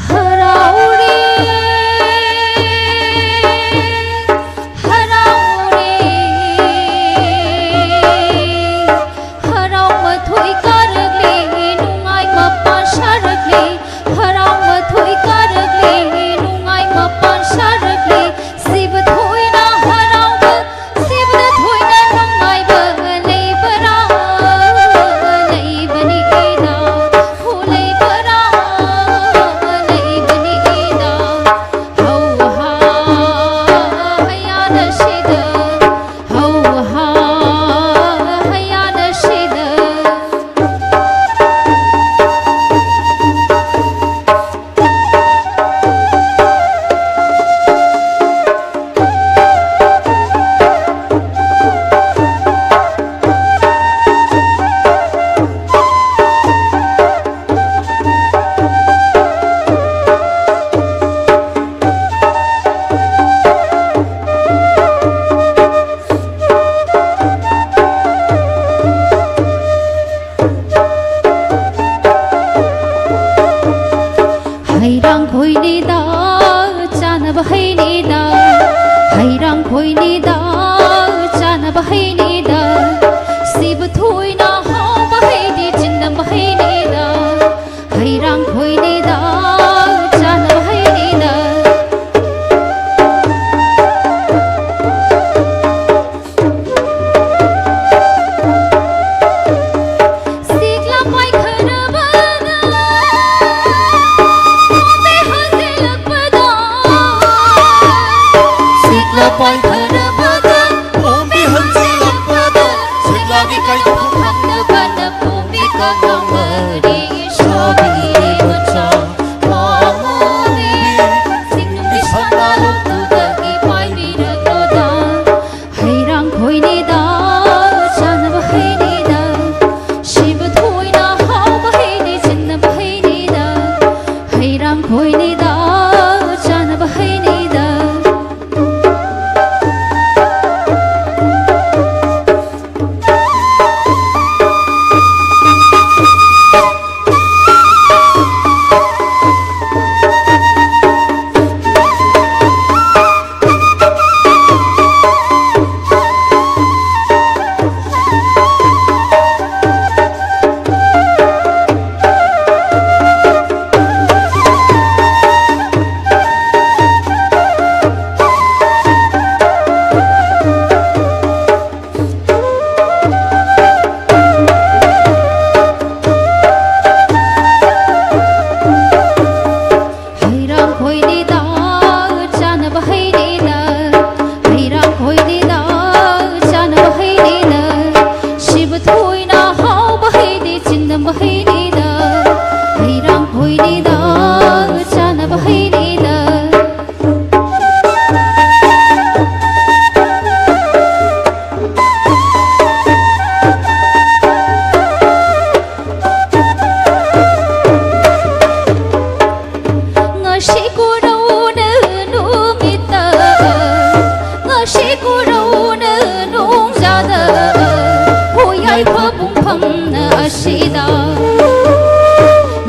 ꯍꯔꯥꯎꯔꯦ, ꯍꯔꯥꯎꯔꯦ, ꯍꯔꯥꯎ ꯃꯊꯣꯏ ꯀꯥꯔꯛꯂꯦ, ꯅꯨꯡꯉꯥꯏ ꯃꯄꯥ ꯁꯥꯔꯛꯂꯦ, ꯍꯔꯥꯎ ꯃꯊꯣꯏ ꯀꯥꯔꯛꯂꯦ, ꯅꯨꯡꯉꯥꯏ ꯃꯄꯥ ꯁꯥꯔꯛꯂꯦ, ꯁꯤꯕ ꯊꯣꯏꯅ ꯍꯔꯥꯎꯕ, ꯁꯤꯕꯗ ꯊꯣꯏꯅ ꯅꯨꯡꯉꯥꯏꯕ ꯂꯩꯕꯔꯥ, ꯂꯩꯕꯅꯤ ꯏꯅꯥꯎ, ꯍꯣ ꯂꯩꯕꯔꯥ, ꯂꯩꯕꯅꯤ ꯏꯅꯥꯎ, ꯍꯧ ꯍꯥ, ꯍꯌꯥ ꯅꯁꯤꯗ, ꯍꯧ ꯍꯥ, ꯍꯌꯥ ꯅꯁꯤꯗ꯫ ꯍꯩꯔꯥꯡ ꯈꯣꯏꯅꯤꯗ, ꯆꯥꯅꯕ ꯍꯩꯅꯤꯗ, ꯍꯩꯔꯥꯡ ꯈꯣꯏꯅꯤꯗ, ꯆꯥꯅꯕ ꯍꯩꯅꯤꯗ, ꯁꯤꯕ ꯊꯣꯏꯅ ꯍꯥꯎꯕ ꯍꯩꯗꯤ ꯆꯤꯟꯅꯕ ꯍꯩꯅꯤꯗ, ꯍꯩꯔꯥꯡ ꯈꯣꯏꯅꯤꯗ, ꯆꯥꯅꯕ ꯍꯩꯅꯤꯗ꯫ ꯁꯤꯛꯂꯥ ꯄꯥꯏꯈꯔꯕꯅ, ꯈꯣꯝꯕꯤ ꯏꯔꯥꯡ ꯈꯣꯏꯅꯤꯗ, ꯆꯥꯅꯕ ꯍꯩꯅꯤꯗ꯫ ꯍꯩꯔꯥꯡ ꯈꯣꯏꯅꯤꯗ, ꯆꯥꯅꯕ ꯍꯩꯅꯤꯗ꯫ ꯍꯩꯔꯥꯡ ꯈꯣꯏꯅꯤꯗ, ꯆꯥꯅꯕ ꯍꯩꯅꯤꯗ꯫ ꯁꯤꯕ ꯊꯣꯏꯅ ꯍꯥꯎꯕ ꯍꯩꯅꯤ, ꯆꯤꯟꯗꯝꯕ ꯍꯩꯅꯤꯗ꯫ ꯍꯩꯔꯥꯡ ꯈꯣꯏꯅꯤꯗ, ꯆꯥꯅꯕ ꯍꯩꯅꯤꯗ꯫ ꯉꯁꯤ ꯀꯣꯔꯧꯅ ꯅꯨꯃꯤꯠꯇ, ꯉꯁꯤ ꯀꯣꯔꯧꯅ ꯅꯣꯡꯖꯥꯗ, ꯍꯣꯌꯥꯏꯐ ꯄꯨꯡꯐꯝꯅ ꯑꯁꯤꯗ,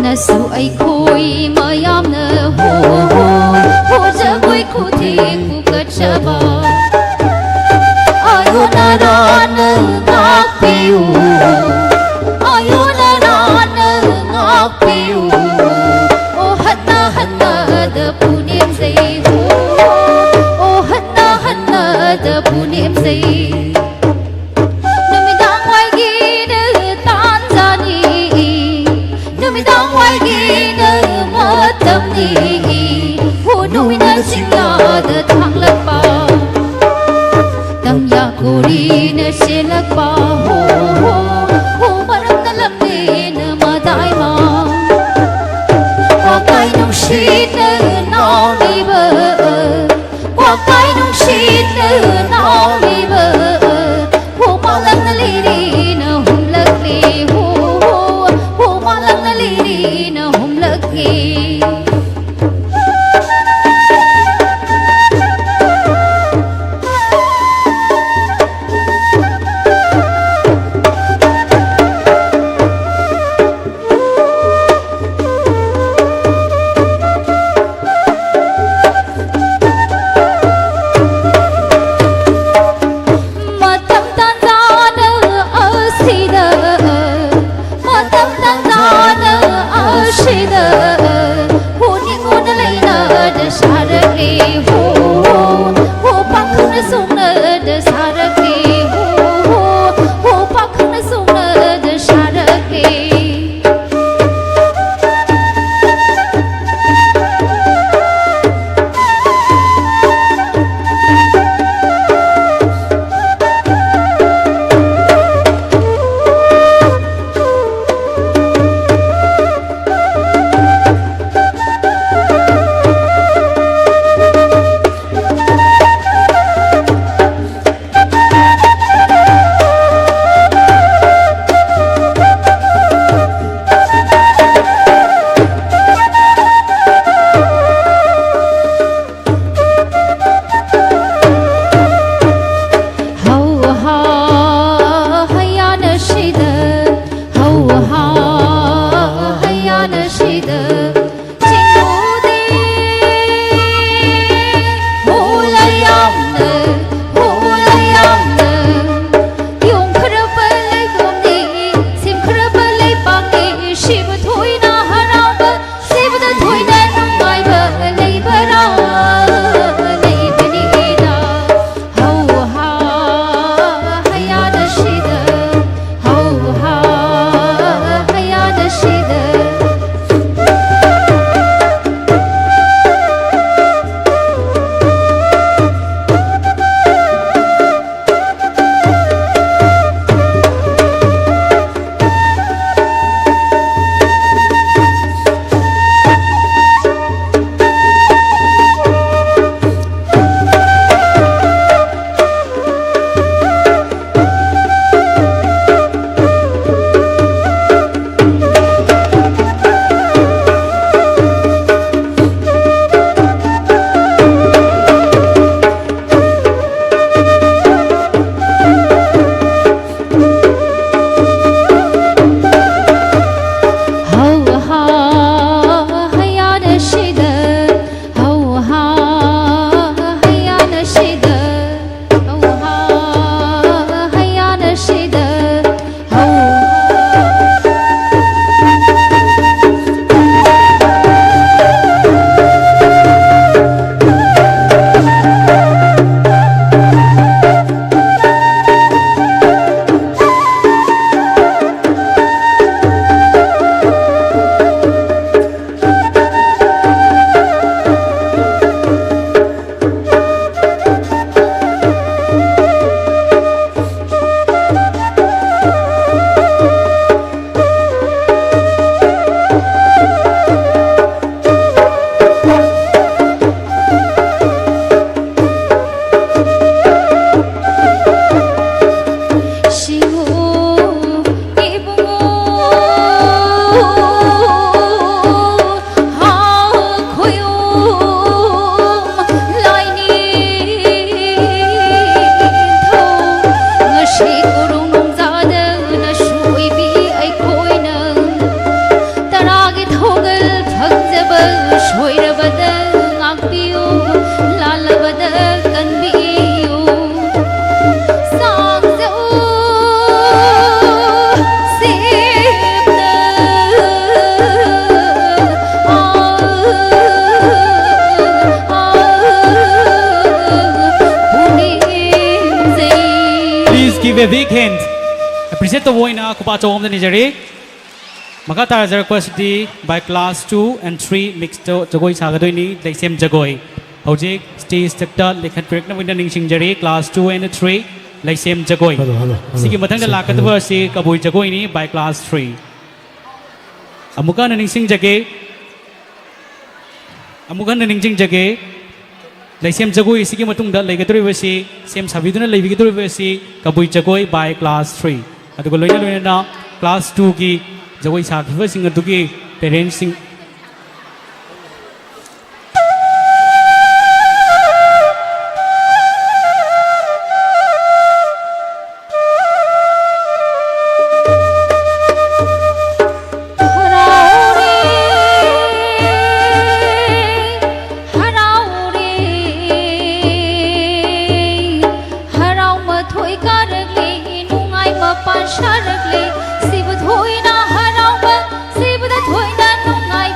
ꯅꯁꯨ ꯑꯩꯈꯣꯏ ꯃꯌꯥꯝꯅ ꯍꯣ ꯍꯣ ꯍꯣ ꯖꯒꯣꯏ ꯈꯨꯊꯦꯛ ꯐꯨꯒꯠꯆꯕ꯫ ꯑꯌꯣ ꯅꯔꯥꯅ ꯉꯥꯛꯄꯤꯌꯨ, ꯑꯌꯣ ꯅꯔꯥꯅ ꯉꯥꯛꯄꯤꯌꯨ꯫ ꯑꯣ ꯍꯟꯅ ꯍꯟꯅꯗ ꯄꯨꯅꯦꯝꯖꯩ ꯍꯣ, ꯑꯣ ꯍꯟꯅ ꯍꯟꯅꯗ ꯄꯨꯅꯦꯝꯖꯩ꯫ ꯅꯨꯃꯤꯗꯥꯡ ꯋꯥꯏꯒꯤꯅ ꯇꯥꯟꯖꯥꯅꯤ, ꯅꯨꯃꯤꯗꯥꯡ ꯋꯥꯏꯒꯤꯅ ꯃꯇꯝꯅꯤ꯫ ꯍꯣ ꯅꯨꯃꯤꯠꯅ ꯆꯤꯡꯌꯥꯗ ꯊꯥꯡꯂꯛꯄ, ꯇꯝꯌꯥ ꯀꯣꯔꯤꯅ ꯆꯦꯜꯂꯛꯄ꯫ ꯍꯣ, ꯍꯣ, ꯍꯣ ꯃꯔꯝꯅ ꯂꯝꯂꯦꯅ ꯃꯗꯥꯏꯃ꯫ ꯋꯥꯀꯥꯏ ꯅꯨꯡꯁꯤꯠꯅ ꯅꯥꯎꯔꯤꯕ, ꯋꯥꯀꯥꯏ ꯅꯨꯡꯁꯤꯠꯅ ꯅꯥꯎꯔꯤꯕ꯫ ꯍꯣ ꯃꯥꯂꯪꯅ ꯂꯤꯔꯤꯅ ꯍꯨꯝꯂꯛꯂꯤ꯫ ꯍꯣ, ꯍꯣ, ꯍꯣ ꯃꯥꯂꯪꯅ ꯂꯤꯔꯤꯅ ꯍꯨꯝꯂꯛꯂꯤ꯫ A big hand. Appreciate ꯇꯧꯕ ꯑꯣꯏꯅ ꯈꯨꯄꯥꯛ ꯑꯆꯧꯕ ꯑꯃ ꯅꯤꯖꯔꯤ꯫ ꯃꯈꯥ ꯇꯥꯖꯔꯛꯄꯁꯤꯗꯤ by class two and three mixed ꯖꯒꯣꯏ ꯁꯥꯒꯗꯣꯏꯅꯤ, ꯂꯩꯁꯦꯝ ꯖꯒꯣꯏ꯫ ꯍꯧꯖꯤꯛ stage ꯇ ꯂꯦꯡꯈꯠꯄꯤꯔꯛꯅꯕ ꯑꯣꯏꯅ ꯅꯤꯡꯁꯤꯡꯖꯔꯤ, class two and three ꯂꯩꯁꯦꯝ ꯖꯒꯣꯏ꯫ Hello, hello, hello. ꯁꯤꯒꯤ ꯃꯊꯪꯗ ꯁꯦ, ꯂꯥꯛꯀꯗꯕ ꯍꯜꯂꯣ꯫ ꯑꯁꯤ ꯀꯕꯨꯏ ꯖꯒꯣꯏꯅꯤ, by class three꯫ ꯑꯃꯨꯛꯀ ꯍꯟꯅ ꯅꯤꯡꯁꯤꯡꯖꯒꯦ, ꯑꯃꯨꯛ ꯍꯟꯅ ꯅꯤꯡꯁꯤꯡꯖꯒꯦ, ꯂꯩꯁꯦꯝ ꯖꯒꯣꯏ ꯑꯁꯤꯒꯤ ꯃꯇꯨꯡꯗ ꯂꯩꯒꯗꯧꯔꯤꯕꯁꯤ, ꯁꯦꯝ ꯁꯥꯕꯤꯗꯨꯅ ꯂꯩꯕꯤꯒꯗꯧꯔꯤꯕꯁꯤ ꯀꯕꯨꯏ ꯖꯒꯣꯏ by class three, ꯑꯗꯨꯒ ꯂꯣꯏꯅ ꯂꯣꯏꯅꯅ class two ꯒꯤ ꯖꯒꯣꯏ ꯁꯥꯈꯤꯕꯁꯤꯡ ꯑꯗꯨꯒꯤ parents ꯁꯤꯡ꯫ ꯍꯔꯥꯎꯔꯦ, ꯍꯔꯥꯎꯔꯦ, ꯍꯔꯥꯎ ꯃꯊꯣꯏ ꯀꯥꯔꯛꯂꯦ, ꯅꯨꯡꯉꯥꯏ ꯃꯄꯥꯟ ꯁꯥꯔꯛꯂꯦ, ꯁꯤꯕ ꯊꯣꯏꯅ ꯍꯔꯥꯎꯕ, ꯁꯤꯕꯗ ꯊꯣꯏꯅ ꯅꯨꯡꯉꯥꯏ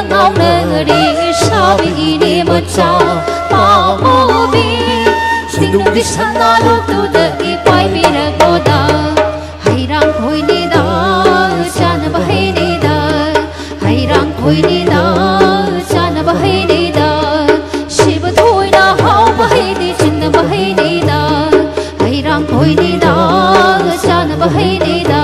ꯉꯥꯎꯅꯔꯦ ꯁꯥꯕꯤꯅꯦ ꯃꯆꯥ ꯄꯥꯝꯃꯨꯕꯤ꯫ ꯆꯤꯡꯅꯨꯡꯒꯤ ꯁꯅꯥ ꯂꯣꯛꯇꯨꯗꯒꯤ ꯄꯥꯏꯕꯤꯔꯛꯂꯣꯗ꯫ ꯍꯩꯔꯥꯡ ꯈꯣꯏꯅꯤꯗ, ꯆꯥꯅꯕ ꯍꯩꯅꯤꯗ꯫ ꯍꯩꯔꯥꯡ ꯈꯣꯏꯅꯤꯗ, ꯆꯥꯅꯕ ꯍꯩꯅꯤꯗ꯫ ꯁꯤꯕ ꯊꯣꯏꯅ ꯍꯥꯎꯕ ꯍꯩꯅꯤ, ꯆꯤꯡꯅꯕ ꯍꯩꯅꯤꯗ꯫ ꯍꯩꯔꯥꯡ ꯈꯣꯏꯅꯤꯗ, ꯆꯥꯅꯕ ꯍꯩꯅꯤꯗ꯫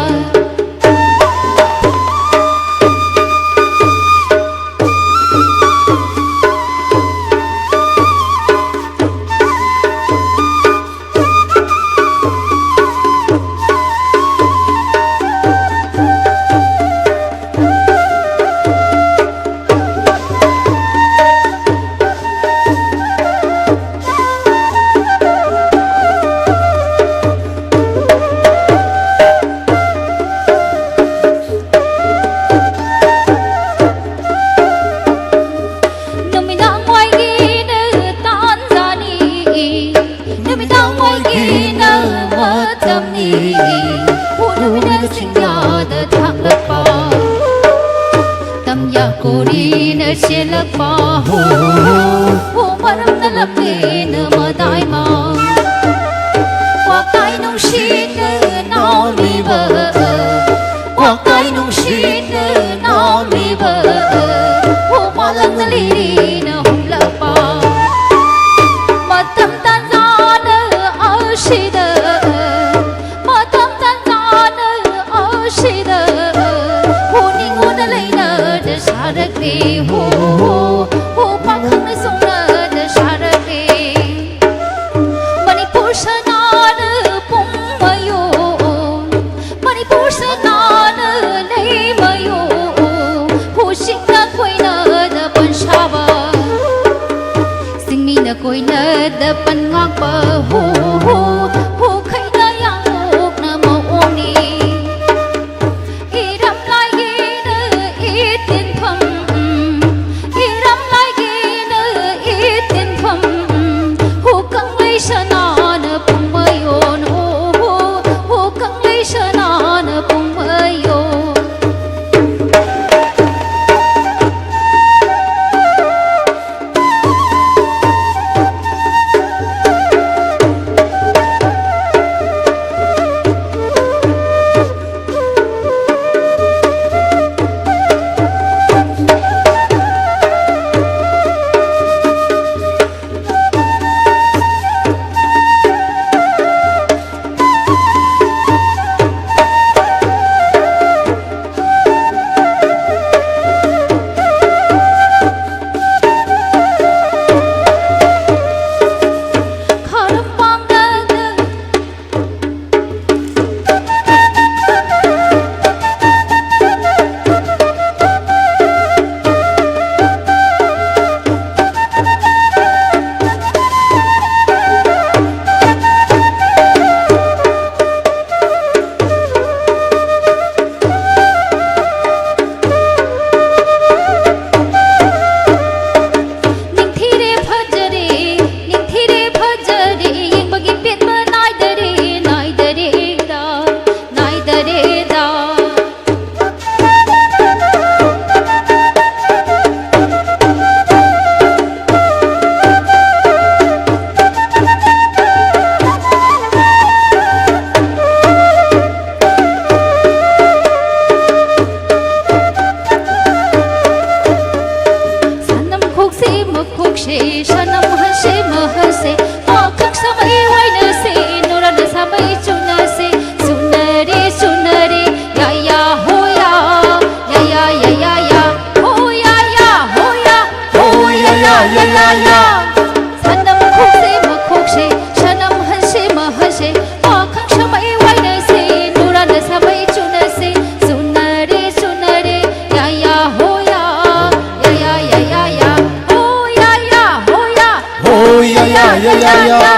ꯅꯨꯃꯤꯗꯥꯡ ꯋꯥꯏꯒꯤꯅ ꯇꯥꯟꯖꯥꯅꯤ, ꯅꯨꯃꯤꯗꯥꯡ ꯋꯥꯏꯒꯤꯅ ꯃꯇꯝꯅꯤ꯫ ꯎꯔꯨꯅ ꯆꯤꯡꯌꯥꯗ ꯊꯥꯡꯂꯛꯄ, ꯇꯝꯌꯥ ꯀꯣꯔꯤꯅ ꯆꯦꯜꯂꯛꯄ꯫ ꯍꯣ, ꯍꯣ, ꯃꯔꯝꯅ ꯂꯝꯕꯤꯅ ꯃꯗꯥꯏꯃ꯫ ꯀ꯭ꯋꯥꯛꯇꯥꯏ ꯅꯨꯡꯁꯤꯠꯅ ꯅꯥꯎꯃꯤꯕ, ꯀ꯭ꯋꯥꯛꯇꯥꯏ ꯅꯨꯡꯁꯤꯠꯅ ꯅꯥꯎꯃꯤꯕ꯫ ꯍꯣ, ꯃꯥꯂꯪꯅ ꯂꯤꯔꯤꯅ ꯍꯨꯝꯂꯛꯄ꯫ ꯃꯇꯝ ꯇꯥꯟꯖꯥꯅ ꯑꯁꯤꯗ, ꯃꯇꯝ ꯇꯥꯟꯖꯥꯅ ꯑꯁꯤꯗ꯫ ꯍꯣ, ꯅꯤꯉꯣꯜꯅ ꯂꯩꯅꯗ ꯁꯥꯔꯛꯂꯤ꯫ ꯍꯣ, ꯍꯣ, ꯍꯣ, ꯄꯥꯈꯪꯅ ꯁꯣꯡꯅꯗ ꯁꯥꯔꯛꯂꯤ꯫ ꯃꯅꯤꯄꯨꯔ ꯁꯅꯥꯅ ꯄꯨꯡ ꯃꯌꯣꯟ, ꯃꯅꯤꯄꯨꯔ ꯁꯅꯥꯅ ꯂꯩ ꯃꯌꯣꯟ꯫ ꯍꯣ, ꯆꯤꯡꯅ ꯀꯣꯏꯅꯗ ꯄꯟꯁꯥꯕ, ꯆꯤꯡꯃꯤꯅ ꯀꯣꯏꯅꯗ ꯄꯟ ꯉꯥꯛꯄ꯫ ꯍꯣ, ꯍꯣ, ꯍꯣ, ꯈꯩꯅ ꯌꯥꯡꯂꯣꯛꯅ ꯃꯑꯣꯡꯅꯤ꯫ ꯏꯔꯝ ꯂꯥꯏꯒꯤꯅ ꯏꯇꯤꯟꯐꯝ, ꯏꯔꯝ ꯂꯥꯏꯒꯤꯅ ꯏꯇꯤꯟꯐꯝ꯫ ꯍꯣ, ꯀꯪꯂꯩ ꯁꯅꯥꯅ ꯄꯨꯡ ꯃꯌꯣꯟ꯫ ꯍꯣ, ꯍꯣ, ꯍꯣ, ꯀꯪꯂꯩ ꯁꯅꯥꯅ ꯄꯨꯡ ꯃꯌꯣꯟ꯫ ꯁꯅꯝ ꯍꯟꯁꯦ ꯃꯍꯟꯁꯦ, ꯄꯥꯈꯪ ꯁꯥꯃꯩ ꯋꯥꯏꯅꯁꯦ, ꯅꯨꯔꯥꯅ ꯁꯥꯃꯩ ꯆꯨꯅꯁꯦ, ꯆꯨꯅꯔꯦ, ꯆꯨꯅꯔꯦ, ꯌꯥ, ꯌꯥ, ꯍꯣ, ꯌꯥ, ꯌꯥ, ꯌꯥ, ꯌꯥ, ꯌꯥ, ꯌꯥ, ꯍꯣ, ꯌꯥ, ꯌꯥ, ꯍꯣ, ꯌꯥ, ꯍꯣ, ꯌꯥ, ꯌꯥ, ꯌꯥ, ꯌꯥ, ꯌꯥ꯫ ꯁꯅꯝ ꯈꯣꯛꯁꯦ ꯃꯈꯣꯛꯁꯦ, ꯁꯅꯝ ꯍꯟꯁꯦ ꯃꯍꯟꯁꯦ, ꯄꯥꯈꯪ ꯁꯥꯃꯩ ꯋꯥꯏꯅꯁꯦ, ꯅꯨꯔꯥꯅ ꯁꯥꯃꯩ ꯆꯨꯅꯁꯦ, ꯆꯨꯅꯔꯦ, ꯆꯨꯅꯔꯦ, ꯌꯥ, ꯌꯥ, ꯍꯣ, ꯌꯥ, ꯌꯥ, ꯌꯥ, ꯌꯥ, ꯌꯥ, ꯌꯥ, ꯍꯣ, ꯌꯥ, ꯌꯥ, ꯍꯣ, ꯌꯥ꯫ ꯍꯣ, ꯌꯥ, ꯌꯥ, ꯌꯥ, ꯌꯥ, ꯌꯥ꯫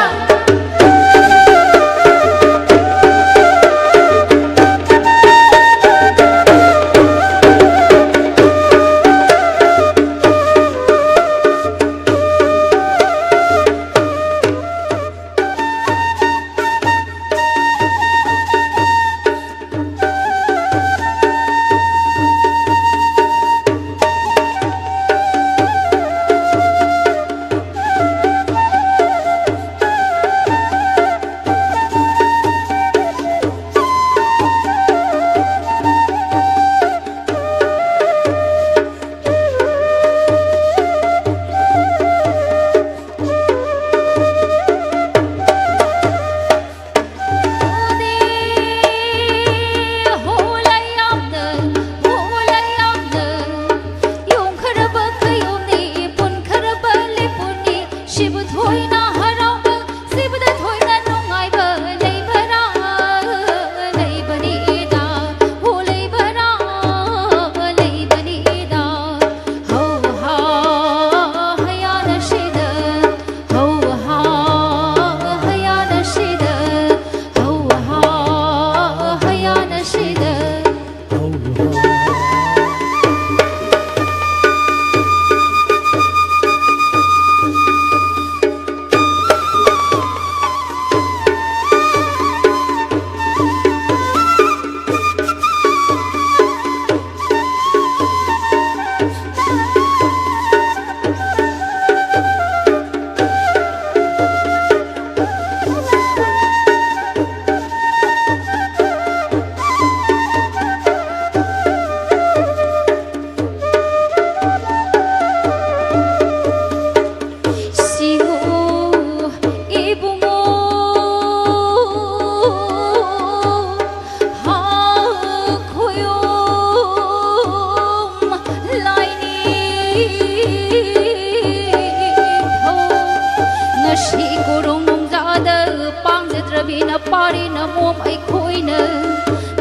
ꯄꯥꯔꯤ ꯅꯃꯣꯝ ꯑꯩꯈꯣꯏꯅ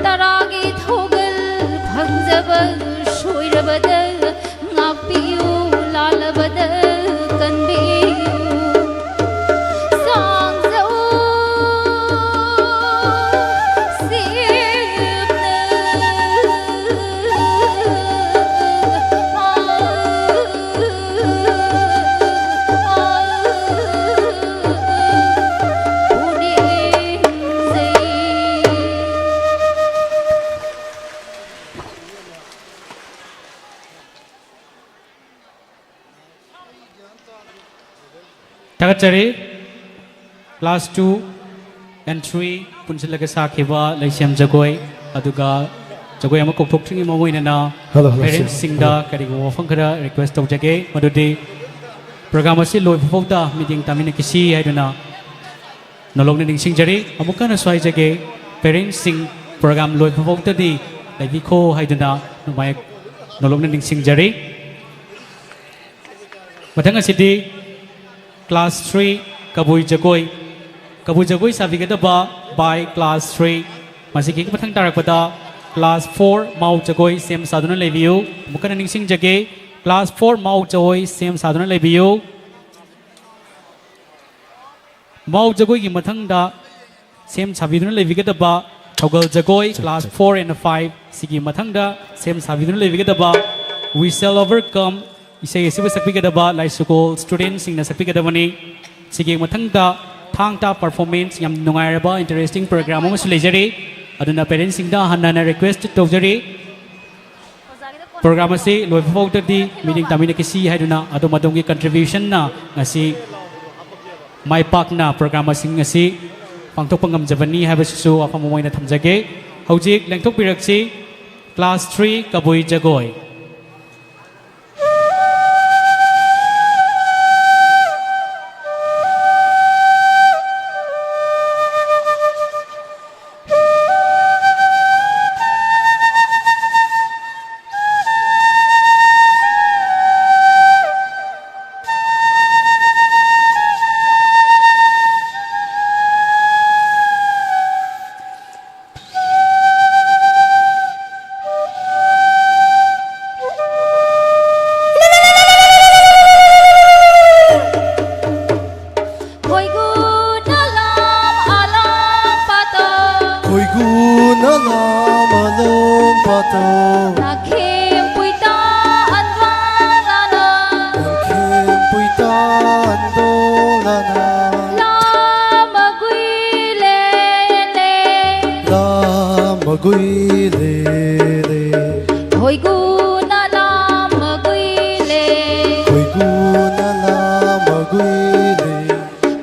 ꯇꯔꯥꯒꯤ ꯊꯧꯒꯜ ꯐꯪꯖꯕ ꯁꯣꯏꯔꯕꯗ ꯉꯥꯛꯄꯤꯌꯨ, ꯂꯥꯜꯂꯕꯗ ꯀꯟꯕꯤꯌꯨ꯫ ꯁꯥꯡꯖꯧ ꯁꯦꯞꯅ ꯊꯥꯒꯠꯆꯔꯤ꯫ Class two and three ꯄꯨꯟꯁꯤꯜꯂꯒ ꯁꯥꯈꯤꯕ ꯂꯩꯁꯦꯝ ꯖꯒꯣꯏ, ꯑꯗꯨꯒ ꯖꯒꯣꯏ ꯑꯃ ꯀꯧꯊꯣꯛꯇ꯭ꯔꯤꯉꯩ ꯃꯃꯥꯡ ꯑꯣꯏꯅ ꯍꯜꯂꯣ, ꯍꯜꯂꯣ, ꯁꯦ, parents ꯁꯤꯡꯗ ꯍꯜꯂꯣ꯫ ꯀꯔꯤꯒꯨꯝꯕ ꯋꯥꯐꯝ ꯈꯔ request ꯇꯧꯖꯒꯦ, ꯃꯗꯨꯗꯤ program ꯑꯁꯤ ꯂꯣꯏꯕ ꯐꯥꯎꯗ ꯃꯤꯠꯌꯦꯡ ꯇꯥꯃꯤꯟꯅꯈꯤꯁꯤ ꯍꯥꯏꯗꯨꯅ ꯅꯣꯂꯣꯛꯅ ꯅꯤꯡꯁꯤꯡꯖꯔꯤ꯫ ꯑꯃꯨꯛ ꯍꯟꯅꯁꯨ ꯍꯥꯏꯖꯒꯦ, parents ꯁꯤꯡ program ꯂꯣꯏꯕ ꯐꯥꯎꯗꯗꯤ ꯂꯩꯕꯤꯈꯣ ꯍꯥꯏꯗꯨꯅ ꯅꯨꯡꯉꯥꯏ-, ꯅꯣꯂꯣꯛꯅ ꯅꯤꯡꯁꯤꯡꯖꯔꯤ꯫ ꯃꯊꯪ ꯑꯁꯤꯗꯤ class three ꯀꯕꯨꯏ ꯖꯒꯣꯏ, ꯀꯕꯨꯏ ꯖꯒꯣꯏ ꯁꯥꯕꯤꯒꯗꯕ by class three꯫ ꯃꯁꯤꯒꯤ ꯃꯊꯪ ꯇꯥꯔꯛꯄꯗ class four ꯃꯥꯎ ꯖꯒꯣꯏ ꯁꯦꯝ ꯁꯥꯗꯨꯅ ꯂꯩꯕꯤꯌꯨ꯫ ꯑꯃꯨꯛ ꯍꯟꯅ ꯅꯤꯡꯁꯤꯡꯖꯒꯦ, class four ꯃꯥꯎ ꯖꯒꯣꯏ ꯁꯦꯝ ꯁꯥꯗꯨꯅ ꯂꯩꯕꯤꯌꯨ꯫ ꯃꯥꯎ ꯖꯒꯣꯏꯒꯤ ꯃꯊꯪꯗ ꯁꯦꯝ ꯁꯥꯕꯤꯗꯨꯅ ꯂꯩꯕꯤꯒꯗꯕ ꯊꯧꯒꯜ ꯖꯒꯣꯏ, class four and five꯫ ꯁꯤꯒꯤ ꯃꯊꯪꯗ ꯁꯦꯝ ꯁꯥꯕꯤꯗꯨꯅ ꯂꯩꯕꯤꯒꯗꯕ We Shall Overcome ꯏꯁꯩ ꯑꯁꯤꯕꯨ ꯁꯛꯄꯤꯒꯗꯕ ꯂꯥꯏꯁꯨꯒꯣꯜ student ꯁꯤꯡꯅ ꯁꯛꯄꯤꯒꯗꯕꯅꯤ꯫ ꯁꯤꯒꯤ ꯃꯊꯪꯗ ꯊꯥꯡ ꯇꯥ performance, ꯌꯥꯝ ꯅꯨꯡꯉꯥꯏꯔꯕ interesting program ꯑꯃꯁꯨ ꯂꯩꯖꯔꯤ꯫ ꯑꯗꯨꯅ parents ꯁꯤꯡꯗ ꯍꯟꯅ ꯍꯟꯅ request ꯇꯧꯖꯔꯤ, program ꯑꯁꯤ ꯂꯣꯏꯕ ꯐꯥꯎꯗꯗꯤ ꯃꯤꯠꯌꯦꯡ ꯇꯥꯃꯤꯟꯅꯈꯤꯁꯤ ꯍꯥꯏꯗꯨꯅ ꯑꯗꯣꯝ ꯑꯗꯣꯝꯒꯤ contribution ꯅ ꯉꯁꯤ ꯃꯥꯏ ꯄꯥꯛꯅ program ꯁꯤꯡ ꯑꯁꯤ ꯄꯥꯡꯊꯣꯛꯄ ꯉꯝꯖꯕꯅꯤ ꯍꯥꯏꯕꯁꯤꯁꯨ ꯋꯥꯐꯝ ꯑꯃ ꯑꯣꯏꯅ ꯊꯝꯖꯒꯦ꯫ ꯍꯧꯖꯤꯛ ꯂꯦꯡꯊꯣꯛꯄꯤꯔꯛꯁꯤ class three ꯀꯕꯨꯏ ꯖꯒꯣꯏ꯫ ꯃꯒꯨꯏ ꯂꯦꯂꯦ꯫ ꯈꯣꯏꯒꯨꯅ ꯂꯥ ꯃꯒꯨꯏ ꯂꯦ꯫ ꯈꯣꯏꯒꯨꯅ ꯂꯥ ꯃꯒꯨꯏ ꯂꯦ꯫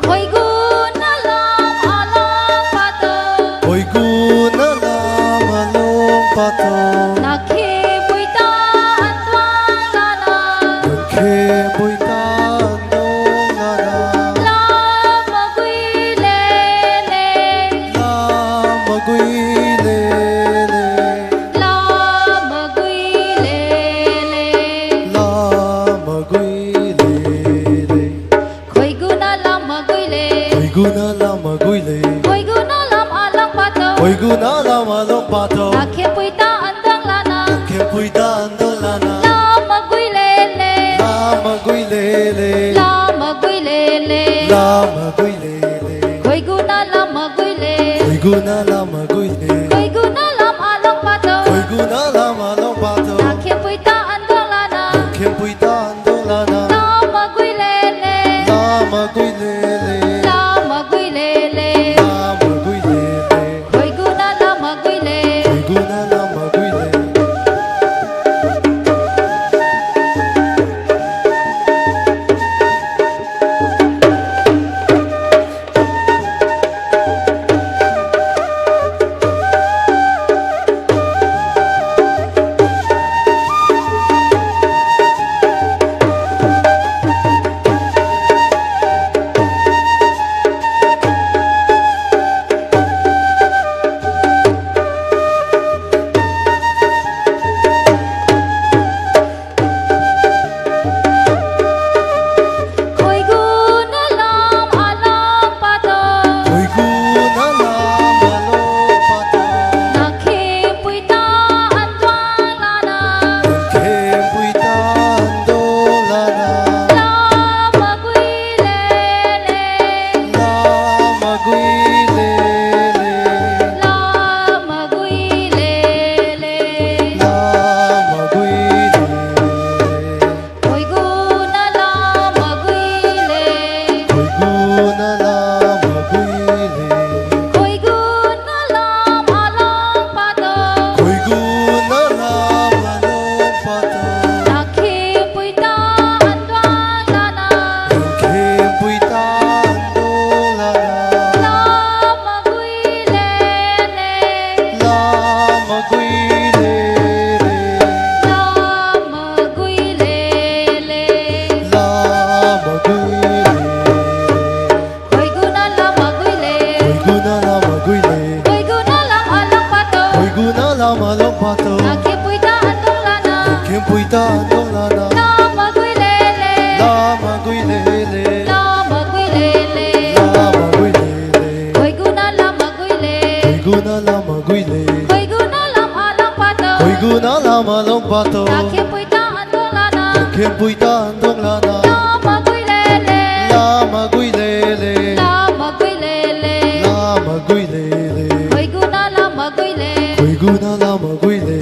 ꯈꯣꯏꯒꯨꯅ ꯂꯥ ꯃꯂꯣꯡ ꯄꯥꯇꯣ꯫ ꯈꯣꯏꯒꯨꯅ ꯂꯥ ꯃꯂꯣꯡ ꯄꯥꯇꯣ꯫ ꯅꯥꯈꯦ ꯄꯨꯏꯇꯥ ꯑꯟꯗꯣꯡ ꯂꯥꯅ꯫ ꯅꯥꯈꯦ ꯄꯨꯏꯇꯥ ꯑꯟꯗꯣꯡ ꯂꯥꯅ꯫ ꯂꯥ ꯃꯒꯨꯏ ꯂꯦꯂꯦ꯫ ꯂꯥ ꯃꯒꯨꯏ ꯂꯦꯂꯦ꯫ ꯂꯥ ꯃꯒꯨꯏ ꯂꯦꯂꯦ꯫ ꯂꯥ ꯃꯒꯨꯏ ꯂꯦꯂꯦ꯫ ꯈꯣꯏꯒꯨꯅ ꯂꯥ ꯃꯒꯨꯏ ꯂꯦ꯫ ꯈꯣꯏꯒꯨꯅ ꯂꯥ ꯃꯒꯨꯏ ꯂꯦ꯫ ꯈꯣꯏꯒꯨꯅ ꯂꯥ ꯃꯂꯣꯡ ꯄꯥꯇꯣ꯫ ꯈꯣꯏꯒꯨꯅ ꯂꯥ ꯃꯂꯣꯡ ꯄꯥꯇꯣ꯫ ꯅꯥꯈꯦ ꯄꯨꯏꯇꯥ ꯑꯟꯗꯣꯡ ꯂꯥꯅ꯫ ꯅꯥꯈꯦ ꯄꯨꯏꯇꯥ ꯑꯟꯗꯣꯡ ꯂꯥꯅ꯫ ꯂꯥ ꯃꯒꯨꯏ ꯂꯦꯂꯦ꯫ ꯂꯥ ꯃꯒꯨꯏ ꯂꯦꯂꯦ꯫ ꯂꯥ ꯃꯒꯨꯏ ꯂꯦꯂꯦ꯫ ꯂꯥ ꯃꯒꯨꯏ ꯂꯦꯂꯦ꯫ ꯈꯣꯏꯒꯨꯅ ꯂꯥ ꯃꯒꯨꯏ ꯂꯦ꯫ ꯈꯣꯏꯒꯨꯅ ꯂꯥ ꯃꯒꯨꯏ ꯂꯦ꯫ ꯈꯣꯏꯒꯨꯅ ꯂꯥ ꯃꯂꯣꯡ ꯄꯥꯇꯣ꯫ ꯈꯣꯏꯒꯨꯅ ꯂꯥ ꯃꯂꯣꯡ ꯄꯥꯇꯣ꯫ ꯅꯥꯈꯦ ꯄꯨꯏꯇꯥ ꯑꯟꯗꯣꯡ ꯂꯥꯅ꯫ ꯅꯥꯈꯦ ꯄꯨꯏꯇꯥ ꯑꯟꯗꯣꯡ ꯂꯥꯅ꯫ ꯂꯥ ꯃꯒꯨꯏ ꯂꯦꯂꯦ꯫ ꯂꯥ ꯃꯒꯨꯏ ꯂꯦꯂꯦ꯫ ꯂꯥ ꯃꯒꯨꯏ ꯂꯦꯂꯦ꯫ ꯂꯥ ꯃꯒꯨꯏ ꯂꯦꯂꯦ꯫ ꯈꯣꯏꯒꯨꯅ ꯂꯥ ꯃꯒꯨꯏ ꯂꯦ꯫ ꯈꯣꯏꯒꯨꯅ ꯂꯥ ꯃꯒꯨꯏ ꯂꯦ꯫ ꯍꯟꯗꯣꯛꯂꯅ ꯂꯥ ꯃꯒꯨꯏ ꯂꯦꯂꯦ꯫ ꯂꯥ ꯃꯒꯨꯏ ꯂꯦꯂꯦ꯫ ꯂꯥ ꯃꯒꯨꯏ ꯂꯦꯂꯦ꯫ ꯂꯥ ꯃꯒꯨꯏ ꯂꯦꯂꯦ꯫ ꯈꯣꯏꯒꯨꯅ ꯂꯥ ꯃꯒꯨꯏ ꯂꯦ꯫ ꯈꯣꯏꯒꯨꯅ ꯂꯥ ꯃꯒꯨꯏ ꯂꯦ꯫ ꯈꯣꯏꯒꯨꯅ ꯂꯥ ꯃꯥꯂꯪ ꯄꯥꯇꯣ꯫ ꯈꯣꯏꯒꯨꯅ ꯂꯥ ꯃꯥꯂꯪ ꯄꯥꯇꯣ꯫ ꯅꯥꯈꯦꯝ ꯄꯨꯏꯇꯥ ꯍꯟꯗꯣꯛꯂꯅ꯫ ꯅꯥꯈꯦꯝ ꯄꯨꯏꯇꯥ ꯍꯟꯗꯣꯛꯂꯅ ꯂꯥ ꯃꯒꯨꯏ ꯂꯦꯂꯦ꯫ ꯂꯥ ꯃꯒꯨꯏ ꯂꯦꯂꯦ꯫ ꯂꯥ ꯃꯒꯨꯏ ꯂꯦꯂꯦ꯫ ꯂꯥ ꯃꯒꯨꯏ ꯂꯦꯂꯦ꯫ ꯈꯣꯏꯒꯨꯅ ꯂꯥ ꯃꯒꯨꯏ ꯂꯦ꯫ ꯈꯣꯏꯒꯨꯅ ꯂꯥ ꯃꯒꯨꯏ ꯂꯦ꯫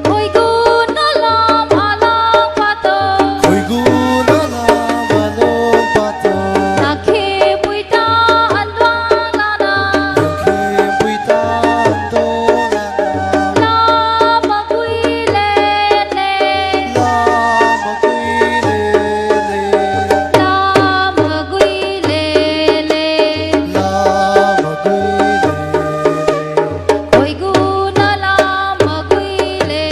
ꯈꯣꯏꯒꯨꯅ ꯂꯥ ꯃꯥꯂꯪ ꯄꯥꯇꯣ꯫ ꯈꯣꯏꯒꯨꯅ ꯂꯥ ꯃꯥꯂꯪ ꯄꯥꯇꯣ꯫ ꯅꯥꯈꯦꯝ ꯄꯨꯏꯇꯥ ꯍꯟꯗꯣꯛꯂꯅ꯫ ꯅꯥꯈꯦꯝ ꯄꯨꯏꯇꯥ ꯍꯟꯗꯣꯛꯂꯅ ꯂꯥ ꯃꯒꯨꯏ ꯂꯦꯂꯦ꯫ ꯂꯥ ꯃꯒꯨꯏ ꯂꯦꯂꯦ꯫ ꯂꯥ ꯃꯒꯨꯏ ꯂꯦꯂꯦ꯫ ꯂꯥ ꯃꯒꯨꯏ ꯂꯦꯂꯦ꯫ ꯈꯣꯏꯒꯨꯅ ꯂꯥ ꯃꯒꯨꯏ ꯂꯦ꯫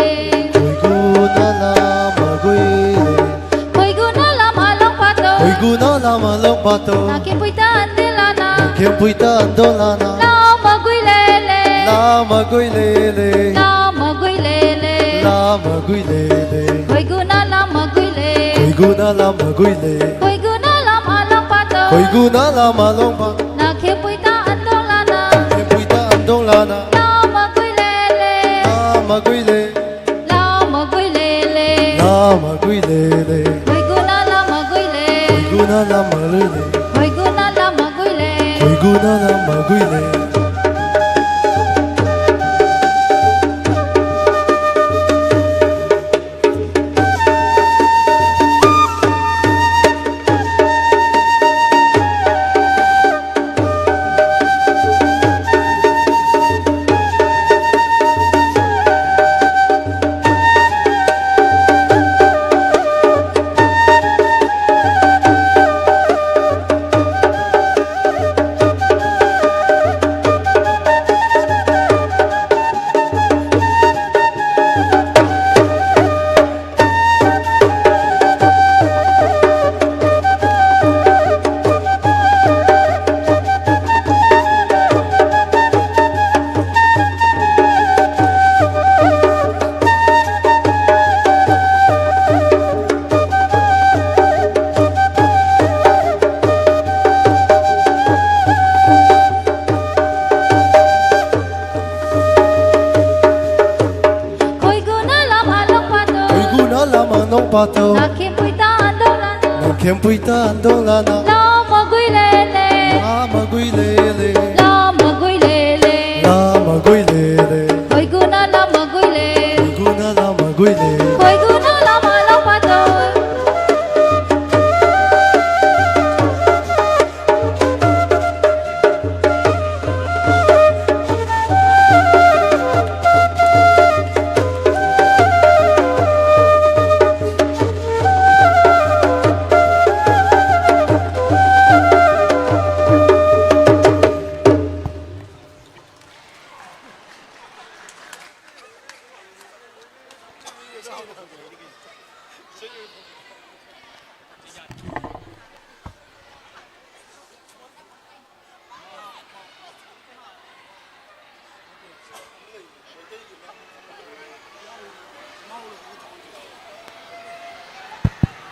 ꯈꯣꯏꯒꯨꯅ ꯂꯥ ꯃꯒꯨꯏ ꯂꯦ꯫ ꯈꯣꯏꯒꯨꯅ ꯂꯥ ꯃꯥꯂꯪ ꯄꯥꯇꯣ꯫ ꯈꯣꯏꯒꯨꯅ ꯂꯥ ꯃꯥꯂꯪ ꯄꯥꯇꯣ꯫ ꯅꯥꯈꯦꯝ ꯄꯨꯏꯇꯥ ꯍꯟꯗꯣꯛꯂꯅ꯫ ꯅꯥꯈꯦꯝ ꯄꯨꯏꯇꯥ ꯍꯟꯗꯣꯛꯂꯅ ꯂꯥ ꯃꯒꯨꯏ ꯂꯦꯂꯦ꯫ ꯂꯥ ꯃꯒꯨꯏ ꯂꯦꯂꯦ꯫ ꯂꯥ ꯃꯒꯨꯏ ꯂꯦꯂꯦ꯫ ꯂꯥ ꯃꯒꯨꯏ ꯂꯦꯂꯦ꯫ ꯈꯣꯏꯒꯨꯅ ꯂꯥ ꯃꯒꯨꯏ ꯂꯦ꯫ ꯈꯣꯏꯒꯨꯅ ꯂꯥ ꯃꯒꯨꯏ ꯂꯦ꯫ ꯈꯣꯏꯒꯨꯅ ꯂꯥ ꯃꯥꯂꯪ ꯄꯥꯇꯣ꯫ Khoiguna lama longpa. Na khempui ta andong lana. Khempui ta andong lana. Lama gui lele. Lama gui le. Lama gui lele. Lama gui lele. Khoiguna lama gui le. Khoiguna lama gui le. Khoiguna lama gui le. Khoiguna lama gui le. Khoiguna lama longpa to. Khoiguna lama longpa to. Na khempui ta andong lana. Na khempui ta andong lana. Lama gui lele. Lama gui lele. Lama gui lele. Lama gui lele. Khoiguna lama gui le. Khoiguna lama gui le. Khoiguna lama longpa to.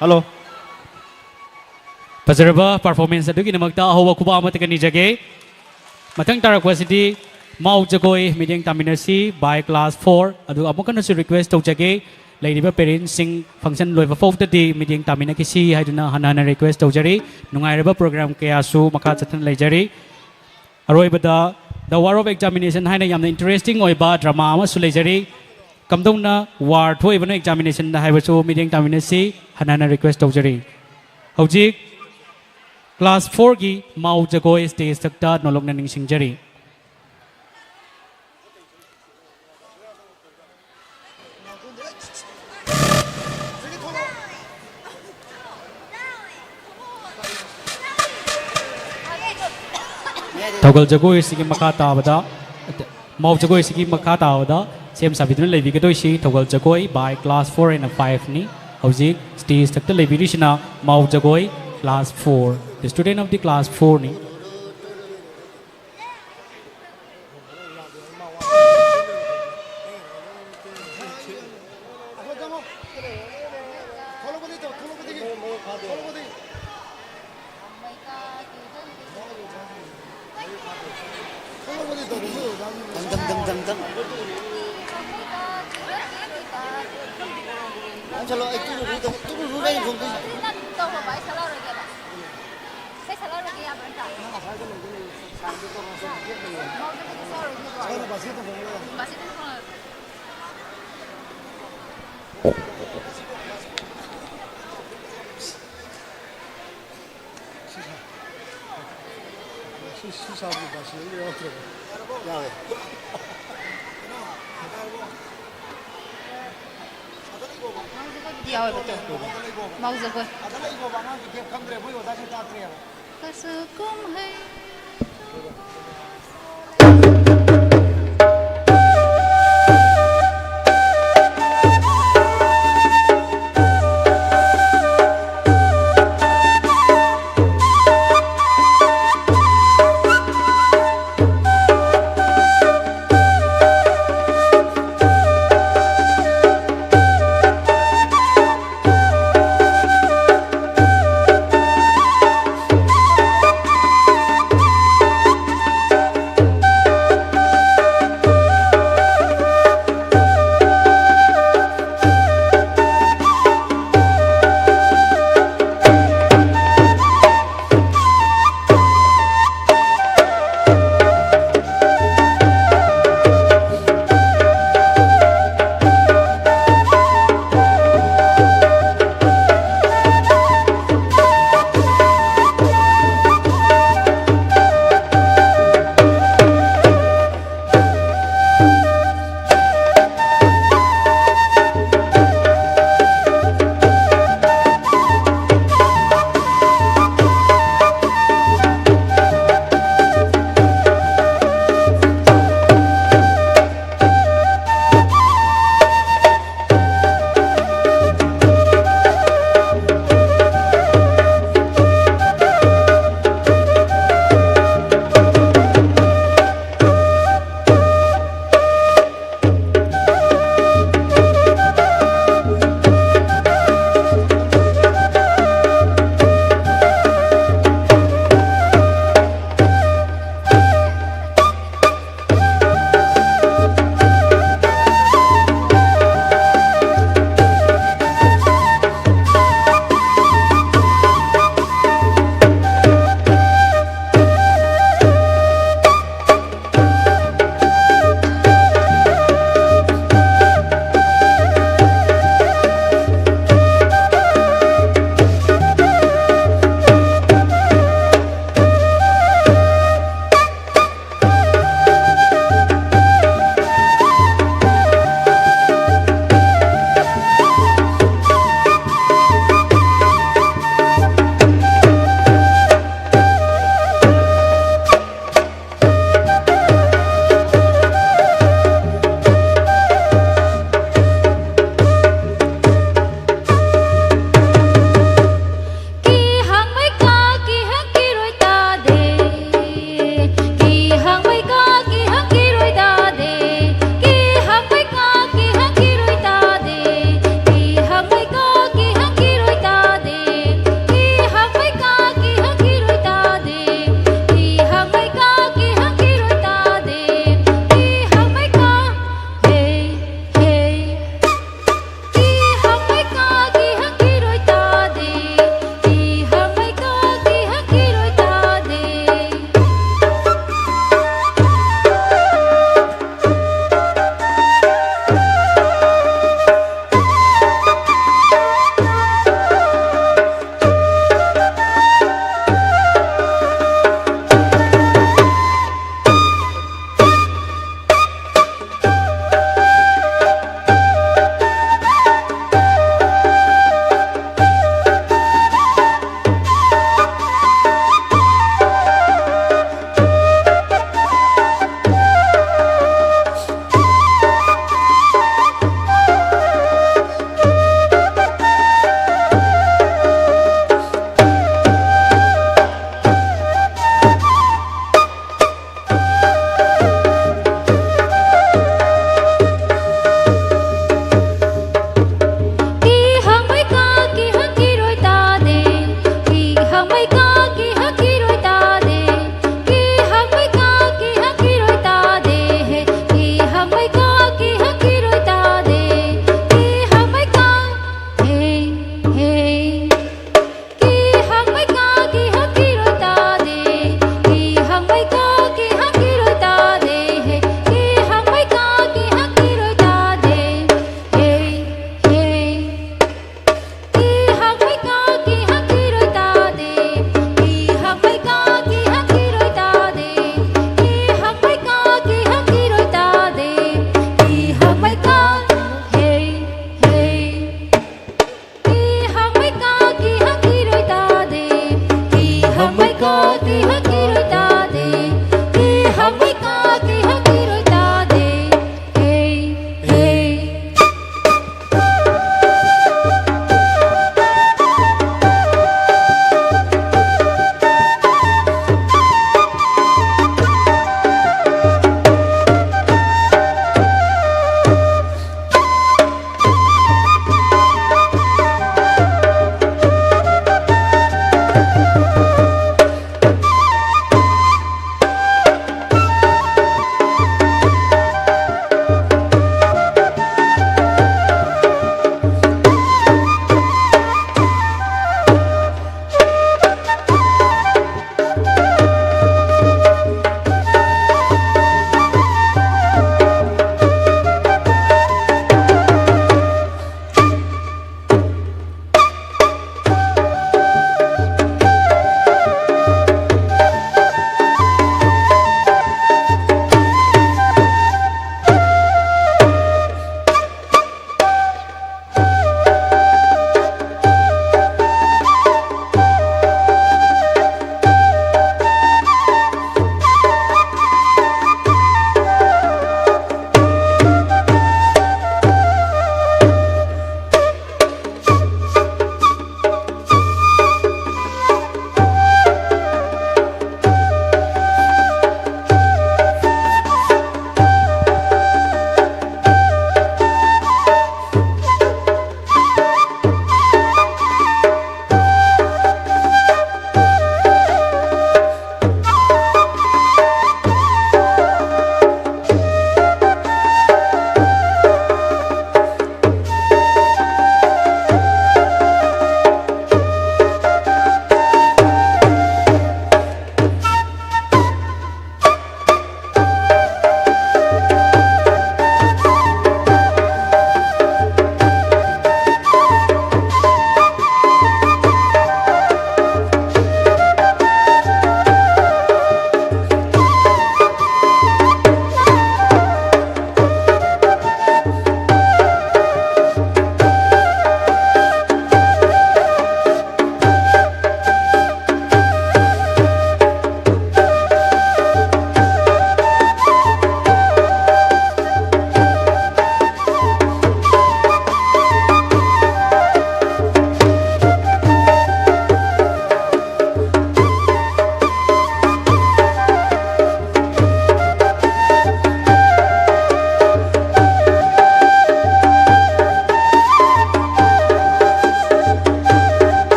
Hello. ꯐꯖꯔꯕ performance ꯑꯗꯨꯒꯤꯗꯃꯛꯇ ꯑꯍꯧꯕ ꯈꯨꯕꯥꯛ ꯑꯃ ꯊꯛꯀꯟꯅꯤꯖꯒꯦ꯫ ꯃꯊꯪ ꯇꯥꯔꯛꯄꯁꯤꯗꯤ ꯃꯥꯎ ꯖꯒꯣꯏ ꯃꯤꯠꯌꯦꯡ ꯇꯥꯃꯤꯟꯅꯁꯤ by class four꯫ ꯑꯗꯨꯒ ꯑꯃꯨꯛ ꯍꯟꯅꯁꯨ request ꯇꯧꯖꯒꯦ, ꯂꯩꯔꯤꯕ parents ꯁꯤꯡ function ꯂꯣꯏꯕ ꯐꯥꯎꯕꯗꯗꯤ ꯃꯤꯠꯌꯦꯡ ꯇꯥꯃꯤꯟꯅꯈꯤꯁꯤ ꯍꯥꯏꯗꯨꯅ ꯍꯟꯅ ꯍꯟꯅ request ꯇꯧꯖꯔꯤ꯫ ꯅꯨꯡꯉꯥꯏꯔꯕ program ꯀꯌꯥꯁꯨ ꯃꯈꯥ ꯆꯠꯊꯅ ꯂꯩꯖꯔꯤ꯫ ꯑꯔꯣꯏꯕꯗ The War of Examination ꯍꯥꯏꯅ ꯌꯥꯝꯅ interesting ꯑꯣꯏꯕ drama ꯑꯃꯁꯨ ꯂꯩꯖꯔꯤ꯫ ꯀꯝꯗꯧꯅ war ꯊꯣꯛꯏꯕꯅꯣ examination ꯗ ꯍꯥꯏꯕꯁꯨ ꯃꯤꯠꯌꯦꯡ ꯇꯥꯃꯤꯟꯅꯁꯤ ꯍꯟꯅ ꯍꯟꯅ request ꯇꯧꯖꯔꯤ꯫ ꯍꯧꯖꯤꯛ class four ꯒꯤ ꯃꯥꯎ ꯖꯒꯣꯏ stage ꯊꯛꯇ ꯅꯣꯂꯨꯛꯅ ꯅꯤꯡꯁꯤꯡꯖꯔꯤ꯫ ꯊꯧꯒꯜ ꯖꯒꯣꯏ ꯑꯁꯤꯒꯤ ꯃꯈꯥ ꯇꯥꯕꯗ, ꯃꯥꯎ ꯖꯒꯣꯏ ꯑꯁꯤꯒꯤ ꯃꯈꯥ ꯇꯥꯕꯗ ꯁꯦꯝ ꯁꯥꯕꯤꯗꯨꯅ ꯂꯩꯕꯤꯒꯗꯣꯏꯁꯤ ꯊꯧꯒꯜ ꯖꯒꯣꯏ by class four and five ꯅꯤ꯫ ꯍꯧꯖꯤꯛ stage ꯊꯛꯇ ꯂꯩꯕꯤꯔꯤꯁꯤꯅ ꯃꯥꯎ ꯖꯒꯣꯏ class four, the student of the class four ꯅꯤ꯫ ꯗꯪ, ꯗꯪ, ꯗꯪ, ꯗꯪ, ꯗꯪ꯫ ꯅꯪ ꯆꯠꯂꯣ, ꯑꯩ ꯇꯨꯂꯨ ꯂꯨꯗ-, ꯇꯨꯂꯨ ꯂꯨꯗ ꯑꯩꯅ ꯊꯣꯡꯗꯣꯏꯁꯦ꯫ ꯏꯁꯩ ꯁꯛꯂꯛꯑꯔꯣꯏꯒꯦ ꯌꯥꯕ ꯅꯠꯇ꯭ꯔꯥ? ꯅꯪ ꯉꯁꯥꯏꯗ ꯂꯩꯒꯦ ꯂꯩꯌꯦ, ꯁꯥꯏꯟꯗꯣ ꯇꯧꯔꯣ, ꯁꯣꯝꯗ ꯒꯦꯠ ꯂꯩꯌꯦ꯫ ꯃꯧꯗ ꯀꯩꯁꯨ ꯁꯛꯑꯔꯣꯏꯒꯦꯀꯣ꯫ ꯑꯩꯅ ꯕꯥꯁꯤ ꯊꯝꯃꯝꯃꯒ꯫ ꯕꯥꯁꯤ ꯑꯗꯨꯝ ꯊꯝꯃꯝꯃꯒꯦ꯫ ꯁꯤ ꯁꯥ-, ꯁꯤ, ꯁꯤ ꯁꯥꯕꯗꯤ ꯕꯥꯁꯤ ꯑꯝꯇ ꯌꯥꯎꯔꯛꯇ꯭ꯔꯦ꯫ ꯌꯥꯎꯋꯦ꯫ ꯃꯧ ꯖꯒꯣꯏꯕꯨꯗꯤ ꯌꯥꯎꯋꯦꯕ ꯇꯣ꯫ ꯃꯧ ꯖꯒꯣꯏ꯫ ꯀꯁꯨ ꯀꯨꯝꯍꯩ꯫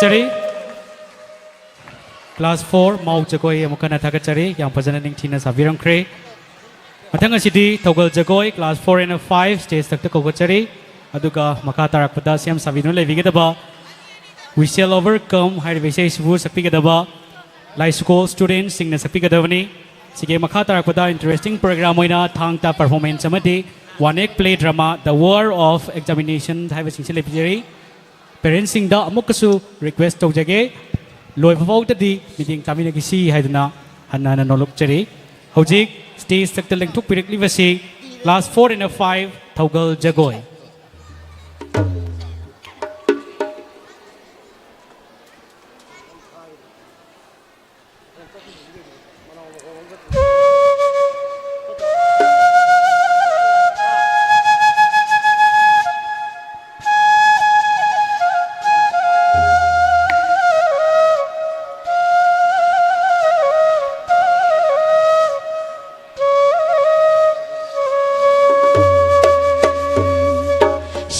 ꯊꯥꯒꯠꯆꯔꯤ꯫ ꯀ꯭ꯂꯥꯁ ꯐꯣꯔ ꯃꯥꯎ ꯖꯒꯣꯏ ꯑꯃꯨꯛ ꯍꯟꯅ ꯊꯥꯒꯠꯆꯔꯤ, ꯌꯥꯝ ꯐꯖꯅ ꯅꯤꯡꯊꯤꯅ ꯁꯥꯕꯤꯔꯝꯈ꯭ꯔꯦ꯫ ꯃꯊꯪ ꯑꯁꯤꯗꯤ ꯊꯧꯒꯜ ꯖꯒꯣꯏ class four and five stage ꯊꯛꯇ ꯀꯧꯒꯠꯆꯔꯤ꯫ ꯑꯗꯨꯒ ꯃꯈꯥ ꯇꯥꯔꯛꯄꯗ ꯁꯦꯝ ꯁꯥꯕꯤꯗꯨꯅ ꯂꯩꯕꯤꯒꯗꯕ We Shall Overcome ꯍꯥꯏꯔꯤꯕ ꯏꯁꯩꯁꯤꯕꯨ ꯁꯛꯄꯤꯒꯗꯕ ꯂꯥꯏꯁ꯭ꯀꯨꯜ ꯁ꯭ꯇꯨꯗꯦꯟꯠꯁꯤꯡꯅ ꯁꯛꯄꯤꯒꯗꯕꯅꯤ꯫ ꯁꯤꯒꯤ ꯃꯈꯥ ꯇꯥꯔꯛꯄꯗ ꯏꯟꯇꯔꯦꯁꯇꯤꯡ ꯄ꯭ꯔꯣꯒ꯭ꯔꯥꯝ ꯑꯣꯏꯅ ꯊꯥꯡ ꯇꯥ ꯄꯔꯐꯣꯔꯃꯦꯟꯁ ꯑꯃꯗꯤ one act play drama The War of Examination ꯍꯥꯏꯕꯁꯤꯡꯁꯤ ꯂꯩꯕꯤꯖꯔꯤ꯫ ꯄꯦꯔꯦꯟꯁꯁꯤꯡꯗ ꯑꯃꯨꯛꯀꯁꯨ ꯔꯤꯀ꯭ꯋꯦꯁ ꯇꯧꯖꯒꯦ, ꯂꯣꯏꯕ ꯐꯥꯎꯗꯗꯤ ꯃꯤꯠꯌꯦꯡ ꯇꯥꯃꯤꯟꯅꯈꯤꯁꯤ ꯍꯥꯏꯗꯨꯅ ꯍꯟꯅ ꯍꯟꯅ ꯅꯣꯂꯨꯛꯆꯔꯤ꯫ ꯍꯧꯖꯤꯛ ꯁ꯭ꯇꯦꯖ ꯊꯛꯇ ꯂꯦꯡꯊꯣꯛꯄꯤꯔꯛꯂꯤꯕꯁꯤ ꯀ꯭ꯂꯥꯁ ꯐꯣꯔ ꯑꯦꯟ ꯐꯥꯏꯚ ꯊꯧꯒꯜ ꯖꯒꯣꯏ꯫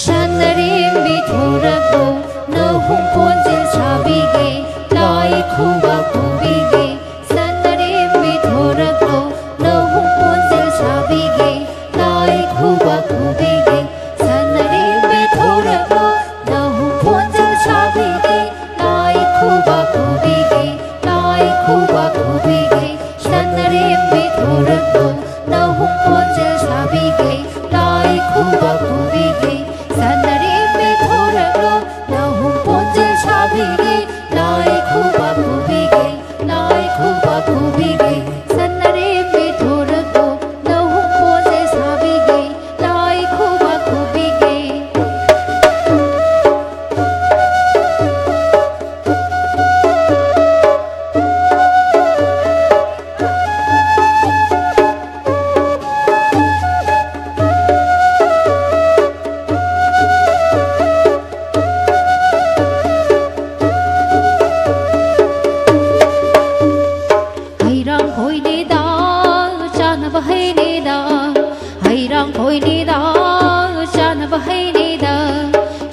ꯁꯟꯅꯔꯦꯝꯕꯤ ꯊꯣꯔꯛꯂꯣ, ꯅꯍꯨꯝ ꯄꯣꯟꯖꯦꯜ ꯁꯥꯕꯤꯒꯦ, ꯂꯥꯏ ꯈꯨꯕꯥꯛ ꯈꯨꯕꯤꯒꯦ꯫ ꯁꯟꯅꯔꯦꯝꯕꯤ ꯊꯣꯔꯛꯂꯣ, ꯅꯍꯨꯝ ꯄꯣꯟꯖꯦꯜ ꯁꯥꯕꯤꯒꯦ, ꯂꯥꯏ ꯈꯨꯕꯥꯛ ꯈꯨꯕꯤꯒꯦ꯫ ꯁꯟꯅꯔꯦꯝꯕꯤ ꯊꯣꯔꯛꯂꯣ, ꯅꯍꯨꯝ ꯄꯣꯟꯖꯦꯜ ꯁꯥꯕꯤꯒꯦ, ꯂꯥꯏ ꯈꯨꯕꯥꯛ ꯈꯨꯕꯤꯒꯦ, ꯂꯥꯏ ꯈꯨꯕꯥꯛ ꯈꯨꯕꯤꯒꯦ꯫ ꯁꯟꯅꯔꯦꯝꯕꯤ ꯊꯣꯔꯛꯂꯣ, ꯅꯍꯨꯝ ꯄꯣꯟꯖꯦꯜ ꯁꯥꯕꯤꯒꯦ, ꯂꯥꯏ ꯈꯨꯕꯥꯛ ꯈꯨꯕꯤꯒꯦ꯫ ꯁꯟꯅꯔꯦꯝꯕꯤ ꯊꯣꯔꯛꯂꯣ, ꯅꯍꯨꯝ ꯄꯣꯟꯖꯦꯜ ꯁꯥꯕꯤꯒꯦ, ꯂꯥꯏ ꯈꯨꯕꯥꯛ ꯈꯨꯕꯤꯒꯦ, ꯂꯥꯏ ꯈꯨꯕꯥꯛ ꯈꯨꯕꯤꯒꯦ꯫ ꯁꯟꯅꯔꯦꯝꯕꯤ ꯊꯣꯔꯛꯂꯣ, ꯅꯍꯨꯝ ꯄꯣꯟꯖꯦꯜ ꯁꯥꯕꯤꯒꯦ, ꯂꯥꯏ ꯈꯨꯕꯥꯛ ꯈꯨꯕꯤꯒꯦ꯫ ꯍꯩꯔꯥꯡ ꯈꯣꯏꯅꯦꯗ, ꯆꯥꯅꯕ ꯍꯩꯅꯦꯗ, ꯍꯩꯔꯥꯡ ꯈꯣꯏꯅꯦꯗ, ꯆꯥꯅꯕ ꯍꯩꯅꯦꯗ,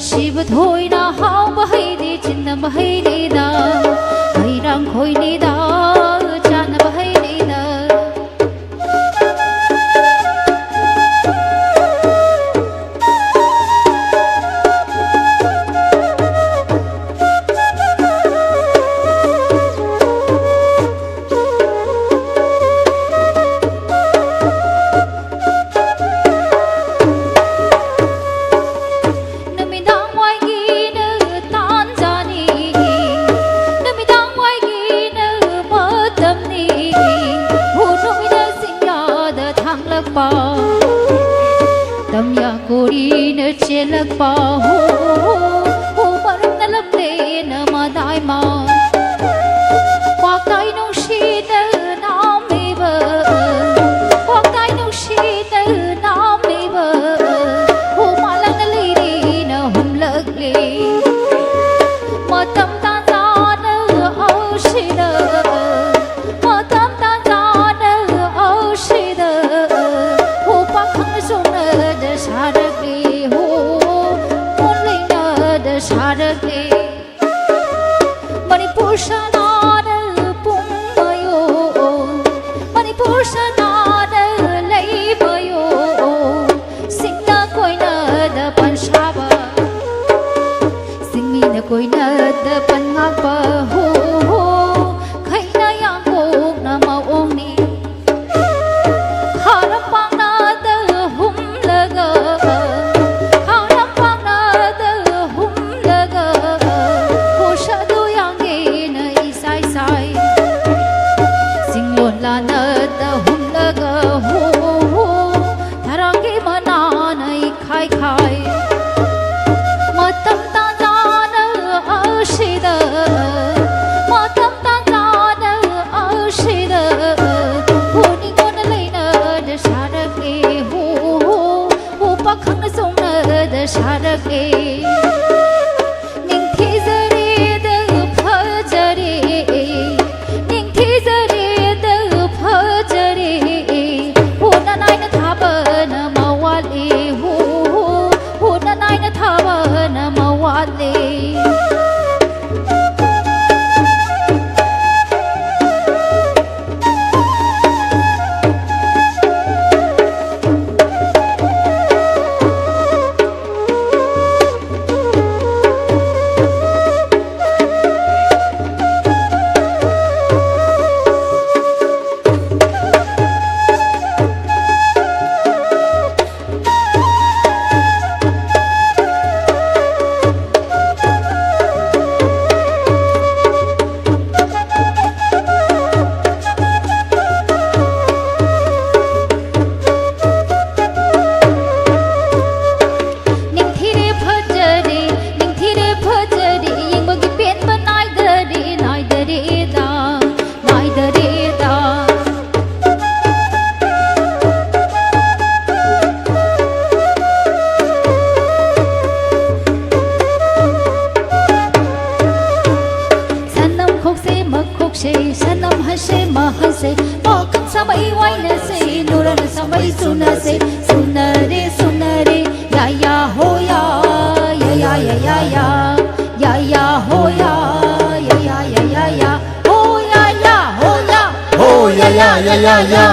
ꯁꯤꯕ ꯊꯣꯏꯅ ꯍꯥꯎꯕ ꯍꯩꯅꯦ, ꯆꯤꯟꯅ ꯆꯥꯅꯕ ꯍꯩꯅꯤꯗ, ꯍꯩꯔꯥꯡꯈꯣꯏꯅꯤꯗ, ꯆꯥꯅꯕ ꯍꯩꯅꯤꯗ꯫ ꯅꯨꯃꯤꯗꯥꯡ ꯋꯥꯏꯒꯤꯅ ꯇꯥꯟꯖꯥꯅꯤ, ꯅꯨꯃꯤꯗꯥꯡ ꯋꯥꯏꯒꯤꯅ ꯃꯇꯝꯅꯤ꯫ ꯍꯨ ꯅꯨꯃꯤꯠꯅ ꯆꯤꯡꯌꯥꯗ ꯊꯥꯡꯂꯛꯄ, ꯇꯝꯌꯥ ꯀꯣꯔꯤꯅ ꯆꯦꯜꯂꯛꯄ꯫ ꯍꯨ, ꯍꯨ ꯃꯔꯨꯝꯅ ꯂꯝꯂꯦꯟꯅ ꯃꯗꯥꯏꯃ, ꯀ꯭ꯋꯥꯛꯇꯥꯏ ꯅꯨꯡꯁꯤꯅ ꯅꯥꯝꯃꯤꯕ, ꯀ꯭ꯋꯥꯛꯇꯥꯏ ꯅꯨꯡꯁꯤꯅ ꯅꯥꯝꯃꯤꯕ꯫ ꯍꯨ ꯃꯥꯂꯪꯅ ꯂꯩꯔꯤꯅ ꯍꯨꯝꯂꯛꯂꯤ, ꯃꯇꯝ ꯇꯥꯟꯖꯥꯅ ꯑꯁꯤꯗ, ꯃꯇꯝ ꯇꯥꯟꯖꯥꯅ ꯑꯁꯤꯗ꯫ ꯍꯨ ꯄꯥꯈꯪ ꯆꯣꯡꯅꯗ ꯁꯥꯔꯛꯂꯤ, ꯍꯨ ꯃꯨꯟ ꯂꯩꯅꯗ ꯁꯥꯔꯛꯂꯤ꯫ ꯃꯅꯤꯄꯨꯔ ꯁꯦ, ꯁꯨꯅꯔꯦ, ꯁꯨꯅꯔꯦ, ꯌꯥ, ꯌꯥ, ꯍꯣ, ꯌꯥ, ꯌꯥ, ꯌꯥ, ꯌꯥ, ꯌꯥ, ꯌꯥ, ꯌꯥ, ꯍꯣ, ꯌꯥ, ꯌꯥ, ꯌꯥ, ꯌꯥ, ꯌꯥ, ꯌꯥ, ꯍꯣ, ꯌꯥ, ꯌꯥ, ꯍꯣ, ꯌꯥ, ꯍꯣ, ꯌꯥ, ꯌꯥ, ꯌꯥ, ꯌꯥ, ꯌꯥ꯫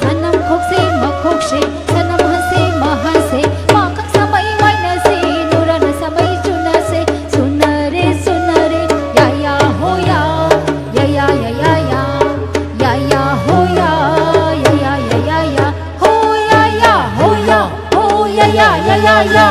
ꯁꯅꯝ ꯈꯣꯛꯁꯦ, ꯃꯈꯣꯛꯁꯦ, ꯁꯅꯝ ꯍꯟꯁꯦ, ꯃꯍꯟꯁꯦ, ꯃꯥꯈꯛ ꯁꯥꯃꯩ ꯋꯥꯏꯅꯁꯦ, ꯅꯨꯔꯥꯅ ꯁꯥꯃꯩ ꯆꯨꯅꯁꯦ, ꯁꯨꯅꯔꯦ, ꯁꯨꯅꯔꯦ, ꯌꯥ, ꯌꯥ, ꯍꯣ, ꯌꯥ, ꯌꯥ, ꯌꯥ, ꯌꯥ, ꯌꯥ, ꯌꯥ, ꯌꯥ, ꯍꯣ, ꯌꯥ, ꯌꯥ, ꯌꯥ, ꯌꯥ, ꯌꯥ, ꯌꯥ꯫ ꯍꯣ ꯌꯥ ꯌꯥ, ꯍꯣ ꯌꯥ, ꯍꯣ ꯌꯥ ꯌꯥ, ꯌꯥ ꯌꯥ ꯌꯥ꯫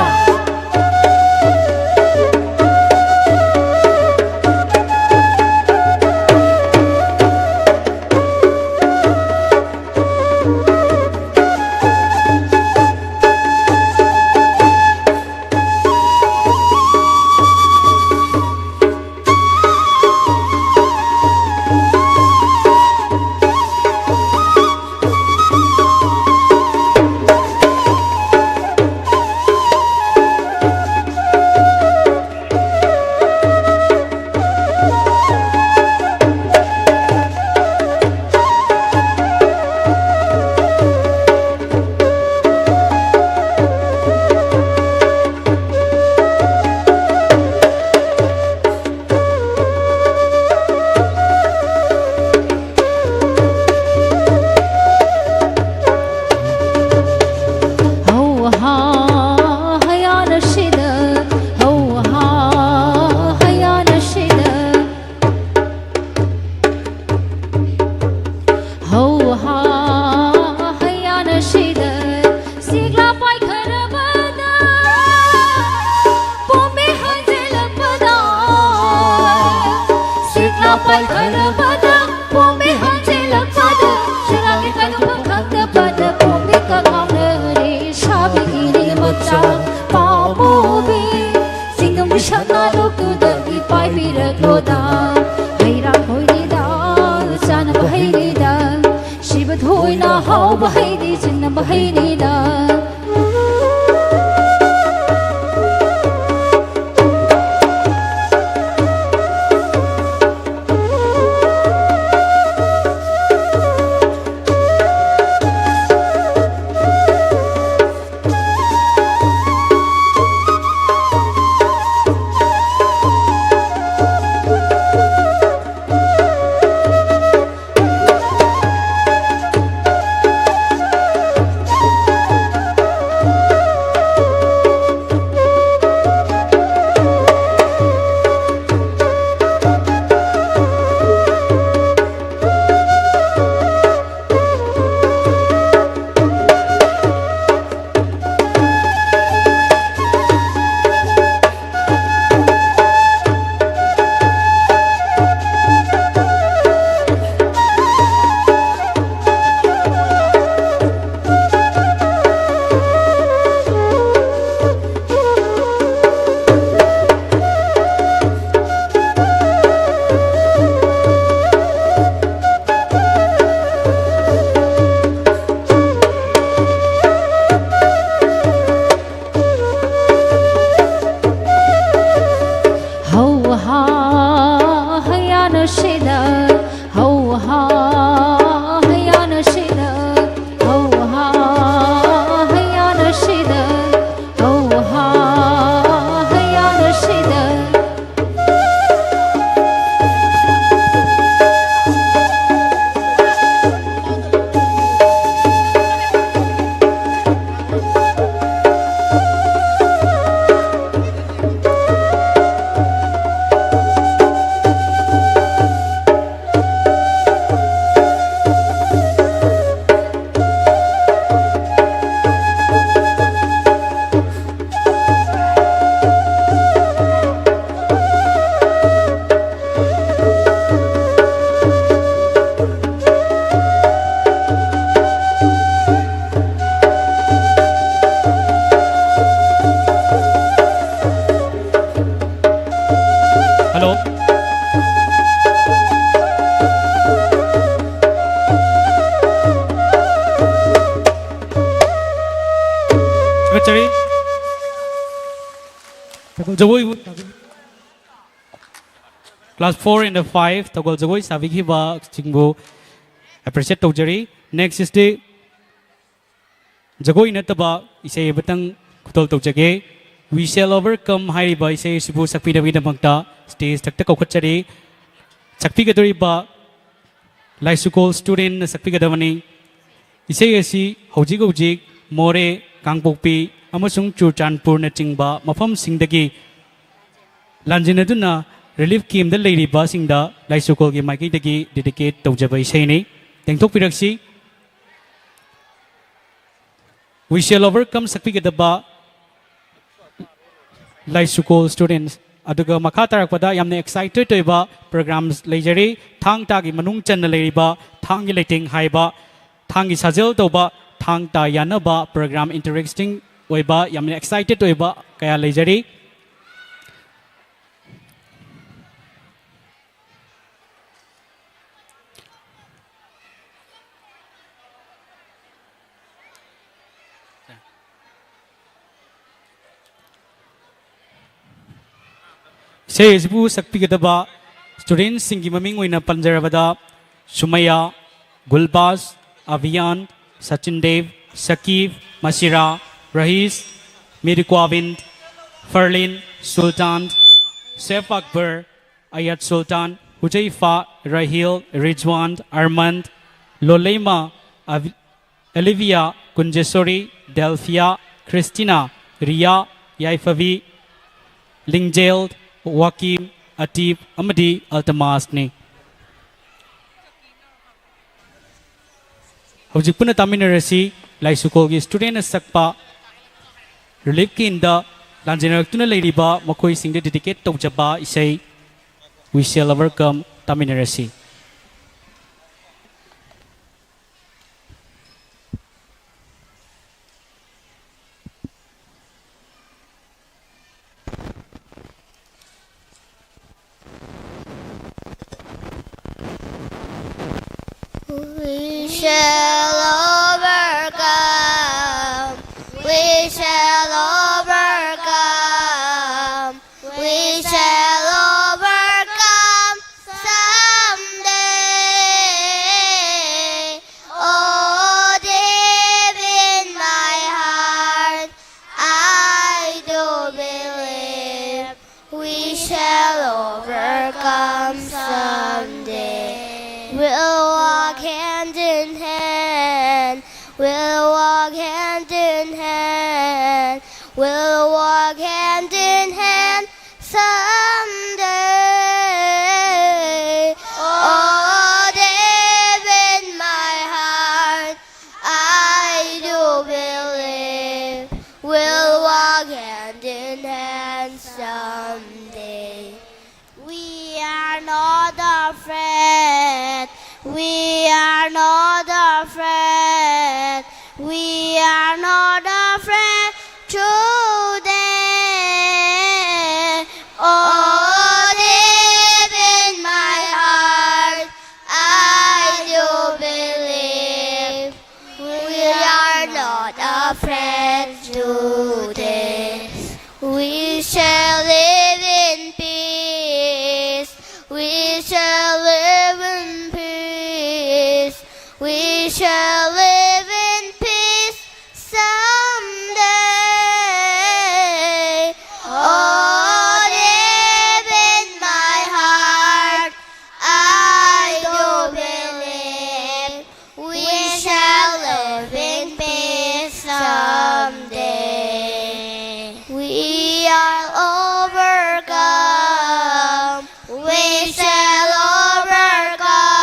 ꯍꯧ ꯍꯥ ꯍꯌꯥꯅ ꯁꯤꯗ, ꯍꯧ ꯍꯥ ꯍꯌꯥꯅ ꯁꯤꯗ꯫ ꯍꯧ ꯍꯥ ꯍꯌꯥꯅ ꯁꯤꯗ, ꯁꯤꯛꯂꯥ ꯄꯥꯏꯈꯔꯕꯗ, ꯄꯣꯝꯃꯤ ꯍꯟꯖꯤꯜꯂꯛꯄꯗ, ꯁꯤꯛꯂꯥ ꯄꯥꯏꯈꯔꯕꯗ, ꯄꯣꯝꯃꯤ ꯍꯟꯖꯤꯜꯂꯛꯄꯗ, ꯁꯔꯥꯒꯤ ꯀꯩꯅꯣ ꯈꯪꯗꯕꯗ, ꯄꯣꯝꯃꯤ ꯀꯉꯥꯎꯅꯔꯦ, ꯁꯥꯕꯤꯒꯤꯅꯦ ꯃꯆꯥ ꯄꯥꯝꯃꯨꯕꯤ꯫ ꯆꯤꯡꯅꯨꯡꯒꯤ ꯁꯅꯥ ꯂꯣꯛꯇꯨꯗꯒꯤ ꯄꯥꯏꯕꯤꯔꯛꯂꯣꯗ꯫ ꯍꯩ ꯔꯥ ꯈꯣꯏꯅꯤꯗ, ꯆꯥꯅꯕ ꯍꯩꯅꯤꯗ꯫ ꯁꯤꯕ ꯊꯣꯏꯅ ꯍꯥꯎꯕ ꯍꯩꯅꯤ, ꯆꯤꯟꯅꯕ ꯍꯩꯅꯤꯗ꯫ ꯖꯒꯣꯏꯕꯨ class four and five ꯊꯧꯒꯜ ꯖꯒꯣꯏ ꯁꯥꯕꯤꯈꯤꯕꯁꯤꯡꯕꯨ appreciate ꯇꯧꯖꯔꯤ꯫ Next is the ꯖꯒꯣꯏ ꯅꯠꯇꯕ ꯏꯁꯩ ꯑꯃꯇꯪ ꯈꯨꯗꯣꯜ ꯇꯧꯖꯒꯦ꯫ We Shall Overcome ꯍꯥꯏꯔꯤꯕ ꯏꯁꯩ ꯑꯁꯤꯕꯨ ꯁꯛꯄꯤꯅꯕꯒꯤꯗꯃꯛꯇ stage ꯊꯛꯇ ꯀꯧꯈꯠꯆꯔꯤ꯫ ꯁꯛꯄꯤꯒꯗꯧꯔꯤꯕ ꯂꯥꯏꯁꯨꯀꯣꯜ studentꯅ ꯁꯛꯄꯤꯒꯗꯕꯅꯤ꯫ ꯏꯁꯩ ꯑꯁꯤ ꯍꯧꯖꯤꯛ ꯍꯧꯖꯤꯛ ꯃꯣꯔꯦ, ꯀꯥꯡꯄꯣꯛꯄꯤ ꯑꯃꯁꯨꯡ ꯆꯨꯔꯆꯥꯟꯄꯨꯔꯅꯆꯤꯡꯕ ꯃꯐꯝꯁꯤꯡꯗꯒꯤ ꯂꯥꯟꯖꯦꯟꯅꯗꯨꯅ relief campꯇ ꯂꯩꯔꯤꯕꯁꯤꯡꯗ ꯂꯥꯏꯁꯨꯀꯣꯜꯒꯤ ꯃꯥꯏꯀꯩꯗꯒꯤ dedicate ꯇꯧꯖꯕ ꯏꯁꯩꯅꯤ꯫ ꯇꯦꯡꯊꯣꯛꯄꯤꯔꯛꯁꯤ꯫ We Shall Overcome ꯁꯛꯄꯤꯒꯗꯕ ꯂꯥꯏꯁꯨꯀꯣꯜ students꯫ ꯑꯗꯨꯒ ꯃꯈꯥ ꯇꯥꯔꯛꯄꯗ ꯌꯥꯝꯅ excited ꯑꯣꯏꯕ programs ꯂꯩꯖꯔꯤ꯫ ꯊꯥꯡ ꯇꯥꯒꯤ ꯃꯅꯨꯡ ꯆꯟꯅ ꯂꯩꯔꯤꯕ ꯊꯥꯡꯒꯤ ꯂꯩꯇꯦꯡ ꯍꯥꯏꯕ, ꯊꯥꯡꯒꯤ ꯁꯥꯖꯦꯜ ꯇꯧꯕ, ꯊꯥꯡ ꯇꯥ ꯌꯥꯟꯅꯕ program, interesting ꯑꯣꯏꯕ, ꯌꯥꯝꯅ excited ꯑꯣꯏꯕ ꯀꯌꯥ ꯂꯩꯖꯔꯤ꯫ ꯏꯁꯩ ꯑꯁꯤꯕꯨ ꯁꯛꯄꯤꯒꯗꯕ studentꯁꯤꯡꯒꯤ ꯃꯃꯤꯡ ꯑꯣꯏꯅ ꯄꯟꯖꯔꯕꯗ, ꯁꯨꯃꯩꯌꯥ, ꯒꯨꯜꯕꯥꯖ, ꯑꯚꯤꯌꯥꯟ, ꯁꯆꯤꯟ ꯗꯦꯕ, ꯁꯀꯤꯕ, ꯃꯁꯤꯔꯥ, ꯔꯍꯤꯁ, ꯃꯤꯔꯀ꯭ꯋꯥꯕꯤꯟ, ꯐꯔꯂꯤꯟ, ꯁꯨꯜꯇꯥꯟ, ꯁꯦꯐ ꯑꯛꯕꯔ, ꯑꯌꯥꯠ ꯁꯨꯜꯇꯥꯟ, ꯍꯨꯖꯩꯐꯥ, ꯔꯥꯍꯤꯜ, ꯔꯤꯖꯋꯥꯟ, ꯑꯔꯃꯟ, ꯂꯣꯂꯩꯃ, ꯑꯚꯤ-, ꯑꯦꯂꯤꯚꯤꯌꯥ, ꯀꯨꯟꯖꯦꯁꯣꯔꯤ, ꯗꯦꯜꯐꯤꯌꯥ, ꯈ꯭ꯔꯤꯁꯇꯤꯅꯥ, ꯔꯤꯌꯥ, ꯌꯥꯏꯐꯕꯤ, ꯂꯤꯡꯖꯦꯜ, ꯋꯥꯀꯤꯝ, ꯑꯇꯤꯞ ꯑꯃꯗꯤ ꯑꯜꯇꯃꯥꯁꯅꯤ꯫ ꯍꯧꯖꯤꯛ ꯄꯨꯟꯅ ꯇꯥꯃꯤꯟꯅꯔꯁꯤ, ꯂꯥꯏꯁꯨꯀꯣꯜꯒꯤ studentꯅ ꯁꯛꯄ relief campꯇ ꯂꯥꯟꯖꯦꯟꯅꯔꯛꯇꯨꯅ ꯂꯩꯔꯤꯕ ꯃꯈꯣꯏꯁꯤꯡꯗ dedicate ꯇꯧꯖꯕ ꯏꯁꯩ We Shall Overcome ꯇꯥꯃꯤꯟꯅꯔꯁꯤ꯫ We shall overcome. We shall overcome. We'll walk hand in hand. We'll walk hand in hand someday. Oh, deep in my heart, I do believe we'll walk hand in hand someday. We are not afraid. We are not afraid. We are not afraid today. Oh, deep in my heart, I do believe we are not afraid today. We shall live in peace. We shall live in peace. We shall live in peace someday. Oh, deep in my heart, I do believe we shall live in peace someday. We are overcome. We shall overcome.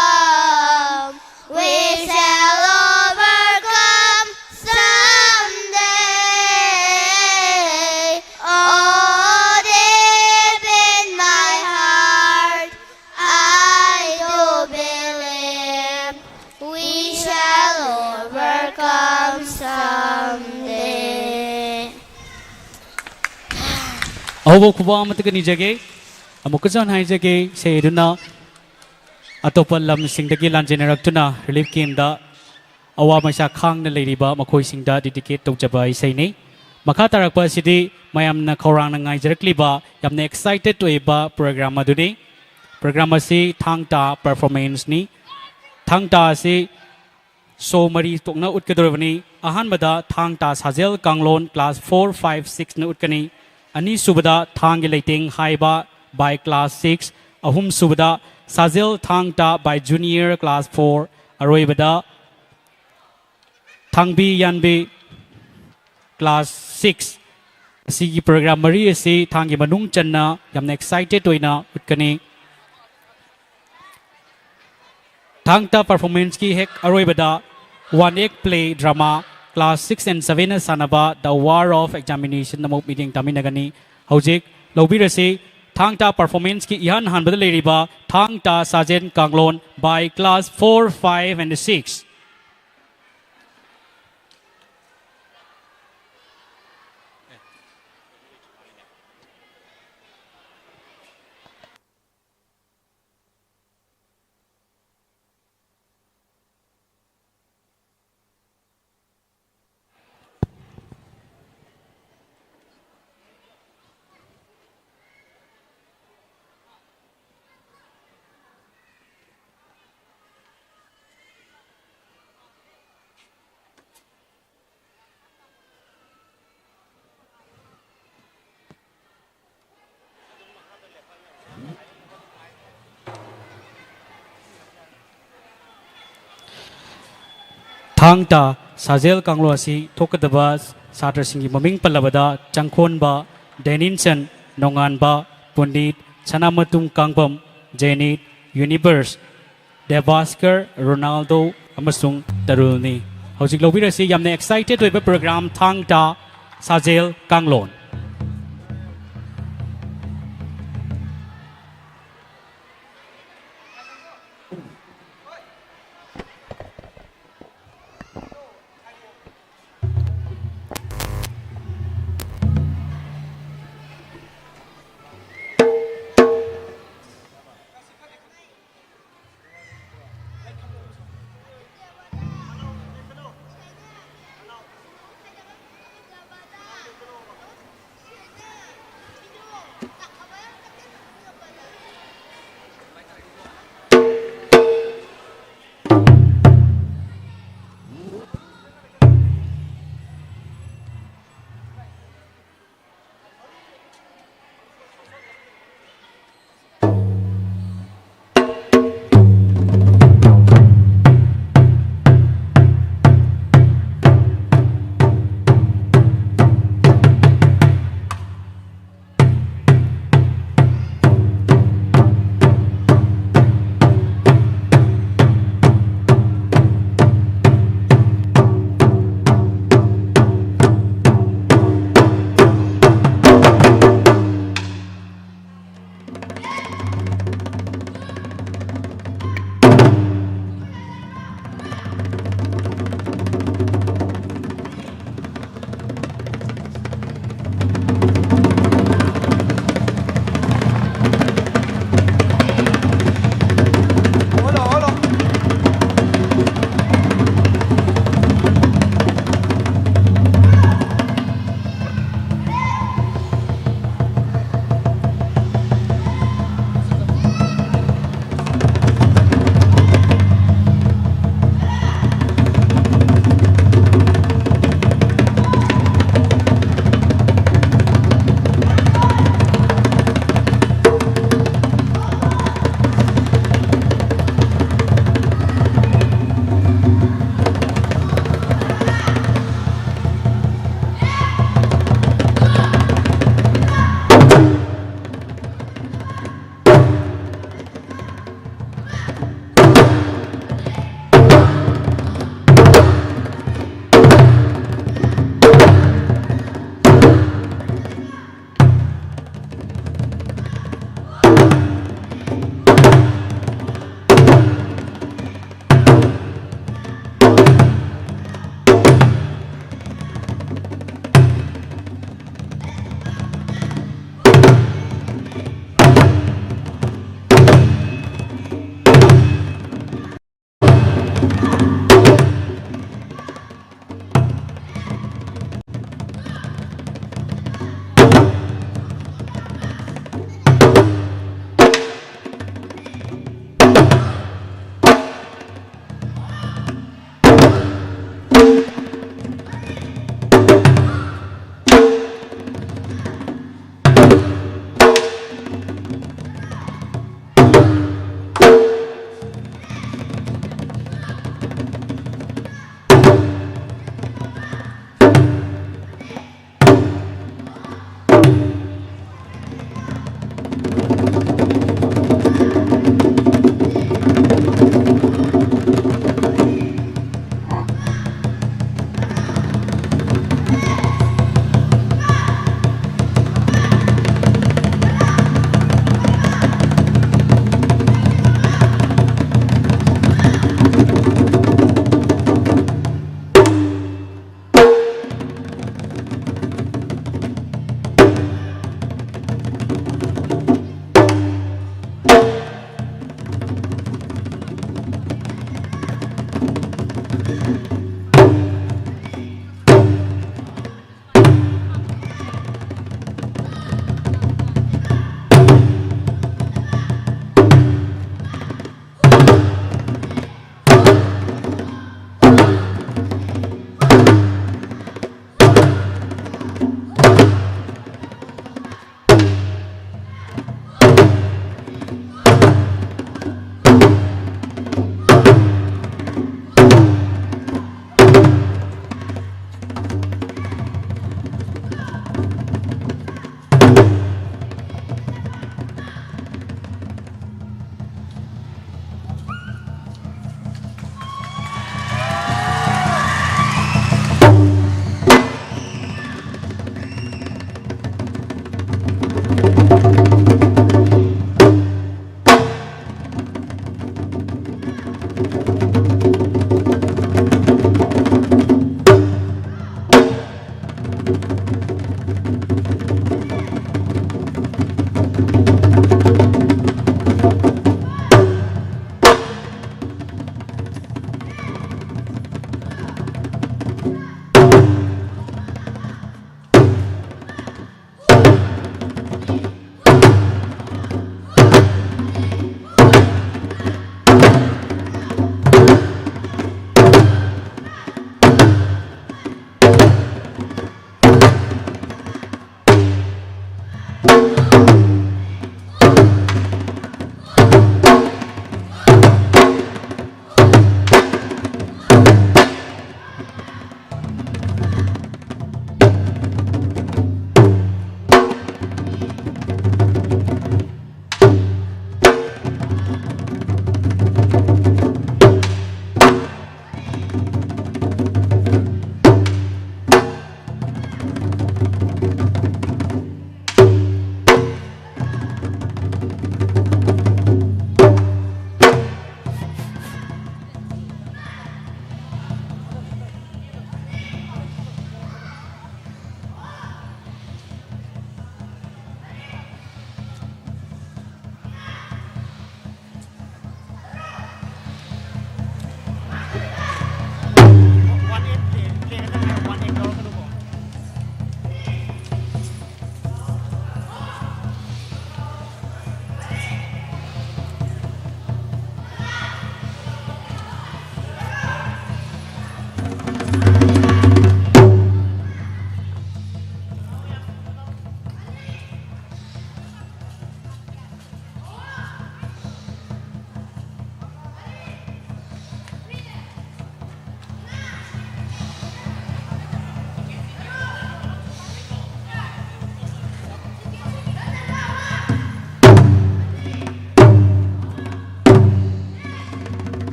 We shall overcome someday. Oh, deep in my heart, I do believe we shall overcome someday. ꯑꯍꯧꯕ ꯈꯨꯕꯥꯛ ꯑꯃꯠꯇꯒ ꯅꯤꯖꯒꯦ꯫ ꯑꯃꯨꯛꯀꯁꯨ ꯍꯟꯅ ꯍꯥꯏꯖꯒꯦ, ꯏꯁꯩ ꯑꯗꯨꯅ ꯑꯇꯣꯞꯄ ꯂꯝꯁꯤꯡꯗꯒꯤ ꯂꯥꯟꯖꯦꯟꯅꯔꯛꯇꯨꯅ relief ꯀꯦꯝꯗ ꯑꯋꯥ ꯃꯩꯁꯥ ꯈꯥꯡꯅ ꯂꯩꯔꯤꯕ ꯃꯈꯣꯏꯁꯤꯡꯗ dedicate ꯇꯧꯖꯕ ꯏꯁꯩꯅꯤ꯫ ꯃꯈꯥ ꯇꯥꯔꯛꯄ ꯑꯁꯤꯗꯤ ꯃꯌꯥꯝꯅ ꯈꯧꯔꯥꯡꯅ ꯉꯥꯏꯖꯔꯛꯂꯤꯕ ꯌꯥꯝꯅ ꯑꯦꯛꯁꯥꯏꯇꯦꯠ ꯑꯣꯏꯕ ꯄ꯭ꯔꯣꯒ꯭ꯔꯥꯝ ꯑꯗꯨꯅꯤ꯫ ꯄ꯭ꯔꯣꯒ꯭ꯔꯥꯝ ꯑꯁꯤ ꯊꯥꯡ ꯇꯥ ꯄꯔꯐꯣꯔꯃꯦꯟꯁꯅꯤ꯫ ꯊꯥꯡ ꯇꯥ ꯑꯁꯤ ꯁꯣ ꯃꯔꯤ ꯊꯣꯛꯅ ꯎꯠꯀꯗꯧꯔꯤꯕꯅꯤ꯫ ꯑꯍꯥꯟꯕꯗ ꯊꯥꯡ ꯇꯥ ꯁꯥꯖꯦꯜ ꯀꯥꯡꯂꯣꯟ ꯀ꯭ꯂꯥꯁ ꯐꯣꯔ, ꯐꯥꯏꯚ, ꯁꯤꯛꯁꯅ ꯎꯠꯀꯅꯤ꯫ ꯑꯅꯤꯁꯨꯕꯗ ꯊꯥꯡꯒꯤ ꯂꯩꯇꯦꯡ ꯍꯥꯏꯕ by class six꯫ ꯑꯍꯨꯝꯁꯨꯕꯗ ꯁꯥꯖꯦꯜ ꯊꯥꯡ ꯇꯥ by junior class four꯫ ꯑꯔꯣꯏꯕꯗ ꯊꯥꯡꯕꯤ ꯌꯥꯟꯕꯤ, class six꯫ ꯑꯁꯤꯒꯤ program ꯃꯔꯤ ꯑꯁꯤ ꯊꯥꯡꯒꯤ ꯃꯅꯨꯡ ꯆꯟꯅ ꯌꯥꯝꯅ excited ꯑꯣꯏꯅ ꯎꯠꯀꯅꯤ꯫ ꯊꯥꯡ ꯇꯥ performanceꯀꯤ ꯍꯦꯛ ꯑꯔꯣꯏꯕꯗ one act play drama class six and sevenꯅ ꯁꯥꯟꯅꯕ The War of Examination ꯑꯃꯨꯛ ꯃꯤꯠꯌꯦꯡ ꯇꯥꯃꯤꯟꯅꯒꯅꯤ꯫ ꯍꯧꯖꯤꯛ ꯂꯧꯕꯤꯔꯁꯤ ꯊꯥꯡ ꯇꯥ performanceꯀꯤ ꯏꯍꯥꯟ ꯍꯥꯟꯕꯗ ꯂꯩꯔꯤꯕ ꯊꯥꯡ ꯇꯥ ꯁꯥꯖꯦꯜ ꯀꯥꯡꯂꯣꯟ by class four, five and six꯫ ꯊꯥꯡ ꯇꯥ ꯁꯥꯖꯦꯜ ꯀꯥꯡꯂꯣꯟ ꯑꯁꯤ ꯊꯣꯛꯀꯗꯕ ꯁꯥꯇ꯭ꯔꯁꯤꯡꯒꯤ ꯃꯃꯤꯡ ꯄꯜꯂꯕꯗ ꯆꯪꯈꯣꯟꯕ ꯗꯦꯅꯤꯟꯁꯟ, ꯅꯣꯡꯉꯥꯟꯕ ꯄꯨꯅꯤꯠ, ꯁꯅꯥꯃꯇꯨꯝ ꯀꯥꯡꯕꯝ ꯖꯦꯅꯤꯠ, ꯌꯨꯅꯤꯚꯔꯁ ꯗꯦꯕꯥꯁꯀꯔ, ꯔꯣꯅꯥꯜꯗꯣ ꯑꯃꯁꯨꯡ ꯇꯔꯨꯜꯅꯤ꯫ ꯍꯧꯖꯤꯛ ꯂꯧꯕꯤꯔꯁꯤ ꯌꯥꯝꯅ excited ꯑꯣꯏꯕ program ꯊꯥꯡ ꯇꯥ ꯁꯥꯖꯦꯜ ꯀꯥꯡꯂꯣꯟ꯫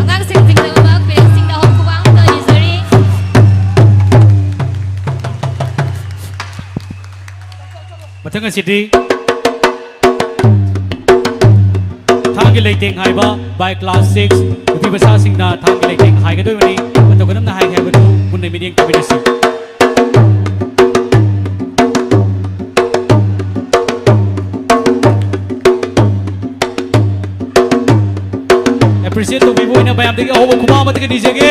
ꯑꯉꯥꯡꯁꯤꯡ ꯆꯤꯡꯅꯕ ꯄꯦꯔꯦꯟꯁꯁꯤꯡꯗ ꯑꯍꯨꯝ ꯈꯨꯕꯥꯛ ꯑꯝꯇ ꯅꯤꯖꯔꯤ꯫ ꯃꯊꯪ ꯑꯁꯤꯗꯤ ꯊꯥꯡ ꯂꯩꯇꯦꯡ ꯍꯥꯏꯕ by class six ꯅꯨꯄꯤ ꯃꯆꯥꯁꯤꯡꯅ ꯊꯥꯛꯀꯤ ꯂꯩꯇꯦꯡ ꯍꯥꯏꯒꯗꯣꯏꯕꯅꯤ꯫ ꯃꯇꯧ ꯀꯔꯝꯅ ꯍꯥꯏꯒꯦ ꯍꯥꯏꯕꯗꯨ ꯃꯨꯟꯅ ꯃꯤꯠꯌꯦꯡ ꯇꯧꯃꯤꯟꯅꯁꯤ꯫ Appreciate ꯇꯧꯕꯤꯕ ꯑꯣꯏꯅ ꯃꯌꯥꯝꯗꯒꯤ ꯑꯍꯧꯕ ꯈꯨꯕꯥꯛ ꯑꯃ ꯊꯛꯀꯅꯤꯖꯒꯦ꯫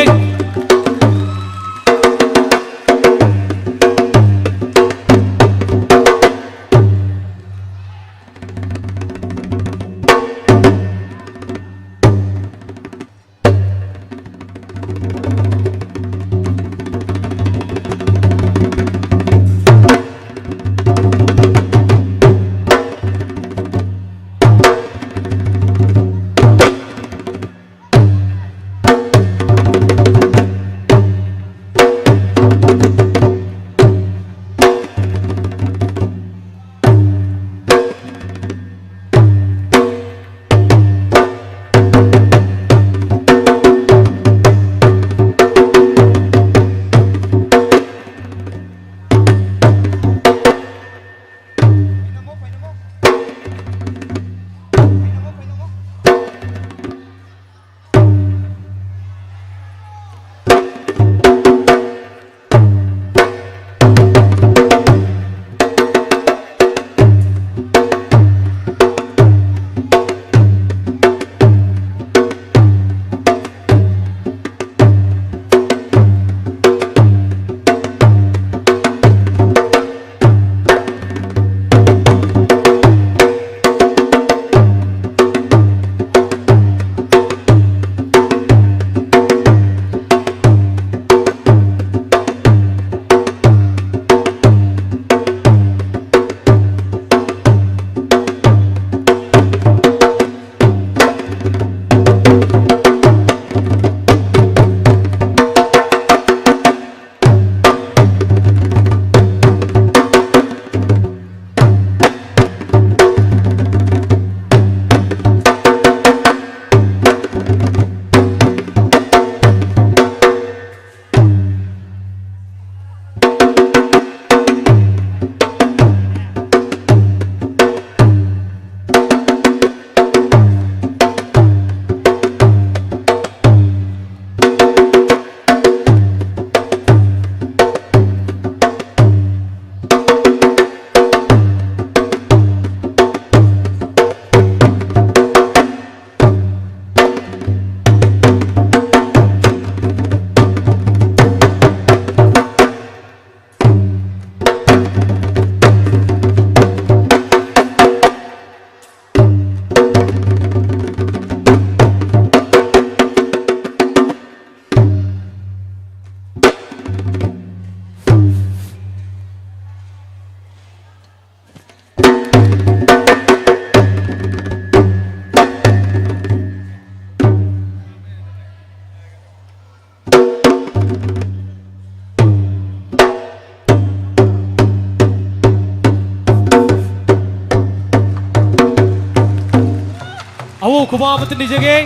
ꯈꯨꯕꯥꯛ ꯑꯃꯇ ꯅꯤꯖꯒꯦ꯫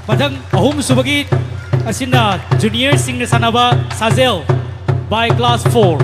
ꯃꯊꯪ ꯑꯍꯨꯝꯁꯨꯕꯒꯤ ꯑꯁꯤꯅ ꯖꯨꯅꯤꯌꯔꯁꯤꯡꯅ ꯁꯥꯟꯅꯕ ꯁꯥꯖꯦꯜ by class four꯫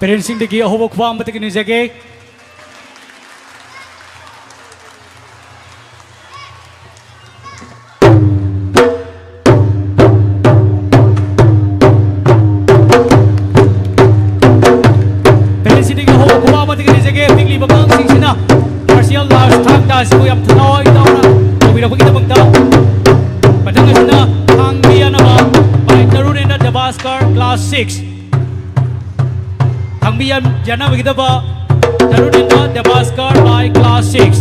ꯄꯦꯔꯦꯟꯁꯁꯤꯡꯗꯒꯤ ꯑꯍꯧꯕ ꯈꯨꯕꯥꯛ ꯑꯃꯇꯒ ꯅꯤꯖꯒꯦ꯫ ꯄꯦꯔꯦꯟꯁꯁꯤꯡꯗꯒꯤ ꯑꯍꯧꯕ ꯈꯨꯕꯥꯛ ꯑꯃꯇꯒ ꯅꯤꯖꯒꯦ꯫ ꯄꯤꯛꯂꯤꯕ ꯑꯉꯥꯡꯁꯤꯡꯁꯤꯅ ꯃꯥꯔꯁꯤꯌꯦꯜ ꯑꯥꯔꯠꯁ ꯊꯥꯛ ꯇꯥ ꯑꯁꯤꯕꯨ ꯌꯥꯝ ꯊꯧꯅꯥ ꯍꯋꯥ ꯌꯥꯎꯅ ꯇꯧꯕꯤꯔꯛꯄꯒꯤꯗꯃꯛꯇ꯫ ꯃꯊꯪ ꯑꯁꯤꯅ ꯊꯥꯡꯕꯤ ꯌꯥꯅꯕ by ꯇꯔꯨꯅꯦꯟꯗ ꯗꯦꯕꯥꯁꯀꯔ, class six꯫ ꯊꯥꯡꯕꯤ Jan-, ꯌꯥꯟꯅꯕꯒꯤꯗꯕ ꯇꯔꯨꯅꯦꯟꯗ ꯗꯦꯕꯥꯁꯀꯔ by class six꯫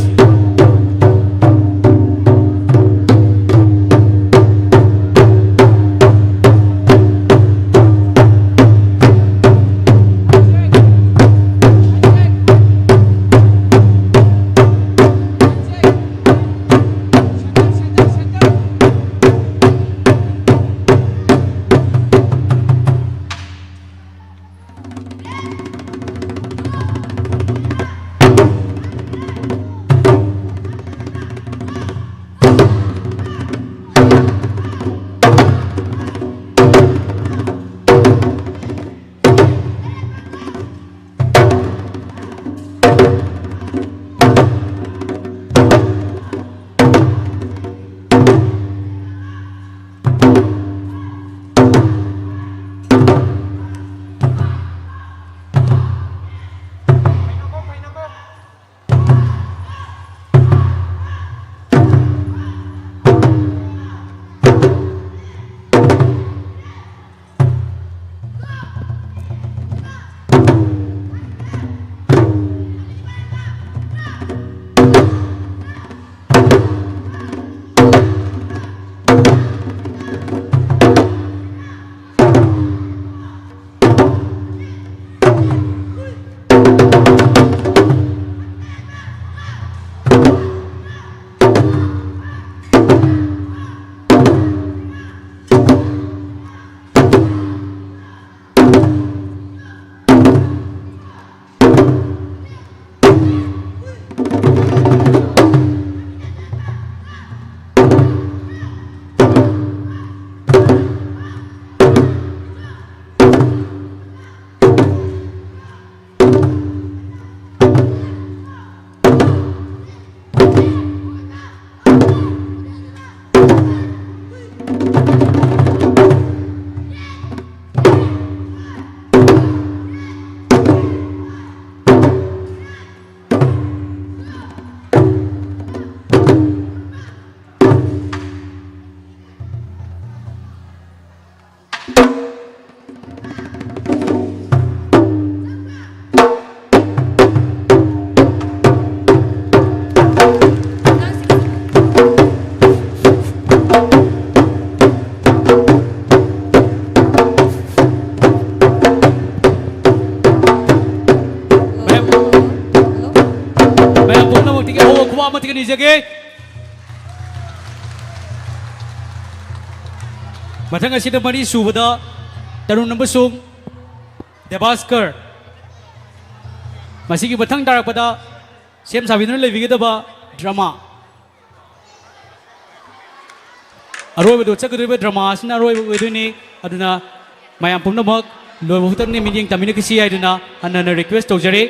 ꯂꯩꯖꯒꯦ꯫ ꯃꯊꯪ ꯑꯁꯤꯗ ꯃꯔꯤ ꯁꯨꯕꯗ ꯇꯔꯨꯟ ꯑꯃꯁꯨꯡ ꯗꯦꯕꯥꯁꯀꯔ꯫ ꯃꯁꯤꯒꯤ ꯃꯊꯪ ꯇꯥꯔꯛꯄꯗ ꯁꯦꯝ ꯁꯥꯕꯤꯗꯨꯅ ꯂꯩꯕꯤꯒꯗꯕ ꯗ꯭ꯔꯃꯥ꯫ ꯑꯔꯣꯏꯕꯗ ꯎꯠꯆꯀꯗꯧꯔꯤꯕ ꯗ꯭ꯔꯃꯥ ꯑꯁꯤꯅ ꯑꯔꯣꯏꯕ ꯑꯣꯏꯗꯣꯏꯅꯤ꯫ ꯑꯗꯨꯅ ꯃꯌꯥꯝ ꯄꯨꯝꯅꯃꯛ ꯂꯣꯏꯕ ꯐꯥꯎꯇꯪꯅꯤ ꯃꯤꯠꯌꯦꯡ ꯇꯝꯃꯤꯟꯅꯈꯤꯁꯤ ꯍꯥꯏꯗꯨꯅ ꯍꯟꯅ ꯍꯟꯅ ꯔꯤꯀ꯭ꯋꯦꯁ ꯇꯧꯖꯔꯤ꯫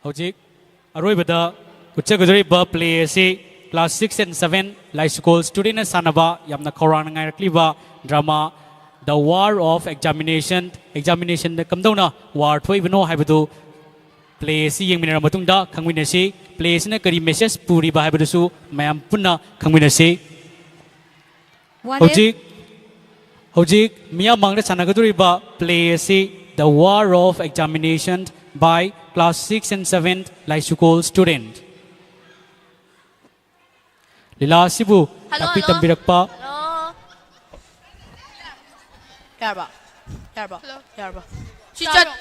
ꯍꯧꯖꯤꯛ ꯑꯔꯣꯏꯕꯗ ꯎꯠꯆꯒꯗꯧꯔꯤꯕ ꯄ꯭ꯂꯦ ꯑꯁꯤ ꯀ꯭ꯂꯥꯁ ꯁꯤꯛꯁ ꯑꯦꯟ ꯁꯚꯦꯟ ꯂꯥꯏꯁ꯭ꯀꯨꯜ ꯁ꯭ꯇꯨꯗꯦꯟꯅ ꯁꯥꯟꯅꯕ ꯌꯥꯝꯅ ꯈꯧꯔꯥꯡꯅ ꯉꯥꯏꯔꯛꯂꯤꯕ drama the war of examination, ꯑꯦꯛꯖꯥꯃꯤꯅꯦꯁꯟꯗ ꯀꯝꯗꯧꯅ ꯋꯥꯔ ꯊꯣꯛꯏꯕꯅꯣ ꯍꯥꯏꯕꯗꯨ ꯄ꯭ꯂꯦ ꯑꯁꯤ ꯌꯦꯡꯃꯤꯟꯅꯔꯕ ꯃꯇꯨꯡꯗ ꯈꯪꯃꯤꯟꯅꯁꯤ꯫ ꯄ꯭ꯂꯦ ꯑꯁꯤꯅ ꯀꯔꯤ ꯃꯦꯁꯦꯖ ꯄꯨꯔꯤꯕ ꯍꯥꯏꯕꯗꯨꯁꯨ ꯃꯌꯥꯝ ꯄꯨꯟꯅ ꯈꯪꯃꯤꯟꯅꯁꯤ꯫ ꯍꯧꯖꯤꯛ ꯍꯧꯖꯤꯛ ꯃꯤꯌꯥꯝ ꯃꯥꯡꯗ ꯁꯥꯟꯅꯒꯗꯧꯔꯤꯕ ꯄ꯭ꯂꯦ ꯑꯁꯤ The War of Examination by Class six and seven ꯂꯥꯏꯁ꯭ꯀꯨꯜ ꯁ꯭ꯇꯨꯗꯦꯟꯠ꯫ ꯂꯤꯂꯥ ꯑꯁꯤꯕꯨ ꯍꯜꯂꯣ, ꯇꯥꯛꯄꯤ ꯍꯜꯂꯣ꯫ ꯇꯝꯕꯤꯔꯛꯄ ꯍꯜꯂꯣ꯫ ꯌꯥꯔꯕ? ꯌꯥꯔꯕ? ꯍꯜꯂꯣ꯫ ꯌꯥꯔꯕ? ꯁꯤ ꯇꯥꯕ꯭ꯔꯣ? ꯆꯠ-,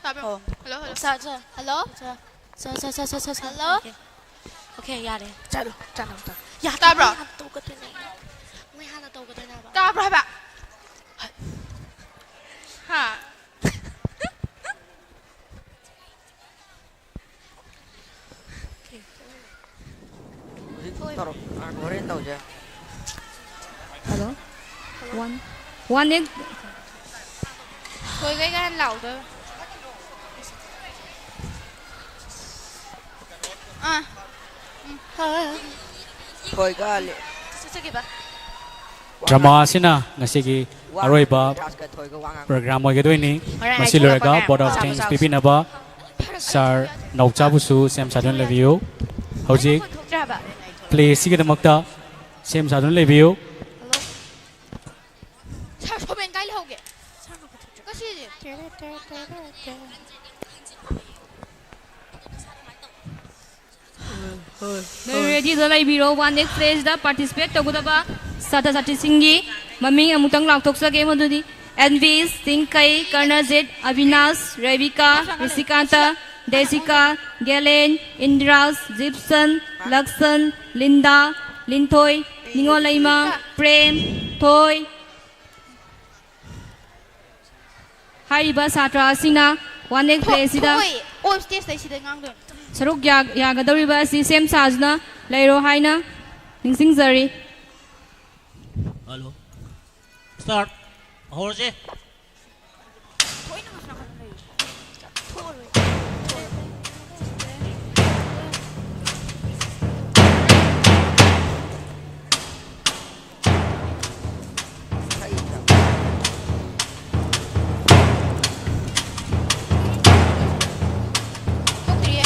ꯇꯥꯕ꯭ꯔꯣ? ꯑꯣ꯫ Hello, hello. ꯁꯥ-, ꯁꯥ-, ꯍꯜꯂꯣ꯫ ꯁꯥ-, ꯁꯥ-, ꯁꯥ-, ꯁꯥ-, ꯁꯥ-, ꯁꯥ-, ꯍꯜꯂꯣ꯫ ꯑꯣꯀꯦ꯫ ꯑꯣꯀꯦ, ꯌꯥꯔꯦ꯫ ꯆꯠꯂꯣ, ꯆꯠꯂꯣ, ꯆꯠꯂꯣ꯫ ꯌꯥ-, ꯇꯥꯕ꯭ꯔꯣ? ꯃꯣꯏ ꯍꯥꯟꯅ ꯇꯧꯒꯗꯣꯏꯅꯦ꯫ ꯃꯣꯏ ꯍꯥꯟꯅ ꯇꯧꯒꯗꯣꯏꯅꯦ ꯍꯥꯏꯕ꯫ ꯇꯥꯕ꯭ꯔꯣ ꯍꯥꯏꯕ? ꯍꯥ? ꯍꯧꯖꯤꯛ ꯇꯧꯔꯣ꯫ One eight. ꯊꯣꯏꯈꯩ ꯀꯥꯏꯅ ꯂꯥꯎꯗꯣꯏꯕ꯫ ꯑꯥ꯫ ꯎꯝ꯫ ꯊꯣꯏꯒ ꯂꯦ-, ꯆꯠꯆꯈꯤꯕ꯫ Drama ꯑꯁꯤꯅ ꯉꯁꯤꯒꯤ ꯋꯥ ꯑꯔꯣꯏꯕ ꯉꯥꯡꯕ ꯊꯣꯏꯒ ꯋꯥ ꯉꯥꯡꯕ꯫ Program ꯑꯣꯏꯒꯗꯣꯏꯅꯤ꯫ ꯍꯣꯔꯦꯟ ꯃꯁꯤ ꯍꯥꯏꯊꯣꯔꯛꯄ ꯂꯣꯏꯔꯒ ꯀꯌꯥ vote of ꯃꯆꯥ thanks ꯃꯆꯥ꯫ ꯄꯤꯕꯤꯅꯕ ꯁꯥꯔ ꯅꯥꯎꯆꯥꯕꯨꯁꯨ ꯁꯦꯝ ꯁꯥꯗꯨꯅ ꯂꯩꯕꯤꯌꯨ꯫ ꯍꯧꯖꯤꯛ ꯊꯣꯛꯇ꯭ꯔꯦ ꯍꯥꯏꯕ꯫ Play ꯑꯁꯤꯒꯤꯗꯃꯛꯇ ꯁꯦꯝ ꯁꯥꯗꯨꯅ ꯂꯩꯕꯤꯌꯨ꯫ ꯁꯥꯔ ꯁꯣꯃꯦꯟ ꯀꯥꯏ ꯂꯩꯍꯧꯒꯦ? ꯉꯁꯤꯁꯦ꯫ ꯅꯣꯏ ready ꯗ ꯂꯩꯕꯤꯔꯣ꯫ One eight play ꯁꯤꯗ participate ꯇꯧꯒꯗꯕ ꯁꯥꯇ꯭ꯔ ꯁꯥꯇ꯭ꯔꯤꯁꯤꯡꯒꯤ ꯃꯃꯤꯡ ꯑꯃꯨꯛꯇꯪ ꯂꯥꯎꯊꯣꯛꯆꯒꯦ꯫ ꯃꯗꯨꯗꯤ ꯑꯦꯟꯚꯤꯁ, ꯆꯤꯡꯀꯩ, ꯀꯔꯅꯖꯤꯠ, ꯑꯕꯤꯅꯥꯁ, ꯔꯦꯕꯤꯀꯥ, ꯔꯤꯁꯤꯀꯥꯟꯇ, ꯗꯦꯁꯤꯀꯥ, ꯒꯦꯂꯦꯟ, ꯏꯟꯗꯤꯔꯥꯖ, ꯖꯤꯞꯁꯟ, ꯂꯛꯁꯟ, ꯂꯤꯟꯗꯥ, ꯂꯤꯟꯊꯣꯏ, ꯅꯤꯉꯣꯜꯂꯩꯃ, ꯄ꯭ꯔꯦꯝ, ꯊꯣꯏ꯫ ꯍꯥꯏꯔꯤꯕ ꯁꯥꯇ꯭ꯔ ꯑꯁꯤꯅ One eight play ꯑꯁꯤꯗ ꯊꯣꯛꯑꯣꯏ, on stage ꯇꯩ ꯁꯤꯗ ꯉꯥꯡꯗꯣꯏꯅꯦ꯫ ꯁꯔꯨꯛ ꯌꯥ-, ꯌꯥꯒꯗꯧꯔꯤꯕ ꯑꯁꯤ ꯁꯦꯝ ꯁꯥꯗꯨꯅ ꯂꯩꯔꯣ ꯍꯥꯏꯅ ꯅꯤꯡꯁꯤꯡꯖꯔꯤ꯫ Hello꯫ Start꯫ ꯍꯧꯔꯁꯦ꯫ ꯊꯣꯏꯅ ꯉꯁꯤ ꯅꯥꯀꯟꯗ ꯂꯩꯌꯨ꯫ ꯊꯣꯛꯑꯔꯣꯏ꯫ ꯊꯣꯛꯇ꯭ꯔꯤꯌꯦ꯫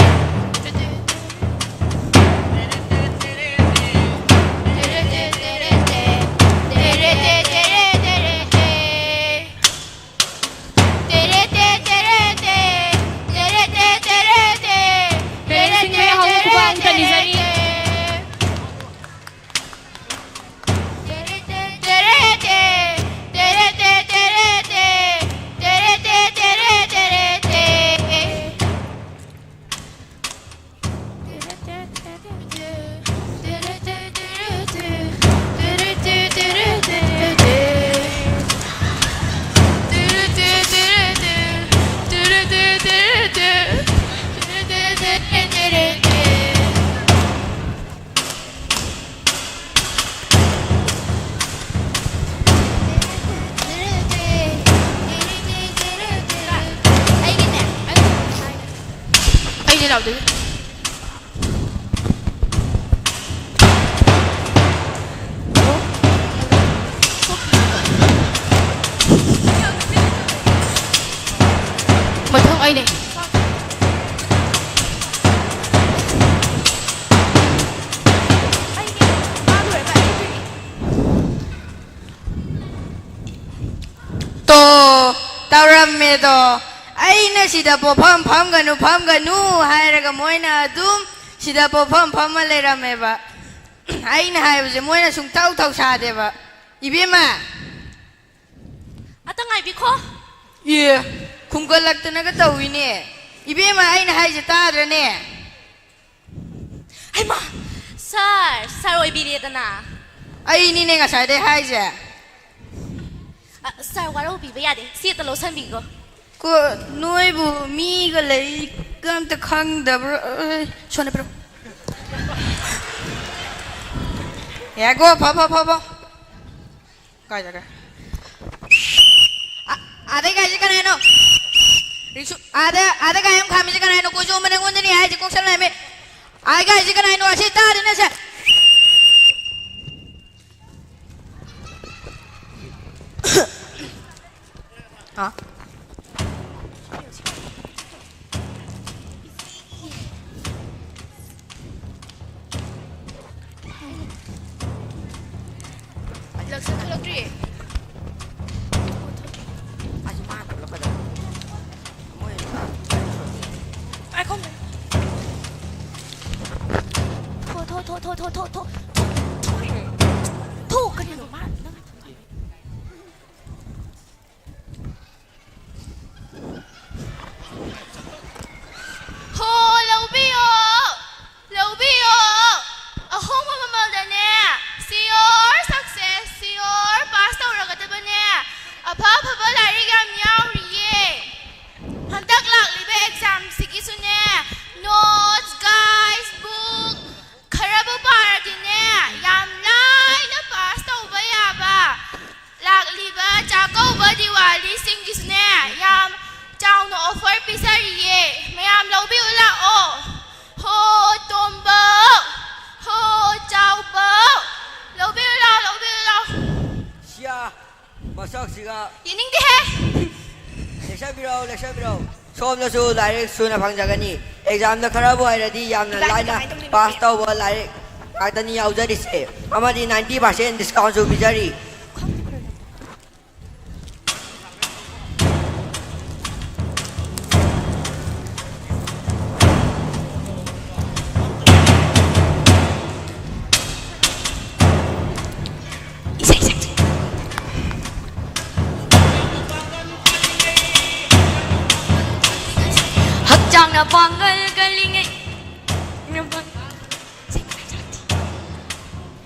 ꯌꯥꯎꯗꯣꯏꯅꯦ꯫ ꯃꯊꯪ ꯑꯩꯅꯦ꯫ ꯇꯣ, ꯇꯧꯔꯝꯃꯦꯗꯣ꯫ ꯑꯩꯅ ꯁꯤꯗ ꯄꯣꯐꯝ ꯐꯝꯒꯅꯨ, ꯐꯝꯒꯅꯨ ꯍꯥꯏꯔꯒ ꯃꯣꯏꯅ ꯑꯗꯨꯝ ꯁꯤꯗ ꯄꯣꯐꯝ ꯐꯝꯃ ꯂꯩꯔꯝꯃꯦꯕ꯫ ꯑꯩꯅ ꯍꯥꯏꯕꯁꯦ ꯃꯣꯏꯅ ꯁꯨꯡꯇꯧ ꯊꯧꯁꯥꯗꯦꯕ꯫ ꯏꯕꯦꯝꯃ! ꯑꯇ ꯉꯥꯏꯕꯤꯈꯣ꯫ ꯑꯦ, ꯈꯨꯝꯒꯠꯂꯛꯇꯅꯒ ꯇꯧꯏꯅꯦ꯫ ꯏꯕꯦꯝꯃ, ꯑꯩꯅ ꯍꯥꯏꯁꯦ ꯇꯥꯗ꯭ꯔꯅꯦ? ꯍꯩꯃꯥ! ꯁꯥꯔ, ꯁꯥꯔ ꯑꯣꯏꯕꯤꯔꯦꯗꯅ꯫ ꯑꯩꯅꯤꯅꯦ ꯉꯁꯥꯏꯗꯩ ꯍꯥꯏꯁꯦ꯫ ꯑ, ꯁꯥꯔ, ꯋꯥꯔꯧꯕꯤꯕ ꯌꯥꯗꯦ꯫ ꯁꯤ ꯑꯇ ꯂꯧꯁꯟꯕꯤꯈꯣ꯫ ꯀꯣ, ꯅꯣꯏꯕꯨ ꯃꯤꯒ ꯂꯩꯒ ꯑꯝꯇ ꯈꯪꯗꯕ꯭ꯔꯣ? ꯑꯩ, ꯁꯣꯟꯗ ꯄꯤꯔꯛꯑꯣ꯫ ꯌꯥꯏꯀꯣ, ꯐ, ꯐ, ꯐ, ꯐ꯫ ꯀꯥꯏ ꯆꯠꯈ꯭ꯔꯦ? ꯑ-, ꯑꯥꯗꯩ ꯒꯥꯔꯤꯁꯦ ꯀꯅꯥꯅꯣ? ꯔꯤꯛꯁꯨ-, ꯑꯥꯗ, ꯑꯥꯗ ꯒꯥꯔꯤ ꯑꯃ ꯈꯥꯝꯃꯤꯁꯦ ꯀꯅꯥꯅꯣ? ꯀꯣꯏ ꯆꯣꯡꯕ ꯅꯪꯉꯣꯟꯗꯅꯤ ꯍꯥꯏꯁꯦ, ꯀꯣꯛ ꯁꯝ ꯂꯥꯏꯃꯤ꯫ ꯑꯥ, ꯒꯥꯔꯤꯁꯦ ꯀꯅꯥꯅꯣ? ꯑꯁꯤ ꯇꯥꯗꯦꯅꯦ ꯁꯦ꯫ ꯍꯥ? ꯂꯛꯁꯟ ꯊꯣꯛꯂꯛꯇ꯭ꯔꯤꯌꯦ꯫ ꯑꯩꯁꯨ ꯃꯥ ꯊꯣꯛꯂꯛꯀꯗꯕ꯫ ꯃꯣꯏ ꯉꯥꯏꯈꯣ꯫ ꯊꯣ, ꯊꯣ, ꯊꯣ꯫ ꯊꯣ, ꯀꯔꯤꯅꯣ ꯃꯥ ꯅꯪ ꯍꯣ, ꯂꯧꯕꯤꯌꯣ, ꯂꯧꯕꯤꯌꯣ꯫ ꯑꯍꯣꯡꯕ ꯃꯃꯜꯗꯅꯦ, sure success, sure pass ꯇꯧꯔꯒꯗꯕꯅꯦ꯫ ꯑꯐ ꯑꯐꯕ ꯂꯥꯏꯔꯤꯛ ꯌꯥꯝ ꯌꯥꯎꯔꯤꯌꯦ꯫ ꯍꯟꯗꯛ ꯂꯥꯛꯂꯤꯕ exam ꯁꯤꯒꯤꯁꯨꯅꯦ, notes, guide book, ꯈꯔꯕꯨ ꯄꯥꯔꯗꯤꯅꯦ, ꯌꯥꯝ ꯂꯥꯏꯅ pass ꯇꯧꯕ ꯌꯥꯕ꯫ ꯂꯥꯛꯂꯤꯕ ꯆꯥꯛꯀꯧꯕ ꯗꯤꯋꯥꯂꯤꯁꯤꯡꯒꯤꯁꯨꯅꯦ, ꯌꯥꯝ ꯆꯥꯎꯅ ꯑꯣꯐꯔ ꯄꯤꯖꯔꯤꯌꯦ, ꯃꯌꯥꯝ ꯂꯧꯕꯤꯌꯨ ꯂꯥꯛꯑꯣ꯫ ꯍꯣ ꯇꯣꯝꯕꯧ, ꯍꯣ ꯆꯥꯎꯕꯧ, ꯂꯧꯕꯤꯌꯨ ꯂꯥꯛꯑꯣ, ꯂꯧꯕꯤꯌꯨ ꯂꯥꯛꯑꯣ꯫ ꯁꯤꯌꯥ, ꯃꯁꯛꯁꯤꯒ꯫ ꯌꯦꯡꯅꯤꯡꯗꯦꯍꯦ꯫ ꯂꯦꯛꯁꯟꯕꯤꯔꯛꯑꯣ, ꯂꯦꯛꯁꯟꯕꯤꯔꯛꯑꯣ꯫ ꯁꯣꯝꯗꯁꯨ ꯂꯥꯏꯔꯤꯛ ꯁꯨꯅ ꯐꯪꯖꯒꯅꯤ꯫ ꯑꯦꯛꯖꯥꯝꯗ ꯈꯔꯕꯨ ꯍꯩꯔꯗꯤ ꯌꯥꯝꯅ ꯏꯕꯥꯅꯤ ꯂꯥꯏꯅ ꯀꯃꯥꯏꯅ ꯇꯧꯗꯣꯏꯅꯣ? ꯄꯥꯁ ꯇꯧꯕ ꯂꯥꯏꯔꯤꯛ ꯉꯥꯛꯇꯅꯤ ꯌꯥꯎꯖꯔꯤꯁꯦ꯫ ꯑꯃꯗꯤ ꯅꯥꯏꯟꯇꯤ ꯄꯥꯔꯁꯦꯟ ꯗꯤꯁꯀꯥꯎꯟꯁꯨ ꯄꯤꯖꯔꯤ꯫ ꯏꯁꯩ ꯁꯛꯁꯤ꯫ ꯍꯛꯆꯥꯡꯅ ꯄꯥꯡꯒꯜ ꯀꯜꯂꯤꯉꯩ꯫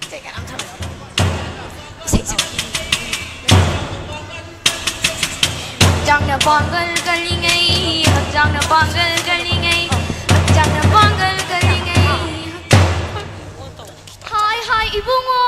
ꯏꯁꯩ ꯀꯅꯥꯝ ꯊꯝꯃꯣ꯫ ꯏꯁꯩ ꯁꯛꯄꯤ꯫ ꯍꯛꯆꯥꯡꯅ ꯄꯥꯡꯒꯜ ꯀꯜꯂꯤꯉꯩ, ꯍꯛꯆꯥꯡꯅ ꯄꯥꯡꯒꯜ ꯀꯜꯂꯤꯉꯩ, ꯍꯛꯆꯥꯡꯅ ꯄꯥꯡꯒꯜ ꯀꯜꯂꯤꯉꯩ꯫ ꯍꯥꯏ, ꯍꯥꯏ, ꯏꯕꯨꯡꯉꯣ,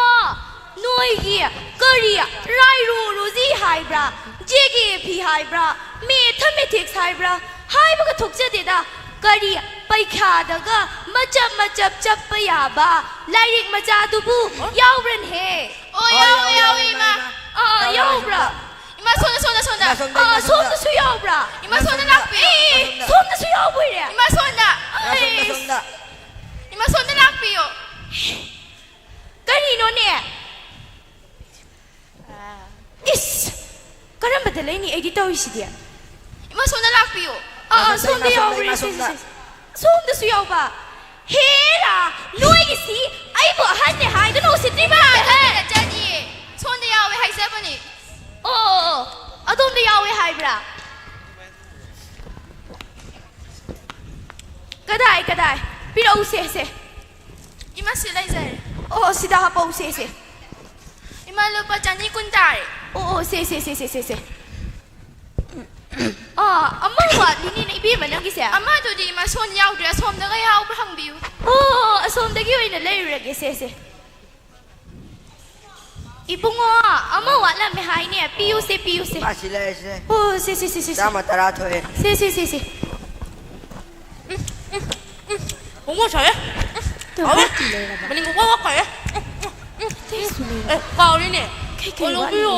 ꯅꯣꯏꯒꯤ ꯀꯔꯤ ꯔꯥꯏꯔꯣ ꯔꯣꯖꯤ ꯍꯥꯏꯕ꯭ꯔꯥ, ꯖꯦꯒꯦ ꯐꯤ ꯍꯥꯏꯕ꯭ꯔꯥ, ꯃꯦꯊꯃꯦꯊꯤꯛꯁ ꯍꯥꯏꯕ꯭ꯔꯥ ꯍꯥꯏꯕꯒ ꯊꯣꯛꯆꯗꯦꯗ꯫ ꯀꯔꯤ ꯄꯩꯈꯥꯗꯒ ꯃꯆꯞ ꯃꯆꯞ ꯆꯞꯄ ꯌꯥꯕ ꯂꯥꯏꯔꯤꯛ ꯃꯆꯥꯗꯨꯕꯨ ꯌꯥꯎꯕ꯭ꯔꯅꯦꯍꯦ? ꯑꯣ, ꯑꯣ, ꯌꯥꯎꯋꯦ, ꯌꯥꯎꯋꯦ, ꯌꯥꯎꯋꯦ, ꯏꯃꯥ꯫ ꯏꯃꯥ꯫ ꯑꯥ, ꯌꯥꯎꯕ꯭ꯔꯥ? ꯏꯃꯥ, ꯁꯣꯝꯗ, ꯁꯣꯝꯗ, ꯁꯣꯝꯗ꯫ ꯏꯃꯥ, ꯁꯣꯝꯗ, ꯑꯥ, ꯏꯃꯥ, ꯁꯣꯝꯗ꯫ ꯁꯣꯝꯗꯁꯨ ꯌꯥꯎꯕ꯭ꯔꯥ? ꯏꯃꯥ, ꯏꯃꯥ, ꯁꯣꯝꯗ ꯁꯣꯝꯗ꯫ ꯂꯥꯛꯄꯤꯌꯨ꯫ ꯏꯃꯥ, ꯁꯣꯝꯗ꯫ ꯁꯣꯝꯗꯁꯨ ꯌꯥꯎꯕ ꯑꯣꯏꯔꯦ? ꯏꯃꯥ, ꯁꯣꯝꯗ꯫ ꯏꯃꯥ, ꯁꯣꯝꯗ, ꯑꯩꯁ꯫ ꯁꯣꯝꯗ꯫ ꯏꯃꯥ, ꯁꯣꯝꯗ ꯂꯥꯛꯄꯤꯌꯨ꯫ ꯀꯔꯤꯅꯣꯅꯦ? ꯏꯁ! ꯀꯔꯝꯕꯗ ꯂꯩꯅꯤ ꯑꯩꯗꯤ ꯇꯧꯔꯤꯁꯤꯗꯤ? ꯏꯃꯥ, ꯁꯣꯝꯗ ꯂꯥꯛꯄꯤꯌꯨ꯫ ꯑꯥ, ꯑꯥ, ꯏꯃꯥ, ꯁꯣꯝꯗ ꯁꯣꯝꯗ, ꯌꯥꯎꯔꯦ, ꯏꯃꯥ, ꯁꯦ, ꯁꯦ, ꯁꯣꯝꯗ꯫ ꯁꯦ꯫ ꯁꯣꯝꯗꯁꯨ ꯌꯥꯎꯕ꯫ ꯍꯦꯔꯥ! ꯅꯣꯏꯒꯤꯁꯤ ꯑꯩꯕꯨ ꯑꯍꯟꯅꯦ ꯍꯥꯏꯗꯨꯅ ꯎꯁꯤꯠꯇ꯭ꯔꯤꯕ ꯏꯃꯥ, ꯃꯥꯜꯂꯦ꯫ ꯑꯍꯟꯅꯦ ꯅꯠꯆꯗꯤꯌꯦ꯫ ꯁꯣꯝꯗ ꯌꯥꯎꯋꯦ ꯍꯥꯏꯖꯕꯅꯤ꯫ ꯑꯣ, ꯑꯣ, ꯑꯣ꯫ ꯑꯗꯣꯝꯗ ꯌꯥꯎꯋꯦ ꯍꯥꯏꯕ꯭ꯔꯥ? ꯀꯗꯥꯏ, ꯀꯗꯥꯏ? ꯄꯤꯔꯛꯎꯁꯦ, ꯁꯦ꯫ ꯏꯃꯥ, ꯁꯤ ꯂꯩꯖꯔꯦ꯫ ꯑꯣ, ꯁꯤꯗ ꯍꯥꯞꯄꯛꯎꯁꯦ, ꯁꯦ꯫ ꯏꯃꯥ, ꯂꯨꯄꯥ ꯆꯅꯤ ꯀꯨꯟ ꯇꯥꯔꯦ꯫ ꯑꯣ, ꯑꯣ, ꯁꯦ, ꯁꯦ꯫ ꯑꯥ, ꯑꯃ ꯋꯥꯠꯂꯤꯅꯦ, ꯏꯕꯦꯝꯃ, ꯅꯪꯒꯤꯁꯦ꯫ ꯑꯃꯗꯨꯗꯤ ꯏꯃꯥ, ꯁꯣꯝꯗ ꯌꯥꯎꯗ꯭ꯔꯦ, ꯑꯁꯣꯝꯗꯒ ꯌꯥꯎꯕ꯭ꯔꯥ ꯍꯪꯕꯤꯌꯨ꯫ ꯑꯣ, ꯑꯁꯣꯝꯗꯒꯤ ꯑꯣꯏꯅ ꯂꯩꯔꯨꯔꯒꯦ, ꯁꯦ, ꯁꯦ꯫ ꯏꯕꯨꯡꯉꯣ, ꯑꯃ ꯋꯥꯠꯂꯝꯃꯦ ꯍꯥꯏꯅꯦ, ꯄꯤꯌꯨꯁꯦ, ꯄꯤꯌꯨꯁꯦ꯫ ꯃꯥ ꯁꯤ ꯂꯩꯔꯁꯤꯅꯦ꯫ ꯑꯣ, ꯁꯦ, ꯁꯦ, ꯁꯦ, ꯁꯦ, ꯁꯦ꯫ ꯆꯥꯝꯃ ꯇꯔꯥ ꯊꯣꯛꯑꯦ꯫ ꯁꯦ, ꯁꯦ, ꯁꯦ, ꯁꯦ꯫ ꯃꯣꯃꯣ ꯁꯥꯏꯌꯦ꯫ ꯇꯣ, ꯍꯥꯎꯋꯦ꯫ ꯍꯥꯞꯇꯤ ꯂꯩꯔꯕ? ꯃꯅꯤꯡ ꯋꯥ ꯋꯥ ꯈꯥꯏꯌꯦ꯫ ꯑꯇꯩꯁꯨ ꯂꯩꯔꯕ? ꯑꯦ, ꯀꯥꯎꯔꯤꯅꯦ꯫ ꯀꯩ ꯀꯩ ꯑꯣ, ꯋꯥꯠꯂꯤ? ꯂꯧꯕꯤꯌꯣ꯫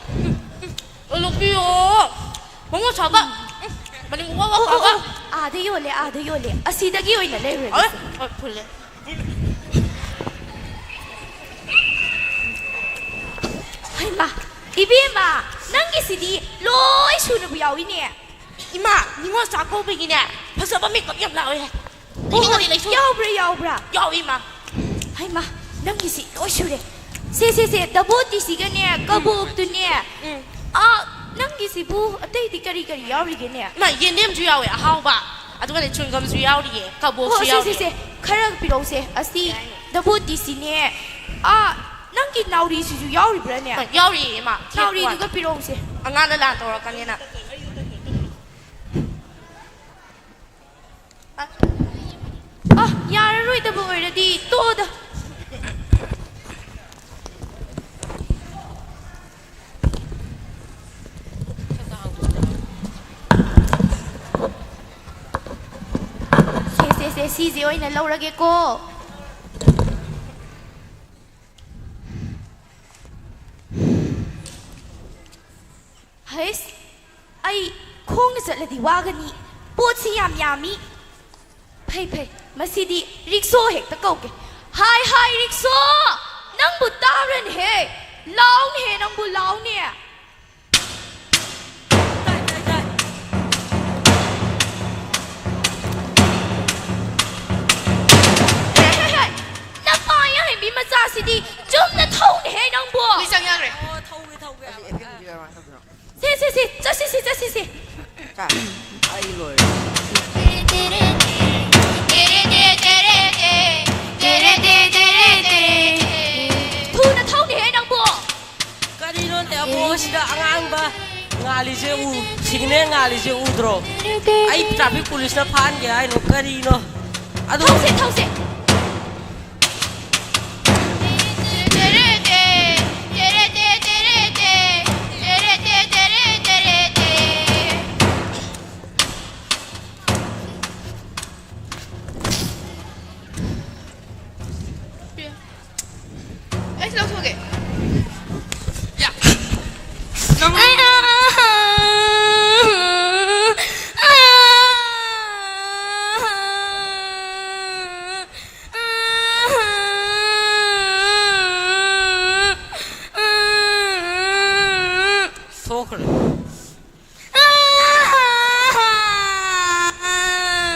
ꯎꯝ, ꯎꯝ, ꯎꯝ, ꯑꯣ, ꯂꯧꯕꯤꯌꯣ꯫ ꯃꯣꯃꯣ ꯁꯥꯕ꯫ ꯎꯝ, ꯃꯅꯤꯡ ꯋꯥ ꯋꯥ ꯑꯣ, ꯑꯣ, ꯈꯥꯕ꯫ ꯑꯣ꯫ ꯑꯥꯗ ꯌꯣꯜꯂꯦ, ꯑꯥꯗ ꯌꯣꯜꯂꯦ꯫ ꯑꯁꯤꯗꯒꯤ ꯑꯣꯏꯅ ꯂꯩꯔꯨꯔꯒꯦ꯫ ꯍꯥꯎꯋꯦ꯫ ꯍꯣꯏ, ꯐꯨꯜꯂꯦ꯫ ꯍꯩꯃꯥ, ꯏꯕꯦꯝꯃ, ꯅꯪꯒꯤꯁꯤꯗꯤ ꯂꯣꯏ ꯁꯨꯅꯕꯨ ꯌꯥꯎꯏꯅꯦ꯫ ꯏꯃꯥ, ꯅꯤꯉꯣꯜ ꯆꯥꯛꯀꯧꯕꯒꯤꯅꯦ, ꯐꯖꯕ ꯃꯦꯀꯞ ꯌꯥꯝ ꯂꯥꯛꯑꯦ꯫ ꯍꯣꯏ, ꯂꯩꯁꯨ꯫ ꯌꯥꯎꯕ꯭ꯔꯥ, ꯌꯥꯎꯕ꯭ꯔꯥ? ꯌꯥꯎꯏ, ꯏꯃꯥ꯫ ꯍꯩꯃꯥ, ꯅꯪꯒꯤꯁꯤ ꯂꯣꯏ ꯁꯨꯔꯦ꯫ ꯁꯦ, ꯁꯦ, ꯁꯦ, ꯗꯕꯣꯇꯤꯁꯤꯒꯅꯦ, ꯀꯕꯣꯛꯇꯨꯅꯦ꯫ ꯎꯝ꯫ ꯑꯥ, ꯅꯪꯒꯤꯁꯤꯕꯨ ꯑꯇꯩꯗꯤ ꯀꯔꯤ ꯀꯔꯤ ꯌꯥꯎꯔꯤꯒꯦꯅꯦ? ꯏꯃꯥ, ꯌꯦꯟꯗꯦꯝꯁꯨ ꯌꯥꯎꯋꯦ, ꯑꯍꯥꯎꯕ꯫ ꯑꯗꯨꯒꯅꯦ, ꯆ꯭ꯋꯤꯡꯒꯝꯁꯨ ꯌꯥꯎꯔꯤꯌꯦ, ꯀꯕꯣꯛꯁꯨ ꯑꯣ, ꯁꯦ, ꯁꯦ, ꯌꯥꯎꯔꯤꯌꯦ꯫ ꯁꯦ, ꯈꯔ ꯄꯤꯔꯛꯎꯁꯦ꯫ ꯑꯁꯤ ꯌꯥꯏꯅꯦ꯫ ꯗꯕꯣꯇꯤꯁꯤꯅꯦ꯫ ꯑꯥ, ꯅꯪꯒꯤ ꯅꯥꯎꯔꯤꯁꯤꯁꯨ ꯌꯥꯎꯔꯤꯕ꯭ꯔꯥꯅꯦ? ꯍꯣꯏ, ꯌꯥꯎꯔꯤꯌꯦ, ꯏꯃꯥ꯫ ꯀꯦꯛ ꯅꯥꯎꯔꯤꯗꯨꯒ ꯋꯥꯟ꯫ ꯄꯤꯔꯛꯎꯁꯦ꯫ ꯑꯉꯥꯡꯅ ꯂꯥꯟ ꯇꯧꯔꯛꯀꯅꯤꯅ꯫ ꯑ, ꯌꯥꯔꯔꯣꯏꯗꯕ ꯑꯣꯏꯔꯗꯤ ꯇꯣꯛꯑꯣꯗ꯫ ꯁꯦ, ꯁꯦ, ꯁꯦ, ꯁꯤꯁꯦ ꯑꯣꯏꯅ ꯂꯧꯔꯒꯦꯀꯣ꯫ ꯍꯩꯁ, ꯑꯩ ꯈꯣꯡꯅ ꯆꯠꯂꯗꯤ ꯋꯥꯒꯅꯤ꯫ ꯄꯣꯠꯁꯤ ꯌꯥꯝ ꯌꯥꯝꯃꯤ꯫ ꯐꯩ, ꯐꯩ, ꯃꯁꯤꯗꯤ ꯔꯤꯛꯁꯣ ꯍꯦꯛꯇ ꯀꯧꯒꯦ꯫ ꯍꯥꯏ, ꯍꯥꯏ, ꯔꯤꯛꯁꯣ! ꯅꯪꯕꯨ ꯇꯥꯕ꯭ꯔꯅꯦꯍꯦ? ꯂꯥꯎꯅꯦꯍꯦ, ꯅꯪꯕꯨ ꯂꯥꯎꯅꯦ꯫ ꯍꯦ, ꯍꯦ, ꯍꯦ! ꯅꯄꯥ ꯌꯥꯏꯕꯤ ꯃꯆꯥꯁꯤꯗꯤ ꯆꯨꯝꯅ ꯊꯧꯅꯦꯍꯦ ꯅꯪꯕꯨ! ꯃꯤ ꯆꯪ ꯌꯥꯈ꯭ꯔꯦ꯫ ꯑꯣ, ꯊꯧꯒꯦ, ꯊꯧꯒꯦ꯫ ꯑꯁꯤ ꯑꯦꯐ ꯑꯦꯝ ꯁꯤꯗ ꯀꯃꯥꯏꯅ ꯇꯧꯗꯣꯏꯅꯣ? ꯁꯦ, ꯁꯦ, ꯁꯦ, ꯆꯠꯁꯤ, ꯁꯦ, ꯆꯠꯁꯤ, ꯁꯦ꯫ ꯁꯥ, ꯑꯩ ꯂꯣꯏꯔꯦ꯫ ꯊꯨꯅ ꯊꯧꯅꯦꯍꯦ ꯅꯪꯕꯨ! ꯀꯔꯤꯅꯣꯅꯦ ꯑꯕꯣ, ꯁꯤꯗ ꯑꯉꯥꯡꯕ ꯉꯥꯜꯂꯤꯁꯦ ꯎ, ꯁꯤꯒꯅꯦꯜ ꯉꯥꯜꯂꯤꯁꯦ ꯎꯗ꯭ꯔꯣ? ꯑꯩ ꯇ꯭ꯔꯥꯐꯤꯛ ꯄꯨꯂꯤꯁꯅ ꯐꯥꯍꯟꯒꯦ ꯍꯥꯏꯅꯣ, ꯀꯔꯤꯅꯣ? ꯑꯗꯨ ꯊꯧꯁꯦ, ꯊꯧꯁꯦ!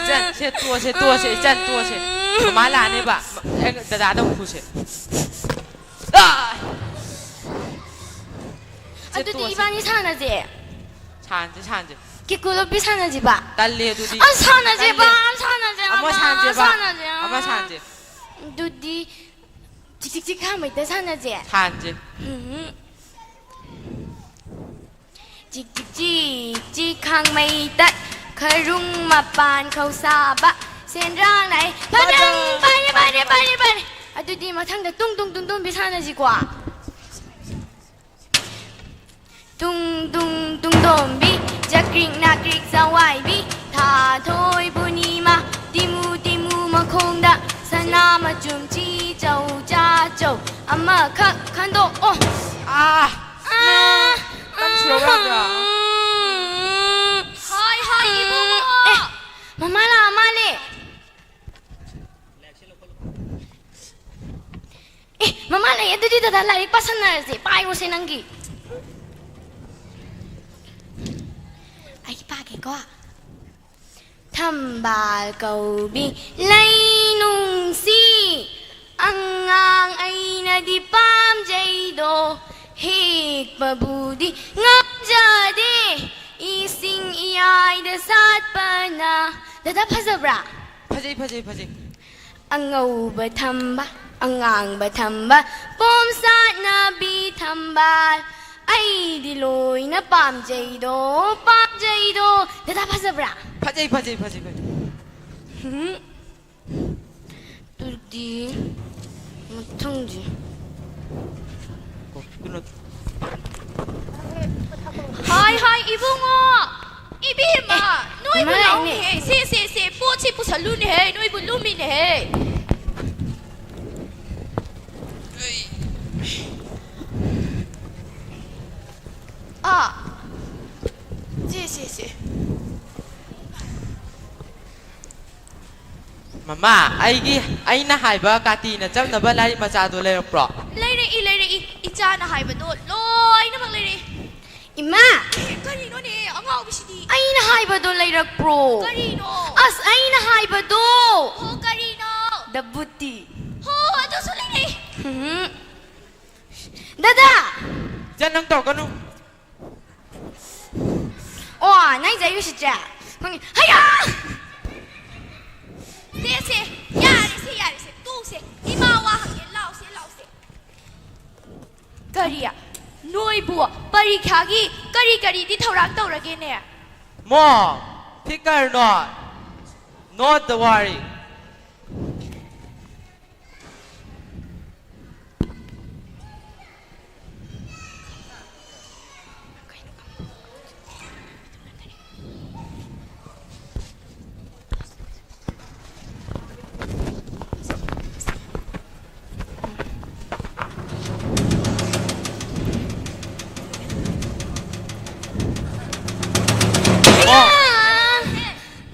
ꯏꯆꯟ, ꯁꯦ ꯇꯣꯛꯑꯁꯦ, ꯇꯣꯛꯑꯁꯦ, ꯏꯆꯟ, ꯇꯣꯛꯑꯁꯦ꯫ ꯃꯃꯥ ꯂꯥꯛꯑꯅꯦꯕ꯫ ꯑꯦ, ꯗꯗꯥꯗ ꯑꯃꯨꯛ ꯐꯨꯁꯦ꯫ ꯑꯥ! ꯁꯦ ꯑꯗꯨꯗꯤ ꯇꯣꯛꯑꯁꯦ꯫ ꯏꯕꯥꯅꯤ ꯁꯥꯟꯅꯁꯦ꯫ ꯁꯥꯟꯁꯦ, ꯁꯥꯟꯁꯦ꯫ ꯀꯦꯀꯨ ꯂꯣꯠꯄꯤ ꯁꯥꯟꯅꯁꯤꯕ꯫ ꯇꯜꯂꯦ ꯑꯗꯨꯗꯤ꯫ ꯑꯁ, ꯁꯥꯟꯅꯁꯦꯕ, ꯇꯜꯂꯦ꯫ ꯁꯥꯟꯅꯁꯦ, ꯑꯃ ꯑꯃ, ꯁꯥꯟꯁꯦꯕ꯫ ꯁꯥꯟꯅꯁꯦ, ꯑꯃ ꯑꯃ꯫ ꯁꯥꯟꯁꯦ꯫ ꯑꯗꯨꯗꯤ ꯆꯤꯛ ꯆꯤꯛ ꯆꯤꯛ ꯈꯥꯡꯃꯩꯗ ꯁꯥꯟꯅꯁꯦ꯫ ꯁꯥꯟꯁꯦ꯫ ꯎꯝ꯫ ꯆꯤꯛ ꯆꯤꯛ ꯆꯤꯛ ꯆꯤꯛ ꯈꯥꯡꯃꯩ ꯇꯠ, ꯈꯔꯨꯡ ꯃꯄꯥꯟ ꯈꯧꯁꯥꯕ, ꯁꯦꯟꯗ꯭ꯔꯥꯡ ꯂꯥꯛꯑꯦ꯫ ꯐꯔꯦ, ꯐꯔꯦ, ꯐꯔꯦ, ꯐꯔꯦ, ꯐꯔꯦ꯫ ꯑꯗꯨꯗꯤ ꯃꯊꯪꯗ ꯇꯨꯡ ꯇꯨꯡ ꯇꯨꯡ ꯇꯨꯡꯕꯤ ꯁꯥꯟꯅꯁꯤꯀꯣ꯫ ꯇꯨꯡ ꯇꯨꯡ ꯇꯨꯡꯗꯣꯝꯕꯤ, ꯆꯀ꯭ꯔꯤꯛ ꯅꯥꯀ꯭ꯔꯤꯛ ꯆꯋꯥꯏꯕꯤ, ꯊꯥꯊꯣꯏ ꯄꯨꯔꯅꯤꯃꯥ, ꯇꯤꯃꯨ ꯇꯤꯃꯨ ꯃꯈꯣꯡꯗ, ꯁꯅꯥ ꯃꯆꯨꯝ ꯆꯤ ꯆꯧ ꯆꯥ ꯆꯧ, ꯑꯃꯈꯛ ꯈꯟꯗꯣꯛꯑꯣ꯫ ꯑꯥ! ꯑꯥ! ꯅꯪ ꯁꯤꯔꯕ ꯅꯠꯇ꯭ꯔꯣ? ꯍꯥꯏ, ꯍꯥꯏ, ꯏꯕꯨꯡꯉꯣ! ꯑꯦ, ꯃꯃꯥ ꯂꯥꯛꯑ ꯃꯥꯜꯂꯦ꯫ ꯑꯦ, ꯃꯃꯥ ꯂꯩ, ꯑꯗꯨꯗꯤ ꯗꯗꯥ ꯂꯥꯏꯔꯤꯛ ꯄꯥꯁꯟꯅꯔꯁꯦ꯫ ꯄꯥꯏꯔꯣꯁꯦ ꯅꯪꯒꯤ꯫ ꯑꯩ ꯄꯥꯒꯦꯀꯣ꯫ ꯊꯝꯕꯥꯜ ꯀꯧꯕꯤ ꯂꯩꯅꯨꯡꯁꯤ, ꯑꯉꯥꯡ ꯑꯩꯅꯗꯤ ꯄꯥꯝꯖꯩꯗꯣ, ꯍꯦꯛꯄꯕꯨꯗꯤ ꯉꯝꯖꯗꯦ, ꯏꯁꯤꯡ ꯏꯌꯥꯏꯗ ꯁꯥꯠꯄꯅ꯫ ꯗꯗꯥ, ꯐꯖꯕ꯭ꯔꯥ? ꯐꯖꯩ, ꯐꯖꯩ, ꯐꯖꯩ꯫ ꯑꯉꯧꯕ ꯊꯝꯕ, ꯑꯉꯥꯡꯕ ꯊꯝꯕ, ꯄꯣꯝ ꯁꯥꯠꯅꯕꯤ ꯊꯝꯕꯥꯜ, ꯑꯩꯗꯤ ꯂꯣꯏꯅ ꯄꯥꯝꯖꯩꯗꯣ, ꯄꯥꯝꯖꯩꯗꯣ꯫ ꯗꯗꯥ, ꯐꯖꯕ꯭ꯔꯥ? ꯐꯖꯩ, ꯐꯖꯩ, ꯐꯖꯩ, ꯐꯖꯩ꯫ ꯍꯨꯝ꯫ ꯑꯗꯨꯗꯤ ꯃꯊꯪꯗꯤ꯫ ꯀꯩꯅꯣ꯫ ꯍꯥꯏ, ꯍꯥꯏ, ꯏꯕꯨꯡꯉꯣ! ꯏꯕꯦꯝꯃ! ꯑꯦ, ꯅꯣꯏꯕꯨ ꯃꯥꯅꯦ꯫ ꯂꯥꯎꯅꯦꯍꯦ! ꯁꯦ, ꯁꯦ, ꯁꯦ! ꯄꯣꯠꯁꯤ ꯄꯨꯁꯜꯂꯨꯅꯦꯍꯦ! ꯅꯣꯏꯕꯨ ꯂꯨꯝꯃꯤꯅꯦꯍꯦ! ꯑꯥ! ꯁꯦ, ꯁꯦ, ꯁꯦ! ꯃꯃꯥ, ꯑꯩꯒꯤ, ꯑꯩꯅ ꯍꯥꯏꯕ ꯀꯥꯇꯤꯅ ꯆꯞꯅꯕ ꯂꯥꯏꯔꯤꯛ ꯃꯆꯥꯗꯣ ꯂꯩꯔꯛꯄ꯭ꯔꯣ? ꯂꯩꯔꯛꯏ, ꯂꯩꯔꯛꯏ꯫ ꯏꯆꯥꯅ ꯍꯥꯏꯕꯗꯣ ꯂꯣꯏꯅꯃꯛ ꯂꯩꯔꯛꯏ꯫ ꯏꯃꯥ, ꯍꯥꯏꯕꯗꯣ ꯂꯩꯔꯛꯄ꯭ꯔꯣ? ꯀꯔꯤꯅꯣ? ꯑꯁ, ꯑꯩꯅ ꯍꯥꯏꯕꯗꯣ! ꯍꯣ, ꯀꯔꯤꯅꯣ? The booty. ꯍꯣ, ꯑꯗꯨꯁꯨ ꯂꯩꯔꯛꯏ꯫ ꯎꯝ꯫ ꯗꯗꯥ! ꯏꯆꯟ, ꯅꯪ ꯇꯧꯔꯛꯀꯅꯨ꯫ ꯑꯣ, ꯅꯪ ꯏꯆꯟ ꯎꯁꯤꯠꯇ꯭ꯔꯦ? ꯈꯪꯉꯦ꯫ ꯍꯩꯌꯥ! ꯁꯦ, ꯁꯦ, ꯌꯥꯔꯦ ꯁꯦ, ꯌꯥꯔꯦ ꯁꯦ, ꯇꯣꯛꯁꯦ꯫ ꯏꯃꯥ ꯋꯥ ꯍꯪꯒꯦ, ꯂꯥꯎꯁꯦ, ꯂꯥꯎꯁꯦ꯫ ꯀꯔꯤ? ꯅꯣꯏꯕꯨ ꯄꯔꯤꯈ꯭ꯌꯥꯒꯤ ꯀꯔꯤ ꯀꯔꯤꯗꯤ ꯊꯧꯔꯥꯡ ꯇꯧꯔꯒꯦꯅꯦ? Mom, think or not, not the worry.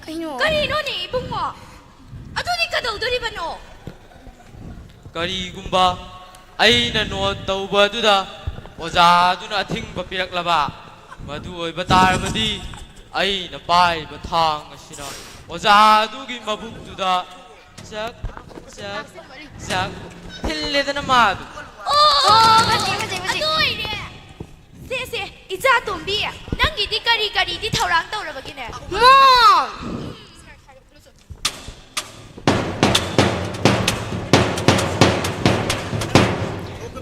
ꯀꯩꯅꯣ? ꯀꯔꯤꯅꯣꯅꯦ, ꯏꯕꯨꯡꯉꯣ? ꯑꯗꯨꯗꯤ ꯀꯩꯗꯧꯗꯣꯔꯤꯕꯅꯣ? ꯀꯔꯤꯒꯨꯝꯕ ꯑꯩꯅ ꯅꯣꯠ ꯇꯧꯕ ꯑꯗꯨꯗ ꯑꯣꯖꯥ ꯑꯗꯨꯅ ꯑꯊꯤꯡꯕ ꯄꯤꯔꯛꯂꯕ, ꯃꯗꯨ ꯑꯣꯏꯕ ꯇꯥꯔꯕꯗꯤ ꯑꯩꯅ ꯄꯥꯏꯔꯤꯕ ꯊꯥꯡ ꯑꯁꯤꯅ ꯑꯣꯖꯥ ꯑꯗꯨꯒꯤ ꯃꯕꯨꯛꯇꯨꯗ ꯆꯛ, ꯆꯛ, ꯆꯛ ꯊꯤꯜꯂꯦꯗꯅ ꯃꯥꯗꯨ꯫ ꯑꯣ, ꯐꯖꯩ, ꯐꯖꯩ, ꯐꯖꯩ꯫ ꯑꯗꯨ ꯑꯣꯏꯔꯦ꯫ ꯁꯦ, ꯁꯦ, ꯏꯆꯥ ꯇꯣꯝꯕꯤ, ꯅꯪꯒꯤꯗꯤ ꯀꯔꯤ ꯀꯔꯤꯗꯤ ꯊꯧꯔꯥꯡ ꯇꯧꯔꯕꯒꯦꯅꯦ? Mom!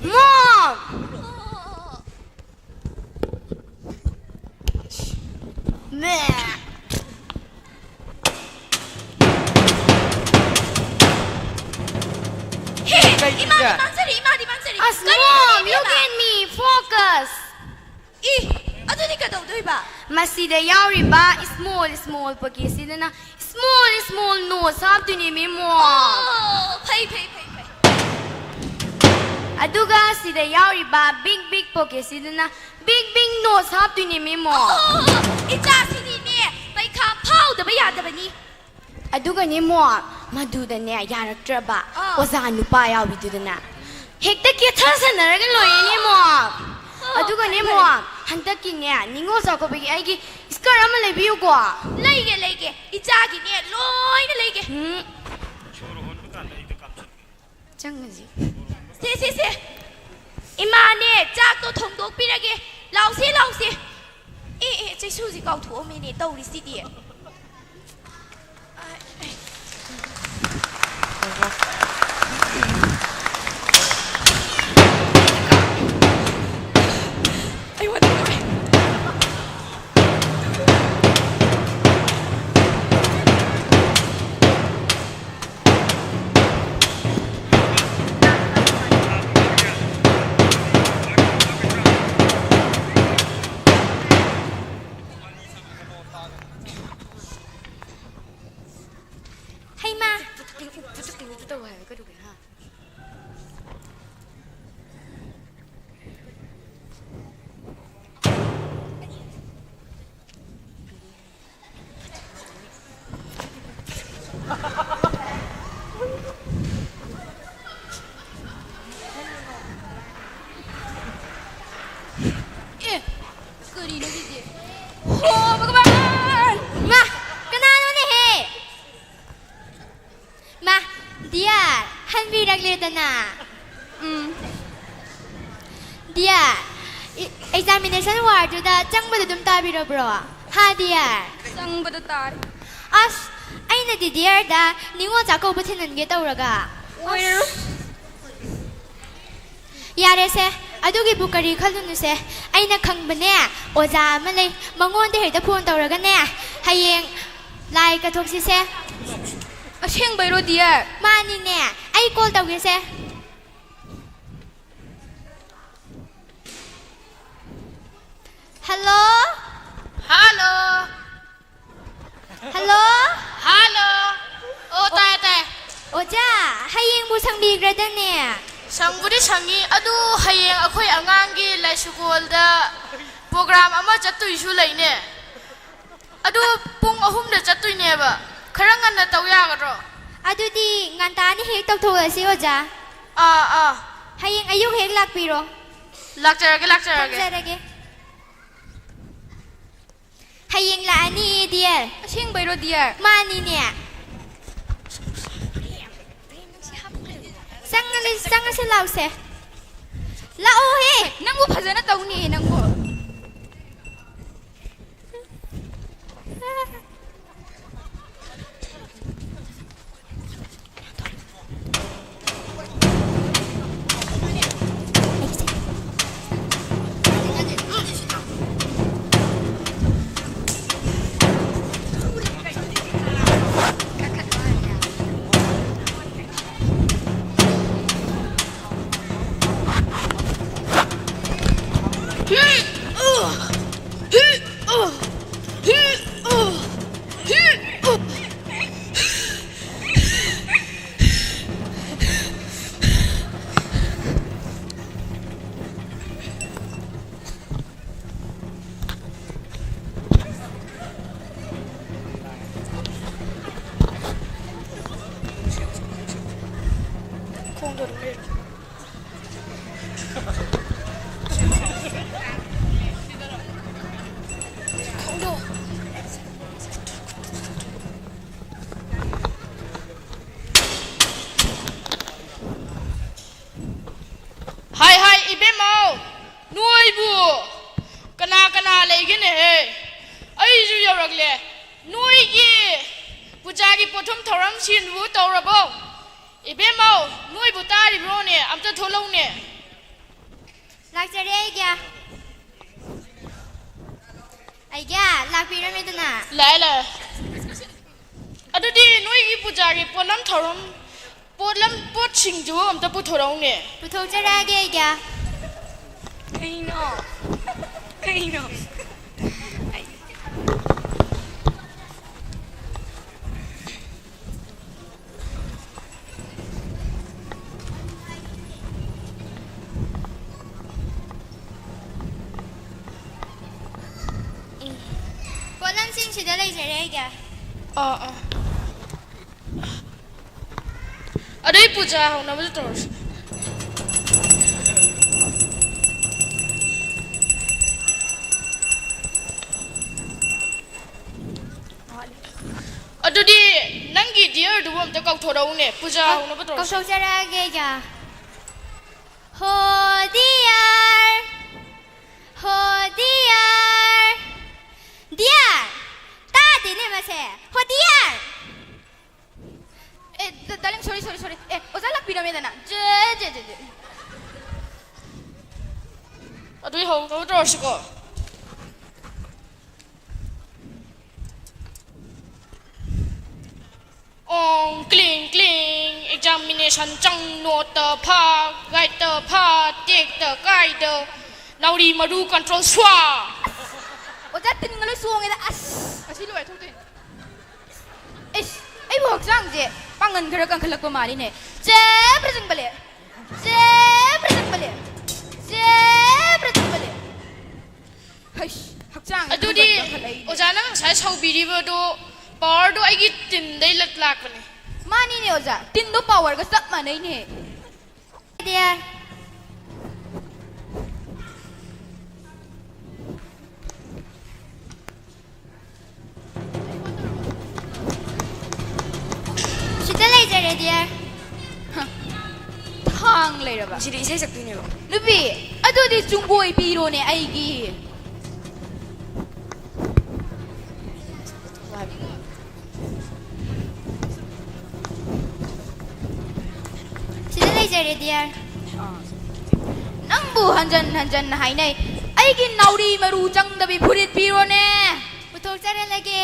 Mom! ꯃꯦ꯫ ꯍꯦ, ꯀꯩꯅꯣ ꯏꯃꯥꯗꯤ ꯁꯤꯁꯦ? ꯃꯥꯡꯖꯔꯦ, ꯏꯃꯥꯗꯤ ꯃꯥꯡꯖꯔꯦ꯫ ꯑꯁ, ꯀꯔꯤꯅꯣ Mom, ꯏꯕꯦꯝꯃ? Look at me, focus. E, ꯑꯗꯨꯗꯤ ꯀꯩꯗꯧꯗꯣꯏꯕ? ꯃꯁꯤꯗ ꯌꯥꯎꯔꯤꯕ small small pocket ꯁꯤꯗꯅ small small notes ꯍꯥꯞꯇꯣꯏꯅꯦ, ꯃꯦꯝꯃꯣ꯫ ꯑꯣ, ꯐꯩ, ꯐꯩ, ꯐꯩ, ꯐꯩ꯫ ꯑꯗꯨꯒ ꯁꯤꯗ ꯌꯥꯎꯔꯤꯕ big big pocket ꯁꯤꯗꯅ big big notes ꯍꯥꯞꯇꯣꯏꯅꯦ, ꯃꯦꯝꯃꯣ꯫ ꯑꯣ, ꯏꯆꯥꯁꯤꯗꯤꯅꯦ, ꯄꯩꯈꯥ ꯐꯥꯎꯗꯕ ꯌꯥꯗꯕꯅꯤ꯫ ꯑꯗꯨꯒꯅꯦ, ꯃꯣ, ꯃꯗꯨꯗꯅꯦ ꯌꯥꯔꯛꯇ꯭ꯔꯕ ꯑꯥ꯫ ꯑꯣꯖꯥ ꯅꯨꯄꯥ ꯌꯥꯎꯕꯤꯗꯨꯗꯅ ꯍꯦꯛꯇ ꯀꯦꯊꯁꯟꯅꯔꯒ ꯂꯣꯏꯔꯦꯅꯦ, ꯃꯣ꯫ ꯑꯣ, ꯑꯗꯨꯒꯅꯦ, ꯐꯔꯦ, ꯃꯣ, ꯐꯔꯦ꯫ ꯍꯟꯗꯛꯀꯤꯅꯦ, ꯅꯤꯉꯣꯜ ꯆꯥꯛꯀꯧꯕꯒꯤ ꯑꯩꯒꯤ ꯀꯔꯝꯕ ꯂꯩꯕꯤꯌꯨꯀꯣ? ꯂꯩꯒꯦ, ꯂꯩꯒꯦ꯫ ꯏꯆꯥꯒꯤꯅꯦ, ꯂꯣꯏꯅ ꯂꯩꯒꯦ꯫ ꯎꯝ꯫ ꯆꯪꯉꯁꯤ꯫ ꯁꯦ, ꯁꯦ, ꯁꯦ꯫ ꯏꯃꯥꯅꯦ, ꯆꯥꯛꯇꯣ ꯊꯣꯡꯗꯣꯛꯄꯤꯔꯒꯦ꯫ ꯂꯥꯎꯁꯦ, ꯂꯥꯎꯁꯦ꯫ ꯑꯦ, ꯑꯦ, ꯆꯩꯁꯨꯁꯤ ꯀꯥꯎꯊꯣꯛꯑꯝꯃꯦꯅꯦ, ꯇꯧꯔꯤꯁꯤꯗꯤ꯫ ꯍꯩꯃꯥ! ꯄꯨꯊꯣꯛꯀꯅꯨ, ꯄꯨꯊꯣꯛꯀꯅꯨ ꯇꯧ ꯍꯥꯏꯕ ꯀꯩꯗꯧꯒꯦ, ꯍꯥ? ꯑꯦ, ꯀꯔꯤꯅꯣ ꯁꯤꯗꯤ? ꯍꯣ, ꯚꯒꯕꯥꯟ! ꯃꯥ, ꯀꯅꯥꯅꯣꯅꯦꯍꯦ? ꯃꯥ, ꯗꯤꯌꯥꯔ, ꯍꯟꯕꯤꯔꯛꯂꯦꯗꯅ꯫ ꯎꯝ꯫ ꯗꯤꯌꯥꯔ, ꯏ-, examination wardꯗꯨꯗ ꯆꯪꯕꯗ ꯑꯗꯨꯝ ꯇꯥꯕꯤꯔꯕ꯭ꯔꯣ? ꯍꯥ, ꯗꯤꯌꯥꯔ? ꯆꯪꯕꯗ ꯇꯥꯔꯦ꯫ ꯑꯁ, ꯑꯩꯅꯗꯤ ꯗꯤꯌꯥꯔꯗ ꯅꯤꯉꯣꯜ ꯆꯥꯛꯀꯧꯕ ꯊꯤꯟꯍꯟꯒꯦ ꯇꯧꯔꯒ꯫ ꯑꯣꯏꯔꯔꯣꯏ꯫ ꯑꯁ꯫ ꯌꯥꯔꯦꯁꯦ, ꯑꯗꯨꯒꯤꯕꯨ ꯀꯔꯤ ꯈꯜꯂꯨꯅꯨꯁꯦ꯫ ꯑꯩꯅ ꯈꯪꯕꯅꯦ, ꯑꯣꯖꯥ ꯑꯃ ꯂꯩ, ꯃꯉꯣꯟꯗ ꯍꯦꯛꯇ phone ꯇꯧꯔꯒꯅꯦ, ꯍꯌꯦꯡ ꯂꯥꯏ ꯀꯠꯊꯣꯛꯁꯤꯁꯦ꯫ ꯑꯁꯦꯡꯕꯩꯔꯣ, ꯗꯤꯌꯔ? ꯃꯥꯅꯤꯅꯦ, ꯑꯩ call ꯇꯧꯒꯦꯁꯦ꯫ ꯍꯜꯂꯣ? ꯍꯜꯂꯣ? ꯍꯜꯂꯣ? ꯍꯜꯂꯣ? ꯑꯣ, ꯇꯥꯏ, ꯇꯥꯏ꯫ ꯑꯣꯖꯥ, ꯍꯌꯦꯡꯕꯨ ꯁꯪꯕꯤꯒꯗ꯭ꯔꯅꯦ? ꯁꯪꯕꯨꯗꯤ ꯁꯪꯉꯤ, ꯑꯗꯨ ꯍꯌꯦꯡ ꯑꯩꯈꯣꯏ ꯑꯉꯥꯡꯒꯤ ꯂꯥꯏꯁꯨꯒꯣꯜꯗ program ꯑꯃ ꯆꯠꯇꯣꯏꯁꯨ ꯂꯩꯅꯦ꯫ ꯑꯗꯨ ꯄꯨꯡ ꯑꯍꯨꯝꯗ ꯆꯠꯇꯣꯏꯅꯦꯕ꯫ ꯈꯔ ꯉꯟꯅ ꯇꯧ ꯌꯥꯒꯗ꯭ꯔꯣ? ꯑꯗꯨꯗꯤ ꯉꯟꯇꯥꯅ ꯍꯦꯛ ꯇꯧꯊꯣꯛꯂꯁꯤ, ꯑꯣꯖꯥ꯫ ꯑꯥ, ꯑꯥ꯫ ꯍꯌꯦꯡ ꯑꯌꯨꯛ ꯍꯦꯛ ꯂꯥꯛꯄꯤꯔꯣ꯫ ꯂꯥꯛꯆꯔꯒꯦ, ꯂꯥꯛꯆꯔꯒꯦ꯫ ꯊꯝꯖꯔꯒꯦ꯫ ꯍꯌꯦꯡ ꯂꯥꯛꯑꯅꯤ, ꯗꯤꯌꯔ꯫ ꯑꯁꯦꯡꯕꯩꯔꯣ, ꯗꯤꯌꯔ? ꯃꯥꯅꯤꯅꯦ꯫ ꯆꯪꯉꯁꯤ, ꯆꯪꯉꯁꯤ ꯂꯥꯎꯁꯦ꯫ ꯂꯥꯛꯑꯣꯍꯦ꯫ ꯅꯪꯕꯨ ꯐꯖꯅ ꯇꯧꯅꯤ ꯅꯪꯕꯨ꯫ ꯍꯥꯏ, ꯍꯥꯏ, ꯏꯕꯦꯝꯃꯧ, ꯅꯣꯏꯕꯨ ꯀꯅꯥ ꯀꯅꯥ ꯂꯩꯒꯦꯅꯦꯍꯦ? ꯑꯩꯁꯨ ꯌꯧꯔꯛꯂꯦ꯫ ꯅꯣꯏꯒꯤ ꯄꯨꯖꯥꯒꯤ ꯄꯣꯠꯊꯨꯝ ꯊꯧꯔꯝ ꯁꯤꯟꯕꯨ ꯇꯧꯔꯕꯣ? ꯏꯕꯦꯝꯃꯧ, ꯅꯣꯏꯕꯨ ꯇꯥꯔꯤꯕ꯭ꯔꯣꯅꯦ? ꯑꯝꯇ ꯊꯣꯛꯂꯛꯎꯅꯦ꯫ ꯂꯥꯛꯆꯔꯦ ꯑꯩꯒꯤ꯫ ꯑꯩꯒꯤ ꯂꯥꯛꯄꯤꯔꯝꯃꯦꯗꯅ꯫ ꯂꯥꯛꯑꯦ, ꯂꯥꯛꯑꯦ꯫ ꯑꯗꯨꯗꯤ ꯅꯣꯏꯒꯤ ꯄꯨꯖꯥꯒꯤ ꯄꯣꯠꯂꯝ ꯊꯧꯔꯝ, ꯄꯣꯠꯂꯝ, ꯄꯣꯠꯁꯤꯡꯗꯨ ꯑꯝꯇ ꯄꯨꯊꯣꯔꯛꯎꯅꯦ꯫ ꯄꯨꯊꯣꯛꯆꯔꯛꯑꯒꯦ ꯑꯩꯒꯤ꯫ ꯀꯩꯅꯣ? ꯀꯩꯅꯣ? ꯄꯣꯠꯂꯝꯁꯤꯡꯁꯤꯗ ꯂꯩꯖꯔꯦ ꯑꯩꯒꯤ꯫ ꯑꯥ, ꯑꯥ꯫ ꯑꯗꯩ ꯄꯨꯖꯥ ꯍꯧꯅꯕꯁꯨ ꯇꯧꯔꯁꯤ꯫ ꯗꯤꯌꯔꯗꯨꯕꯨ ꯑꯝꯇ ꯀꯧꯊꯣꯔꯛꯎꯅꯦ, ꯄꯨꯖꯥ ꯍꯧꯅꯕ ꯇꯧꯔꯁꯤ꯫ ꯀꯧꯊꯣꯛꯆꯔꯛꯑꯒꯦ ꯑꯩꯒ꯫ ꯍꯣ ꯗꯤꯌꯔ, ꯍꯣ ꯗꯤꯌꯔ, ꯗꯤꯌꯔ, ꯇꯥꯗꯦꯅꯦ ꯃꯁꯦ꯫ ꯍꯣ ꯗꯤꯌꯔ꯫ ꯑꯦ, ꯗ-, darling, sorry, sorry, sorry꯫ ꯑꯦ, ꯑꯣꯖꯥ ꯂꯥꯛꯄꯤꯔꯝꯃꯦꯗꯅ꯫ ꯖꯦ, ꯖꯦ, ꯖꯦ, ꯖꯦ꯫ ꯑꯗꯨꯗꯤ ꯍꯧꯅꯕ ꯇꯧꯔꯁꯤꯀꯣ꯫ ꯑꯣꯡ ꯀ꯭ꯂꯤꯡ ꯀ꯭ꯂꯤꯡ, examination ꯆꯪ, ꯅꯣꯠꯇ ꯐꯥ, ꯒꯥꯏꯗꯇ ꯐꯥ, ꯇꯦꯛꯇ ꯀꯥꯏꯗ, ꯅꯥꯎꯔꯤ ꯃꯔꯨ control ꯁ꯭ꯋꯥ꯫ ꯑꯣꯖꯥ, ꯇꯤꯟꯒ ꯂꯣꯏ ꯆꯣꯡꯉꯦꯗ, ꯑꯁ꯫ ꯑꯁꯤ ꯂꯣꯏꯔ ꯊꯣꯛꯇꯣꯏꯅꯦ꯫ ꯏꯁ, ꯑꯩꯕꯨ ꯍꯛꯆꯥꯡꯁꯦ ꯄꯥꯡꯒꯟ ꯈꯔ ꯀꯟꯈꯠꯂꯛꯄ ꯃꯥꯜꯂꯤꯅꯦ꯫ ꯆꯦ ꯄ꯭ꯔꯖꯪꯕꯂꯦ, ꯆꯦ ꯄ꯭ꯔꯖꯪꯕꯂꯦ, ꯆꯦ ꯄ꯭ꯔꯖꯪꯕꯂꯦ꯫ ꯍꯩꯁ, ꯍꯛꯆꯥꯡ ꯑꯗꯨꯗꯤ ꯈꯨꯒꯠꯄ ꯈꯜꯂꯛꯏꯅꯦ꯫ ꯑꯣꯖꯥꯅ ꯉꯁꯥꯏ ꯁꯧꯕꯤꯔꯤꯕꯗꯣ, powerꯗꯣ ꯑꯩꯒꯤ ꯇꯤꯟꯗꯩ ꯂꯠ-, ꯂꯥꯛꯄꯅꯦ꯫ ꯃꯥꯅꯤꯅꯦ ꯑꯣꯖꯥ, ꯇꯤꯟꯗꯣ powerꯒ ꯆꯞ ꯃꯥꯟꯅꯩꯅꯦ꯫ ꯗꯤꯌꯔ꯫ ꯁꯤꯗ ꯂꯩꯖꯔꯦ, ꯗꯤꯌꯔ꯫ ꯍ, ꯊꯥꯡ ꯂꯩꯔꯕ? ꯁꯤꯗꯤ ꯏꯁꯩ ꯁꯛꯇꯣꯏꯅꯦꯕ꯫ ꯅꯨꯄꯤ, ꯑꯗꯨꯗꯤ ꯆꯨꯡꯒꯣꯏ ꯄꯤꯔꯣꯅꯦ ꯑꯩꯒꯤ꯫ ꯁꯤꯗ ꯂꯩꯖꯔꯦ, ꯗꯤꯌꯔ꯫ ꯅꯪꯕꯨ ꯍꯟꯖꯟ ꯍꯟꯖꯟꯅ ꯍꯥꯏꯅꯩ, ꯑꯩꯒꯤ ꯅꯥꯎꯔꯤ ꯃꯔꯨ ꯆꯪꯗꯕꯤ ꯐꯨꯔꯤꯠ ꯄꯤꯔꯣꯅꯦ꯫ ꯄꯨꯊꯣꯛꯆꯔꯂꯒꯦ꯫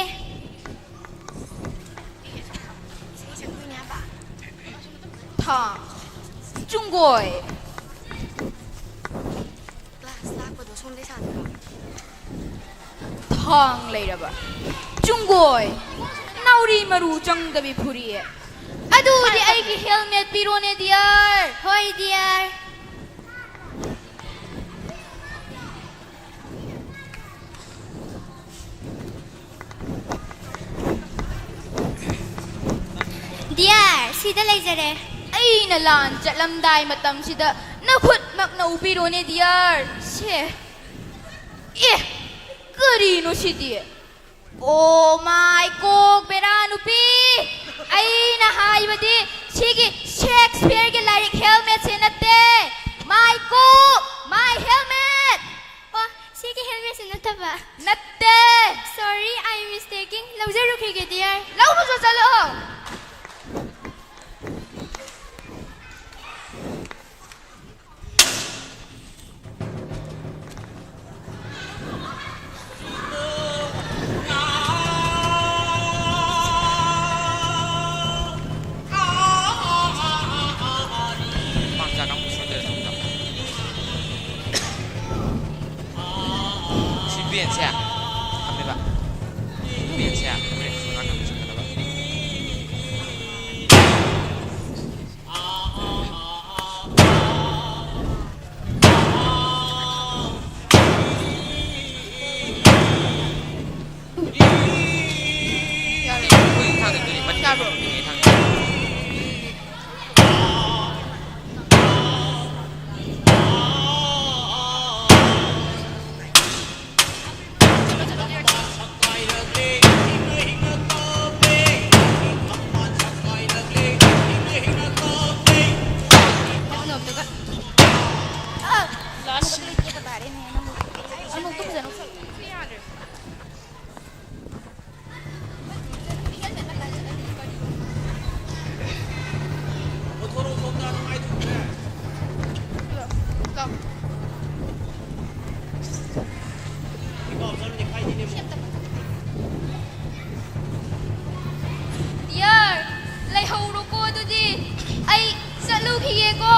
ꯊꯥ, ꯆꯨꯡꯒꯣꯏ꯫ ꯀ꯭ꯂꯥꯁ ꯂꯥꯛꯄꯗꯣ ꯁꯣꯝꯗꯩ ꯁꯥꯟꯅꯔꯣ꯫ ꯊꯥꯡ ꯂꯩꯔꯕ꯫ ꯆꯨꯡꯒꯣꯏ꯫ ꯅꯥꯎꯔꯤ ꯃꯔꯨ ꯆꯪꯗꯕꯤ ꯐꯨꯔꯤ꯫ ꯑꯗꯨꯗꯤ ꯑꯩꯒꯤ helmet ꯄꯤꯔꯣꯅꯦ, ꯗꯤꯌꯔ꯫ ꯍꯣꯏ, ꯗꯤꯌꯔ꯫ ꯗꯤꯌꯔ, ꯁꯤꯗ ꯂꯩꯖꯔꯦ꯫ ꯑꯩꯅ ꯂꯥꯟ ꯆꯠꯂꯝꯗꯥꯏ ꯃꯇꯝꯁꯤꯗ ꯅꯈꯨꯠꯃꯛꯅ ꯎꯕꯤꯔꯣꯅꯦ, ꯗꯤꯌꯔ꯫ ꯁꯦ꯫ ꯑꯦ, ꯀꯔꯤꯅꯣ ꯁꯤꯗꯤ? ꯑꯣ ꯃꯥꯏ ꯒꯣꯗ, ꯕꯦꯔꯥ ꯅꯨꯄꯤ! ꯑꯩꯅ ꯍꯥꯏꯕꯗꯤ ꯁꯤꯒꯤ ꯁꯦꯛꯁꯄꯤꯌꯔꯒꯤ ꯂꯥꯏꯔꯤꯛ helmetꯁꯦ ꯅꯠꯇꯦ꯫ My cook, my helmet꯫ ꯑꯣ, ꯁꯤꯒꯤ helmetꯁꯦ ꯅꯠꯇꯕ? ꯅꯠꯇꯦ꯫ Sorry, I am mistaken. ꯂꯧꯖꯔꯨꯈꯤꯒꯦ, dear꯫ ꯂꯧꯔꯨꯆꯣ ꯆꯠꯂꯣ꯫ ꯄꯥꯝꯖꯥ ꯀꯥꯡꯕꯨ ꯁꯣꯏꯗꯅ ꯇꯧꯗꯕ꯫ ꯁꯤ ꯕꯦꯟꯁꯦ ꯊꯝꯃꯦꯕ꯫ ꯕꯦꯟꯁꯦ ꯍꯣꯔꯦꯟ ꯁꯣꯝ ꯅꯥꯀꯟꯗ ꯆꯠꯀꯗꯕ꯫ ꯌꯥꯔꯦ꯫ ꯑꯩꯈꯣꯏ ꯊꯥꯡꯗ ꯇꯨꯔꯤ ꯃꯆꯥ ꯌꯥꯕ꯭ꯔꯣ? ꯄꯤꯛꯏꯉꯩ ꯊꯥꯡꯗ꯫ ꯗꯤꯌꯔ, ꯂꯩꯍꯧꯔꯣꯀꯣ ꯑꯗꯨꯗꯤ꯫ ꯑꯩ ꯆꯠꯂꯨꯈꯤꯒꯦꯀꯣ꯫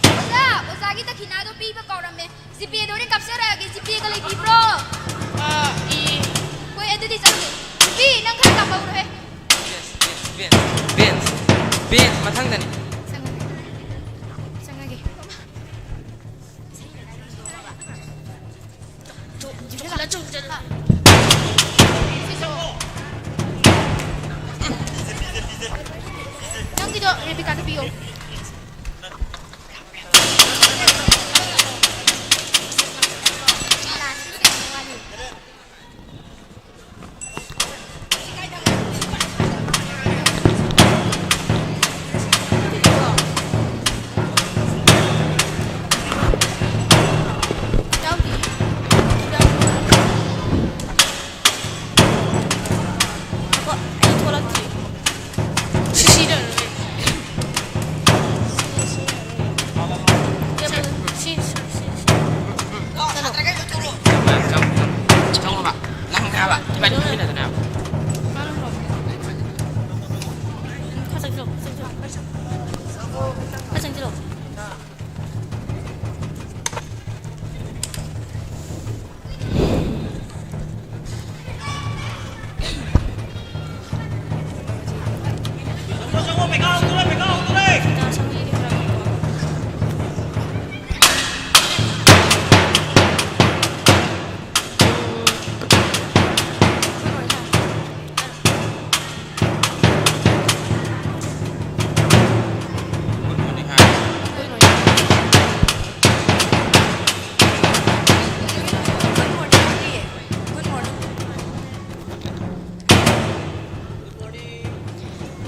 ꯑꯣꯖꯥ, ꯑꯣꯖꯥꯒꯤ ꯗꯈꯤꯅꯥꯗꯣ ꯄꯤꯕ ꯀꯥꯎꯔꯝꯃꯦ꯫ ꯖꯤꯄꯦꯗ ꯍꯣꯔꯦꯟ ꯀꯥꯞꯆꯔꯛꯑꯒꯦ꯫ ꯖꯤꯄꯦꯒ ꯂꯩꯕꯤꯕ꯭ꯔꯣ? ꯑꯥ, ꯏ꯫ ꯍꯣꯏ, ꯑꯗꯨꯗꯤ ꯆꯠꯂꯒꯦ꯫ ꯁꯤ ꯅꯪ ꯈꯔ ꯇꯝꯍꯧꯔꯣꯍꯦ꯫ ꯕꯦꯟꯁ, ꯕꯦꯟꯁ, ꯕꯦꯟꯁ, ꯕꯦꯟꯁ, ꯕꯦꯟꯁ, ꯃꯊꯪꯗꯅꯤ꯫ ꯆꯪꯉꯒꯦ꯫ ꯆꯪꯉꯒꯦ꯫ ꯅꯪꯒꯤꯗꯣ ꯔꯦꯕꯤꯀꯥꯗ ꯄꯤꯌꯣ꯫ ꯌꯥꯎꯗꯤꯌꯦ꯫ ꯉꯥꯏꯈꯣ, ꯑꯩ ꯊꯣꯛꯂꯛꯇ꯭ꯔꯤ꯫ ꯁꯤ ꯁꯤꯗ ꯂꯩ꯫ ꯁꯤ, ꯁꯤ, ꯁꯤ꯫ ꯆꯠꯂꯣ꯫ ꯆꯪꯉꯣꯕ꯫ ꯅꯪ ꯍꯥꯏꯕ꯫ ꯏꯕꯥꯅꯤ ꯐꯝꯃꯤꯟꯅꯗꯅ ꯍꯥꯏꯕ꯫ ꯈꯔ ꯆꯪꯁꯤꯜꯂꯣ, ꯈꯔ ꯆꯪꯁꯤꯜꯂꯣ꯫ ꯈꯔ ꯆꯪꯁꯤꯜꯂꯣ꯫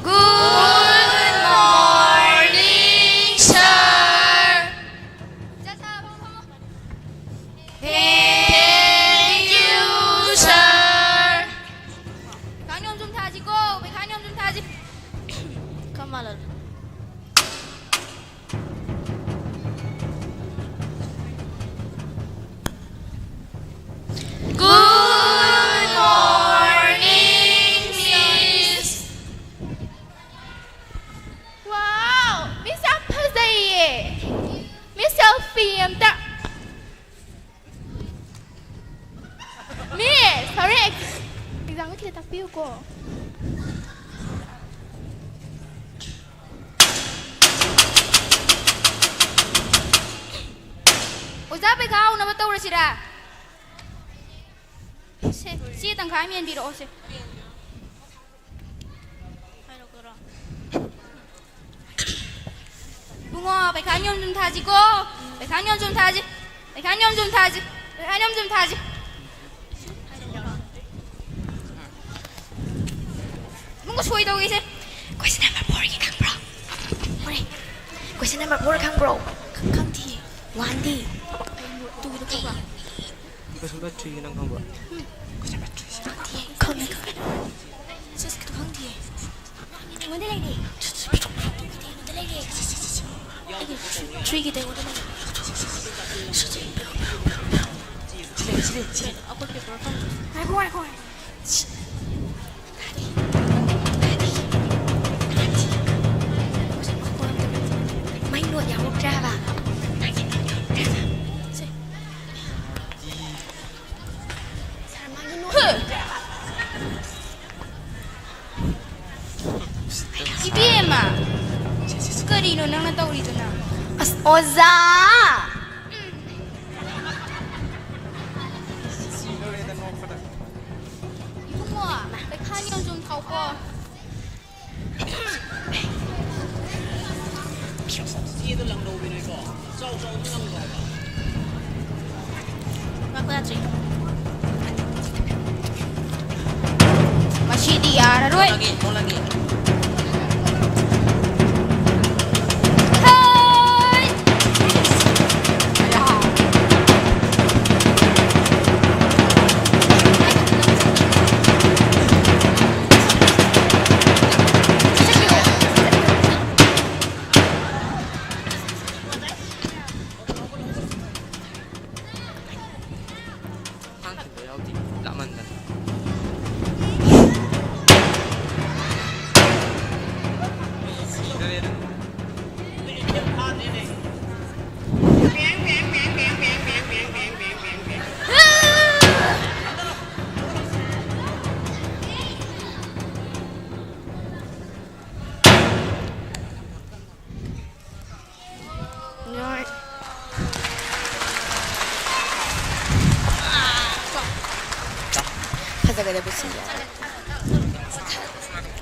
Good morning, sir. Thank you, sir. ꯄꯩꯈꯥ ꯅꯤꯌꯣꯝ ꯆꯨꯝ ꯊꯥꯁꯤꯀꯣ, ꯄꯩꯈꯥ ꯅꯤꯌꯣꯝ ꯆꯨꯝ ꯊꯥꯁꯤ꯫ ꯈꯔ ꯃꯥꯜꯍꯜꯂꯨ꯫ Good morning, miss. Wow, miss ꯌꯥꯝ ꯐꯖꯩꯌꯦ꯫ Miss selfie ꯑꯝꯇ꯫ Miss, ꯍꯣꯔꯦꯟ exam ꯁꯤꯗ ꯇꯥꯛꯄꯤꯌꯨꯀꯣ꯫ ꯑꯣꯖꯥ, ꯄꯩꯈꯥ ꯍꯧꯅꯕ ꯇꯧꯔꯁꯤꯔꯥ? ꯁꯦ, ꯆꯦ ꯇꯪꯈꯥꯏ ꯑꯃ ꯌꯦꯟꯕꯤꯔꯛꯑꯣ ꯁꯦ꯫ ꯏꯕꯨꯡꯉꯣ, ꯄꯩꯈꯥ ꯅꯤꯌꯣꯝ ꯆꯨꯝ ꯊꯥꯁꯤꯀꯣ꯫ ꯄꯩꯈꯥ ꯅꯤꯌꯣꯝ ꯆꯨꯝ ꯊꯥꯁꯤ꯫ ꯄꯩꯈꯥ ꯅꯤꯌꯣꯝ ꯆꯨꯝ ꯊꯥꯁꯤ꯫ ꯄꯩꯈꯥ ꯅꯤꯌꯣꯝ ꯆꯨꯝ ꯊꯥꯁꯤ꯫ ꯏꯕꯨꯡꯉꯣ, ꯁꯣꯏ ꯇꯧꯒꯦꯁꯦ꯫ Question number fourꯒꯤ ꯈꯪꯕ꯭ꯔꯣ? ꯍꯣꯔꯦ꯫ Question number four ꯈꯪꯕ꯭ꯔꯣ? ꯈꯪ-, ꯈꯪꯗꯤꯌꯦ꯫ Oneꯗꯤ꯫ Twoꯒꯤꯗꯣ ꯈꯪꯕ꯭ꯔꯣ? Question number threeꯒꯤ ꯅꯪ ꯈꯪꯕ꯭ꯔꯣ? Question number threeꯁꯦ꯫ ꯈꯪꯗꯤꯌꯦ꯫ ꯈꯪꯉꯦ, ꯈꯪꯉꯦ꯫ Sixꯀꯤꯗꯣ ꯈꯪꯗꯤꯌꯦ꯫ ꯑꯩꯉꯣꯟꯗ ꯂꯩꯔꯦ꯫ ꯑꯩꯉꯣꯟꯗ ꯂꯩꯔꯦ꯫ ꯑꯩꯒꯤ three-, threeꯒꯤꯗꯣ ꯑꯩꯉꯣꯟꯗ ꯂꯩꯔꯦ꯫ ꯁꯤ ꯂꯩ, ꯁꯤ ꯂꯩ, ꯁꯤ ꯂꯩ꯫ ꯉꯥꯏꯈꯣ, ꯉꯥꯏꯈꯣ, ꯉꯥꯏꯈꯣ꯫ ꯃꯥꯏ ꯅꯣꯠ ꯌꯥꯎꯔꯛꯇ꯭ꯔꯦ ꯍꯥꯏꯕ꯫ ꯃꯥꯒꯤ ꯅꯣꯠ ꯌꯥꯎꯔꯛꯇ꯭ꯔꯦ ꯍꯥꯏꯕ꯫ ꯁꯦ꯫ ꯁꯥꯔ, ꯃꯥꯒꯤ ꯅꯣꯠ ꯌꯥꯎꯔꯛꯇ꯭ꯔꯦ ꯍꯥꯏꯕ꯫ ꯏꯕꯦꯝꯃ! ꯀꯔꯤꯅꯣ ꯅꯪꯅ ꯇꯧꯔꯤꯗꯨꯅ? ꯑꯁ, ꯑꯣꯖꯥ! ꯏꯕꯨꯡꯉꯣ, ꯄꯩꯈꯥ ꯅꯤꯌꯣꯝ ꯆꯨꯝ ꯊꯥꯎꯀꯣ꯫ ꯆꯦꯗꯣ ꯂꯪꯗꯧꯕꯤꯅꯦꯀꯣ꯫ ꯆꯥꯎ ꯆꯥꯎ ꯑꯗꯨꯝ ꯂꯪꯗꯧ ꯍꯥꯏꯕ꯫ ꯉꯥꯏꯈꯣ, ꯌꯥꯗ꯭ꯔꯤ꯫ ꯃꯁꯤꯗꯤ ꯌꯥꯔꯔꯣꯏ꯫ ꯃꯣꯜꯂꯒꯦ, ꯃꯣꯜꯂꯒꯦ꯫ ꯍꯩ! ꯊꯥꯡ ꯊꯤꯟꯕ ꯌꯥꯎꯗꯦ, ꯂꯥꯞꯃꯟꯗꯅ꯫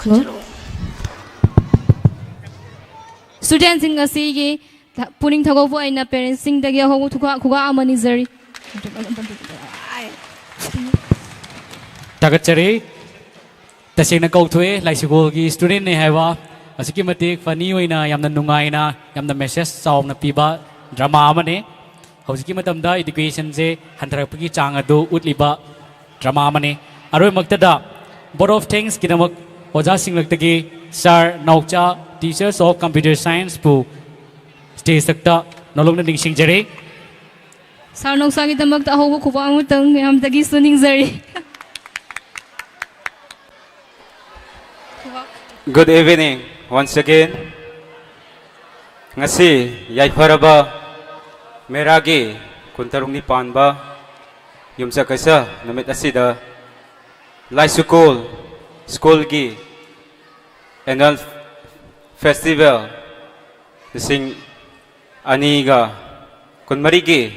Hello? Studentꯁꯤꯡ, ꯉꯁꯤꯒꯤ ꯊ- ꯄꯨꯛꯅꯤꯡ ꯊꯧꯒꯠꯄ ꯑꯣꯏꯅ parentꯁꯤꯡꯗꯒꯤ ꯑꯍꯧꯕ ꯈꯨꯒꯥ- ꯈꯨꯒꯥ ꯑꯃ ꯅꯤꯖꯔꯤ꯫ ꯊꯥꯒꯠꯆꯔꯤ꯫ ꯇꯁꯦꯡꯅ ꯀꯧꯊꯣꯛꯑꯦ, ꯂꯥꯏꯁꯨꯒꯣꯜꯒꯤ studentꯅꯦ ꯍꯥꯏꯕ꯫ ꯑꯁꯨꯛꯀꯤ ꯃꯇꯤꯛ funny ꯑꯣꯏꯅ, ꯌꯥꯝꯅ ꯅꯨꯡꯉꯥꯏꯅ, ꯌꯥꯝꯅ message ꯆꯥꯎꯅ ꯄꯤꯕ drama ꯑꯃꯅꯤ꯫ ꯍꯧꯖꯤꯛꯀꯤ ꯃꯇꯝꯗ educationꯁꯦ ꯍꯟꯊꯔꯛꯄꯒꯤ ꯆꯥꯡ ꯑꯗꯨ ꯎꯠꯂꯤꯕ drama ꯑꯃꯅꯤ꯫ ꯑꯔꯣꯏꯕꯃꯛꯇꯗ vote of thanksꯀꯤꯗꯃꯛ ꯑꯣꯖꯥꯁꯤꯡꯂꯛꯇꯒꯤ Sir ꯅꯥꯎꯆꯥ, Teachers of Computer Scienceꯄꯨ stageꯇ ꯅꯣꯂꯨꯛꯅ ꯅꯤꯡꯁꯤꯡꯖꯔꯤ꯫ Sir ꯅꯥꯎꯆꯥꯒꯤꯗꯃꯛꯇ ꯑꯍꯧꯕ ꯈꯨꯕꯥꯛ ꯑꯃꯇꯪ ꯃꯌꯥꯝꯗꯒꯤꯁꯨ ꯅꯤꯡꯖꯔꯤ꯫ Good evening once again. ꯉꯁꯤ ꯌꯥꯏꯐꯔꯕ ꯃꯦꯔꯥꯒꯤ ꯀꯨꯟꯇꯔꯨꯛꯅꯤ ꯄꯥꯟꯕ ꯌꯨꯝꯁꯀꯩꯁ ꯅꯨꯃꯤꯠ ꯑꯁꯤꯗ ꯂꯥꯏꯁꯨꯀꯣꯜ schoolꯒꯤ annual festival ꯂꯤꯁꯤꯡ ꯑꯅꯤꯒ ꯀꯨꯟꯃꯔꯤꯒꯤ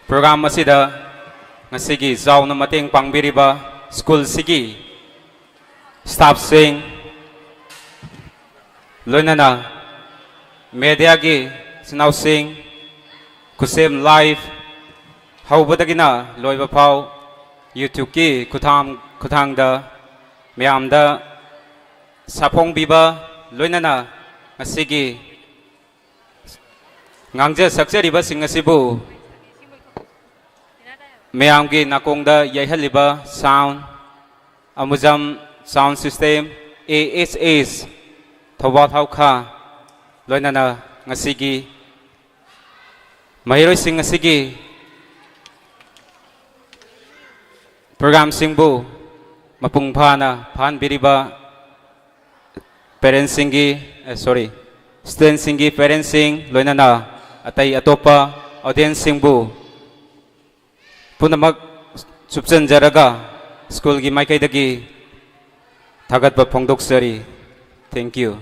program ꯑꯁꯤꯗ ꯉꯁꯤꯒꯤ ꯆꯥꯎꯅ ꯃꯇꯦꯡ ꯄꯥꯡꯕꯤꯔꯤꯕ schoolꯁꯤꯒꯤ staffꯁꯤꯡ, ꯂꯣꯏꯅꯅ mediaꯒꯤ ꯏꯆꯤꯟ ꯏꯅꯥꯎꯁꯤꯡ, ꯈꯨꯠꯁꯦꯝ live ꯍꯧꯕꯗꯒꯤꯅ ꯂꯣꯏꯕ ꯐꯥꯎ YouTubeꯀꯤ ꯈꯨꯊꯥꯡ ꯈꯨꯊꯥꯡꯗ ꯃꯌꯥꯝꯗ ꯁꯥꯐꯣꯡꯕꯤꯕ, ꯂꯣꯏꯅꯅ ꯉꯁꯤꯒꯤ ꯉꯥꯡꯖ ꯁꯛꯆꯔꯤꯕꯁꯤꯡ ꯑꯁꯤꯕꯨ ꯃꯌꯥꯝꯒꯤ ꯅꯥꯀꯣꯡꯗ ꯌꯩꯍꯜꯂꯤꯕ sound, ꯑꯃꯨꯖꯝ sound system, ASS Thoubal ꯍꯥꯎꯈꯥ, ꯂꯣꯏꯅꯅ ꯉꯁꯤꯒꯤ ꯃꯍꯩꯔꯣꯏꯁꯤꯡ ꯑꯁꯤꯒꯤ programꯁꯤꯡꯕꯨ ꯃꯄꯨꯡ ꯐꯥꯅ ꯐꯥꯍꯟꯕꯤꯔꯤꯕ parentsꯁꯤꯡꯒꯤ, ꯑꯦ, sorry, studentꯁꯤꯡꯒꯤ parentsꯁꯤꯡ, ꯂꯣꯏꯅꯅ ꯑꯇꯩ ꯑꯇꯣꯞꯄ audienceꯁꯤꯡꯕꯨ ꯄꯨꯝꯅꯃꯛ ꯆꯨꯞꯆꯟꯖꯔꯒ schoolꯒꯤ ꯃꯥꯏꯀꯩꯗꯒꯤ ꯊꯥꯒꯠꯄ ꯐꯣꯡꯗꯣꯛꯆꯔꯤ꯫ Thank you꯫